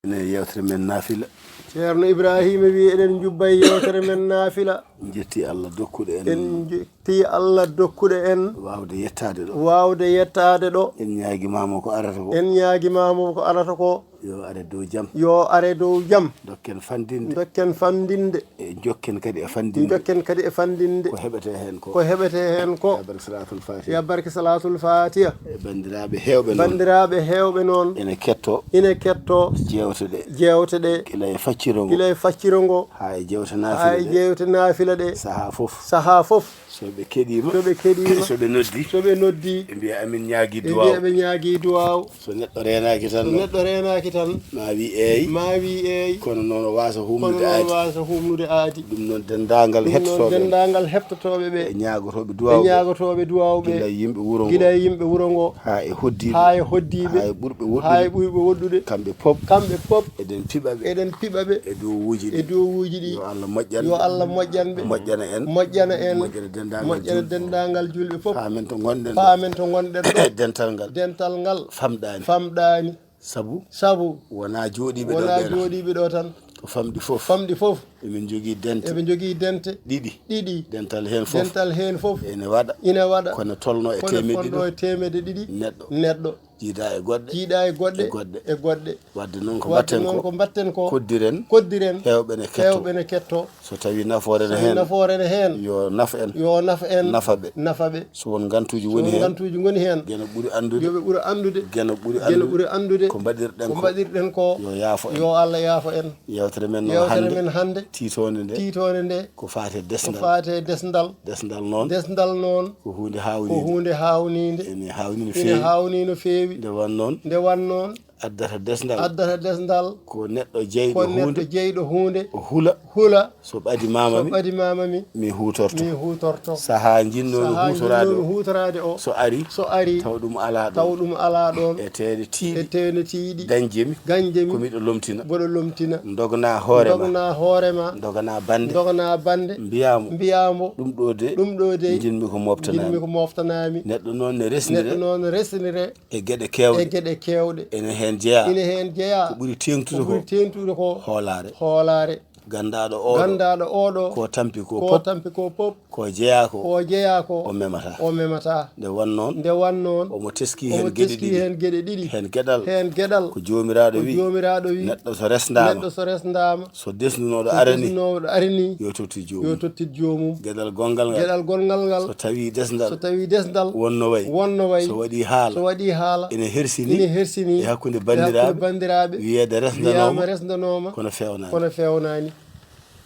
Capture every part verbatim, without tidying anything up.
Ene yewtere men naafila. Ceerno Ibrahima wi eɗen njubba e yewtere men naafila. Jetti Allah dokkuɗo en. En jetti Allah dokkuɗo en. Waawde yettaade ɗo. Waawde yettaade ɗo. En ñaagimaama ko arata ko. En ñaagimaama ko arata ko. Yo are dow jam. Yo are dow jam. Dokken fanndinde. Dokken fanndinde. E jokken kadi e fanndinde. Jokken kadi e fanndinde. Ko heɓetee heen ko. Ko heɓetee heen ko. Ya barke Salaatul Faatiha. Ya barke Salaatul Faatiha. E banndiraaɓe heewɓe noon. Banndiraaɓe heewɓe noon. Ene kettoo. Ene kettoo. Jeewte ɗe. Jeewte ɗe. Gila e facciro ngo. Gila e facciro ngo. Haa e jeewte naafila ɗe. Haa e jeewte naafila ɗe. Sahaa fof. Sahaa fof. So ɓe keɗiima. So ɓe keɗiima. So ɓe noddi. So ɓe noddi. Ɓe mbiya amin ñaagi duwaaw. Ɓe mbiya ɓe ñaagi duwaaw. So neɗɗo reenaaki tan. So neɗɗo reenaaki tan. Ma wi eey. Ma wi eey. Kono noon o waasa humnude aadi. Kono noon o waasa humnude aadi. Ɗum noon denndaangal heɗotooɓe. Ɗum noon denndaangal heɗotooɓe ɓe. E ñaagotooɓe duwaaw ɓe. E ñaagotooɓe duwaaw ɓe. Gila e yimɓe wuro ngo. Gila e yimɓe wuro ngo. Haa e hoɗdiiɓe. Haa e hoɗdiiɓe. Haa e ɓurɓe woɗɗude. Haa e ɓurɓe woɗɗude. Kamɓe pop. Kamɓe pop. Eɗen piɓa ɓe. Eɗen piɓa ɓe. E duwawuuji ɗi. E duwawuuji ɗi. Yo Allah moƴƴan ɓe. Yo Allah moƴƴan ɓe. Moƴƴana en. Moƴƴana en. Moƴƴana denndaangal julɓe fof. Moƴƴana denndaangal julɓe fof. Paamen to ngonɗen ɗo. Paamen to ngonɗen ɗo. Dental ngal. Dental ngal. Famɗaani. Famɗaani. Sabu. Sabu. Wonaa jooɗiiɓe ɗo ɓe tan. Wonaa jooɗiiɓe ɗo tan. Ko famɗi fof. Famɗi fof. Emin njogii dente. Eɓe njogii dente. Ɗiɗi. Ɗiɗi. Dental heen fof. Dental heen fof. Ene waɗa. Ene waɗa. Kono tolno e teemedde ɗiɗi. Kono tolno e teemedde ɗiɗi. Neɗɗo. Neɗɗo. Jiidaa e goɗɗe. Jiidaa e goɗɗe. E goɗɗe. E goɗɗe. Wadde noon ko mbaɗten ko. Wadde noon ko mbaɗten ko. Koddiren. Koddiren. Heewɓe ne kettoo. Heewɓe ne kettoo. So tawii nafoore ne heen. So tawii nafoore ne heen. Yo naf en. Yo naf en. Nafa ɓe. Nafa ɓe. So won ngantuuji woni heen. So won ngantuuji ngoni heen. Geno ɓuri anndude. Yo ɓe ɓuri anndude. Geno ɓuri anndude. Geno ɓuri anndude. Ko mbaɗirɗen ko. Ko mbaɗirɗen ko. Yo yaafo en. Yo Allah yaafo en. Yewtere men noon hannde. Yewtere men hannde. Tiitoonde nde. Tiitoonde nde. Ko faati e desndal. Ko faati e desndal. Desndal noon. Desndal noon. Ko huunde haawniinde. Ko huunde haawniinde. Ene haawnii no feewi. Ene haawnii no feewi. Nde wan noon. Nde wan noon. Addata desndal. Addata desndal. Ko neɗɗo jeyɗo huunde. Ko neɗɗo jeyɗo huunde. O hula. Hula. So ɓadimaama mi. So ɓadimaama mi. Mi huutorto. Mi huutorto. Sahaa njinnoomi huutoraade o. Sahaa njinnoomi huutoraade o. So ari. So ari. Taw ɗum alaa ɗoon. Taw ɗum alaa ɗoon. E teene tiiɗi. E teene tiiɗi. Dañde mi. Dañde mi. Ko miɗo lomtina. Mboɗo lomtina. Ndognaa hoore ma. Ndognaa hoore ma. Ndognaa bannde. Ndognaa bannde. Mbiyaa mo. Mbiyaa mo. Ɗum ɗo de. Ɗum ɗo de. Njiɗmi ko mooftanaami. Njiɗmi ko mooftanaami. Neɗɗo noon ne resndire. Neɗɗo noon ne resndire. E geɗe keewɗe. E geɗe keewɗe. Ene heen jeyaa. Ene heen jeyaa. Ko ɓuri teeŋtude ko. Ko ɓuri teeŋtude ko. Hoolaare. Hoolaare. Ganndaaɗo oo ɗo. Ganndaaɗo oo ɗo. Ko tampi ko. Ko pop. Tampi ko pop. Ko jeyaa ko. Ko jeyaa ko. O memataa. O memataa. Nde wan noon. Nde wan noon. Omo teskii heen geɗe ɗiɗi. Omo teskii heen geɗe ɗiɗi. Heen geɗal. Heen geɗal. Ko Joomiraaɗo wi. Ko Joomiraaɗo wi. Neɗɗo so resndaama. Neɗɗo so resndaama. So desnunooɗo aranii. So desnunooɗo aranii. Yo tottu joomum. Yo tottu joomum. Geɗal gonngal ngal. Geɗal gonngal ngal. So tawii desndal. So tawii desndal. Wonno wayi. Wonno wayi. So waɗii haala. So waɗii haala. Ene hersini. Ene hersini. E hakkunde banndiraaɓe. E hakkunde banndiraaɓe. Wiyeede resndanooma. Wiyaama resndanooma. Kono feewnaani. Kono feewnaani.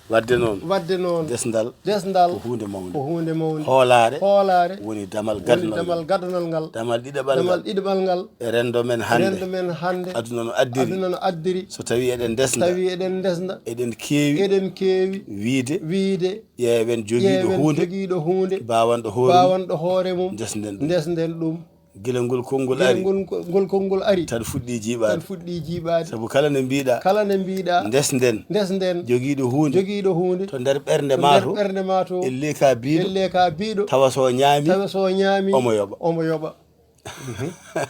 Wadde noon. Wadde noon. Desndal. Desndal. Ko huunde mawnde. Ko huunde mawnde. Hoolaare. Hoolaare. Woni damal. Woni gaddanal damal ngal. Gaddanal ngal. Damal ɗiɗaɓal ngal. Damal ɗiɗaɓal ngal. E renndo men hannde. Renndo men hannde. Aduna no addiri. Aduna no addiri. So tawii eɗen ndesnda. Tawi eɗen ndesnda. Eɗen keewi. Eɗen keewi. Wiyde. Wiyde. Ƴeewen jogiiɗo huunde. Ƴeewen jogiiɗo huunde. Baawanɗo hoore mum. Baawanɗo hoore mum. Ndesnden ɗum. Ndesnden ɗum. Gila ngol konngol ari. Gila ngol ko-, ngol konngol ari. Tan fuɗɗii jiiɓaade. Tan fuɗɗii jiiɓaade. Sabu kala nde mbiiɗaa. Kala nde mbiiɗaa. Ndesnden. Ndesnden. Jogiiɗo huunde. Jogiiɗo huunde. To nder ɓernde ma to. To nder ɓernde ma to. Elle ka biiɗo. Elle ka biiɗo. Tawa so ñaami. Tawa so ñaami. Omo yoɓa. Omo yoɓa.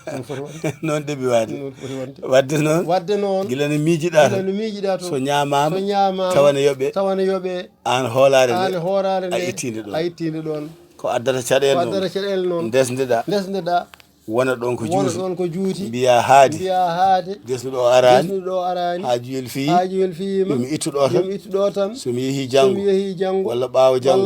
Noon foti wonde. Noon ɗeɓi waade. Noon foti wonde. Wadde noon. Wadde noon. Gila no miijiɗaa to. Gila no miijiɗaa to. So ñaamaama. So ñaamaama. Tawa ne yoɓee. Tawa ne yoɓee. Aan hoolaare nde. Aan hoolaare nde. A ittii nde ɗoon. A ittii nde ɗoon. Ko addata caɗeele noon. Ko addata caɗeele noon. Ndesndeɗaa. Ndesndeɗaa. Wona ɗoon ko juuti. Wona ɗoon ko juuti. Mbiyaa haadi. Mbiyaa haadi. Desnuɗo o araani. Desnuɗo o araani. Haa juyel fiyii. Haa juyel fiyiima. Yo mi ittu ɗo tan. Yo mi ittu ɗo tan. So mi yehii janngo. So mi yehii janngo. Walla ɓaawo janngo.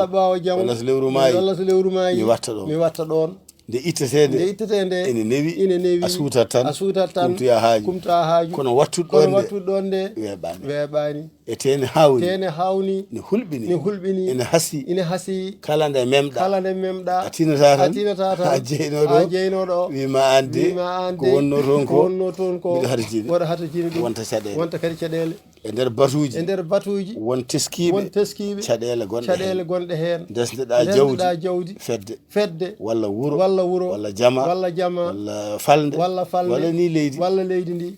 Walla so lewru maayi. Walla so lewru maayi. Mi watta ɗoon. Mi watta ɗoon. Nde ittetee nde. Nde ittetee nde. Ene newi. Ene newi. A suutat tan. A suutat tan. Kumtoyaa haaju. Kumtoyaa haaju. Kono wattude ɗoon nde. Kono wattude ɗoon nde. Weeɓaani. Weeɓaani. E teene haawni. Teene haawni. Ne hulɓini. Ne hulɓini. Ene hasii. Ene hasii. Kala nde memɗaa. Kala nde memɗaa. A tinataa tan. A tinataa tan. A jeynoo ɗo. A jeynoo ɗo. Wii ma aan de. Wii ma aan de. Ko wonnoo toon ko. Ko wonnoo toon ko. Mbiɗo hata jini. Mboɗo hata jini ɗum. Wonta caɗeele. Wonta kadi caɗeele. E nder batuuji. E nder batuuji. Won teskiiɓe. Won teskiiɓe. Caɗeele gonɗe heen. Caɗeele gonɗe heen. Ndesndeɗaa jawdi. Ndesndeɗaa jawdi. Fedde. Fedde. Walla wuro. Walla wuro. Walla jama. Walla jama. Walla falnde. Walla falnde. Walla ni leydi. Walla leydi ndi.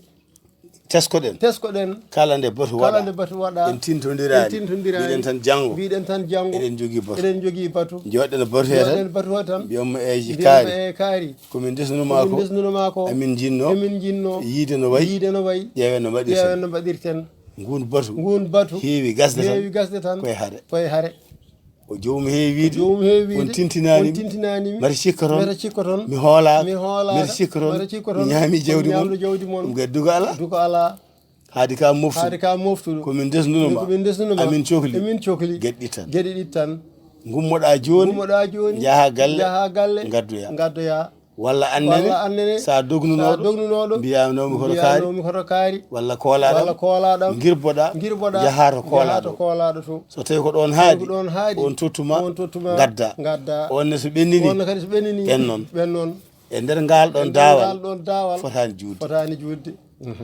Teskoɗen. Teskoɗen. Kala nde batu waɗa. Kala nde batu waɗa. En tintondiraani. En tintondiraani. Mbiɗen tan janngo. Mbiɗen tan janngo. Eɗen njogii batu. Eɗen njogii batu. Jooɗen batu he tan. Jooɗen batu he tan. Mbiyon mo eeji kaari. Mbiyon mo e kaari. Ko min ndesnuno maa ko. Ko min ndesnuno maa ko. Amin njinnoo. Amin njinnoo. Yiide no wayi. Yiide no wayi. Ƴeewen no mbaɗirten. Ƴeewen no mbaɗirten. Nguun batu. Nguun batu. Heewi gasde tan. Heewi gasde tan. Koye hare. Koye hare. O joomum heewi wiide. Joomum heewi wiide. On tintinaani mi. On tintinaani mi. Mata cikka toon. Mata cikka toon. Mi hoolaaka. Mi hoolaaka. Mata cikka toon. Mata cikka toon. Mi ñaami jawdi mon. Ñaamɗo jawdi mon. Ɗum kadi duko alaa. Duko alaa. Haadi ka moftude. Haadi ka moftude. Ko min ndesnuno ma. Ko min ndesnuno ma. Amin cokli. Amin cokli. Geɗe ɗiɗi tan. Geɗe ɗiɗi tan. Ngummoɗaa jooni. Ngummoɗaa jooni. Njahaa galle. Njahaa galle. Ngaddoyaa. Ngaddoyaa. Walla annene. Walla annene. Sa dognunooɗo. Sa dognunooɗo. Mbiyaa nawmi hoto kaari. Mbiyaa nawmi hoto kaari. Walla koolaaɗam. Walla koolaaɗam. Ngirboɗaa. Ngirboɗaa. Njahaa to koolaaɗo. Njahaa to koolaaɗo to. So tawi ko ɗoon haaɗi. Tawi ko ɗoon haaɗi. On tottu ma. On tottu ma. Ngaddaa. Ngaddaa. On ne so ɓennini. On ne kadi so ɓennini. Ɓennon. Ɓennon. E nder ngaal ɗoon daawal. E nder ngaal ɗoon daawal. Fotaani juutde. Fotaani juutde.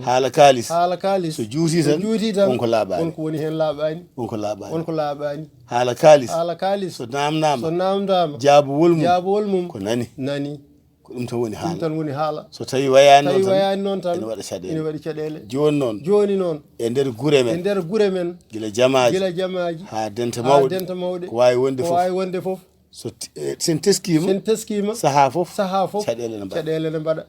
Haala kaalis. Haala kaalis. So juutii tan. So juutii tan. Won ko laaɓaani. Won ko woni heen laaɓaani. Won ko laaɓaani. Won ko laaɓaani. Haala kaalis. Haala kaalis. So naamnaama. So naamnaama. Jaabowol mum. Jaabowol mum. Ko nani. Nani. Ko ɗum tan woni haala. Ɗum tan woni haala. So tawi wayaani noon tan. Tawi wayaani noon tan. Ene waɗa caɗeele. Ene waɗi caɗeele. Jooni noon. Jooni noon. E nder gure men. E nder gure men. Gila jamaaji. Gila jamaaji. Haa dente mawɗe. Haa dente mawɗe. Ko waawi wonde fof. Ko waawi wonde fof. So t-, eh, sen teskiima. Sen teskiima. Sahaa fof. Sahaa fof. Caɗeele ne mbaɗa. Caɗeele ne mbaɗa.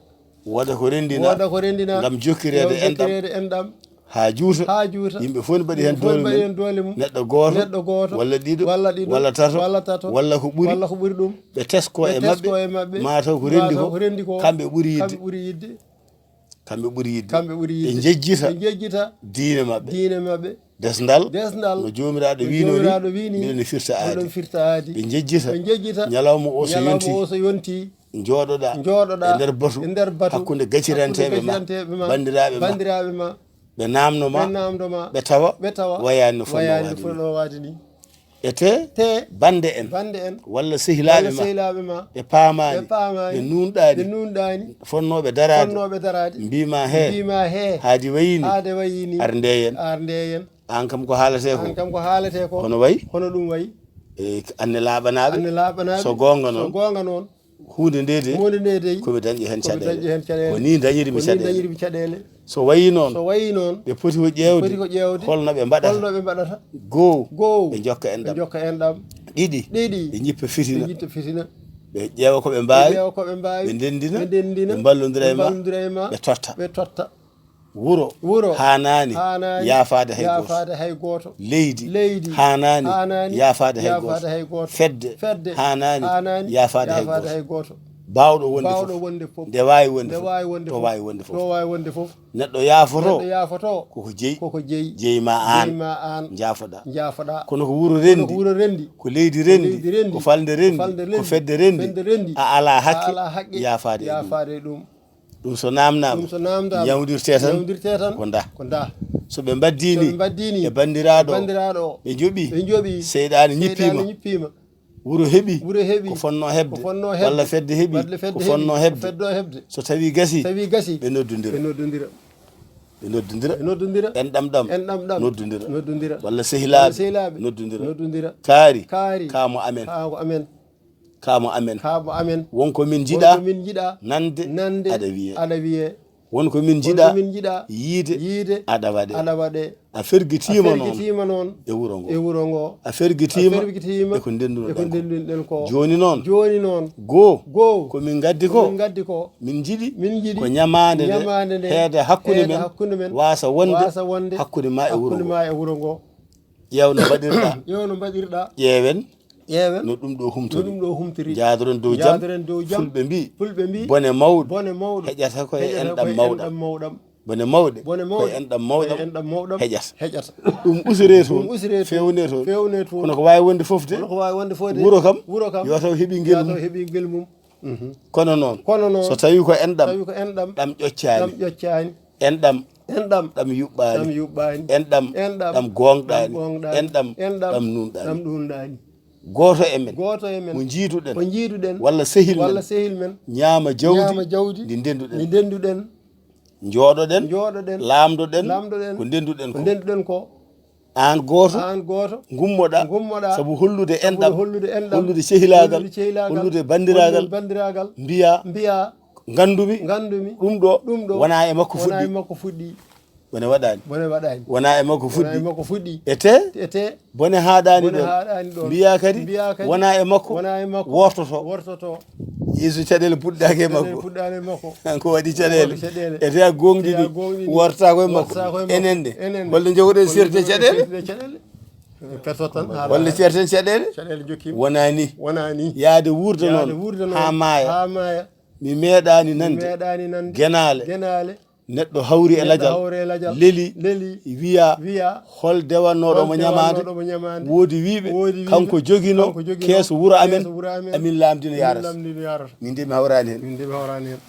Wooda ko renndina. Wooda ko renndina. Ngam jokkireede enɗam. Jokkireede enɗam. Haa juuta. Haa juuta. Yimɓe fof ne mbaɗi heen doole mum. Yimɓe fof ne mbaɗi heen doole mum. Neɗɗo gooto. Neɗɗo gooto. Walla ɗiɗo. Walla ɗiɗo. Walla tato. Walla ko ɓuri. Walla ko ɓuri ɗum. Ɓe tesko e maɓɓe. Ɓe tesko e maɓɓe. Maa taw ko renndi ko. Maa taw ko renndi ko. Kamɓe ɓuri yiɗde. Kamɓe ɓuri yiɗde. Kamɓe ɓuri yiɗde. Kamɓe ɓuri yiɗde. Ɓe njejjita. Ɓe njejjita. Diine maɓɓe. Diine maɓɓe. Desndal. Desndal. No Joomiraaɗo wiinori. No Joomiraaɗo wiini. Miɗen firta aadi. Miɗen firta aadi. Ɓe njejjita. Ɓe njejjita. Ñalawma o so yontii. Ñalawma o so yontii. Njooɗoɗaa. Njooɗoɗaa. E nder batu. E nder batu. Hakkunde gaciranteeɓe ma. Hakkunde gaciranteeɓe ma. Banndiraaɓe ma. Banndiraaɓe ma. Ɓe naamno ma. Ɓe naamno ma. Ɓe tawa. Ɓe tawa. Wayaani no fotnoo waade ni. Wayaani no fotnoo waade ni. E tee, tee, bannde en, bannde en, walla sehilaaɓe, walla ma, sehilaaɓe ma, ɓe paamaani, ɓe paamaani, ɓe nuunɗaani, ɓe nuunɗaani, fotnooɓe daraade, fotnooɓe daraade, mbiima, hee, mbiima, hee, haadi wayi ni, haade wayi ni, ar ndeyen, ar ndeyen. Aan kam ko haaletee ko, aan kam ko haaletee ko, hono wayi? Hono ɗum wayi? E, aan ne laaɓanaaɓe. Aan ne laaɓanaaɓe. So goonga noon. So goonga noon. Huunde nde de, huunde nde de, ko mi dañi heen caɗeele. Ko mi dañi heen caɗeele. Ko nii dañiri mi caɗeele. Ko nii dañiri mi caɗeele. So wayii noon, so wayii noon, ɓe poti ko ƴeewde, ɓe poti ko ƴeewde, holno ɓe mbaɗata, holno ɓe mbaɗata, goo, goo, ɓe njokka enɗam, ɓe njokka enɗam, ɗiɗi, ɗiɗi, ɓe njippa fitina, ɓe njippa fitina, ɓe ƴeewa ko ɓe mbaawi, ɓe ƴeewa ko ɓe mbaawi, ɓe ndenndina, ɓe ndenndina, ɓe mballondira e ma, ɓe mballondira e ma, ɓe totta. Ɓe totta. Wuro, wuro, haanaani, haanaani, yaafaade hay gooto, yaafaade hay gooto. Leydi, leydi, haanaani, haanaani, yaafaade hay gooto, yaafaade hay gooto. Fedde, fedde, haanaani, haanaani, yaafaade hay gooto, yaafaade hay gooto. Baawɗo wonde, baawɗo fof, wonde fof, nde waawi wonde, nde fof, waawi wonde, to fof, waawi wonde fof, to waawi wonde fof. Neɗɗo yaafoto, neɗɗo yaafoto, koko jeyi, koko jeyi, jeyi ma aan, jeyi ma aan, njaafoɗaa, njaafoɗaa. Kono ko wuro renndi, kono ko wuro renndi, ko leydi renndi, ko leydi renndi, ko falnde renndi, ko falnde renndi, ko fedde renndi, fedde renndi, a alaa hakke, a alaa hakke, yaafaade e ɗum, yaafaade e ɗum. Ɗum so naamnaama, ɗum so naamnaama, ñawndirtee tan, ñawndirtee tan, ko ndaa, ko ndaa. So ɓe mbaddii, so ɓe mbaddii ni e banndiraaɗo, banndiraaɗo o, ɓe njoɓii, ɓe njoɓii, seyɗaane ñippiima, seyɗaane ñippiima. Wuro heɓi, wuro heɓi, ko fotnoo heɓde, ko fotnoo heɓde, walla fedde heɓi, walla fedde heɓi, ko fotnoo heɓde, ko fotnoo heɓde. So tawii gasii, so tawii gasii, ɓe noddondira, ɓe noddondira, ɓe noddondira, ɓe noddondira. Enɗam ɗam, enɗam ɗam, noddondira, noddondira. Walla sehilaaɓe, walla sehilaaɓe, noddondira, noddondira. Kaari, kaari, kaa mo amen, kaa ko amen. Kaa mo amen. Kaa mo amen. Won ko min njiɗaa, won ko min njiɗaa, nande, nande, aɗa wiyee, aɗa wiyee. Won ko min njiɗaa, won ko min njiɗaa, yiide, yiide, aɗa waɗee, aɗa waɗee. A fergitiima, a fergitiima noon, noon, e wuro ngo, e wuro ngo. A fergitiima, a fergitiima, e ko ndennduno, e ko ɗen ko, ndennduno ɗen ko. Jooni noon, jooni noon, goo, goo, ko min ngaddi ko, ko min ngaddi ko, min njiɗi, min njiɗi, ko ñamaande nde, ñamaande nde, heeda hakkunde, heeda men, hakkunde men, waasa wonde, waasa wonde, hakkunde ma e wuro, hakkunde ngo, ma e wuro ngo. Ƴeew no mbaɗirɗaa. Ƴeew no mbaɗirɗaa. Ƴeewen. Ƴeewen. No ɗum ɗo humtori. No ɗum ɗo humtori. Njaadoren dow jam. Njaadoren dow jam. Fulɓe mbii, fulɓe mbii, bone mawɗo, bone mawɗo, heƴata ko e, heƴata enɗam, ko e mawɗam, enɗam mawɗam. Bone mawɗe, bone mawɗe, ko e enɗam mawɗam, ko e enɗam mawɗam heƴata. Heƴata. Ɗum usiree toon. Ɗum usiree toon. Feewnee toon. Feewnee toon. Kono ko waawi wonde fof de. Kono ko waawi wonde fof de. Wuro kam, wuro kam, yo taw heɓii ngel mum. Yo taw heɓii ngel mum. Mhm. Kono noon, kono noon, so tawii ko enɗam, tawi ko enɗam, ɗam ƴoccaani. Ɗam ƴoccaani. Enɗam, enɗam, ɗam yuɓɓaani. Ɗam yuɓɓaani. Enɗam, enɗam, ɗam gooŋɗaani. Ɗam gooŋɗaani. Enɗam, enɗam, ɗam nuunɗaani. Ɗam nuunɗaani. Gooto e men, gooto e men, mo njiiduɗen, mo njiiduɗen, walla sehil men, walla sehil men, ñaama jawdi, ñaama jawdi, ndi ndennduɗen, ndi ndennduɗen. Njooɗoɗen, njooɗoɗen, laamdoɗen, laamdoɗen, ko ndennduɗen ko, ko ndennduɗen ko. Aan gooto, aan gooto, ngummoɗaa, ngummoɗaa, sabu hollude, sabu enɗam, hollude enɗam, hollude cehilaagal, hollude cehilaagal, hollude banndiraagal, hollude banndiraagal, mbiyaa, mbiyaa, nganndumi, nganndumi, ɗum ɗo, ɗum ɗo, wonaa e makko, wonaa e fuɗɗii, makko fuɗɗii. Bone waɗaani. Bone waɗaani. Wonaa e makko fuɗɗi. Wonaa e makko fuɗɗi. Ete? Ete? Bone haaɗaani ɗoon. Bone haaɗaani ɗoon. Mbiyaa kadi, mbiyaa kadi, wonaa e makko, wonaa e makko, wortoto, wortoto. Yeesu caɗeele puɗɗaaki e makko. Caɗeele puɗɗaani e makko. Kanko waɗi caɗeele. Waɗi caɗeele. Ete a gooŋɗini. Ete a gooŋɗini. Wortaako e makko. Wortaako e makko. Enen de. Enen de. Holno njogoɗen serte caɗeele? Serte caɗeele. Perso tan haala. Holno serten caɗeele? Caɗeele jokkiima. Wonaa ni. Wonaa ni. Yaade wuurde noon. Yaade wuurde noon. Haa maaya. Haa maaya. Mi meeɗaani nande. Mi meeɗaani nande. Genaale. Genaale. Neɗɗo hawri e lajal. Neɗɗo hawri e lajal. Leli. Leli. Wiya. Wiya. Hol dewannooɗo mo ñamaande? Hol dewannooɗo mo ñamaande? Woodi wiiɓe. Woodi wiiɓe. Kanko joginoo. Kanko joginoo. Keeso wuro amen. Keeso wuro amen. Amin laamdino yaarata. Amin laamdino yaarata. Min de mi hawraani heen. Min de mi hawraani heen.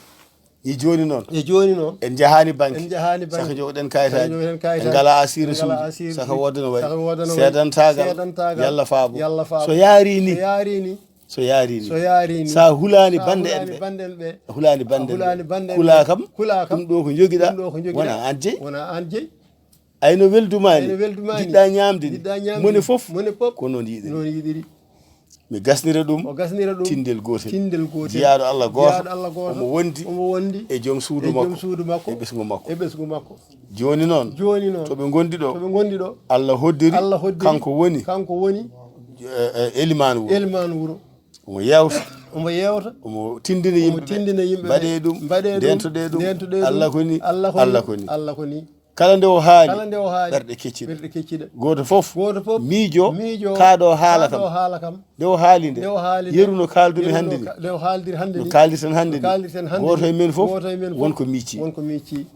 E jooni noon. E jooni noon. En njahaani banke. En njahaani banke. Saka njogoɗen kayitaaji. Saka njogoɗen kayitaaji. En ngalaa assurance uji. En ngalaa assurance uji. Saka woodano wayi. Saka woodano wayi. Seedantaagal. Seedantaagal. Yalla faabo. Yalla faabo. So yaari ni. So yaari ni. So yaari ni. So yaari ni. Sa hulaani bande en ɓe. Sa hulaani bande en ɓe. A hulaani bande en ɓe. A hulaani bande en ɓe. Kulaa kam. Kulaa kam. Ɗum ɗo ko njogiɗaa. Ɗum ɗo ko njogiɗaa. Wonaa aan jeyi. Wonaa aan jeyi. Ay no weldumaa ni. Ay no weldumaa ni. Njiɗɗaa ñaamde ni. Njiɗɗaa ñaamde ni. Mone fof. Mone fof. Ko noon yiɗiri. Noon yiɗiri. Mi gasnira ɗum. O gasnira ɗum. Tinndel gootel. Tinndel gootel. Jiyaaɗo Allah gooto. Jiyaaɗo Allah gooto. Omo wondi. Omo wondi. E joom suudu makko. E joom suudu makko. E ɓesngu makko. E ɓesngu makko. Jooni noon. Jooni noon. To ɓe ngondi ɗo. To ɓe ngondi ɗo. Allah hoddiri. Allah hoddiri. Kanko woni. Kanko woni. Eh, eh, elimaanu wuro. Elimaanu wuro. Omo yeewta. Omo yeewta. Omo tinndina yimɓe ɓe. Omo tinndina yimɓe ɓe. Mbaɗee ɗum. Mbaɗee ɗum. Ndeentoɗee ɗum. Ndeentoɗee ɗum. Allah ko ni. Allah ko ni. Allah ko ni. Allah ko ni. Kala nde o haali, kala nde o haali, ɓerɗe kecciɗa. Ɓerɗe kecciɗa. Gooto fof, gooto fof, miijo, miijo, kaa ɗo haala kam. Kaa ɗo haala kam. Nde o haali nde, nde o haali nde, yeru no kaaldumi hannde ni. Yeru no ka-, nde o haaldir hannde ni. No kaaldirten hannde ni. No kaaldirten hannde ni. Gooto e men fof, gooto e men fof, won ko miici. Won ko miici.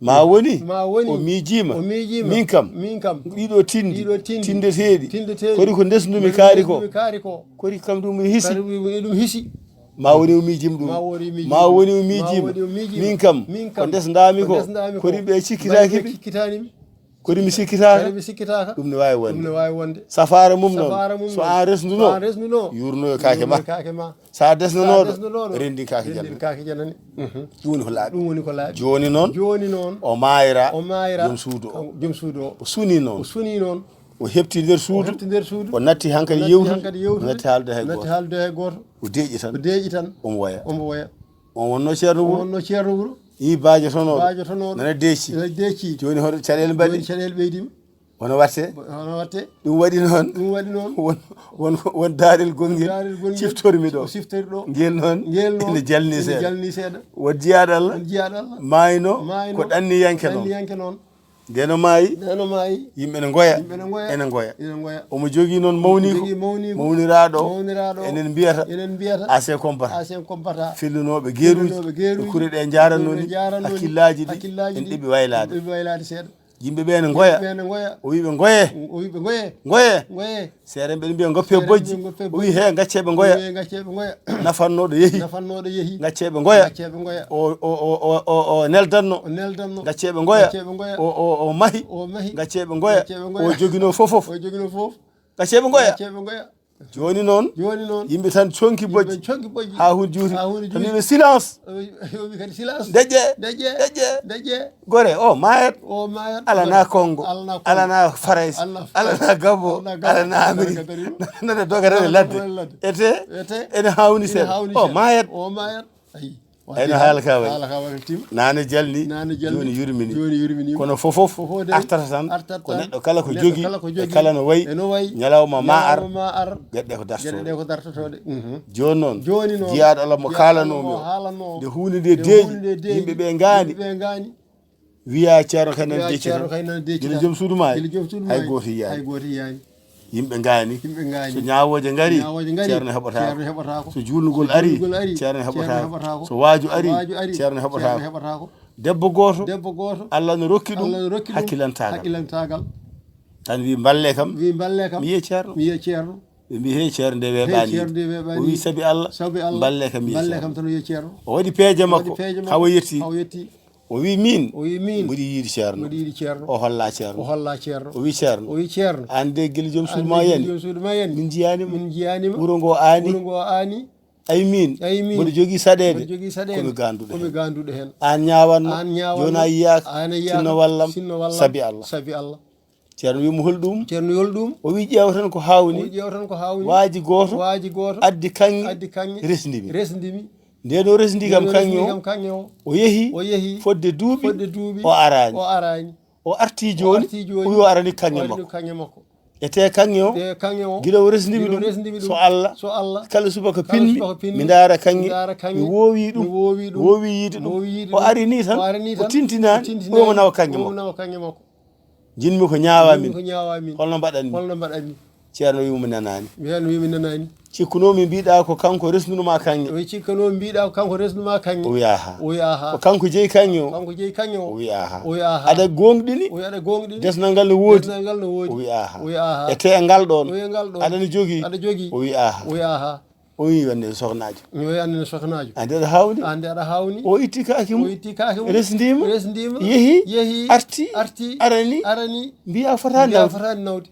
Ma woni, ma woni, o miijiima. O miijiima. Min kam, min kam, ɗiɗo tinndi, ɗiɗo tinndi, tinndeteeɗi. Tinndeteeɗi. Kori ko ndesnumi kaari ko. Ndesnumi kaari ko. Kori kam ɗum hisi. Kadi ɗum hisi. Ma woni o miijiima ɗum. Ma woni o miijiima. Ma woni o miijiima. Ma woni o miijiima. Min kam, min kam, ko ndesndaami ko, ko ndesndaami ko, ko yimɓe cikkitaaki mi. Cikkitaani mi. Kadi mi sikkitaaka. Kadi mi sikkitaaka. Ɗum ne waawi wonde. Ɗum ne waawi wonde. Safaara mum noon. Safaara mum noon. So aan resnduno, so aan resnduno, yuurnoyo kaake ma. Yuurnoyo kaake ma. Sa desnonooɗo, sa desnonooɗo, renndin kaake janani. Renndin kaake janani. Mhm. Ɗum woni ko laaɓi. Ɗum woni ko laaɓi. Jooni noon, jooni noon, o maayra, o maayra, joom suudu o. Kanko joom suudu o. O suni noon. O suni noon. O heɓti nder suudu. O heɓti nder suudu. O natti hankadi yewtude. O natti hankadi yewtude. O natti haalde hay gooto. O natti haalde hay gooto. O deeƴi tan. O deeƴi tan. Omo woya. Omo woya. On wonno ceerno wuro. On wonno ceerno wuro. Yi baajo tonooɗo. Baajo tonooɗo. Nana deeci. Nana deeci. Jooni hoto caɗeele mbaɗi. Jooni caɗeele ɓeydiima. Hono watte. Hono watte. Ɗum waɗi noon. Ɗum waɗi noon. Won, won, won daarel gongel. Daarel gongel. Ciftormi ɗo. O siftori ɗo. Ngel noon. Ngel noon. Ene jalni seeɗa. Ene jalni seeɗa. Won jiyaaɗo Allah. Won jiyaaɗo Allah. Maayno. Maayno. Ko ɗanniyanke noon. Ɗanniyanke noon. Nde no maayi. Nde no maayi. Yimɓe ne ngoya. Yimɓe ne ngoya. Ene ngoya. Ene ngoya. Omo jogii noon mawniiko. Omo jogii mawniiko. Mawniraaɗo. Mawniraaɗo. Enen mbiyata. Enen mbiyata. Ancien combattant. Ancien combattant. Fillunooɓe geeruuji. Fillunooɓe geeruuji. E kureɗe njaranoo ni. Kureɗe njaranoo ni. Hakkillaaji ɗi. Hakkillaaji ɗi. En ɗeɓi waylaade. En ɗeɓi waylaade seeɗa. Yimɓe ɓe ne ngoya. Yimɓe ɓe ne ngoya. O wi ɓe ngoye. O wi ɓe ngoye. Ngoye. Ngoye. Seeɗa mbiya ngoppe bojji. Seeɗa mbiya ngoppe bojji. O wi he gaccee ɓe ngoya. O wi he gaccee ɓe ngoya. Nafannooɗo yehi. Nafannooɗo yehi. Gaccee ɓe ngoya. Gaccee ɓe ngoya. O, o, o, o, o, o neldanno. O neldanno. Gaccee ɓe ngoya. Gaccee ɓe ngoya. O, o, o mahi. O mahi. Gaccee ɓe ngoya. Gaccee ɓe ngoya. O joginoo fof fof. O joginoo fof. Gaccee ɓe ngoya. Gaccee ɓe ngoya. Jooni noon, jooni noon, yimɓe tan conki bojji. Yimɓe conki bojji. Haa huunde juuti. Haa huunde juuti. Tan wiɓe silence. O wi, o wi kadi silence. Deƴƴe. Deƴƴe. Deƴƴe. Deƴƴe. Gore, o maayat. O maayat. Alanaa Konngo. Alanaa Konngo. Alanaa Farayse. Alanaa Farayse. Alanaa Gabon. Alanaa Gabon. Alanaa Amerik. Alanaa Amerik. Nana dogata e ladde. Nana dogata e ladde. Ete, ete, ene haawni seeɗa. Ene haawni seeɗa. O maayat. O maayat. Ayi. Ayno haala ka wayi. Haala ka wayi tim. Naane jalni, naane jalni, jooni yurmini. Jooni yurmini. Kono fofof, fofof de artata tan, artata ko tan, neɗɗo kala ko neɗɗo jogi, kala ko e jogi, kala no wayi, e no wayi, ñalawma ma ar, ñalawma ma ar, geɗe ɗe ko dartotooɗe. Geɗe ɗe ko dartotooɗe. Mhm. Jooni noon, jooni noon, jiyaaɗo Allah mo jiyaaɗo Allah kaalanoomi mo o, haalanoo o, nde huunde nde nde huunde nde deeƴi, deeƴi, yimɓe ɓe ngaani, yimɓe ɓe ngaani, wiya ceerno kay nana deecci tan. Wiya ceerno kay nana deecci tan. Gila joom suudu maayi. Gila joom suudu maayi. Hay gooto yiyaani. Hay gooto yiyaani. Yimɓe ngaani. Yimɓe ngaani. So ñaawooje ngari, so ñaawooje ngari, ceerno heɓotaako. Ceerno heɓotaako. So juulnugol ari, juulnugol ari, ceerno heɓotaako. Ceerno heɓotaako. So waaju ari, so waaju ari, ceerno heɓotaako. Ceerno heɓotaako. Debbo gooto, debbo gooto, Allah no rokki ɗum, Allah no rokki ɗum hakkilantaagal. Hakkilantaagal. Tan wi mballe kam. Wi mballe kam. Mi yiya ceerno. Mi yiya ceerno. Ɓe mbi, "Hey, ceerno, nde weeɓaani." Hey, ceerno, nde weeɓaani. O wi, "Sabi Allah, sabi Allah, mballe kam, yiya ceerno." Mballe kam tan o yiya ceerno. O waɗi peeje makko. O waɗi peeje makko. Hawa yetti. Hawa yetti. O wi, "Miin, o wi, miin, mboɗi yiɗi ceerno." Mboɗi yiɗi ceerno. O holla ceerno. O holla ceerno. O wi, "Ceerno, o wi, ceerno, aan de gila joom suudu ma yani. Aan de gila joom suudu ma yani. Min njiyaani ma. Min njiyaani ma. Wuro ngo aani. Wuro ngo aani. Ayi miin, ayi miin, mboɗo jogii saɗeede. Mboɗo jogii saɗeede. Ko mi gaanduɗo heen. Ko mi gaanduɗo heen. Aan ñaawanno. Aan ñaawanno. Jooni a yiyaaka. Aan a yiyaaka. Tinno wallam. Tinno wallam. Sabi Allah." Sabi Allah. Ceerno wi mo, "Hol ɗum?" Ceerno wi, "Hol ɗum?" O wi, "Ƴeew tan ko haawni." O wi, "Ƴeew tan ko haawni." Waaji gooto. Waaji gooto. Addi kaŋŋe. Addi kaŋŋe. Resndi mi. Resndi mi. Ndeen o resndi kam kaŋŋe o, o yehi fodde duuɓi, o araani. O arti jooni, o wi o arani kaŋŋe makko. E te kaŋŋe o, gila o resndi mi ɗum, so Allah, kala subaka pinmi, mi ndaara kaŋŋe, mi woowi ɗum, woowi yiide ɗum. O ari ni tan, o tintinaani, o wi omo nawa kaŋŋe makko. Jinmi ko ñaawa min. Holno mbaɗanmi? Ceerno wi mo mi nanaani. Ceerno wi mi nanaani. Cikkunoomi mbiɗa ko kanko resnunuma kaŋŋe. O cikkanoomi mbiɗa ko kanko resnunuma kaŋŋe. O wi aha. O wi aha. Ko kanko jeyi kaŋŋe o. Kanko jeyi kaŋŋe o. O wi aha. O wi aha. Aɗa gooŋɗini? O wi aɗa gooŋɗini? Desnal ngal no woodi. Desnal ngal no woodi. O wi aha. O wi aha. E te e ngal ɗoon. O wi e ngal ɗoon. Aɗa no jogii? Aɗa jogii? O wi aha. O wi aha. O wi wonde sohnaajo. O wi wonde sohnaajo. Ande aɗa hawni? Ande aɗa hawni? O itti kaake mum. O itti kaake mum. Resndiima. Resndiima. Yehi. Yehi. Arti. Arti. Arani. Arani. Mbiya fotaani nawde. Mbiya fotaani nawde.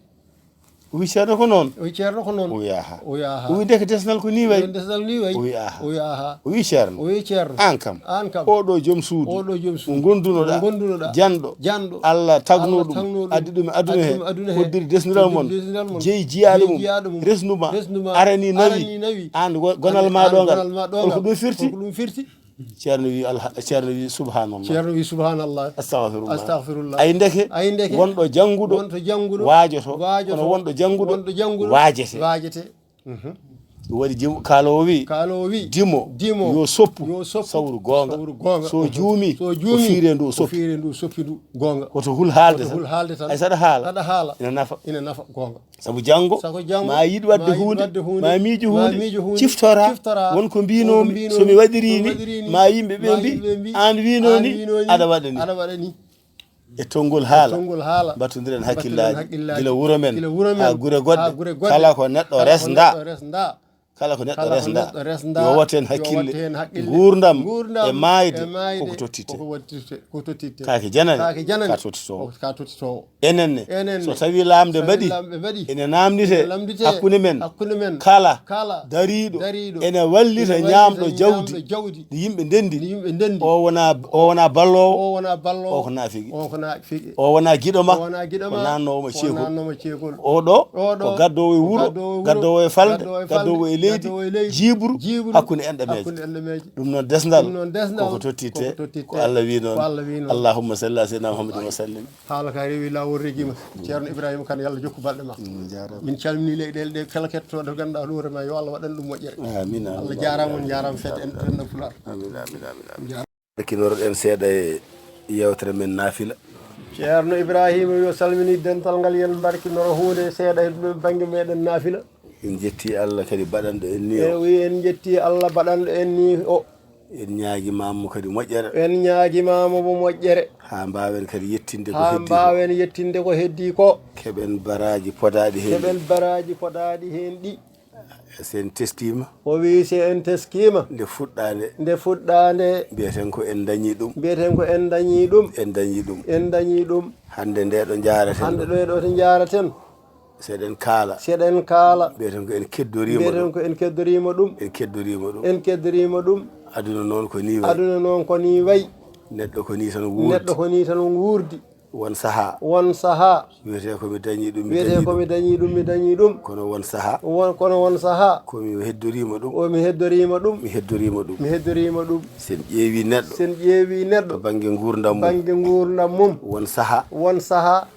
O wi ceerno ko noon. O wi ceerno ko noon. O wi aha. O wi aha. O wi ndeke desnal ko ni wayi. Ndeke desnal ni wayi. O wi aha. O wi aha. O wi ceerno. O wi ceerno. Aan kam. Aan kam. Oɗo joom suudu. Oɗo joom suudu. Mo gondunoɗa. Mo gondunoɗa. Janɗo. Janɗo. Allah tagno ɗum. Allah tagno ɗum. Addi ɗum e aduna he. Addi ɗum e aduna he. Hoddiri desniral mon. Hoddiri desniral mon. Jeyi jiyaaɗo mum. Jeyi jiyaaɗo mum. Resnuma. Resnuma. Arani nawi. Arani nawi. Aan go-, gonal ma ɗo ngal. Aan gonal ma ɗo ngal. Holko ɗum firti? Holko ɗum firti? Ceerno wi alha-, ceerno wi subhanallah. Ceerno wi subhanallah. Astagfirullah. Astagfirullah. Ay ndeke. Ay ndeke. Wonɗo jannguɗo. Wonɗo jannguɗo. Waajoto. Waajoto. Kono wonɗo jannguɗo. Wonɗo jannguɗo. Waajete. Waajete. Mhm. Waɗi jim-, kaalo o wi. Kaalo o wi. Dimo. Dimo. Yo soppu. Yo soppu. Sawru goonga. Sawru goonga. So juumi. So juumi. O fiire ndu o soppi. O fiire ndu o soppi ndu goonga. Koto hul haalde tan. Koto hul haalde tan. Ay saɗa haala. Saɗa haala. Ina nafa. Ina nafa goonga. Sabu janngo, sabu janngo, ma yiɗ waɗde huunde, ma miijo huunde, ma miijo huunde, ciftora, ciftora, won ko mbinoomi, won ko mbinoomi, so mi waɗirii ni, so mi waɗirii ni, ma yimɓe ɓe mbi, ma yimɓe ɓe mbi, aan winoo ni, aan winoo ni, aɗa waɗa ni. Aɗa waɗa ni. E tonngol haala, e tonngol haala, mbattondiren hakkillaaji, mbattondiren hakkillaaji, gila wuro men, gila wuro men, haa gure goɗɗe, haa gure goɗɗe, kala ko neɗɗo, kala ko resnda, neɗɗo resnda, kala ko neɗɗo, kala ko resnda, neɗɗo resnda, yo waɗ heen, yo waɗ hakkille, heen hakkille, nguurndam, nguurndam, e maayde, e maayde, koko tottitte, koko tottitte, koko tottitte. Kaake janane, kaake janane, ka tottitoowo, ka tottitoowo. Enen ne, enen ne, so tawi laamɓe mbaɗi, so tawi laamɓe mbaɗi, ene naamndite, ene naamndite, hakkunde men, hakkunde men, kala, kala, dariiɗo, dariiɗo, ene wallita, ene wallita ñaamɗo, ñaamɗo jawdi, jawdi, ndi yimɓe ndenndi, ndi yimɓe ndenndi, o wona, o wona balloowo, o wona balloowo, o ko naafiki, o ko naafiki, o wona giɗo ma, o wona giɗo ma, ko naatnoowo ma, ko ceekol, naatnoowo ma ceekol. Oɗo, oɗo, ko gaddoowo e wuro, ko gaddoowo e wuro, gaddoowo e falnde, gaddoowo e falnde, gaddoowo e leydi, gaddoowo e leydi, jiibru, jiibru, hakkunde enɗameeje, hakkunde enɗameeje. Ɗum noon desngal, ɗum noon desngal, koko tottitte, koko tottitte, ko Allah wi noon. Ko Allah wi noon. Allahumma salli ala sayyidina Muhammadin wa sallim. Haala ka rewi laawol, regiima. Ceerno Ibrahima Kane, yo Allah jokku balɗe ma. Mm, jaaraama. Min calminii leyɗeele ɗe kala kettooɗo, ganduɗaa, hoore ma, yo Allah waɗan ɗum moƴƴere. Amiin, amiin. Allah jaaraama, on jaaraama, fedde en, renndo Pulaar. Amiin, amiin, amiin, amiin. Barkinoroɗen seeɗa e yeewtere men naafila. Ceerno Ibrahima yo salmini dental ngal, yen barkinoro huunde seeɗa e bannge meɗen naafila. En jetti Allah kadi baɗanɗo en ni o. E wi en jetti Allah baɗanɗo en ni o. En ñaagimaama mo kadi moƴƴere. En ñaagimaama mo moƴƴere. Haa mbaawen kadi yettinde ko heddii ko. Haa mbaawen yettinde ko heddii ko. Keɓen baraaji podaaɗi heen. Keɓen baraaji podaaɗi heen ɗi. So en teskiima. O wi so en teskiima. Nde fuɗɗaande. Nde fuɗɗaande. Mbiyeten ko en ndañii ɗum. Mbiyeten ko en ndañii ɗum. En ndañii ɗum. En ndañii ɗum. Hannde nde ɗo njaaraten. Hannde ɗo, ɗo to njaaraten. Seɗen kaala. Seɗen kaala. Mbiyeten ko en keddoriima ɗum. Mbiyeten ko en keddoriima ɗum. En keddoriima ɗum. En keddoriima ɗum. Aduna noon ko nii wayi. Aduna noon ko nii wayi. Neɗɗo ko nii tan wuurdi. Neɗɗo ko nii tan wuurdi. Won sahaa. Won sahaa. Wiyetee ko mi dañii ɗum, mi dañii ɗum. Wiyetee ko mi dañii ɗum, mi dañii ɗum. Kono won sahaa. Won, kono won sahaa. Ko mi heddoriima ɗum. O mi heddoriima ɗum. Mi heddoriima ɗum. Mi heddoriima ɗum. Sen ƴeewi neɗɗo. Sen ƴeewi neɗɗo. To bannge nguurndam mum. Bannge nguurndam mum. Won sahaa. Won sahaa.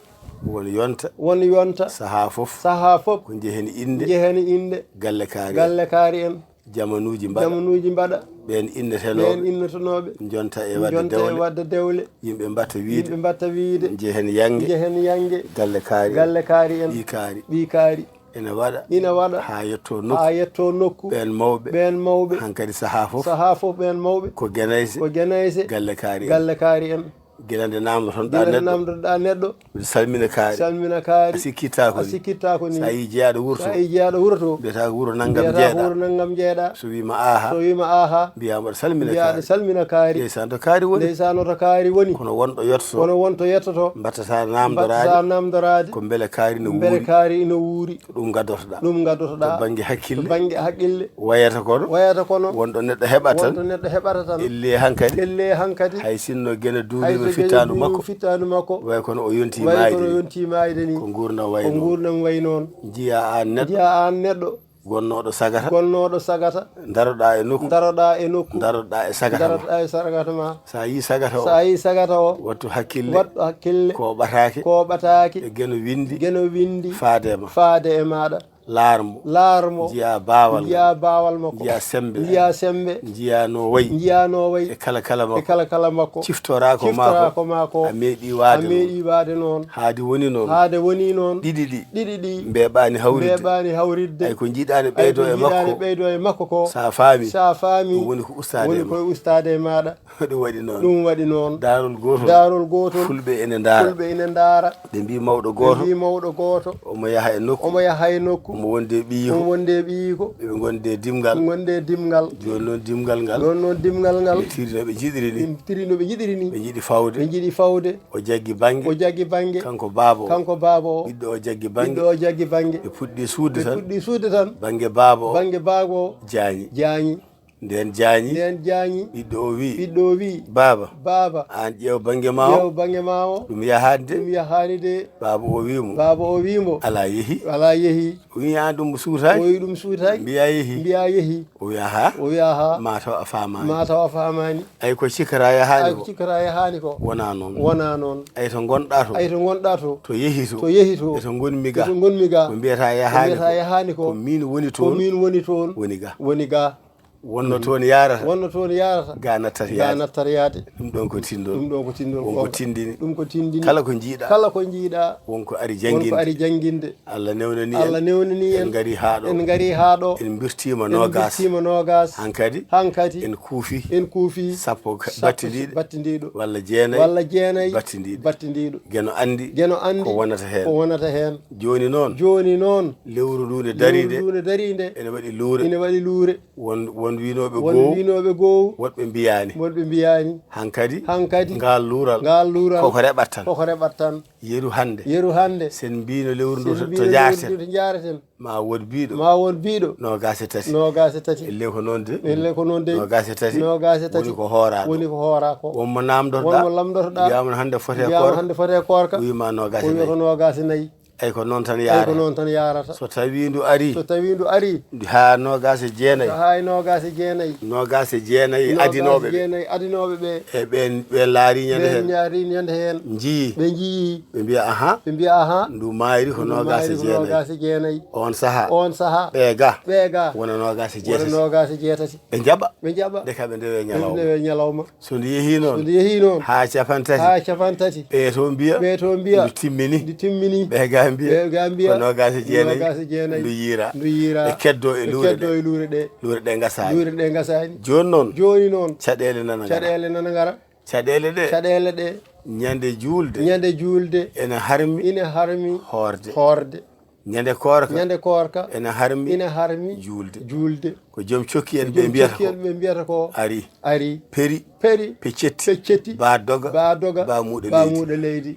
Won yonta. Won yonta. Sahaa fof. Sahaa fof. Ko njehen innde. Njehen innde. Galle kaari en. Galle kaari en. Jamanuuji mbaɗa. Jamanuuji mbaɗa. Ɓeen innetenooɓe. Ɓeen innetenooɓe. Njonta e waɗde dewle. Njonta e waɗde dewle. Yimɓe mbatta wiyde. Yimɓe mbatta wiyde. Njehen yannge. Njehen yannge. Galle kaari en. Galle kaari en. Ɓii kaari. Ɓii kaari. Ina waɗa. Ina waɗa. Haa yetto nokku. Haa yetto nokku. Ɓeen mawɓe. Ɓeen mawɓe. Hankadi sahaa fof. Sahaa fof ɓeen mawɓe. Ko Genayse. Ko Genayse. Galle kaari en. Galle kaari en. Gila nde naamnotoɗaa neɗɗo. Gila nde naamnotoɗaa neɗɗo. Mbiɗa salmina kaari. Salmina kaari. A sikkittaako ni. A sikkittaako ni. So a yii jeyaaɗo wuro to. So a yii jeyaaɗo wuro to. Mbiyata ko wuro nanngam jeeɗaa. Mbiyata ko wuro nanngam jeeɗaa. So wiima aha. Mbiyaa mbaɗa salmina kaari. Mbiyaa aɗa salmina kaari. Ndeysaan to kaari woni. Ndeysaan to kaari woni. Kono won ɗo yottoto. Kono won to yottoto. Mbaɗata naamndoraade. Mbaɗata naamndoraade. Ko mbele kaari no wuuri. Mbele kaari no wuuri. Ko ɗum ngaddotoɗaa. Ɗum ngaddotoɗaa. To bannge hakkille. To bannge hakkille. Wayata kono. Wayata kono. Won ɗo neɗɗo heɓata tan. Won ɗo neɗɗo heɓata tan. Ellee hankadi. Ellee hankadi. Hay sinno Geno duwniima fittaandu makko. Hay so Geno duwniima fittaandu makko. Way kono o yontii maayde ni. Way kono o yontii maayde ni. Ko nguurndam wayi noon. Ko nguurndam wayi noon. Njiyaa aan neɗɗo. Njiyaa aan neɗɗo. Gonnooɗo sagata. Gonnooɗo sagata. Daroɗaa e nokku. Daroɗaa e nokku. Daroɗaa e sagata ma. Daroɗaa e sagata ma. So a yii sagata o. So a yii sagata o. Wattu hakkille. Waɗɗu hakkille. Ko ɓataake. Ko ɓataake. E geno winndi. Geno winndi. Faade e ma. Faade e maaɗa. Laar mo. Laar mo. Njiyaa baawal ngal. Njiyaa baawal makko. Njiyaa semmbe. Njiyaa semmbe. Njiyaa no wayi. Njiyaa no wayi. E kala kala makko. E kala kala makko. Ciftoraa ko maa ko. Ciftoraa ko maa ko. A meeɗii waade noon. A meeɗii waade noon. Haade woni noon. Haade woni noon. Ɗiɗi ɗi. Ɗiɗi ɗi. Mbeeɓaani hawritde. Mbeeɓaani hawritde. Ay ko njiɗaani ɓeydoo e makko. Ay ko njiɗaani ɓeydoo e makko ko. So a faami. So a faami. Ɗum woni ko ustaade e ma. Woni ko e ustaade e maaɗa. Ɗum waɗi noon. Ɗum waɗi noon. Daarol gootol. Daarol gootol. Fulɓe ene ndaara. Fulɓe ene ndaara. Ɓe mbii mawɗo gooto. Ɓe mbii mawɗo gooto. Omo yaha e nokku. Omo yaha e nokku. Omo wondi e ɓiyiiko. Omo wondi e ɓiyiiko. Ɓe ngondi e dimngal. Ɓe ngondi e dimngal. Jooni noon dimngal ngal. Jooni noon dimngal ngal. Ɓe tiri no ɓe njiɗiri ni. Ɓe tiri no ɓe njiɗiri ni. Ɓe njiɗi fawde. Ɓe njiɗi fawde. O jaggi bannge. O jaggi bannge. Kanko baaba o. Kanko baaba o. Ɓiɗɗo o jaggi bannge. Ɓiɗɗo o jaggi bannge. Ɓe puɗɗi suuɗde tan. Ɓe puɗɗi suuɗde tan. Bannge baaba o. Bannge baaba o. Jaañi. Jaañi. Ndeen jaañi. Ndeen jaañi. Ɓiɗɗo o wii. Ɓiɗɗo o wii. Baaba. Baaba. Aan ƴeew bannge ma o. Ƴeew bannge ma o. Ɗum yahaani de. Ɗum yahaani de. Baaba o wii mo. Baaba o wii mo. Alaa yehi. Alaa yehi. O wii aan ɗum suutaaki. O wii ɗum suutaaki. Mbiyaa yehi. Mbiyaa yehi. O wii ahaa. O wii ahaa. Maa taw a faamaani. Maa taw a faamaani. Ay ko cikkataa yahaani ko. Ay ko cikkataa yahaani ko. Wonaa noon. Wonaa noon. Ay to ngonɗaa to. Ay to ngonɗaa to. To yehi to. To yehi to. E to ngonmi ga. E to ngonmi ga. Ko mbiyataa yahaani ko. Ko mbiyataa yahaani ko. Ko miin woni toon. Ko miin woni toon. Woni ga. Woni ga. Wonno toon yaarata. Wonno toon yaarata. Ga nattat yaade. Ga nattat yaade. Ɗum ɗoon ko tinndol. Ɗum ɗoon ko tinndol. Won ko tindini. Ɗum ko tindini. Kala ko njiiɗaa. Kala ko njiiɗaa. Won ko ari jannginde. Won ko ari jannginde. Allah newnani en. Allah newnani en. En ngarii haa ɗo. En ngarii haa ɗo. En mbirtiima noogaas. En mbirtiima noogaas. Hankadi. Hankadi. En kuufi. En kuufi. Sappo ka-, sappo battindiiɗo. Battindiiɗo. Walla jeenayi. Walla jeenayi. Battindiiɗo. Battindiiɗo. Geno anndi. Geno anndi. Ko wonata heen. Ko wonata heen. Jooni noon. Jooni noon. Lewru ndu ne dariinde. Lewru ndu ne dariinde. Ene waɗi luure. Ene waɗi luure. Won, won wiinooɓe goow. Won wiinooɓe goow. Woɗɓe mbiyaani. Woɗɓe mbiyaani. Hankadi. Hankadi. Ngaal luural. Ngaal luural. Koko reɓat tan. Koko reɓat tan. Yeru hannde. Yeru hannde. Sen mbiino lewru ndu to, to njaarten. Sen mbiino lewru ndu to njaarten. Ma wood biiɗo. Ma wood biiɗo. Noogaas e tati. Noogaas e tati. Elle ko noon de. Elle ko noon de. Noogaas e tati. Noogaas e tati. Woni ko hooraa ko. Woni ko hooraa ko. Won mo naamndotoɗaa. Won mo lamndotoɗaa. Mbiyaa mo hannde fotee koorka. Mbiyaa mo hannde fotee koorka. Wii ma noogaas e nayi. Wii ko noogaas e nayi. Ay ko noon tan yaarata. Ay ko noon tan yaarata. So tawii ndu arii. So tawii ndu arii. Haa noogaas e jeenayi. Haa noogaas e jeenayi. Noogaas e jeenayi adinooɓe ɓe. Noogaas e jeenayi adinooɓe ɓe. E ɓeen, ɓe laarii ñande heen. Ɓe laarii ñande heen. Njiyii. Ɓe njiyii. Ɓe mbiya, ahan. Ɓe mbiya, ahan. Ndu maayri ko noogaas e jeenayi. Ndu maayri ko noogaas e jeenayi. Oon sahaa. Oon sahaa. Ɓee ga. Ɓee ga. Wona noogaas e jeetati. Wona noogaas e jeetati. Ɓe njaɓa. Ɓe njaɓa. Nde ka ɓe ndewe ñalawma. Ɓe ndewe ñalawma. So ndu yehii noon. So ndu yehii noon. Haa capanɗe tati. Haa capanɗe tati. Ɓee to mbiya. Ɓee to mbiya. Ndu timmini. Ndu timmini. Ɓee ga mbiya. Ɓee ga mbiya. Ko noogaas e jeenayi. Noogaas e jeenayi. Ndu yiiraa. Ndu yiiraa. Ɓe keddoo e luure ɗe. Ɓe keddoo e luure ɗe. Luure ɗe ngasaani. Luure ɗe ngasaani. Jooni noon. Jooni noon. Caɗeele nana ngara. Caɗeele nana ngara. Caɗeele ɗe. Caɗeele ɗe. Ñande juulde. Ñande juulde. Ene harmi. Ene harmi. Hoorde. Hoorde. Ñande koorka. Ñande koorka. Ene harmi. Ene harmi. Juulde. Juulde. Ko joom cokki en ɓe mbiyata ko. Joom cokki en ɓe mbiyata ko. Ari. Ari. Peri. Peri. Peccetti. Peccetti. Ba doga. Ba doga. Ba muuɗa leydi. Ba muuɗa leydi.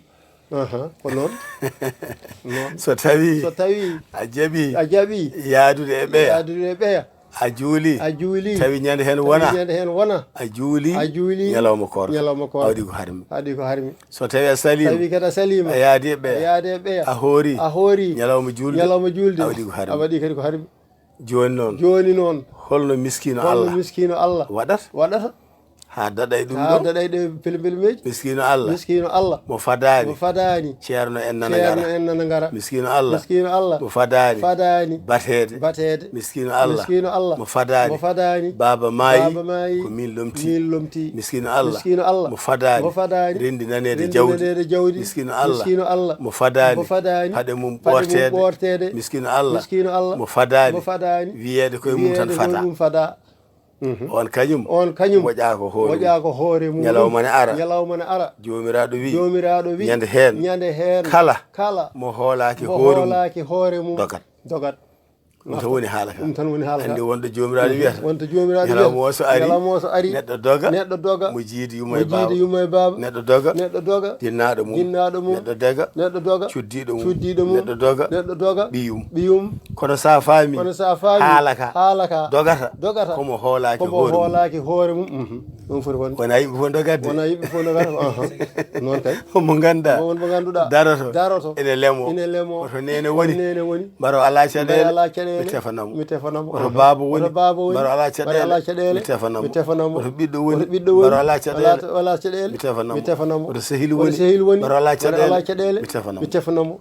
Aha, ko noon. Noon. So tawii. So tawii. A jaɓii. A jaɓii. Yaadude e ɓeya. Yaadude e ɓeya. A juulii. A juulii. Tawi ñande heen wona. Tawi ñande heen wona. A juulii. A juulii. Ñalawma koorka. Ñalawma koorka. A waɗi ko harmi. A waɗi ko harmi. So tawi a saliima. Tawi kadi a saliima. A yaadi e ɓeya. A yaadi e ɓeya. A hoori. A hoori. Ñalawma juulde. Ñalawma juulde. A waɗi ko harmi. A waɗi kadi ko harmi. Jooni noon. Jooni noon. Holno miskiino Allah. Holno miskiino Allah. Waɗata. Waɗata. Haa daɗay ɗum ɗo. Haa daɗay ɗo pelpelmeeji. Miskiino Allah. Miskiino Allah. Mo fadaani. Mo fadaani. Ceerno en nana ngara. Ceerno en nana ngara. Miskiino Allah. Miskiino Allah. Mo fadaani. Fadaani. Bateede. Bateede. Miskiino Allah. Miskiino Allah. Mo fadaani. Mo fadaani. Baaba maayi. Baaba maayi. Ko miin lomtii. Miin lomtii. Miskiino Allah. Miskiino Allah. Mo fadaani. Mo fadaani. Renndi naneede jawdi. Renndi naneede jawdi. Miskiino Allah. Miskiino Allah. Mo fadaani. Mo fadaani. Paɗe mum ɓoorteede. Paɗe mum ɓoorteede. Miskiino Allah. Miskiino Allah. Mo fadaani. Mo fadaani. Wiyeede koye mum tan fadaa. Wiyeede koye mum fadaa. Mhm. On kañum. On kañum. Moƴaa ko hoore mum. Moƴaa ko hoore mum. Ñalawma ne ara. Ñalawma ne ara. Joomiraaɗo wiyi. Joomiraaɗo wiyi. Ñande heen. Ñande heen. Kala. Kala. Mo hoolaaki hoore mum. Mo hoolaaki hoore mum. Dogat. Dogat. Ɗum tan woni haala ka. Ɗum tan woni haala ka. Anndi wonɗo Joomiraaɗo wiyata. Wonto Joomiraaɗo wiyata. Ñalawma o so ari. Ñalawma o so ari. Neɗɗo doga. Neɗɗo doga. Mo jiidi yumma e baaba. Mo jiidi yumma e baaba. Neɗɗo doga. Neɗɗo doga. Jinnaaɗo mum. Jinnaaɗo mum. Neɗɗo doga. Neɗɗo doga. Cuddiiɗo mum. Cuddiiɗo mum. Neɗɗo doga. Neɗɗo doga. Ɓiyum. Ɓiyum. Kono so a faami. Kono so a faami. Haala ka. Haala ka. Dogata. Dogata. Ko mo hoolaaki hoore mum. Ko mo hoolaaki hoore mum. Mhm. Ɗum foti wonde. Wona yimɓe fof dogata de. Wona yimɓe fof dogata. Aha. Noon kay. Mo ngannduɗaa. Mo, mo ngannduɗaa. Daroto. Daroto. Ene lemo. Ene lemo. Koto neene woni. Koto neene woni. Mbaro alaa caɗeele. Mbaro alaa caɗeele. Mi tefanamo. Mi tefanamo. Oto baaba woni. Oto baaba woni. Mbaɗo alaa caɗeele. Mbaɗo alaa caɗeele. Mi tefanamo. Mi tefanamo. Oto ɓiɗɗo woni. Oto ɓiɗɗo woni. Mbaɗo alaa caɗeele. Alaa, alaa caɗeele. Mi tefanamo. Mi tefanamo. Oto sehil woni. Oto sehil woni. Mbaɗo alaa caɗeele. Mbaɗo alaa caɗeele. Mi tefanamo. Mi tefanamo.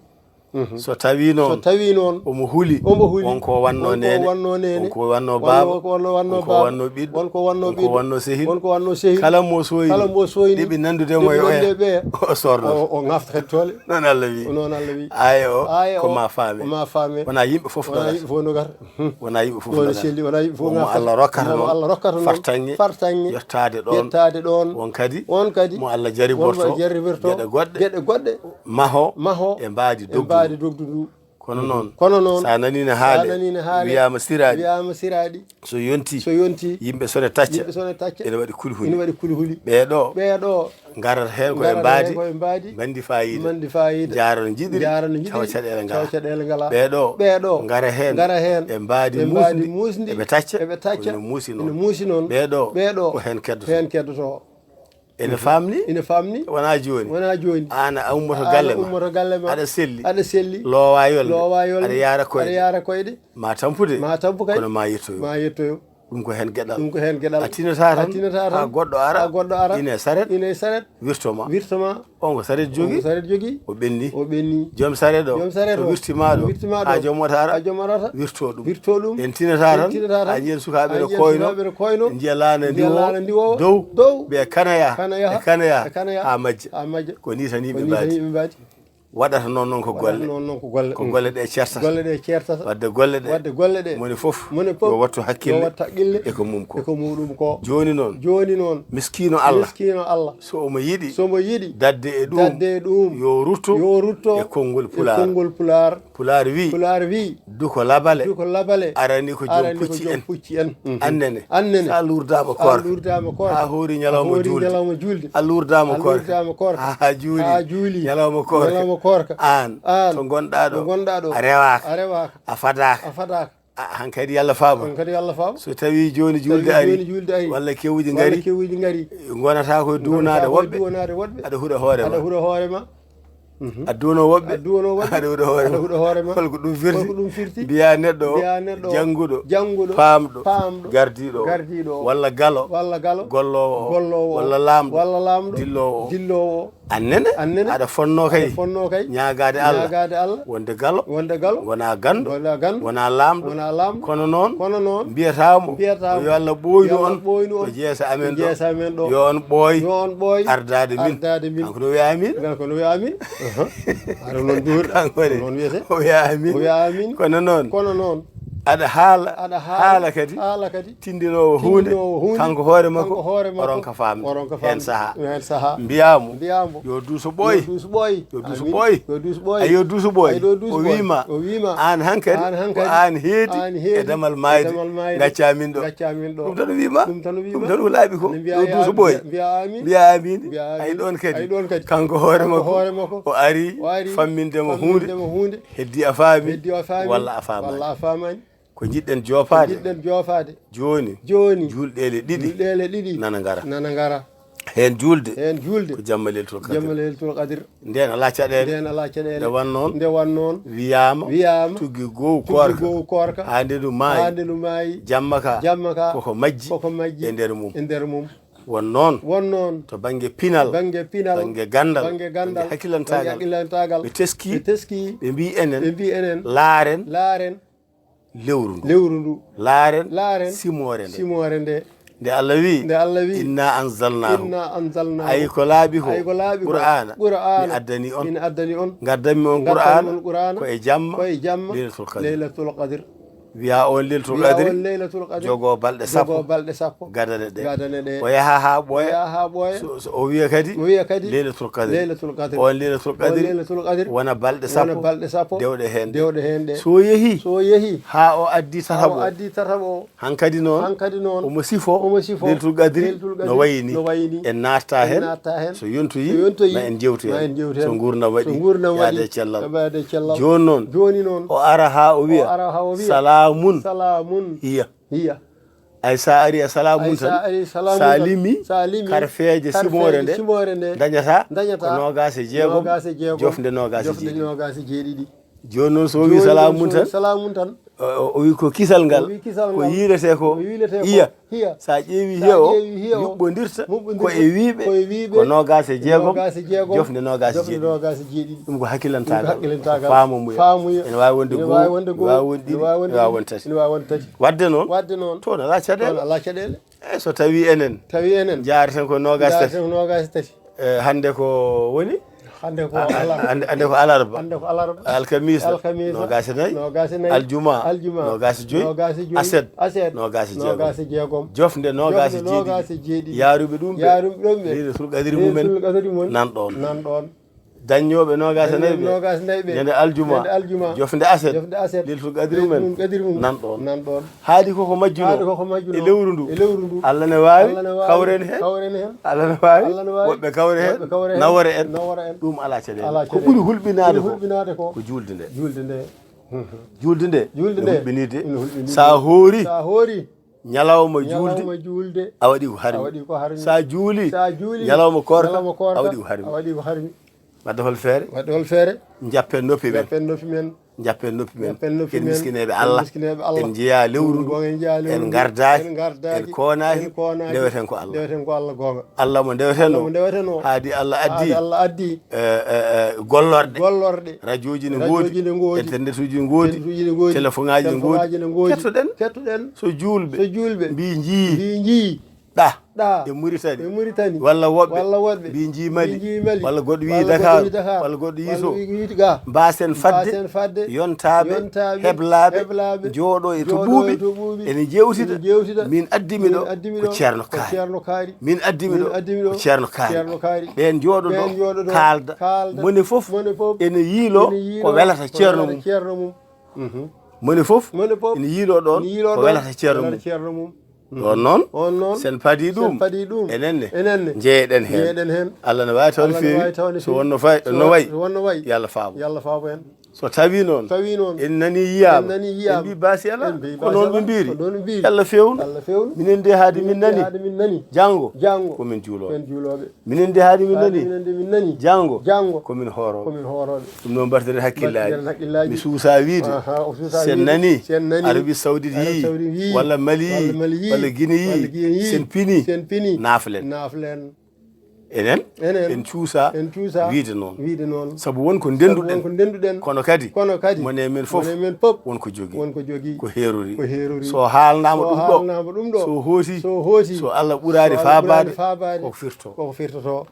Mhm. So tawi noon. So tawi noon. Omo huli. Omo huli. Wonko wanno neene. Wonko wanno neene. Wonko wanno baaba. Wonko wanno, wanno baaba. Wonko wanno ɓiɗɗo. Wonko wanno ɓiɗɗo. Wonko wanno sehil. Wonko wanno sehil. Kala mo soyni. Kala mo soyni. Ɗeɓi nandude mo e ɓeya. O sorno. O, o ŋafta kadi toole. Noon Allah wi. Noon Allah wi. Aaya o, aaya o, ko ma faame. Ko ma faame. Wona yimɓe fof no ngata. Wona yimɓe fof no ngata. Hmm. Wona yimɓe fof no ngata. Selli, wona yimɓe fof ngata. Mo Allah rokkata noon. Mo Allah rokkata noon. Fartaŋŋe. Fartaŋŋe. Yettaade ɗoon. Yettaade ɗoon. Won kadi. Won kadi. Mo Allah jaribirto. Mo Allah jaribirto. Geɗe goɗɗe. Geɗe goɗɗe. Maho. Maho. E mbaadi dogdu. E mbaadi dogdu ndu. Kono noon. Kono noon. Sa nani ne haale. Sa nani ne haale. Wiyaama siraaɗi. Wiyaama siraaɗi. So yonti. So yonti. Yimɓe sone tacca. Yimɓe sone tacca. Ene waɗi kulhuli. Ene waɗi kulhuli. Ɓee ɗo. Ɓee ɗo. Ngarata heen ko e mbaadi. Ngarata heen ko e mbaadi. Mbaɗi faayiida. Mbaɗi faayiida. Njaara no njiɗiri. Njaara no njiɗiri. Tawa caɗeele ngalaa. Tawa caɗeele ngalaa. Ɓee ɗo. Ɓee ɗo. Ngara heen. Ngara heen. E mbaadi muusndi. E mbaadi muusndi. Eɓe tacca. Eɓe tacca. Ene muusi noon. Ene muusi noon. Ɓee ɗo. Ɓee ɗo. Ko heen keddotoo. Heen keddotoo. Ene faamni? Ene faamni? Wonaa jooni. Wonaa jooni. Aan a ummoto galle ma. Aan a ummoto galle ma. Aɗa selli. Aɗa selli. Loowaa yolde. Loowaa yolde. Aɗa yaara koyɗe. Aɗa yaara koyɗe. Ma tampude. Ma tampu kay. Kono ma yettoyo. Ma yettoyo. Ɗum ko heen geɗal. Ɗum ko heen geɗal. A tinataa tan. A tinataa tan. Haa goɗɗo ara. Haa goɗɗo ara. Ina e saret. Ina e saret. Wirto ma. Wirto ma. On ko saret jogi. On ko saret jogi. O ɓenni. O ɓenni. Joom saret o. Joom saret o. O wirti ma ɗo. O wirti ma ɗo. Haa joom mota ara. Haa joom mota ara. Wirto ɗum. Wirto ɗum. En tinataa tan. En tinataa tan. Haa njiyen sukaaɓe no koyno. Haa njiyen sukaaɓe no koyno. Njiya laana ndiwoowa. Njiya laana ndiwoowa. Dow. Dow. Ɓe kanaya. Kanaya. E kanaya. E kanaya. Haa majja. Haa majja. Ko ni tan yimɓe mbaadi. Ko ni tan yimɓe mbaadi. Waɗata noon, noon ko golle. Waɗata noon, noon ko golle. Ko golle ɗe ceertata. Golle ɗe ceertata. Wadde golle ɗe. Wadde golle ɗe. Moni fof. Moni fof. Yo wattu hakkille. Yo wattu hakkille. E ko mum ko. E ko muɗum ko. Jooni noon. Jooni noon. Miskiino Allah. Miskiino Allah. So omo yiɗi. So omo yiɗi. Dadde e ɗum. Dadde e ɗum. Yo rutto. Yo rutto. E konngol Pulaar. E konngol Pulaar. Pulaar wi. Pulaar wi. Duko labale. Duko labale. Arani ko joom pucci en. Arani ko joom pucci en. Mhm. Annene. Annene. Sa lurdaama koorka. Sa lurdaama koorka. A hoori ñalawma juulde. A hoori ñalawma juulde. A lurdaama koorka. A lurdaama koorka. A juuli. A juuli. Ñalawma koorka. Ñalawma koorka. Aan. Aan. To ngonɗaa ɗo. To ngonɗaa ɗo. A rewaaka. A rewaaka. A fadaaka. A fadaaka. A, hankadi Yalla faama. Hankadi Yalla faama. So tawi jooni juulde ari. So tawi jooni juulde ari. Walla kewuuji ngari. Walla kewuuji ngari. Ngonata ko e duwanaade woɓɓe. Ngonata ko e duwanaade woɓɓe. Aɗa huɗa hoore ma. Aɗa huɗa hoore ma. Mhm. A duwano woɓɓe. A duwano woɓɓe. Aɗa huɗa hoore ma. Aɗa huɗa hoore ma. Holko ɗum firti? Holko ɗum firti? Mbiya neɗɗo. Mbiya neɗɗo. Jannguɗo. Jannguɗo. Paamɗo. Paamɗo. Gardiiɗo. Gardiiɗo. Walla galo. Walla galo. Golloowo. Golloowo. Walla laamɗo. Walla laamɗo. Dilloowo. Dilloowo. Annene. Annene. Aɗa fonnoo kay. Aɗa fonnoo kay. Ñaagaade Allah. Ñaagaade Allah. Wonde galo. Wonde galo. Wona ganndo. Wona ganndo. Wona laamɗo. Wona laamɗo. Kono noon. Kono noon. Mbiyataamo. Mbiyataamo. Yo Allah ɓooynu on. Yo Allah ɓooynu on. Ko jeesa amen ɗo. Jeesa amen ɗo. Yo on ɓooy. Yo on ɓooy. Ardaade min. Ardaade min. Kanko no wiya amin. Kanko no wiya amin. Aha. Aɗa noon duuri. Kanko ne. Noon wiyete. O wiya amin. O wiya amin. Kono noon. Kono noon. Aɗa haala. Aɗa haala. Haala kadi. Haala kadi. Tindinoowo huunde. Tindinoowo huunde. Kanko hoore makko. Kanko hoore makko. O ronka faamde. O ronka faamde. Heen sahaa. Heen sahaa. Mbiyaamo. Mbiyaamo. Yo duuso ɓooy. Yo duuso ɓooy. Yo duuso ɓooy. Amin. Yo duuso ɓooy. Ay, yo duuso ɓooy. O wiima. O wiima. Aan hankadi. Aan hankadi. Ko aan heedi. Aan heedi. E damal maayde. E damal maayde. Ngacca min ɗo. Ngacca min ɗo. Ɗum tan o wiima. Ɗum tan o wiima. Ɗum tan o laaɓi ko. Yo duuso ɓooy. Mbiya amin. Mbiya amin. Mbiya amin. Ay ɗoon kadi. Ay ɗoon kadi. Kanko hoore makko. Kanko hoore makko. O ari. O ari. Famminde mo huunde. Famminde mo huunde. Heddi a faami. Heddi a faami. Walla a faamaani. Walla a faamaani. Ko njiɗɗen joofaade. Ko njiɗɗen joofaade. Jooni. Jooni. Juulɗeele ɗiɗi. Juulɗeele ɗiɗi. Nana ngara. Nana ngara. Heen juulde. Heen juulde. Ko jamma Leylatul Qadr. Jamma Leylatul Qadr. Ndeen alaa caɗeele. Ndeen alaa caɗeele. Nde wan noon. Nde wan noon. Wiyaama. Wiyaama. Tuggi goowu koorka. Tuggi goowu koorka. Haa nde ndu maayi. Haa nde ndu maayi. Jamma ka. Jamma ka. Koko majji. Koko majji. E nder mum. E nder mum. Won noon. Won noon. To bannge pinal. Bannge pinal. Bannge ganndal. Bannge ganndal. Bannge hakkilantaagal. Bannge hakkilantaagal. Ɓe teski. Ɓe teski. Ɓe mbii enen. Ɓe mbii enen. Laaren. Laaren. Lewru ndu. Lewru ndu. Laaren. Laaren. Simoore nde. Simoore nde. Nde Allah wi. Nde Allah wi. Inna anzalnaahu. Inna anzalnaahu. Ay ko laaɓi ko. Ay ko laaɓi ko. Qur'aana. Qur'aana. Mi addani on. Mi addani on. Ngaddanmi on Qur'aana. Ngaddanmi on Qur'aana. Ko e jamma. Ko e jamma. Leylatul Qadr. Leylatul Qadr. Wiya on Leylatul Qadri. Wiya on Leylatul Qadri. Jogoo balɗe sappo. Jogoo balɗe sappo. Gadane ɗe. Gadane ɗe. O yaha haa ɓooya. O yaha haa ɓooya. So, so o wiya kadi. O wiya kadi. Leylatul Qadri. Leylatul Qadri. On Leylatul Qadri. On Leylatul Qadri. Wona balɗe sappo. Wona balɗe sappo. Dewɗe heen ɗe. Dewɗe heen ɗe. So o yehi. So o yehi. Haa o addi tataɓo. Haa o addi tataɓo o. Hankadi noon. Hankadi noon. Omo sifo. Omo sifo. Leylatul Qadri. Leylatul Qadri. No wayi ni. No wayi ni. En naattaa heen. En naattaa heen. So yontoyi. So yontoyi. Ma en njewtu heen. Ma en njewtu heen. So nguurndam waɗi. So nguurndam waɗi. Yaade cellal. Yaade cellal. Jooni noon. Jooni noon. O ara haa o wiya. O ara haa o wiya. Salaamun. Salaamun. Hiya. Hiya. Ay, sa ari a salaamun tan. Ay, sa ari salaamun tan. Sa limi. Sa limi. Karfeeje simoore nde. Karfeeje simoore nde. Dañata. Dañata. Ko noogaas e jeegom. Noogaas e jeegom. Jofde noogaas e jeeɗiɗi. Jofde noogaas e jeeɗiɗi. Jooni noon so o wi salaamun tan. Jooni noon so o wi salaamun tan. O o wi ko kisal ngal, ko yiiletee ko iya. Sa ƴeewi he o, yuɓɓondirta ko e wiiɓe ko noogaas e jeegom, jofnde noogaas e jeeɗiɗi. Ɗum ko hakkilantaagal, faamuya. Ene waawi wonde goo, ene waawi wonde ɗiɗi, ene waawi wonde tati. Waɗde noon, toon alaa caɗeele. Eeyi, so tawii enen, tawii enen, njaareten ko noogaas tati. Njaareten ko noogaas tati. E hannde ko woni? Hannde ko alarba. Hannde ko alarba. Hannde ko alarba. Alkamisa. Alkamisa. Noogaas e nayi. Noogaas e nayi. Aljuma. Aljuma. Noogaas e joyi. Noogaas e joyi. Aset. Aset. Noogaas e jeegom. Noogaas e jeegom. Jofnde noogaas e jeeɗiɗi. Jofnde noogaas e jeeɗiɗi. Yaaruɓe ɗum ɓe. Yaaruɓe ɗum ɓe. Leylatul qadri mumen. Leylatul qadri mumen. Nan ɗoon. Nan ɗoon. Daññooɓe noogaas e nayi ɓe. Noogaas e nayi ɓe. Ñande aljuma. Ñande aljuma. Jofnde aset. Jofnde aset. Leylatul qadri mumen. Leylatul qadri mumen. Nan ɗoon. Nan ɗoon. Haaɗi koko majjuno. Haaɗi koko majjuno. E lewru ndu. E lewru ndu. Allah ne waawi. Allah ne waawi. Kawren heen. Kawren heen. Allah ne waawi. Allah ne waawi. Woɓɓe kawre heen. Woɓɓe kawre heen. Nawore en. Nawore en. Ɗum alaa caɗeele. Alaa caɗeele. Ko ɓuri hulɓinaade ko, ɓuri hulɓinaade ko, ko juulde nde. Juulde nde. Juulde nde. Juulde nde. Hulɓinii de. Ene hulɓinii de. Sa hoori. Sa hoori. Ñalawma juulde. Ñalawma juulde. A waɗi ko harmi. A waɗi ko harmi. Sa juuli. Sa juuli. Ñalawma koorka. Ñalawma koorka. A waɗi ko harmi. A waɗi ko harmi. Waɗde hol feere? Waɗde hol feere? Njappen noppi men. Njappen noppi men. Njappen noppi men. Njappen noppi men. En miskineeɓe Allah. En miskineeɓe Allah. En njeyaa lewru ndu. Ɗum ɗo en njeyaa lewru ndu. En ngardaaki. En ngardaaki. En koonaaki. En koonaaki. Ndeweten ko Allah. Ndeweten ko Allah goonga. Allah mo ndeweten o. Allah mo ndeweten o. Haadi Allah addi. Haadi Allah addi. E, e, e, gollorɗe. Gollorɗe. Rajooji ne ngoodi. Rajooji ne ngoodi. Internetuuji ne ngoodi. Internetuuji ne ngoodi. Telefoŋaaji ne ngoodi. Telefoŋaaji ne ngoodi. Kettoɗen. Kettoɗen. So juulɓe. So juulɓe. Mbii njii. Mbii njii. Ɗa. Ɗa. E Muritani. E Muritani. Walla woɓɓe. Walla woɓɓe. Mbii njii Mali. Mbii njii Mali. Walla goɗɗo wii Dakar. Walla goɗɗo wii Dakar. Walla goɗɗo wii to. Walla wii to ga. Mbaasen fadde. Mbaasen fadde. Yontaaɓe. Yontaaɓe. Heblaaɓe. Heblaaɓe. Jooɗo e to ɓuuɓi. Jooɗo e to ɓuuɓi. Ene jeewtida. Ene jeewtida. Min addi mi ɗo. Min addi mi ɗo. Ko Ceerno Kaari. Ko Ceerno Kaari. Min addi mi ɗo. Min addi mi ɗo. Ko Ceerno Kaari. Ceerno Kaari. Ɓeen njooɗo ɗo. Ɓeen njooɗo ɗo. Kaalda. Kaalda. Mone fof. Mone fof. Ene yiiloo. Ene yiiloo. Ko welata Ceerno mum. Ko welata Ceerno mum. Mhm. Moni fof, moni fof, ene yiiloo ɗoon, ene yiiloo ko ɗoon, welata Ceerno mum. Welata Ceerno mum. Mhm. Ɗoon noon, on noon, sen padi ɗum, sen padi ɗum, enen ne, enen ne, njeyeɗen heen. Njeyeɗen heen. Allah ne waawi taw ne feewi, Allah ne waawi taw ne feewi, so wonno fay-, so no wa-, wayi, so wonno wayi, yo Allah faabo. Yo Allah faabo en. So tawii noon, tawii noon, en nanii yiyaama, en nanii yiyaama, en mbii baasi alaa, en mbii ko baasi noon ɓe alaa, mbiiri. Ko noon ɓe mbiiri. Yo Allah feewnu. Yo Allah feewnu. Minen de haade min nanii, minen de haade min nanii, janngo, janngo, ko min juulooɓe. Ko min juulooɓe. Minen de haade min nanii. Minen de min nanii. Janngo. Janngo. Ko min hoorooɓe. Ko min hoorooɓe. Ɗum noon mbaɗten hakkillaaji. Mbaɗten hakkillaaji. Mi suusaa wiide. Aha, o suusaa wiide. Sen nanii. Sen nanii. Arabie Saoudite yii. Arabie Saoudite yii. Walla Mali yii. Walla Mali yii. Walla Guinée yii. Walla Guinée yii. Sen pinii. Sen pinii. Naaflen. Naaflen. Enen. Enen. En cuusaa. En cuusaa. Wiide noon. Wiide noon. Sabu won ko ndennduɗen. Sabu won ko ndennduɗen. Kono kadi. Kono kadi. Mone men fof. Mone men fof. Won ko jogii. Won ko jogii. Ko heerori. Ko heerori. So haalnaama ɗum ɗo. So haalnaama ɗum ɗo. So hooti. So hooti. So Allah ɓuraani faabaade. So Allah ɓuraani faabaade. Koko firtoo. Koko firtotoo.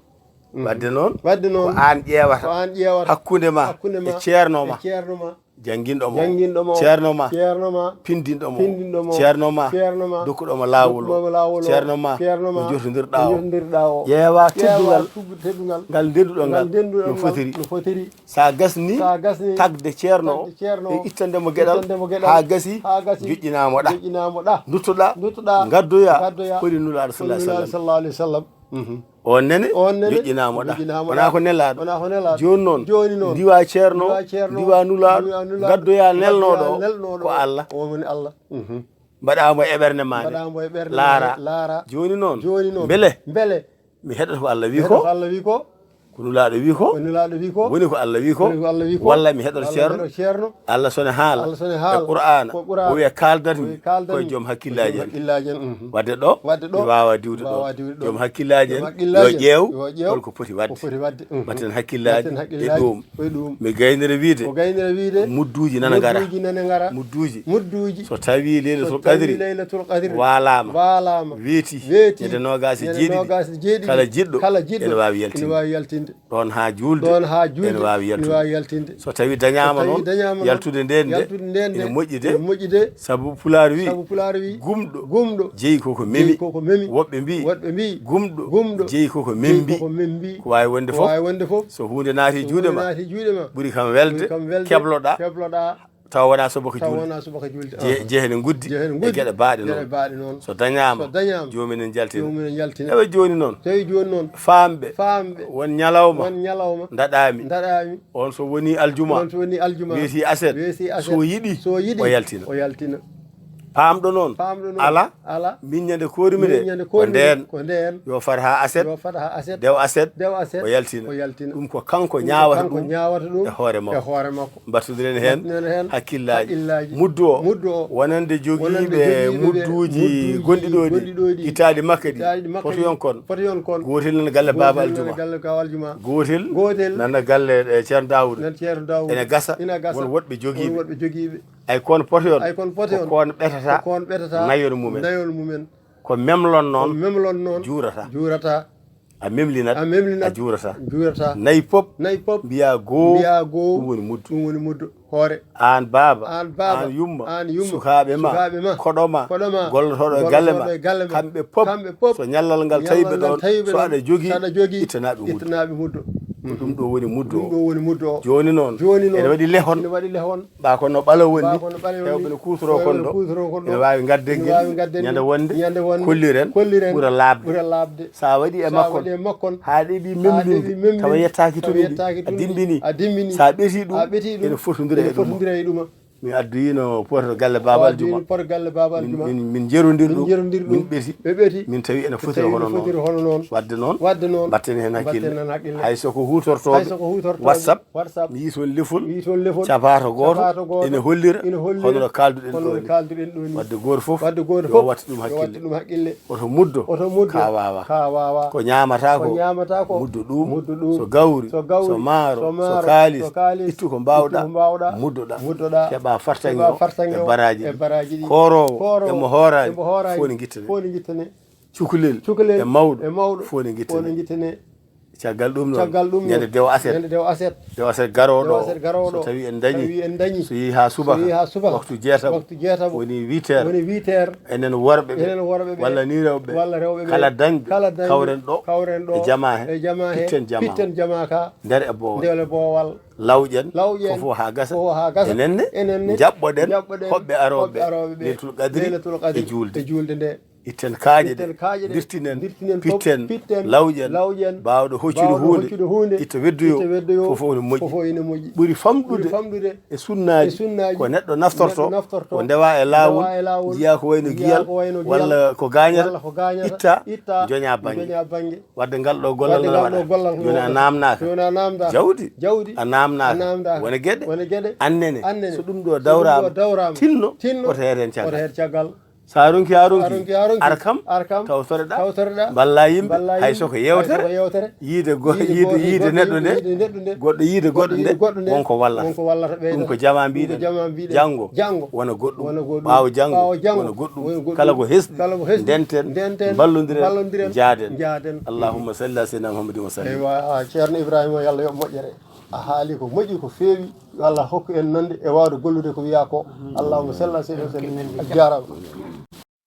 Mhm. Waɗde noon, waɗde noon, ko aan ƴeewata, ko aan ƴeewata hakkunde ma, hakkunde ma e ceerno ma, e ceerno ma, jannginɗo ma, jannginɗo ma, ceerno ma, ceerno ma, pinndinɗo mo, pinndinɗo mo, ceerno ma, ceerno ma, dokkuɗo mo laawol, dokkuɗo mo laawol, ceerno ma, ceerno ma, mo njotondirɗaa o, mo njotondirɗaa o. Ƴeewa, ƴeewa teddungal, teddungal, ngal ndennduɗon, ngal, ngal ndennduɗon, no fotiri, no fotiri. Sa gasni, sa gasni, tagde ceerno o, tagde ceerno o, e ittande mo geɗal, ittande mo geɗal, haa gasi, haa gasi, joƴƴinaa mo ɗa, joƴƴinaa mo ɗa, nduttoɗaa, nduttoɗaa, ngaddoyaa, ngaddoyaa, hoɗi Nulaaɗo, hoɗi Nulaaɗo sallallahu alayhi wa sallam. Mhm. On nene, on nene, joƴƴinaama ɗa. Joƴƴinaama ɗa. Wonaa ko nelaaɗo. Wonaa ko nelaaɗo. Jooni noon, jooni noon, ndiwaa ceerno, ndiwaa ceerno, ndiwaa nulaaɗo, ndiwaa nulaaɗo, ngaddoyaa nelnooɗo, ngaddoyaa nelnooɗo, ko Allah. O woni Allah. Mhm. Mbaɗaa mo e ɓernde maa nde. Mbaɗaa mo e ɓernde maa nde. Laara. Laara. Jooni noon, jooni noon, mbele, mbele, mi heɗoto ko Allah wi ko. Mi heɗoto ko Allah wi ko. Ko nulaaɗo wi ko. Ko nulaaɗo wi ko. Woni ko Allah wi ko. Woni ko Allah wi ko. Walla mi heɗoto ceerno. Walla mi heɗoto ceerno. Allah so ne haala. Allah so ne haala. E Qur'aana. Ko Qur'aana. O wiya kaaldat mi. O wiya kaaldat mi. Ko e joom hakkillaaji en. Joom hakkillaaji en, mhm. Waɗde ɗo, waɗde ɗo, mi waawaa diwde ɗo. Waawaa diwde ɗo. Joom hakkillaaji en, joom hakkillaaji en, yo ƴeew, yo ƴeew, holko poti waɗde. Holko poti waɗde, mhm. Mbaɗten hakkillaaji, mbaɗten hakkillaaji e ɗum. E ɗum. Mi gaynira wiide. Ko gaynira wiide. Mudduuji nana ngara. Mudduuji nana ngara. Mudduuji. Mudduuji. So tawii Laylatul Qadri. So tawii Laylatul Qadri. Waalaama. Waalaama. Weeti. Weeti. Ñande noogaas e jeeɗiɗi. Ñande noogaas e jeeɗiɗi. Kala jiɗɗo. Kala jiɗɗo. Ene waawi yaltinde. Ene waawi yaltinde. Ɗoon haa juulde. Ɗoon haa juulde. Ene waawi yaltinde. Ene waawi yaltinde. So tawii dañaama noon, so tawii dañaama noon, yaltude ndeen de, yaltude ndeen de, ene moƴƴi de. Ene moƴƴi de. Sabu Pulaar wi, sabu Pulaar wi, gumɗo, gumɗo, jeyi koko memi. Jeyi koko memi. Woɓɓe mbii, woɓɓe mbii, gumɗo, gumɗo, jeyi koko membi. Jeyi koko membi. Ko waawi wonde fof. Ko waawi wonde fof. So huunde naatii juuɗe ma, so huunde naatii juuɗe ma, ɓuri kam welde, ɓuri kam welde, kebloɗaa, kebloɗaa. Tawa wonaa subaka juulde. Tawa wonaa subaka juulde. Je-, aha. Jehe ne nguddi. Jehe ne nguddi. E geɗe baaɗe noon. Geɗe baaɗe noon. So dañaama, so dañaama, joomum ene jaltina. Joomum ene jaltina. Ewa jooni noon. Tawi jooni noon. Faamɓe. Faamɓe. Won ñalawma. Won ñalawma. Ndaɗaami. Ndaɗaami. On so wonii aljuma. On so wonii aljuma. Weeti aset. Weeti aset. So yiɗi. So yiɗi. O yaltina. O yaltina. Paamɗo noon, paamɗo noon, ala, ala, min ñande koorumi nde, min ñande ko koorumi nde, ndeen, ko ndeen, yo fat haa aset, yo fat haa aset, dew aset, dew aset, o yaltina. O yaltina. Ɗum ko kanko, ko ñaawata kanko ɗum, ñaawata ɗum e hoore makko, e hoore makko. Mbattudiren heen, mbattudiren heen hakkillaaji. Hakkillaaji. Muddu o, muddu o, wonande jogiiɓe, wonande jogiiɓe mudduuji, mudduuji gonɗi ɗo ɗi, gonɗi ɗo ɗi, itaali makka ɗi, itaali makka ɗi, potoyon kon. Potoyon kon. Gootel nan galle Baaba Aljuma. Gootel nan galle Baaba Aljuma. Gootel, gootel nan galle, eh, Ceerno Daawuda. Nan Ceerno Daawuda. Ene gasa, ene gasa, won woɗɓe jogiiɓe, won woɗɓe jogiiɓe. Ay kon potoyon. Ay kon potoyon. Ko kon ɓetata. Ko kon ɓetata. Nayon mumen. Nayon mumen. Ko memlon noon. Ko memlon noon. Juurata. Juurata. A memlinat. A memlinat. A juurata. Juurata. Nayi pop. Nayi pop. Mbiya goo. Mbiya goo. Ɗum woni muddu. Ɗum woni muddu. Hoore. Aan baaba. Aan baaba. Aan yumma. Aan yumma. Sukaaɓe ma. Sukaaɓe ma. Koɗo ma. Koɗo ma. Gollotooɗo e galle ma. Gollotooɗo e galle ma. Kamɓe pop. Kamɓe pop. So ñallal ngal tawi ɓe ɗoon, so aɗa jogii, so aɗa jogii, ittanaɓe muddu. Ittanaɓe muddu. Ko ɗum ɗo woni muddu o. Ɗum ɗo woni muddu o. Jooni noon. Jooni noon. Ene waɗi lehon. Ene waɗi lehon. Ɓa ko no ɓala wonni. Ɓa ko no ɓala wonni. Hewɓe no kuutoroo kon ɗo. Hewɓe no kuutoroo kon ɗo. Ene waawi ngadden gel. Ene waawi ngadden gel. Ñande wonde. Ñande wonde. Kolliren. Kolliren. Ɓura laaɓde. Ɓura laaɓde. Sa waɗi e makkon. Sa waɗi e makkon. Haa ɗeɓi memlinde. Haa ɗeɓi memlinde. Tawa yettaaki tun ɗi. Tawa yettaaki tun ɗi. A dimbini. A dimbini. Sa ɓeti ɗum. A ɓeti ɗum. Ene fotondira e ɗum. Ene fotondira e ɗum. Mi addoyino poto galle Baaba Aljuma. Addoyino poto galle Baaba Aljuma. Min, min, min njerondir ɗum. Min njerondir ɗum. Min ɓeti. Ɓe ɓeti. Min tawi ene fotira hono noon. Fotira hono noon. Wadde noon. Wadde noon. Mbatten heen hakkille. Mbatten heen hakkille. Hay so ko huutortooɓe. Hay so ko huutortooɓe. WhatsApp. WhatsApp. Mi yii toon lefol. Mi yii toon lefol. Capaato gooto. Capaato gooto. Ene hollira. Ene hollira. Hono no kaalduɗen ɗo ni. Hono no kaalduɗen ɗo ni. Wadde gooto fof. Wadde gooto fof. Yo waɗ ɗum hakkille. Yo waɗ ɗum hakkille. Oto muddo. Oto muddo. Ka wawa. Ka wawa. Ko ñaamata ko. Ko ñaamata ko. Muddo ɗum. Muddo ɗum. So gawri. So gawri. So maaro. So maaro. So kaalis. So kaalis. Ittu ko mbawɗa. Ittu ko mbawɗa. Muddoɗa. Muddoɗa. Keɓa fartaŋŋe o. Keɓa fartaŋŋe o. E baraji ɗi. E baraji ɗi. Koorowo. Koorowo. E mo hooraani. E mo hooraani. Fof ne gittane. Fof ne gittane. Cukalel. Cukalel. E mawɗo. E mawɗo. Fof ne gittane. Fof ne gittane. Caggal ɗum noon, caggal ɗum noon, ñande dewo aset. Ñande dewo aset. Dewo aset garooɗo. Dewo aset garooɗo. So tawi en dañi. Tawi en dañi. So yehi haa subaka. So yehi haa subaka. Waktu jeetamo. Waktu jeetamo. Woni huit heures. Woni huit heures. Enen worɓe ɓe. Enen worɓe ɓe. Walla ni rewɓe ɓe. Walla rewɓe ɓe. Kala dañɓe. Kala dañɓe. Kawren ɗo. Kawren ɗo. E jama he. E jama he. Pitten jama. Pitten jama ka. Nder e boowal. Nder e boowal. Lawƴen. Lawƴen. Fof haa gasa. Fof haa gasa. Enen ne. Enen ne. Njaɓɓoɗen. Njaɓɓoɗen. Hoɓɓe arooɓe. Hoɓɓe arooɓe ɓe. Leylatul Qadri. Leylatul Qadri. E juulde. E juulde nde. Itten kaaƴe ɗe, itten kaaƴe ɗe, ndirtinen, ndirtinen, pop, pitten, pitten, lawƴen, lawƴen, baawɗo hoccude, baawɗo huunde, hoccude huunde, itta weddoyo, itta weddoyo, fof fof ne moƴƴi. Fof fof ene moƴƴi. Ɓuri famɗude, ɓuri famɗude e sunnaaji, e sunnaaji, ko neɗɗo naftorto, neɗɗo naftorto, o ndewa e laawol, ndewa e laawol, njiya ko wayno njiya giyal, ko wayno giyal, walla ko gañata, walla ko gañata, itta, itta, njoña bannge. Njoña bannge. Wadde ngal ɗo gollal, wadde ngal ɗo gollal, jooni a naamnaaka. Jooni a naamnaaka. Jawdi, a naamnaaka. A naamnaaka. Wone geɗe. Wone geɗe. Annene. Annene. So ɗum ɗo dawraama, so ɗum ɗo dawraama, tinno, tinno, woto heed heen caggal. Woto heed caggal. Sa ronki, a ronki, a ronki, a ronki, ar kam, ar kam, tawtoreɗa, tawtoreɗa, mballa yimɓe, mballa yimɓe, hay so ko yewtere, hay so ko yewtere, yiide go-, yiide yiide, go-, yiide yiide neɗɗo nde, yiide neɗɗo nde, goɗɗo yiide goɗɗo yiide goɗɗo nde, goɗɗo nde, wonko wallata. Wonko wallata ɓeydo. Ɗum ko jama mbiɗen, ɗum ko jama mbiɗen, janngo, janngo, wona goɗɗum, wona goɗɗum, ɓaawo janngo, ɓaawo janngo, wona goɗɗum, wona goɗɗum, kala ko hesɗi, kala ko hesɗi, ndenten, ndenten, mballodiree, mballodiree, njaaden, njaaden. Allahumma salli ala sayyidina Muhammadin wa sallim. Eywa, Ceerno Ibrahima, yo Allah yoɓ moƴƴere. A haali ko moƴƴi, ko feewi. Yo Allah hokku en nande e waawde gollude ko wiyaa ko. Allahumma salli ala sayyidina wa sallim. A jaaraama.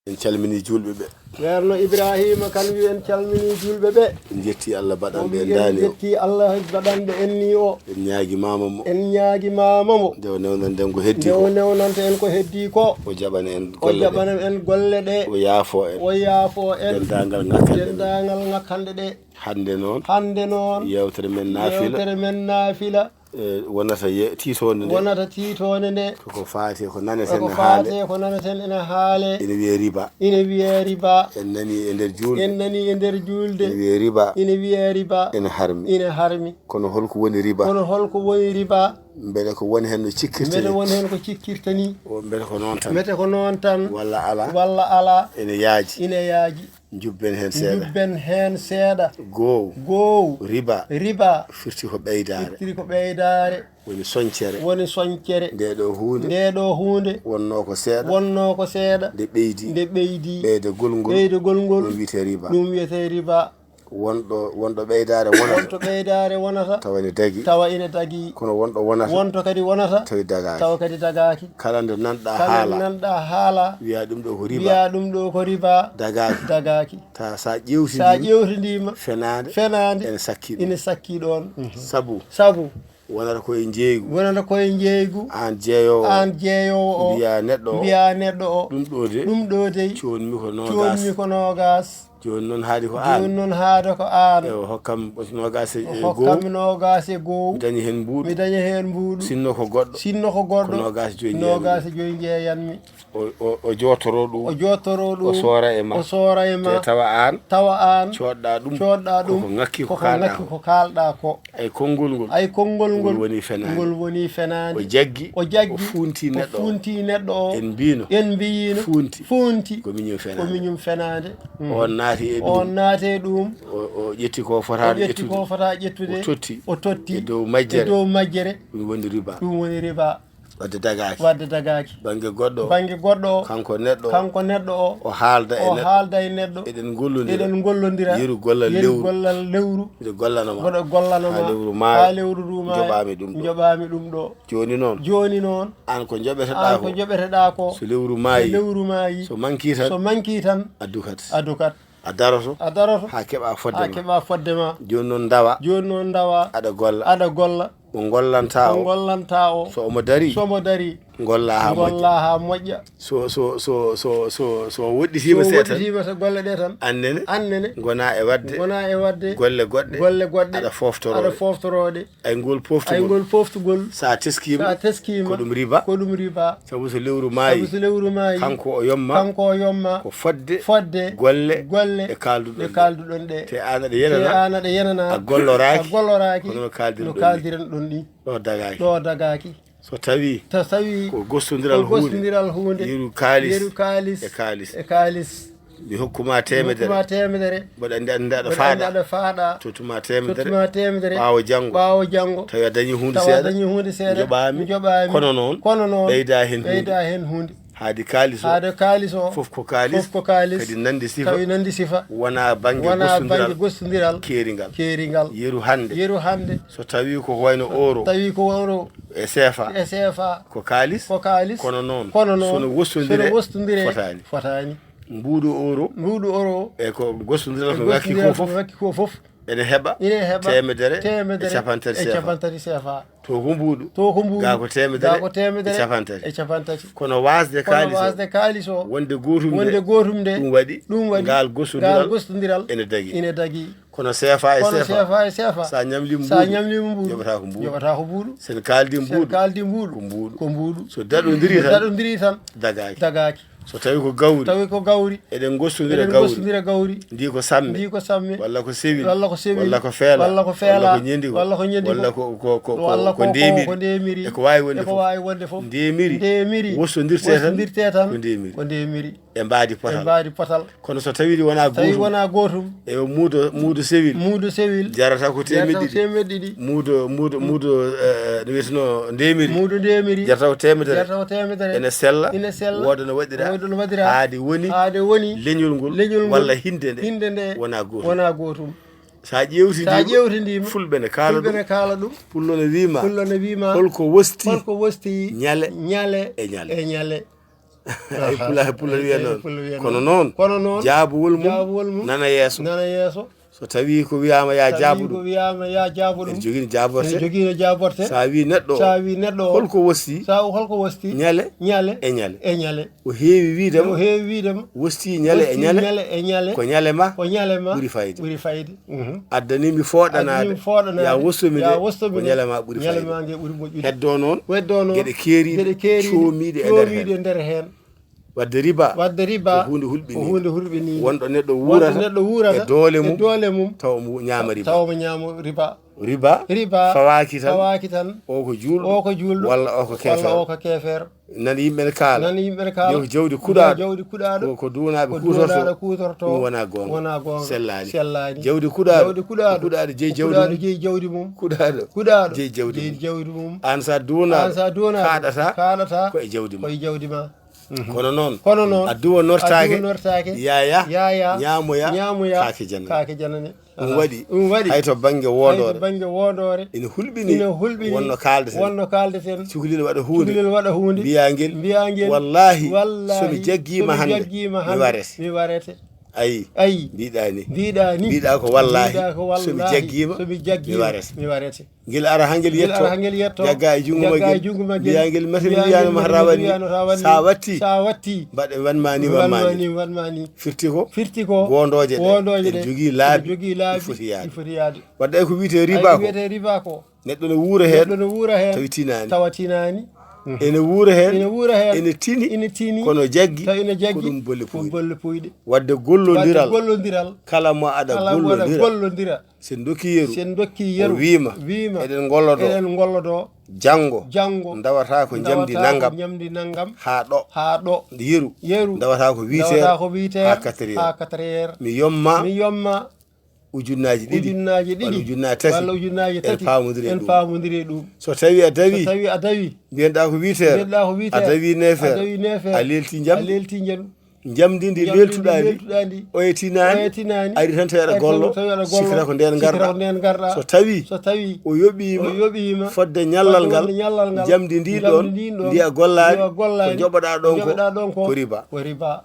En calminii juulɓe ɓe. Ceerno Ibrahima Kane wi en calminii juulɓe ɓe. En njettii Allah baɗanɗo en daani o. En njettii Allah baɗanɗo en nii o. En ñaagimaama mo. En ñaagimaama mo. Nde o newnanta en ko heddii ko. Nde o newnanta en ko heddii ko. O jaɓana en golle ɗe. O jaɓana en golle ɗe. O yaafoo en. O yaafoo en. Denndaangal ŋakkanɗe ɗe. Denndaangal ŋakkanɗe ɗe. Hannde noon. Hannde noon. Yeewtere men naafila. Yeewtere men naafila. Eh, wonata ye-, tiitoonde nde. Wonata tiitoonde nde. Koko faati ko naneten ene haale. Koko faati ko naneten ene haale. Ene wiyee riba. Ene wiyee riba. En nanii e nder juulde. En nanii e nder juulde. Ene wiyee riba. Ene wiyee riba. Ene harmi. Ene harmi. Kono holko woni riba? Kono holko woni riba? Mbele ko woni heen no cikkirta ni? Mbele woni heen ko cikkirta ni? O, mbele ko noon tan? Mbete ko noon tan? Walla alaa? Walla alaa? Ene yaaji. Ene yaaji. Njubben heen seeɗa. Njubben heen seeɗa. Goow. Goow. Riba. Riba. Firti ko ɓeydaare. Firti ko ɓeydaare. Woni soñcere. Woni soñcere. Nde ɗo huunde. Nde ɗo huunde. Wonnoo ko seeɗa. Wonnoo ko seeɗa. Nde ɓeydi. Nde ɓeydi. Ɓeydagol ngol. Ɓeydagol ngol. Ɗum wiyetee riba. Ɗum wiyetee riba. Wonɗo, wonɗo ɓeydaare wonata. Wonto ɓeydaare wonata. Tawa ene dagi. Tawa ene dagi. Kono wonɗo wonata. Wonto kadi wonata. Tawi dagaaki. Tawa kadi dagaaki. Kala nde nanɗa haala. Kala nde nanɗa haala. Wiya ɗum ɗo ko riba. Wiya ɗum ɗo ko riba. Dagaaki. Dagaaki. Ta sa ƴeewtidii. Sa ƴeewtidiima. Fenaande. Fenaande. Ene sakki ɗum. Ene sakki ɗoon. Sabu. Sabu. Wonata ko e njeeygu. Wonata ko e njeeygu. Aan jeeyoowo o. Aan jeeyoowo o. Mbiya neɗɗo o. Mbiya neɗɗo o. Ɗum ɗo de. Ɗum ɗo de. Coodmi ko noogaas. Coodmi ko noogaas. Jooni noon haadi ko aan. Jooni noon haada ko aan. Ewa, hokkam noogaas e, e goo. Hokkam noogaas e goo. Mi daña heen mbuuɗu. Mi daña heen mbuuɗu. Sinno ko goɗɗo. Sinno ko goɗɗo. Ko noogaas e joy njeeya mi. Noogaas e joy njeeya mi. O, o, o jootoro ɗum. O jootoro ɗum. O soora e ma. O soora e ma. Te tawa aan. Tawa aan. Coodɗa ɗum. Coodɗa ɗum. Koko ŋakki ko kaalɗa ko. Koko ŋakki ko kaalɗa ko. Ay konngol ngol. Ay konngol ngol. Ngol woni fenaande. Ngol woni fenaande. O jaggi. O jaggi. O fuunti neɗɗo o. O fuunti neɗɗo o. En mbiino. En mbiino. Fuunti. Fuunti. Ko miñum fenaande. Ko miñum fenaande. Mhm. On naati e ɗum. On naati e ɗum. O, o ƴetti ko fotaano ƴettude. O ƴetti ko fotaa ƴettude. O totti. O totti. E dow majjere. E dow majjere. Ɗum woni riba. Ɗum woni riba. Wadde dagaaki. Wadde dagaaki. Bannge goɗɗo o. Bannge goɗɗo o. Kanko neɗɗo o. Kanko neɗɗo o. O haalda e neɗɗo. O haalda e neɗɗo. Eɗen ngollondira. Eɗen ngollondira. Yeru gollal lewru. Yeru gollal lewru. Mbiɗo gollana ma. Mbiɗo gollana ma. Haa lewru maaya. Haa lewru ndu maaya. Njoɓaami ɗum ɗo. Njoɓaami ɗum ɗo. Jooni noon. Jooni noon. Aan ko njoɓeteɗaa ko. Aan ko njoɓeteɗaa ko. So lewru maayi. So lewru maayi. So mankii tan. So mankii tan. A dukat. A dukat. A daroto. A daroto. Haa keɓa fodde ma. Haa keɓa fodde ma. Jooni noon ndawa. Jooni noon ndawa. Aɗa golla. Aɗa golla. Mo ngollanta o. Mo ngollanta o. So omo darii. So omo darii. Ngolla haa moƴƴa. Ngolla haa moƴƴa. So, so, so, so, so, so woɗɗitiima seeɗa tan. So woɗɗitiima so golle ɗe tan. Aan nene. Aan nene. Ngona e waɗde. Ngona e waɗde. Golle goɗɗe. Golle goɗɗe. Aɗa fooftoro ɗe. Aɗa fooftoro ɗe. Ay ngol pooftugol. Ay ngol pooftugol. So a teskiima. So a teskiima. Ko ɗum riba. Ko ɗum riba. Sabu so lewru maayi. Sabu so lewru maayi. Kanko o yomma. Kanko o yomma. Ko fodde. Fodde. Golle. Golle. Ɗe kaalduɗon ɗe. Ɗe kaalduɗon ɗe. Te aan aɗa yenana. Te aan aɗa yenana. A golloraaki. A golloraaki. Kono no kaaldiron ɗon ni. No kaaldiron ɗon ni. Ɗo dagaaki. Ɗo dagaaki. So tawii. So tawii. Ko gostondiral huunde. Ko gostondiral huunde. Yeru kaalis. Yeru kaalis. E kaalis. E kaalis. Mi hokkuma teemedere. Mi hokkuma teemedere. Mboɗo anndi, anndi aɗa faaɗa. Mboɗo anndi aɗa faaɗa. Tottuma teemedere. Tottuma teemedere. Ɓaawo janngo. Ɓaawo janngo. Tawi a dañii huunde seeɗa. Tawa a dañii huunde seeɗa. Njoɓaami. Njoɓaami. Kono noon. Kono noon. Ɓeyda heen huunde. Ɓeyda heen huunde. Haade kaalis o. Haade kaalis o. Fof ko kaalis. Fof ko kaalis. Kadi nanndi sifa. Kadi nanndi sifa. Wonaa bannge gostondiral. Wonaa bannge gostondiral. Keeringal. Keeringal. Yeru hannde. Yeru hannde. So tawii ko wayno euro. Tawi ko euro. E seefa. E seefa. Ko kaalis. Ko kaalis. Kono noon. Kono noon. So no wostondire. So no wostondire. Fotaani. Fotaani. Mbuuɗu euro. Mbuuɗu euro. E ko gostondiral ko ngakki ko fof. Ngakki ko fof. Ene heɓa. Ene heɓa. Teemedere. Teemedere. E cappanɗe tati. E seefa. Cappanɗe tati seefa. To ko mbuuɗu. To ko mbuuɗu. Gaa ko teemedere. Gaa ko teemedere. E cappanɗe tati. E cappanɗe tati. Kono waasde kaalis. Kono waasde kaalis o. Wonde gootum nde. Wonde gootum nde. Ɗum waɗi. Ɗum waɗi. Ngal gostondiral. Ngal gostondiral. Ene dagi. Ene dagi. Kono seefa e seefa. Kono seefa e seefa. Sa ñamlii mbuuɗu. Sa ñamlii mbuuɗu. Yoɓata ko mbuuɗu. Yoɓata ko mbuuɗu. Sen kaaldi mbuuɗu. Sen kaaldi mbuuɗu. Ko mbuuɗu. Ko mbuuɗu. So daɗondirii tan. Daɗondirii tan. Dagaaki. Dagaaki. So tawi ko gawri. Tawi ko gawri. Eɗen gostondiral gawri. Eɗen gostondiral gawri. Ndi ko samme. Ndi ko samme. Walla ko sewil. Walla ko sewil. Walla ko feela. Walla ko feela. Walla ko ñendigol. Walla ko ñendigol. Walla ko, ko, ko, ko, walla ko, ko ko, ndeemiri. Ko ndeemiri. E ko waawi wonde fof. E ko waawi wonde fof. Ndeemiri. Ndeemiri. Wostondirte tan. Wostondirte tan. Ko ndeemiri. Ko ndeemiri. E mbaadi potal. E mbaadi potal. Kono so tawi wonaa gootum. Tawi wonaa gootum. E muudo, muudo sewil. Muudo sewil. Jarata ko teemedde ɗiɗi. Jarata ko teemedde ɗiɗi. Muudo, muudo, muudo, eh, no wiyeteno ndeemiri. Muudo ndeemiri. Jarata ko teemedere. Jarata ko teemedere. Ene sella. Ene sella. Wooda no waɗira. Wooda no waɗira. Haade woni. Haade woni. Leñol ngol. Leñol ngol. Walla hinde nde. Hinde nde. Wonaa gootum. Wonaa gootum. Sa ƴeewtidii. Sa ƴeewtidiima. Fulɓe ne kaala ɗum. Fulɓe ne kaala ɗum. Pullo ne wiima. Pullo ne wiima. Holko wosti. Holko wosti. Ñale. Ñale. E ñale. E ñale. Ay, pula, pula wiya noon. Pula wiya noon. Kono noon, kono noon, jaabowol mum, jaabowol mum, nana yeeso. Nana yeeso. So tawii ko wiyaama ya jaabu ɗum. So tawii ko wiyaama ya jaabu ɗum. Ene jogii no jaaborte. Ene jogii no jaaborte. Sa wii neɗɗo o. Sa wii neɗɗo o. Holko wosti. Sa holko wosti. Ñale. Ñale. E ñale. E ñale. O heewi wiide ma. O heewi wiide ma. Wosti ñale e ñale. Wosti ñale e ñale. Ko ñale ma. Ko ñale ma. Ɓuri fayde. Ɓuri fayde. Mhm. Addanii mi fooɗanaade. Addanii mi fooɗanaade. Ya wosto mi nde. Ya wosto mi nde. Ko ñalawma ɓuri fayde. Ñalawma nge ɓuri moƴƴude. Heddo noon. Heddo noon. Geɗe keeriiɗe. Geɗe keeriiɗe. Coomiiɗe e nder heen. Coomiiɗe e nder heen. Wadde riba. Wadde riba. Ko huunde hulɓiniinde. Ko huunde hulɓiniinde. Wonɗo neɗɗo wuurata. Wonɗo neɗɗo wuurata. E doole mum. E doole mum. Tawa omo ñaama riba. Tawa omo ñaama riba. Riba. Riba. Fawaaki tan. Fawaaki tan. O ko juulɗo. O ko juulɗo. Walla o ko keefeero. Walla o ko keefeero. Nani yimɓe ne kaala. Nani yimɓe ne kaala. Yo ko jawdi kuɗaaɗo. Yo jawdi kuɗaaɗo. Ko, ko duunaaɓe kuutorto. Ko duunaaɓe kuutorto. Ɗum wonaa goonga. Wonaa goonga. Sellaani. Sellaani. Jawdi kuɗaaɗo. Jawdi kuɗaaɗo. Ko kuɗaaɗo jeyi jawdi mum. Ko kuɗaaɗo jeyi jawdi mum. Kuɗaaɗo. Kuɗaaɗo. Jeyi jawdi mum. Jeyi jawdi mum. Aan sa duunaama. Aan sa duunaama. Kaaɗata. Kaaɗata. Ko e jawdi ma. Ko e jawdi ma. Mhm. Kono noon. Kono noon. Adduwa nortaake. Adduwa nortaake. Yaya. Yaya. Ñaamoya. Ñaamoya. Kaake janane. Kaake janane. Ɗum waɗi, ɗum waɗi, hay to bannge woodoore, hay to bannge woodoore, ina hulɓini, ina hulɓini, wonno kaaldeten, wonno kaaldeten, cukalel waɗa huunde, cukalel waɗa huunde, mbiyaa ngel, mbiyaa ngel, wallaahi, wallaahi, so mi jaggiima, so mi hannde, jaggiima mi hannde, warete, mi warete. Ayi. Ayi. Mbiɗa ni. Mbiɗa ni. Mbiɗa ko wallahi. Mbiɗa ko wallahi. So mi jaggiima, so mi jaggiima, mi warete. Mi warete. Ngel ara haa ngel yetto. Ngel ara haa ngel yetto. Jagga e junngo ma ngel. Jagga e junngo ma ngel. Mbiya ngel masri, mbiya no ma rawa ni. Sa watti. Sa watti. Mbaɗe wan ma ni, wan ma ni. Wan ma ni, wan ma ni. Firti ko. Firti ko. Wondooje ɗe. Wondooje ɗe. Ene jogii laabi. Ene jogii laabi. Ɗi foti yaade. Ɗi foti yaade. Wadde ay ko wiyetee riba ko. Ay ko wiyetee riba ko. Neɗɗo ne wuura heen. Neɗɗo ne wuura heen. Tawi tinaani. Tawa tinaani. Ene wuura heen. Ene wuura heen. Ene tini. Ene tini. Kono jaggi. Tawi ene jaggi. Ko ɗum bolle puyɗe. Ko bolle puyɗe. Wadde gollondiral. Wadde gollondiral. Kala mo aɗa gollondira. Kala mo aɗa gollondira. Sen dokki yeru. Sen dokki yeru. O wiima. Wiima. Eɗen ngollodo. Eɗen ngollodo. Janngo. Janngo. Ndawata ko njamdi nanngam. Ndawata ko njamdi nanngam. Haa ɗo. Haa ɗo. Yeru. Yeru. Ndawata ko huit heures. Ndawata ko huit heures. Haa quatre heures. Haa quatre heures. Mi yomma. Mi yomma. Ujunnaaji ɗiɗi. Ujunnaaji ɗiɗi. Walla ujunnaaji tati. Walla ujunnaaji tati. En paamondiri e ɗum. En paamondiri e ɗum. So tawi a dawi. So tawi a dawi. Mbiyen-ɗaa ko huit heures. Mbiyen-ɗaa ko huit heures. A dawi neuf heures. A dawi neuf heures. A leelti njamdi. A leelti njamdi. Njamdi ndi leeltuɗaa ndi. Njamdi ndi leeltuɗaa ndi. Oya tinaani. Oya tinaani. Ari tan tawi aɗa gollo. Ari tan tawi aɗa gollo. Sikkata ko ndeen ngarɗaa. Sikkata ko ndeen ngarɗaa. So tawi. So tawi. O yoɓiima. O yoɓiima. Fodde ñallal ngal. Fodde ñallal ngal. Njamdi ndi ɗoon. Njamdi ndi ɗoon. Ndi a gollaani. Ndi a gollaani. Ko njoɓoɗaa ɗoon ko. Njoɓoɗaa ɗoon ko. Ko riba. Ko riba.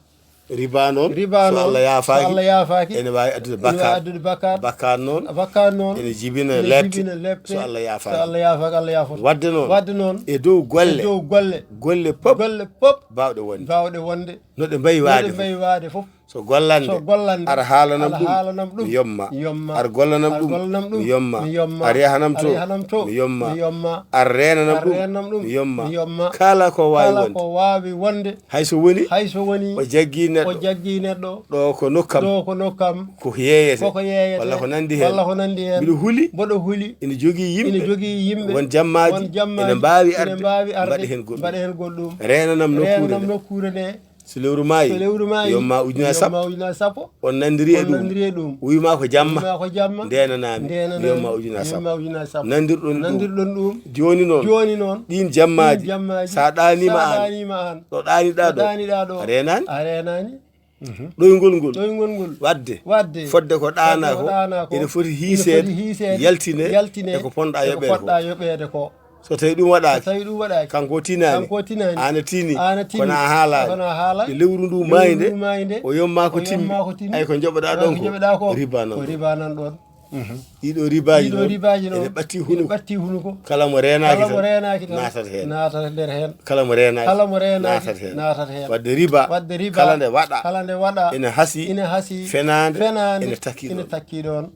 Riba noon, riba noon, so Allah yaafaaki, so Allah yaafaaki, ene waawi addude bakkaat. Ene waawi addude bakkaat. Bakkaat noon, bakkaat noon, ene jibina lepte, ene jibina lepte, so Allah yaafaaki. So Allah yaafaaki, Allah yaafoto. Wadde noon, wadde noon, e dow golle, e dow golle, golle pop, golle pop, baawɗe wonde, baawɗe wonde, no ɗe mbayi waade fof. No ɗe mbayi waade fof. So gollande, so gollande, aɗa haalanam ɗum, aɗa haalanam ɗum, mi yomma. Mi yomma. Aɗa gollanam ɗum, aɗa gollanam ɗum, mi yomma. Mi yomma. Aɗa yahanam to, aɗa yahanam to, mi yomma. Mi yomma. Aɗa reenanam ɗum, aɗa reenanam ɗum, mi yomma. Mi yomma. Kala ko waawi wonde. Kala ko waawi wonde. Hay so woni. Hay so woni. O jaggii neɗɗo. O jaggii neɗɗo. Ɗo ko nokkam. Ɗo ko nokkam. Ko yeeyete. Koko yeeyete. Walla ko nanndi heen. Walla ko nanndi heen. Mbiɗo huli. Mboɗo huli. Ina jogii yimɓe. Ina jogii yimɓe. Won jammaaji. Won jammaaji. Ene mbaawi arde. Ene mbaawi arde. Mbaɗa heen goɗɗum. Mbaɗa heen goɗɗum. Reenanam nokkuure nde. Reenanam nokkuure nde. So lewru maayi. So lewru maayi. Yomma ujunere sappo. Yomma ujunere sappo. On nanndiri e ɗum. On nanndiri e ɗum. Wiima ko jamma. Wiima ko jamma. Ndeenanaa mi. Ndeenanaa mi. Mi yomma ujunere sappo. Mi yomma ujunere sappo. Nanndirɗon ɗum. Nanndirɗon ɗum. Jooni noon. Jooni noon. Ɗiin jammaaji. Ɗiin jammaaji. Sa ɗaaniima aan. Sa ɗaaniima aan. Ɗo ɗaaniɗaa ɗo. Ɗo ɗaaniɗaa ɗo. A reenaani. A reenaani. Mhm. Ɗoyngol ngol. Ɗoyngol ngol. Waɗde. Waɗde. Fodde ko ɗaanaa ko. Fodde ko ɗaanaa ko. Ene foti hiiseede. Ene foti hiiseede. Yaltine. Yaltine. E ko ponɗaa yoɓeede ko. E ko ponɗaa yoɓeede ko. So tawi ɗum waɗaaki. So tawi ɗum waɗaaki. Kanko o tinaani. Kanko o tinaani. Aan a tini. Aan a tini. Kono a haalaani. Kono a haalaani. E lewru ndu maayi nde. Lewru ndu maayi nde. O yomma ko timmi. O yomma ko timmi. Ay ko njoɓoɗaa ɗoon ko. Ay ko njoɓoɗaa ko. Riba nan ɗoon. Ko riba nan ɗoon. Mhm. Ɗiɗo ribaaji noon. Ɗiɗo ribaaji noon. Ene ɓatti hunuko. Ene ɓatti hunuko. Kala mo reenaaki tan. Kala mo reenaaki tan. Naatata heen. Naatata nder heen. Kala mo reenaaki. Kala mo reenaaki. Naatata heen. Naatata heen. Waɗde riba. Waɗde riba. Kala nde waɗa. Kala nde waɗa. Ene hasii. Ene hasii. Fenaande. Fenaande. Ene takki ɗoon. Ene takki ɗoon.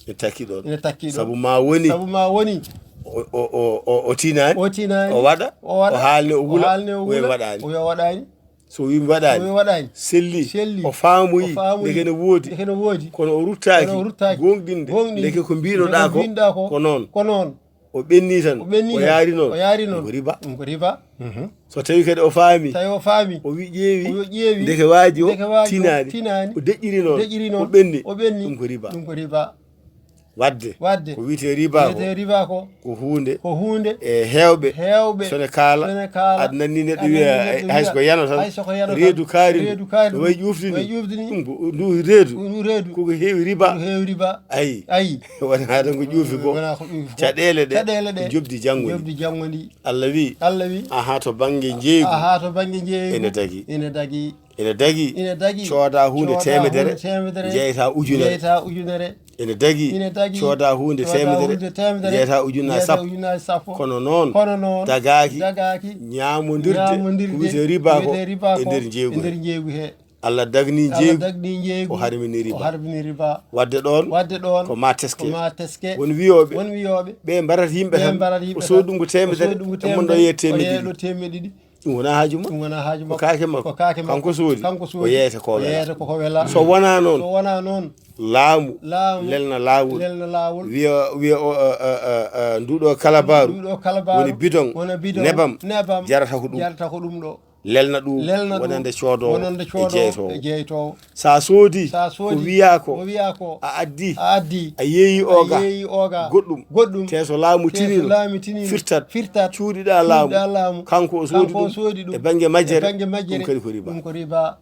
Ene takki ɗoon. Ene takki ɗoon. Sabu ma woni. Sabu ma woni. O, o, o, o, o tinaani. O tinaani. O waɗa. O waɗa. O haalne o wula. O haalne o wula. O waɗaani. O waɗaani. So wi mi waɗaani. So wi mi waɗaani. Selli. Selli. O faamuyi. O faamuyi. Ndeke no woodi. Ndeke no woodi. Kono o ruttaaki. Kono o ruttaaki. Gooŋɗinde. Gooŋɗinde. Ndeke ko mbiinoɗaa ko. Ndeke ko mbiinoɗaa ko. Ko noon. Ko noon. O ɓenni tan. O ɓenni tan. O yaari noon. O yaari noon. Ɗum ko riba. Ɗum ko riba. Mhm. So tawi kadi o faami. Tawi o faami. O wi ƴeewi. O wi ƴeewi. Ndeke waaji o. Ndeke waaji o tinaani. Tinaani. O deƴƴiri noon. Deƴƴiri noon. O ɓenni. O ɓenni. Ɗum ko riba. Ɗum ko riba. Waɗde. Waɗde. Ko wiyetee riba ko. Wiyetee riba ko. Ko huunde. Ko huunde. E heewɓe. Heewɓe. So ne kaala. So ne kaala. Aɗa nanni neɗɗo wiya, aɗa nanni neɗɗo wiya, hay so ko yano tan. Hay so ko yano tan. Reedu kaari ndu. Reedu kaari ndu. No wayi ƴuufdi ni. Wayi ƴuufdi ni. Ɗum ko, ndu reedu. Ndu reedu. Koko heewi riba. Koko heewi riba. Ayi. Ayi. Wonaa tan ko ƴuufi ko. Wonaa ko ƴuufi ko. Caɗeele ɗe. Caɗeele ɗe. Njoɓdi janngo ndi. Njoɓdi janngo ndi. Allah wi. Allah wi. Ahaa, to bannge njeeygu. Ahaa, to bannge njeeygu. Ene dagi. Ene dagi. Ene dagi. Ene dagi. Cooda huunde teemedere. Cooda huunde teemedere. Jeyata ujunere. Jeyata ujunere. Ene dagi. Ene dagi. Cooda huunde teemedere. Cooda huunde teemedere. Jeyata ujunnaje sappo. Jeyata ujunnaje sappo. Kono noon. Kono noon. Dagaaki. Dagaaki. Ñaamondirde. Ñaamondirde. Ko wiyetee riba ko. Wiyetee riba ko. E nder njeeygu he. E nder njeeygu he. Allah dagni njeeygu. Allah dagni njeeygu. O harmini riba. O harmini riba. Waɗde ɗoon. Waɗde ɗoon. Ko ma teske. Ko ma teske. Won wiyooɓe. Won wiyooɓe. Ɓe mbarata yimɓe tan. Ɓe mbarata yimɓe tan. O sooda ɗum ko teemedere. O sooda ɗum ko teemedere. O yeyee teemedde ɗiɗi. O yeyee ɗo teemedde ɗiɗi. Ɗum wonaa haaju ma. Ɗum wonaa haaju ma. Ko kaake makko. Ko kaake makko. Kanko soodi. Kanko soodi. O yeyata ko o welaa. O yeyata ko o welaa. So wonaa noon. So wonaa noon. Laamu. Laamu. Lelna laawol. Lelna laawol. Wiya, wiya o, o, o, o, o, nduɗo kalabaaru. Nduɗo kalabaaru. Woni bidon. Wona bidon. Nebam. Nebam. Jarata ko ɗum. Jarata ko ɗum ɗo. Lelna ɗum. Lelna ɗum. Wonande coodowo. Wonande coodowo. E jeytoowo. E jeytoowo. Sa soodi, sa soodi, ko wiyaa ko, ko wiyaa ko, a addi, a addi, a yeeyi oga, a yeeyi oga, goɗɗum, goɗɗum, te so laamu tiniino, te so laamu tiniino, firtat, firtat, cuuɗiɗaa laamu, cuuɗiɗaa laamu, kanko o soodi ɗum, kanko o soodi ɗum, e bannge majjere, e bannge majjere, ɗum kadi ko riba. Ɗum ko riba.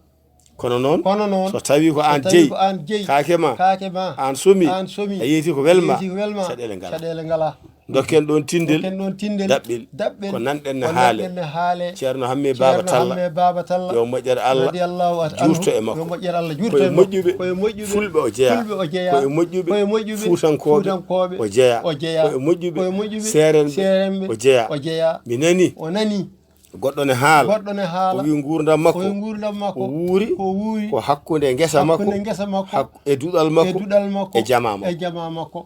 Kono noon, kono noon, so tawi ko, so an tawi jeyi, ko an jeyi, kaake ma, kaake ma, an somi, an somi, a yeyti ko welma, yeyti ko welma, caɗeele ngalaa. Caɗeele ngalaa. Dokken ɗon tindel. Dokken ɗon tindel. Daɓɓel. Daɓɓel. Ko nanɗen ne Ko haale. Nanɗen ne haale. Ceerno Hamme Baaba Ceerno Talla. Hamme Baaba Talla. Yo moƴƴere Allah Radiyallahu anhu. Juurto e makko. Yo moƴƴere Allah juurto Ko e e makko. Moƴƴuɓe. Ko e moƴƴuɓe. Fulɓe o jeyaa. Fulɓe o jeyaa. Ko e moƴƴuɓe. Ko e moƴƴuɓe. Fuutankooɓe. Fuutankooɓe. O jeyaa. O jeyaa. Ko e moƴƴuɓe. Seerenɓe. Seerenɓe. O jeyaa. O jeyaa. Mi nani. O nani. Goɗɗo ne haala. Goɗɗo ne haala. O wi nguurndam makko. O wi nguurndam makko. O wuuri. O wuuri. Ko hakkunde ngesa makko. Hakkunde ngesa makko. Hak-, e duɗal makko. E duɗal makko. E jamaa makko. E jamaa makko.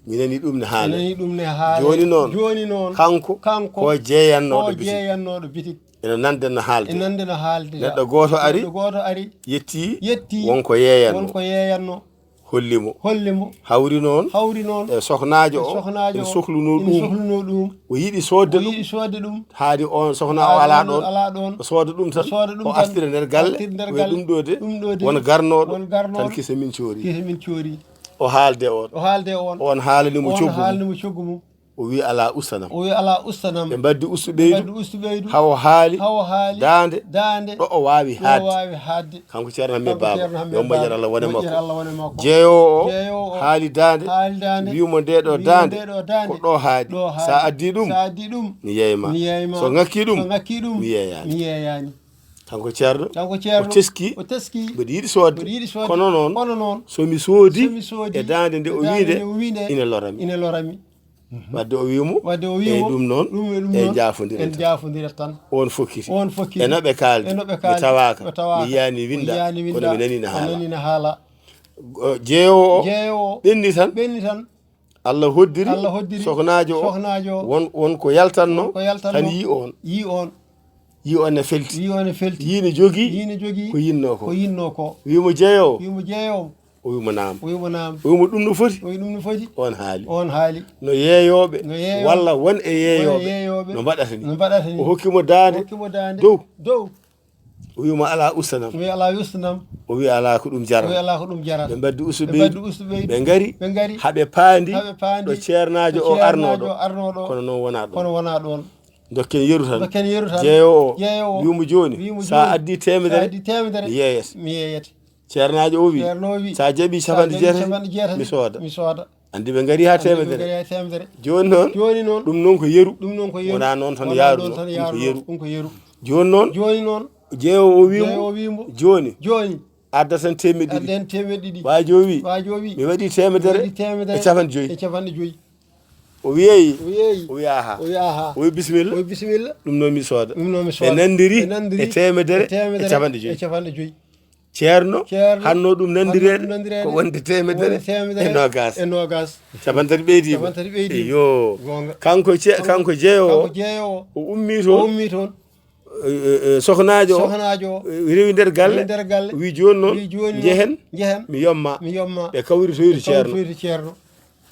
Mi nani ɗum ne haala. Mi nani ɗum ne haala. Jooni noon. Jooni noon. Kanko. Kanko. Ko jeeyannooɗo Ko bitik. Jeeyannooɗo bitik. Ene nannden no haalde. Ene nannden no haalde. Neɗɗo gooto ari. Neɗɗo gooto ari. Yetti. Yetti. Wonko yeeyanno. Wonko yeeyanno. Holli mo. Holli mo. Hawri noon. Hawri noon. E sohnaajo E o. Sohnaajo Ene o. Sohlunoo Ene ɗum. Sohlunoo ɗum. O yiɗi soodde O ɗum. Yiɗi soodde ɗum. Haadi on sohna o Haadi alaa on ɗoon. Alaa ɗoon. O sooda ɗum tan. O sooda ɗum O tan. Artira nder galle. Artira nder Wiya galle. Ɗum ɗo de. Ɗum ɗo de. Won garnooɗo. Won garnooɗo. Tan kisa min coori. Kisa min coori. O haalde on. O haalde on. On haalani mo On coggu mum. Haalani mo coggu mum. O wi alaa ustanam. O wi alaa ustanam. Ɓe mbaddi ustu Ɓe ɓeydu. Mbaddi ustu ɓeydu. Hawo haali. Hawo haali. Daande. Daande. Ɗo o waawi Ɗo o haadde. Waawi haadde. Kanko Ceerno Hamme Kanko Baaba. Ceerno Hamme Yo moƴƴere Baaba. Allah wone Moƴƴere makko. Allah wone makko. Jeeyo o Jeeyo o. Haali daande. Haali daande. Wiyu mo nde ɗo Wiyu daande. Nde ɗo daande. Ko ɗo haadi. Ɗo haadi. Sa addi ɗum. Sa addi ɗum. Mi yeeyma. Mi yeeyma. So ŋakki ɗum. So ŋakki ɗum. Mi yeeyaani. Mi yeeyaani. Kanko Ceerno. Kanko Ceerno. O teski. O teski. Mboɗo yiɗi soodde. Mboɗo yiɗi soodde. Kono noon. Kono noon. So mi soodi. So mi soodi. E daande nde o E daande wiinde. Nde o wiinde. Ina lorami. Ina lorami. Wadde o wii mo, Wadde o wii eyi mo, ɗum noon, ɗum e ɗum en noon, jaafondirat en tan. Jaafondirat tan. On fokkiti. On fokkiti. E no ɓe kaaldi, E no ɓe mi kaaldi, tawaaka, mi tawaaka. Mi yiyaani winda, Mi yiyaani winda, kono mi nani na haala. Nani na haala. O, jeewo o, Jeewo o, ɓenni tan. Ɓenni tan. Allah hoddiri, Allah hoddiri, sohnaajo o, sohnaajo o, won, won ko yaltanno, won ko yaltanno, tan yii on. Yii on. Yii on ne felti. Yii on ne felti. Yii ne jogii, Yii ne jogii, ko yinnoo ko. Ko yinnoo ko. Wii mo jeewo. Wii mo jeewo. O wi mo naam. O wi mo naam. O wi mo ɗum no foti? O wi ɗum no foti? On haali. On haali. No yeeyooɓe, No yeeyooɓe. Walla won e yeeyooɓe, Won e yeeyooɓe. No mbaɗata ni. No mbaɗata ni. O hokki mo daande. O hokki mo daande. Dow. Dow. O wi mo alaa ustanam. O wi alaa ustanam. O wi alaa ko ɗum jarata. O wi alaa ko ɗum jarata. Ɓe mbaddi ustu Ɓe ɓeydu. Mbaddi ustu ɓeydu. Ɓe ngari. Ɓe ngari. Haɓe paandi. Haɓe paandi. Ɗo ceernaajo Ɗo o ceernaajo arnooɗo. Arnooɗo. Kono noon wonaa ɗum. Kono wonaa ɗoon. Dokken yeru tan. Dokken yeru tan. Jeewo o. Jeewo o. Wi mo jooni. Wi mo Sa jooni. Addi Sa teemedere. Addi teemedere. Mi yeeyete. Mi yeeyete. Ceernaajo o wi, Ceerno o wi, sa jaɓi sa capanɗe jaɓi jeetati, capanɗe jeetati, mi sooda. Mi sooda. Anndi ɓe ngari haa Anndi ɓe teemedere. Ngari haa teemedere. Jooni noon, Jooni noon, ɗum noon ko yeru. Ɗum noon ko yeru. Wonaa noon tan Wonaa yaaru noon noon, tan ɗum ko yaaru yeru. Ɗum ko yeru. Jooni noon, Jooni noon, jeewo o wi mo, Jeewo o wi mo, jooni, jooni, adda tan teemedde ɗiɗi. Adden teemedde ɗiɗi. Waajo o wi, Waajo o wi, mi waɗi teemedere mi waɗi teemedere e capanɗe joyi. E capanɗe joyi. O wiyeyi, O wiyeyi, o wi aha. O wi aha. O wi bisimilla. O wi bisimilla. Ɗum noon mi sooda. Ɗum noon mi sooda. Ɓe nanndiri Ɓe nanndiri e teemedere e teemedere e capanɗe joyi. E capanɗe joyi. Ceerno, Ceerno, hanno ɗum nanndireede, hanno ɗum nanndireede, ko wonde teemedere wonde teemedere e noogaas. E noogaas. Capanɗe tati ɓeydi. Capanɗe tati ɓeydi. Eyo. Goonga. Kanko ce-, kanko jeeyo o, Kanko jeeyo o. O ummii toon. O ummii toon. E, e, e, sohnaajo o, Sohnaajo o. E, rewi nder galle. Rewi nder galle. Wi jooni noon, Wi jooni noon, njehen, njehen, mi yomma. Mi yomma. Ɓe kawritoyri Ɓe Ceerno. Kawritoyri Ceerno.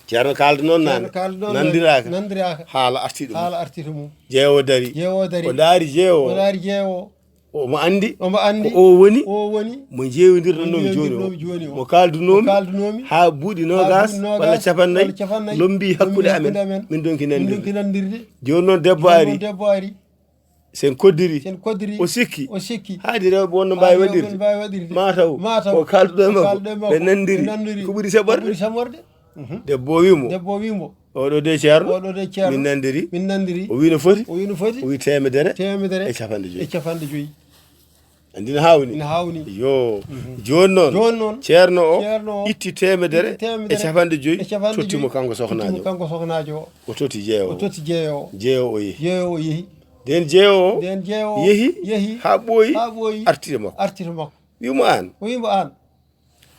Ceerno kaalda noon Ceerno naane. Kaalda noon naane. Nanndiraka. Nanndiraka. Haala arti ɗum. Haala arti ɗum. Jeewo dari. Jeewo dari. O ndaari jeewo O o. Ndaari jeewo o. Omo anndi Omo anndi ko o woni, o woni mo njeewindirnoo mi jooni o. Mo njeewindirnoo mi jooni o. Mo kaaldunoo mi Mo kaaldunoo mi haa buuɗi haa noogaas buuɗi noogaas walla capannay walla capannay lombii hakkunde lombii amen. Hakkunde amen. Min ndonki Min nanndirde. Ndonki nanndirde. Jooni noon debbo Jooni ari. Noon debbo ari. Sen koddiri. Sen koddiri. O sikki. O sikki. Haadi rewɓe won no mbaawi Haadi rewɓe waɗirde. Won mbaawi waɗirde. Mataw. Mataw. Ko kaalduɗo e Ko makko. Kaalduɗo e makko. Ɓe nanndiri. Ɓe nanndiri. Ko ɓuri Ko saɓorde? Ɓuri saɓorde? Mhm. Debbo o wi mo. Debbo o wi mo. Oɗo de Ceerno. Oɗo de Ceerno. Min nanndiri. Min nanndiri. O wi no foti? O wi no foti? O wi teemedere. Teemedere. E capanɗe joyi. E capanɗe joyi. Anndi no haawni? No haawni. Yo. Mhm. Jooni noon. Jooni noon. Ceerno o Ceerno o itti teemedere itti teemedere e capanɗe joyi, e capanɗe joyi. Totti mo kanko sohnaajo. Totti mo kanko sohnaajo o. O totti jeewo O o. Totti jeewo o. Jeewo o yehi. Jeewo o yehi. Nden jeewo o Nden jeewo o yehi yehi haa ɓooyi haa ɓooyi artire makko. Artire makko. Wi mo aan. O wi mo aan.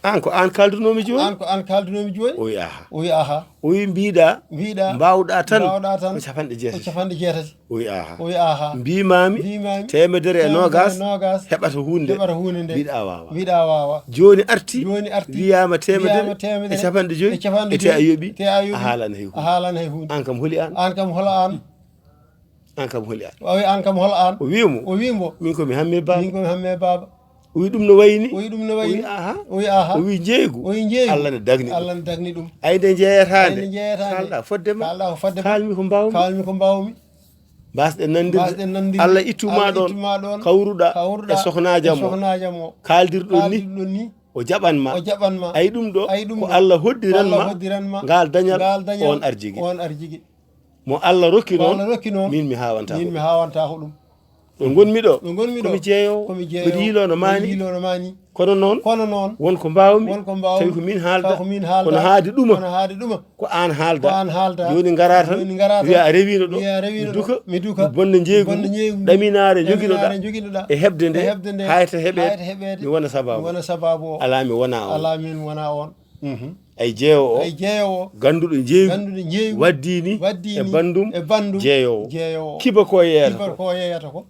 Aan ko aan kaaldunoomi jooni? Aan ko aan kaaldunoomi jooni? O wi aha. O wi aha. O wi mbiɗa Mbiɗa mbaawɗa tan mbaawɗa tan ko capanɗe ko jeetati. Capanɗe jeetati. O wi aha. O wi aha. Mbiimaami Mbiimaami teemedere e teemedere noogaas e noogaas heɓata huunde. Heɓata huunde nde. Mbiɗa waawa. Mbiɗa waawa. Jooni arti Jooni arti wiyaama teemedere wiyaama teemedere e capanɗe joyi. E capanɗe joyi. E te a yoɓi. Te a yoɓi. A haalan hay huunde. A haalan hay huunde. Aan kam holi aan? Aan kam holi aan? Aan kam holi aan? O wi aan kam hol aan? O wi mo. O wi mo. Min ko mi hamme baaba. Min ko mi hamme baaba. O wi ɗum no wayi ni? O wi ɗum no wayi ni? O wi aha. O wi aha. O wi njeeygu. O wi njeeygu. Allah ne dagni ɗum. Allah ne dagni ɗum. Ay nde njeeyataande. Ay nde njeeyataande. Kaalɗa fodde ma. Kaalɗa ko fodde ma. Kaalmi ko mbaawmi. Kaalmi ko mbaawmi. Mbasɗen nanndirde. Mbasɗen nanndirde. Allah ittu ma Allah ɗoon. Ittu ma ɗoon. Kawruɗa Kawruɗa e sohnaa jam o. E sohnaa jam o. Kaaldirɗon ni. Kaaldirɗon ni. O jaɓan ma. O jaɓan ma. Ay ɗum ɗo. Ay ɗum ko ɗo. Allah hoddiran Allah ma. Hoddiran ma. Ngaal dañal. Ngaal dañal. On arjigi. On arjigi. Mo Allah rokki noon, min mi haawantaako ɗum. Ɗo ngonmi ɗo, komi jeeyoowo, mbeɗa yiiloo no maani. Kono noon, won ko mbaawmi, tawi ko min haalda, kono haade ɗuma, ko aan haalda. Jooni ngaraa tan, wiya a rewiino ɗo, mi duka, mi bonna njeeygu, ɗaminaare njogiɗoɗaa, e heɓde nde, hayta heɓeede, mi wona sabaabu. Alaa, mi wonaa oon. Ay jeewo o, ganduɗo njeeygu, waddini e bandum jeeyowo. Kiba ko yeeyata ko.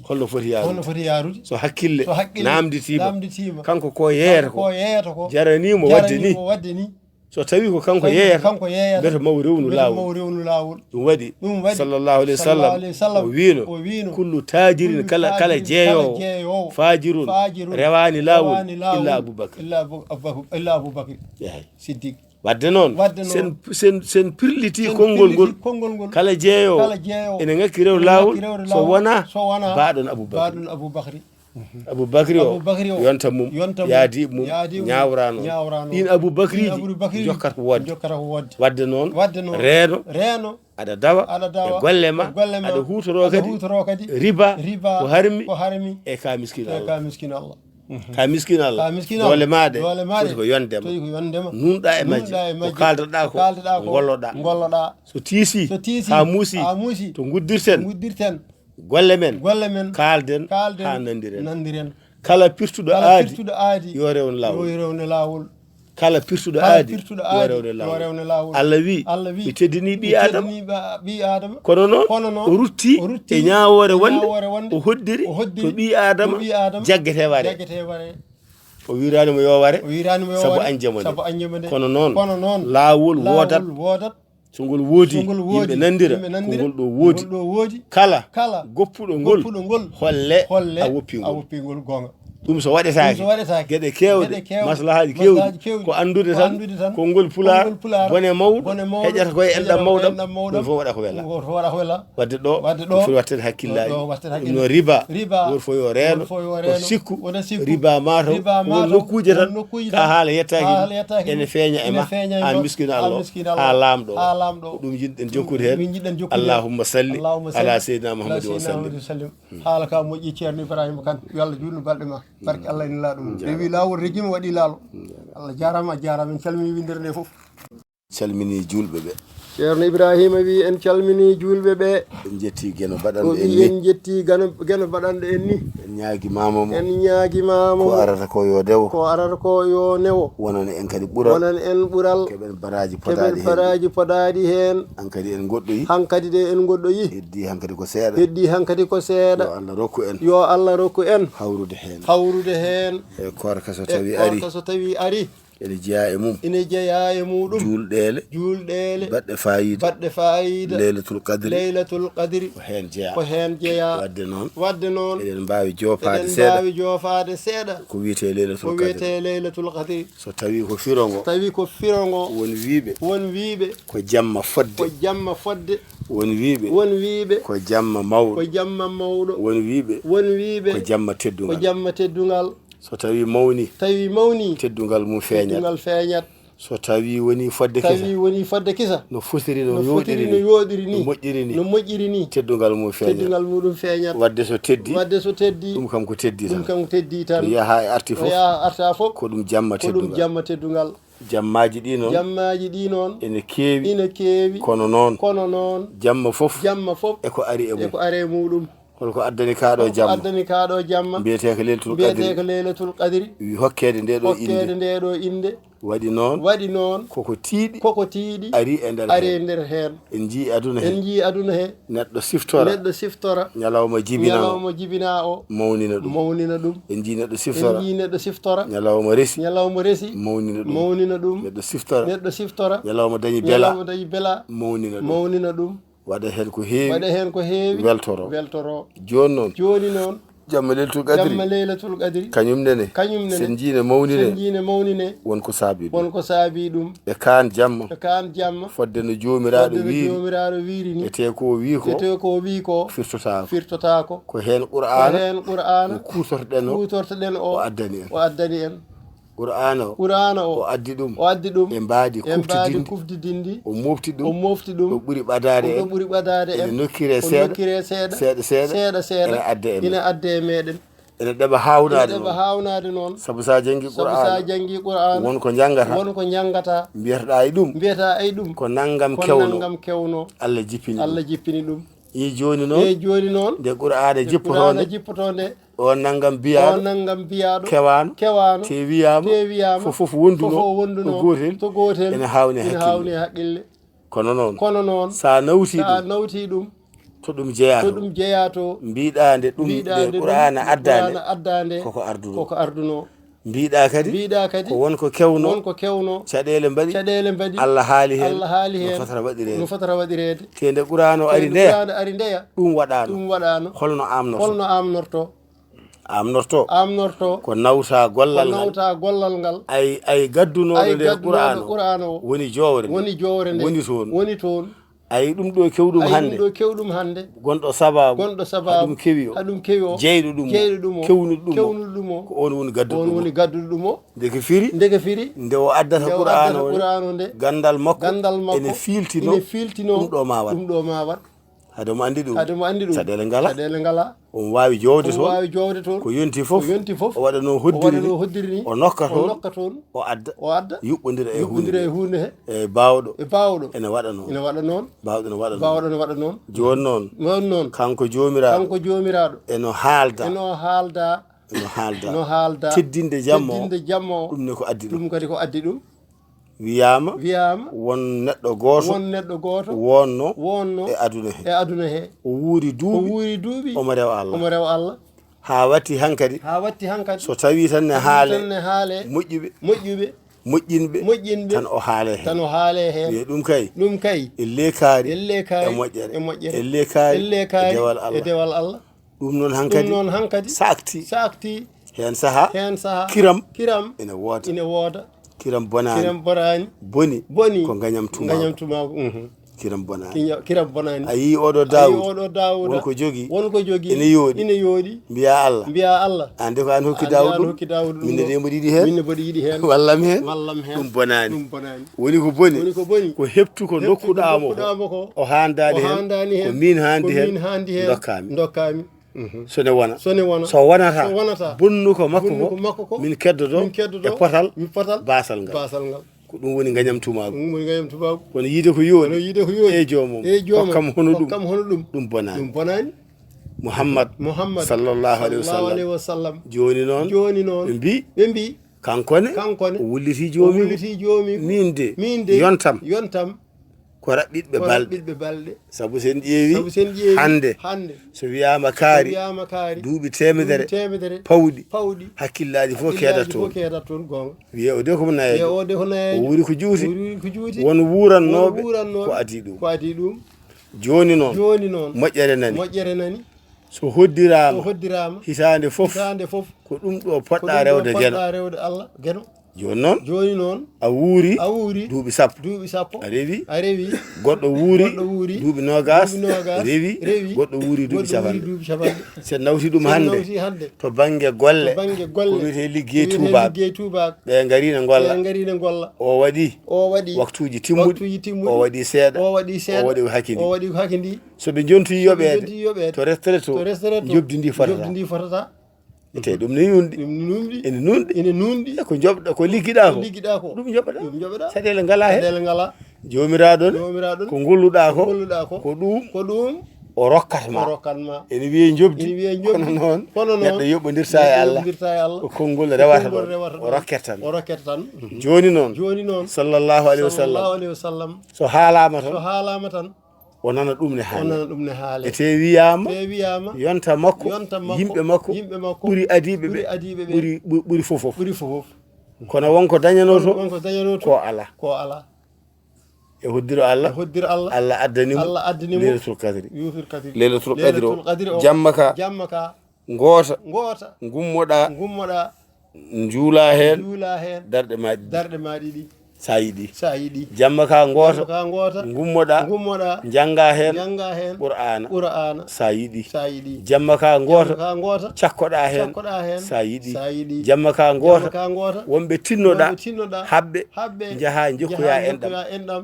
Holno foti yaarude? So hakkille naamnditiima, kanko ko yeeyata ko, jaraniimo wadde ni. So tawi ko kanko yeeyata, mbete maw rewnu laawol. Ɗum waɗi, sallallahu alayhi wa sallam, o wiino, kullu taajirin, kala, kala jeeyoowo, faajirun, rewaani laawol, illa Abubakar. Illa Abubakar. Siddiq. Wadde noon, sen, sen, sen pirlitii konngol ngol, kala jeeyoowo ene ŋakki rewde laawol, so wonaa baaɗon Abubakar. Abubakri o, yonta mum, yaadi mum, ñaawraano. Ɗiin Abubakriji njokkata ko woodde. Wadde noon, reeno, aɗa dawa e golle ma, aɗa huutoroo kadi riba, ko harmi e ka miskiino Allah. Ka miskiino Allah, doole maa ɗe foti ko yonde ma. Nuunɗaa e majje, ko kaaldoɗaa ko, ngolloɗaa. So tiisii, haa muusii, to nguddirten, golle men, kaalden, haa nanndiren. Kala pirtuɗo aadi, yo rewne laawol. Kala pirtuɗo aadi, yo rewne laawol. Allah wi, mi teddinii ɓii Aadama. Kono noon, o rutti e ñaawoore wonde o hoddiri to ɓii Aadama jaggetee ware. O wiraani mo yo ware, sabu añde mo nde. Kono noon, laawol woodat. So ngol woodi, yimɓe nanndira, ko ngol ɗo woodi. Kala goppuɗo ngol, holle a woppii ngol. Ɗum so waɗetaake, geɗe keewɗe, maslahaaji keewɗi, ko anndude tan, konngol Pulaar, bone mawɗo, heƴata ko e enɗam mawɗam, ɗum fof waɗa ko welaa. Wadde ɗo, ɗum foti waɗteede hakkillaaji. Ɗum noon riba, gooto fof yo reeno, o sikku, riba maa taw, ko won nokkuuje tan, ka haala yettaaki, ene feeña e ma, aan miskiino Allah, haa laamɗo o. Ko ɗum njiɗ-ɗen jokkude heen. Allahumma salli ala Seydina Muhammadin wa sallim. Haala ka moƴƴi, Ceerno Ibrahima Kane, yo Allah juutnu balɗe ma. Barke Allah e Nelaaɗo mum. Rewi laawol, regii mo, waɗi laalo. Allah jaaraama, a jaaraama. En calminii winndere nde fof. Calminii juulɓe ɓe. Ceerno Ibrahima wi en calminii juulɓe ɓe. En njettii Geno baɗanɗo en ni. En njettii Geno, Geno baɗanɗo en ni. En ñaagimaama mo. En ñaagimaama mo. Ko arata ko yo dewo. Ko arata ko yo newo. Wonana en kadi ɓural. Wonana en ɓural. Keɓen baraaji podaaɗi heen. Keɓen baraaji podaaɗi heen. Hankadi en ngoɗɗoyi. Hankadi de en ngoɗɗoyi. Heddii hankadi ko seeɗa. Heddii hankadi ko seeɗa. Yo Allah rokku en. Yo Allah rokku en. Hawrude heen. Hawrude heen. E koorka so tawi ari. E koorka so tawi ari. Ene jeyaa e mum. Ene jeyaa e muɗum. Juulɗeele. Juulɗeele. Baɗɗe faayiida. Baɗɗe faayiida. Leylatul Qadri. Leylatul Qadri. Ko heen jeyaa. Ko heen jeyaa. Wadde noon. Wadde noon. Eɗen mbaawi joofaade seeɗa. Eɗen mbaawi joofaade seeɗa. Ko wiyetee Leylatul Qadri. Ko wiyetee Leylatul Qadri. So tawii ko firo ngo. So tawii ko firo ngo. Won wiyɓe. Won wiyɓe. Ko jamma fodde. Ko jamma fodde. Won wiyɓe. Won wiyɓe. Ko jamma mawɗo. Ko jamma mawɗo. Won wiyɓe. Won wiyɓe. Ko jamma teddungal. Ko jamma teddungal. So tawi mawni, tawi mawni, teddungal mum feeñat. Teddungal feeñat. So tawi woni fodde kisa, tawi woni fodde kisa, no fotiri, no yooɗiri ni, no moƴƴiri ni, no moƴƴiri ni, teddungal mum feeñat. Teddungal muɗum feeñat. Wadde so teddi, wadde so teddi, ɗum kam ko teddi tan. Ɗum kam ko teddi tan. To yaha e arti fof, to yaha arta fof, ko ɗum jamma teddungal. Ko ɗum jamma teddungal. Jammaaji ɗi noon, jammaaji ɗi noon, ene keewi, ene keewi, kono noon, kono noon, jamma fof, jamma fof, e ko ari e mum. E ko ari e muɗum. Holko addani kaa ɗo jamma? Holko addani kaa ɗo jamma? Mbiyetee ko Leylatul Qadri. Mbiyetee ko Leylatul Qadri. Wi hokkeede nde ɗo innde. Hokkeede nde ɗo innde. Waɗi noon. Waɗi noon. Koko tiiɗi. Koko tiiɗi. Ari e nder heen. Ari e nder heen. En njii aduna he. En njii aduna he. Neɗɗo siftora. Neɗɗo siftora. Ñalawma jibinaa o. Ñalawma jibinaa o. Mawnina ɗum. Mawnina ɗum. En njii neɗɗo siftora. En njii neɗɗo siftora. Ñalawma resi. Ñalawma resi. Mawnina ɗum. Mawnina ɗum. Neɗɗo siftora. Neɗɗo siftora. Ñalawma dañi bela. Ñalawma dañi bela. Mawnina ɗum. Mawnina ɗum. Waɗa heen ko heewi. Waɗa heen ko heewi. Weltoro. Weltoro. Jooni noon. Jooni noon. Jamma Leylatul Qadri. Jamma Leylatul Qadri. Kañum nene. Kañum nene. Sen njii ne mawnine. Sen njii ne mawnine. Won ko saabi ɗum. Won ko saabi ɗum. E kaan jamma. E kaan jamma. Fodde no Joomiraaɗo wiiri. Fodde no Joomiraaɗo wiiri ni. Etee ko o wii ko. Etee ko o wii ko. Firtotaako. Firtotaako. Ko heen Qur'aana. Ko heen Qur'aana. Ko kuutortoɗen o. Kuutortoɗen o. O addani en. O addani en. Qur'aana o. Qur'aana o. O addi ɗum. O addi ɗum. E mbaadi. E mbaadi kuftidinndi. Kuftidinndi. O mofti ɗum. O mofti ɗum. Ɗo ɓuri ɓadaade en. Ɗo ɓuri ɓadaade en. Ene nokkiree seeɗa. Nokkiree seeɗa. Seeɗa, seeɗa. Seeɗa, seeɗa. Ene adda e meeɗen. Ene adda e meeɗen. Ene ɗeɓa haawnaade noon. Ene ɗeɓa haawnaade noon. Sabu so a janngii Qur'aana. Sabu so a janngii Qur'aana. Won ko njanngataa. Won ko njanngataa. Mbiyata ay ɗum. Mbiyata ay ɗum. Ko nanngam kewno. Ko nanngam kewno. Allah jippini ɗum. Allah jippini ɗum. Eyi jooni noon. Eyi jooni noon. Nde Qur'aana jippotoonde. Nde Qur'aana jippotoonde. O nanngam biyaaɗo. O nanngam biyaaɗo. Kewaano. Kewaano. Te wiyaama. Te wiyaama. Fof fof wonduno. Fof fof wonduno. To gootel. To gootel. Ene haawni e haqqille. Ene haawni e haqqille. Kono noon. Kono noon. So a nawtii ɗum. So a nawtii ɗum. To ɗum jeyaa to. To ɗum jeyaa to. Mbiɗaa nde ɗum. Mbiɗaa nde ɗum. Qur'aana addaande. Qur'aana addaande. Koko arduno. Koko arduno. Mbiɗaa kadi. Mbiɗaa kadi. Ko won ko kewno. Won ko kewno. Caɗeele mbaɗi. Caɗeele mbaɗi. Allah haali heen. Allah haali heen. No fotata waɗireede. No fotata waɗireede. Te nde Qur'aana o ari ndeya. Te nde Qur'aana ari ndeya. Ɗum waɗaano. Ɗum waɗaano. Holno aamnorto? Holno aamnorto? Aamnorto. Aamnorto. Ko nawta gollal ngal. Ko nawta gollal ngal. Ay, ay gaddunooɗo nde Qur'aana o. Ay gaddunooɗo Qur'aana o. Woni joowre nde. Woni joowre nde. Woni toon. Woni toon. Ay ɗum ɗo kewɗum hannde. Ay ɗum ɗo kewɗum hannde. Gonɗo sabaabu. Gonɗo sabaabu. Haɗum kewi o. Haɗum kewi o. Jeyɗo ɗum o. Jeyɗo ɗum o. Kewnuɗo ɗum o. Kewnuɗo ɗum o. Ko oon woni gadduɗo ɗum o. On woni gadduɗo ɗum o. Ndeke firi. Ndeke firi. Nde o addata Qur'aana o nde. Nde o addata Qur'aana o nde. Ganndal makko. Ganndal makko. Ene fiiltino. Ene fiiltino. Ɗum ɗo ma waɗ. Ɗum ɗo ma waɗ. Hade mo anndi ɗum. Hade mo anndi ɗum. Caɗeele ngala. Caɗeele ngala. Omo waawi joowde toon. Omo waawi joowde toon. Ko yonti fof. Ko yonti fof. O waɗa no hoddiri ni. O waɗa no hoddiri ni. O nokka toon. O nokka toon. O adda. O adda. Yuɓɓondira e huunde. Yuɓɓondira e huunde he. E baawɗo. E baawɗo. Ene waɗa noon. Ene waɗa noon. Baawɗo ene waɗa noon. Baawɗo ene waɗa noon. Jooni noon. Noon noon. Kanko joomiraaɗo. Kanko joomiraaɗo. Eno haalda. Eno haalda. Eno haalda. No haalda. Teddinde jamma o. Teddinde jamma o. Ɗum ne ko addi ɗum. Ɗum kadi ko addi ɗum. Wiyaama. Wiyaama. Won neɗɗo gooto. Won neɗɗo gooto. Wonno. Wonno. E aduna he. E aduna he. O wuuri duuɓi. O wuuri duuɓi. Omo rewa Allah. Omo rewa Allah. Haa watti hankadi. Haa watti hankadi. So tawii tan ne haale. Tan ne haale. Moƴƴuɓe. Moƴƴuɓe. Moƴƴinɓe. Moƴƴinɓe. Tan o haale heen. Tan o haale heen. Wiye ɗum kay. Ɗum kay. Elle kaari. Elle kaari. E moƴƴere. E moƴƴere. Elle kaari. Elle kaari. E dewal Allah. E dewal Allah. Ɗum noon hankadi. Ɗum noon hankadi. Saakti. Saakti. Heen sahaa. Heen sahaa. Kiram. Kiram. Ina wooda. Ina wooda. Kiram bonaani. Kiram bonaani. Boni. Boni. Ko ngañam tumaagu. Ngañam tumaagu, mhm. Kiram bonaani. Kiña-, kiram bonaani. A yii oɗo Daawuda. A yii oɗo Daawuda. Won ko jogii. Won ko jogii. Ina yooɗi. Ina yooɗi. Mbiyaa Allah. Mbiyaa Allah. Aan de ko aan hokki Daawuda ɗum. Aan de aan hokki Daawuda ɗum. Min ne de mboɗo yiɗi heen. Min ne mboɗo yiɗi heen. Wallam heen. Wallam heen. Ɗum bonaani. Ɗum bonaani. Woni ko boni. Woni ko boni. Ko heɓtu ko nokkuɗaa mo ko. Heɓtu ko nokkuɗaa mo ko. O haandaani heen. O haandaani heen. Ko miin haandi heen. Ko miin haandi heen. Ndokkaa mi. Ndokkaa mi. Mhm. So ne wona. So ne wona. So wonata. So wonata. Bonnuko makko ko. Bonnuko makko ko. Min keddoto. Min keddoto. E potal. Min potal. Baasal ngal. Baasal ngal. Ko ɗum woni ngañam tumaagu. Ɗum woni ngañam tumaagu. Kono yiide ko yooɗi. Kono yiide ko yooɗi. E joomum. E joomum. Hokkam hono ɗum. Hokkam hono ɗum. Ɗum bonaani. Ɗum bonaani. Muhammad. Muhammad. Sallallahu alayhi wa sallam. Sallallahu alayhi wa sallam. Jooni noon. Jooni noon. Ɓe mbii. Ɓe mbii. Kanko ne. Kanko ne. O wullitii joomi. O wullitii joomi. Min de. Min de. Yontam. Yontam. Ko raɓɓiɗɓe balɗe. Ko raɓɓiɗɓe balɗe. Sabu sen ƴeewi. Sabu sen ƴeewi. Hannde. Hannde. So wiyaama kaari. So wiyaama kaari. Duuɓi teemedere. Duuɓi teemedere. Pawɗi. Pawɗi. Hakkillaaji fof keedata toon. Hakkillaaji fof keedata toon, goonga. Wiye o de ko nayeejo. Wiye o de ko nayeejo. O wuuri ko juuti. O wuuri ko juuti. Won wuurannooɓe. Won wuurannooɓe. Ko adii ɗum. Ko adii ɗum. Jooni noon. Jooni noon. Moƴƴere nani. Moƴƴere nani. So hoddiraama. So hoddiraama. Hitaande fof. Hitaande fof. Ko ɗum ɗo poɗɗa rewde Geno. Ko ɗum ɗo poɗɗa rewde Allah, Geno. Jooni noon. Jooni noon. A wuuri. A wuuri. Duuɓi sappo. Duuɓi sappo. A rewi. A rewi. Goɗɗo wuuri. Goɗɗo wuuri. Duuɓi noogaas. Duuɓi noogaas. Rewi. Rewi. Goɗɗo wuuri duuɓi capanɗe. Goɗɗo wuuri duuɓi capanɗe. So nawti ɗum hannde. So nawti hannde. To bannge golle. To bannge golle. Ko wiyetee liggey tuubaaɓe. Ko wiyetee liggey tuubaaɓe. Ɓe ngari ne ngolla. Ɓe ngari ne ngolla. O waɗi. O waɗi. Waktuuji timmuɗi. Waktuuji timmuɗi. O waɗi seeɗa. O waɗi seeɗa. O waɗi ko hakindii. O waɗi ko hakindii. So ɓe njontii yoɓeede. So ɓe njontii yoɓeede. To retraite o. To retraite o. Njoɓdi ndi fotata. Njoɓdi ndi fotata. Te ɗum ne nuunɗi. Ɗum ne nuunɗi. Ene nuunɗi. Ene nuunɗi. E ko njoɓɗa, ko liggiɗaa ko. Ko liggiɗaa ko. Ɗum njoɓaɗaa. Ɗum njoɓaɗaa. Caɗeele ngalaa heen. Caɗeele ngalaa. Joomiraaɗo ne. Joomiraaɗo ne. Ko ngolluɗaa ko. Ko ngolluɗaa ko. Ko ɗum. Ko ɗum. O rokkat ma. O rokkat ma. Ene wiyee njoɓdi. Ene wiyee njoɓdi. Kono noon. Kono noon. Neɗɗo yoɓondirta e Allah. Neɗɗo yoɓondirta e Allah. Ko konngol rewata ɗum. Ko konngol rewata ɗum. O rokkata tan. O rokkata tan. Jooni noon. Jooni noon. Sallallahu alayhi wa sallam. Sallallahu alayhi wa sallam. So haalaama tan. So haalaama tan. O nana ɗum ne haale. O nana ɗum ne haale. Ete wiyaama. Ete wiyaama. Yonta makko. Yonta makko. Yimɓe makko. Yimɓe makko. Ɓuri adiiɓe ɓe. Ɓuri adiiɓe ɓe. Ɓuri, ɓuri, ɓuri fof fof. Ɓuri fof fof. Kono won ko dañanoo to. Won ko dañanoo to. Ko alaa. Ko alaa. E hoddiro Allah. E hoddiro Allah. Allah addani mo. Allah addani mo. Leylatul Qadri. Leylatul Qadri. Leylatul Qadri o. Leylatul Qadri o. Jamma ka. Jamma ka. Ngoota. Ngoota. Ngummoɗaa. Ngummoɗaa. Njuula heen. Njuula heen. Darɗe ma ɗiɗi. Darɗe ma ɗiɗi. Sa yiɗi. Sa yiɗi. Jamma ka goota. Jamma ka goota. Ngummoɗa. Ngummoɗa. Njannga heen. Njannga heen. Qur'aana. Qur'aana. Sa yiɗi. Sa yiɗi. Jamma ka goota. Jamma ka goota. Cakkoɗa heen. Cakkoɗa heen. Sa yiɗi. Sa yiɗi. Jamma ka goota. Jamma ka goota. Wonɓe tinnoɗa. Wonɓe tinnoɗa. Haɓɓe. Haɓɓe. Njaha njokkoya enɗam. Njaha njokkoya enɗam.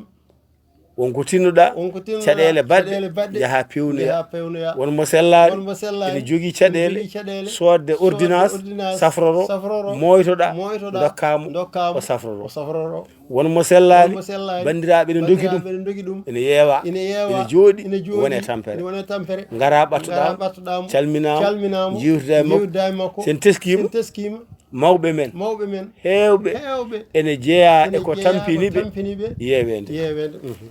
Wonko tinnoɗa. Wonko tinnoɗa. Caɗeele baɗɗe. Caɗeele baɗɗe. Njaha pewnoya. Njaha pewnoya. Won mo sellaani. Won mo sellaani. Ene jogii caɗeele. Ene jogii caɗeele. Soodde ordonnance. Soodde ordonnance. Safroro. Safroro. Moytoɗa. Moytoɗa. Dokkamo. Dokkamo. O safroro. O safroro. Won mo sellaani. Won mo sellaani. Banndiraaɓe ene ndogi ɗum. Banndiraaɓe ene ndogi ɗum. Ene yeewa. Ene yeewa. Ene jooɗi. Ene jooɗi. Wone tampere. Ene wone tampere. Ngara ɓattoɗamo. Ngara ɓattoɗamo. Calminamo. Calminamo. Jiwtida e makko. Jiwtida e makko. Sen teskiima. Sen teskiima. Mawɓe men. Mawɓe men. Heewɓe. Heewɓe. Ene jeyaa e ko tampini ɓe. Ene jeyaa e ko tampini ɓe. Yeeweende. Yeeweende. Mhm.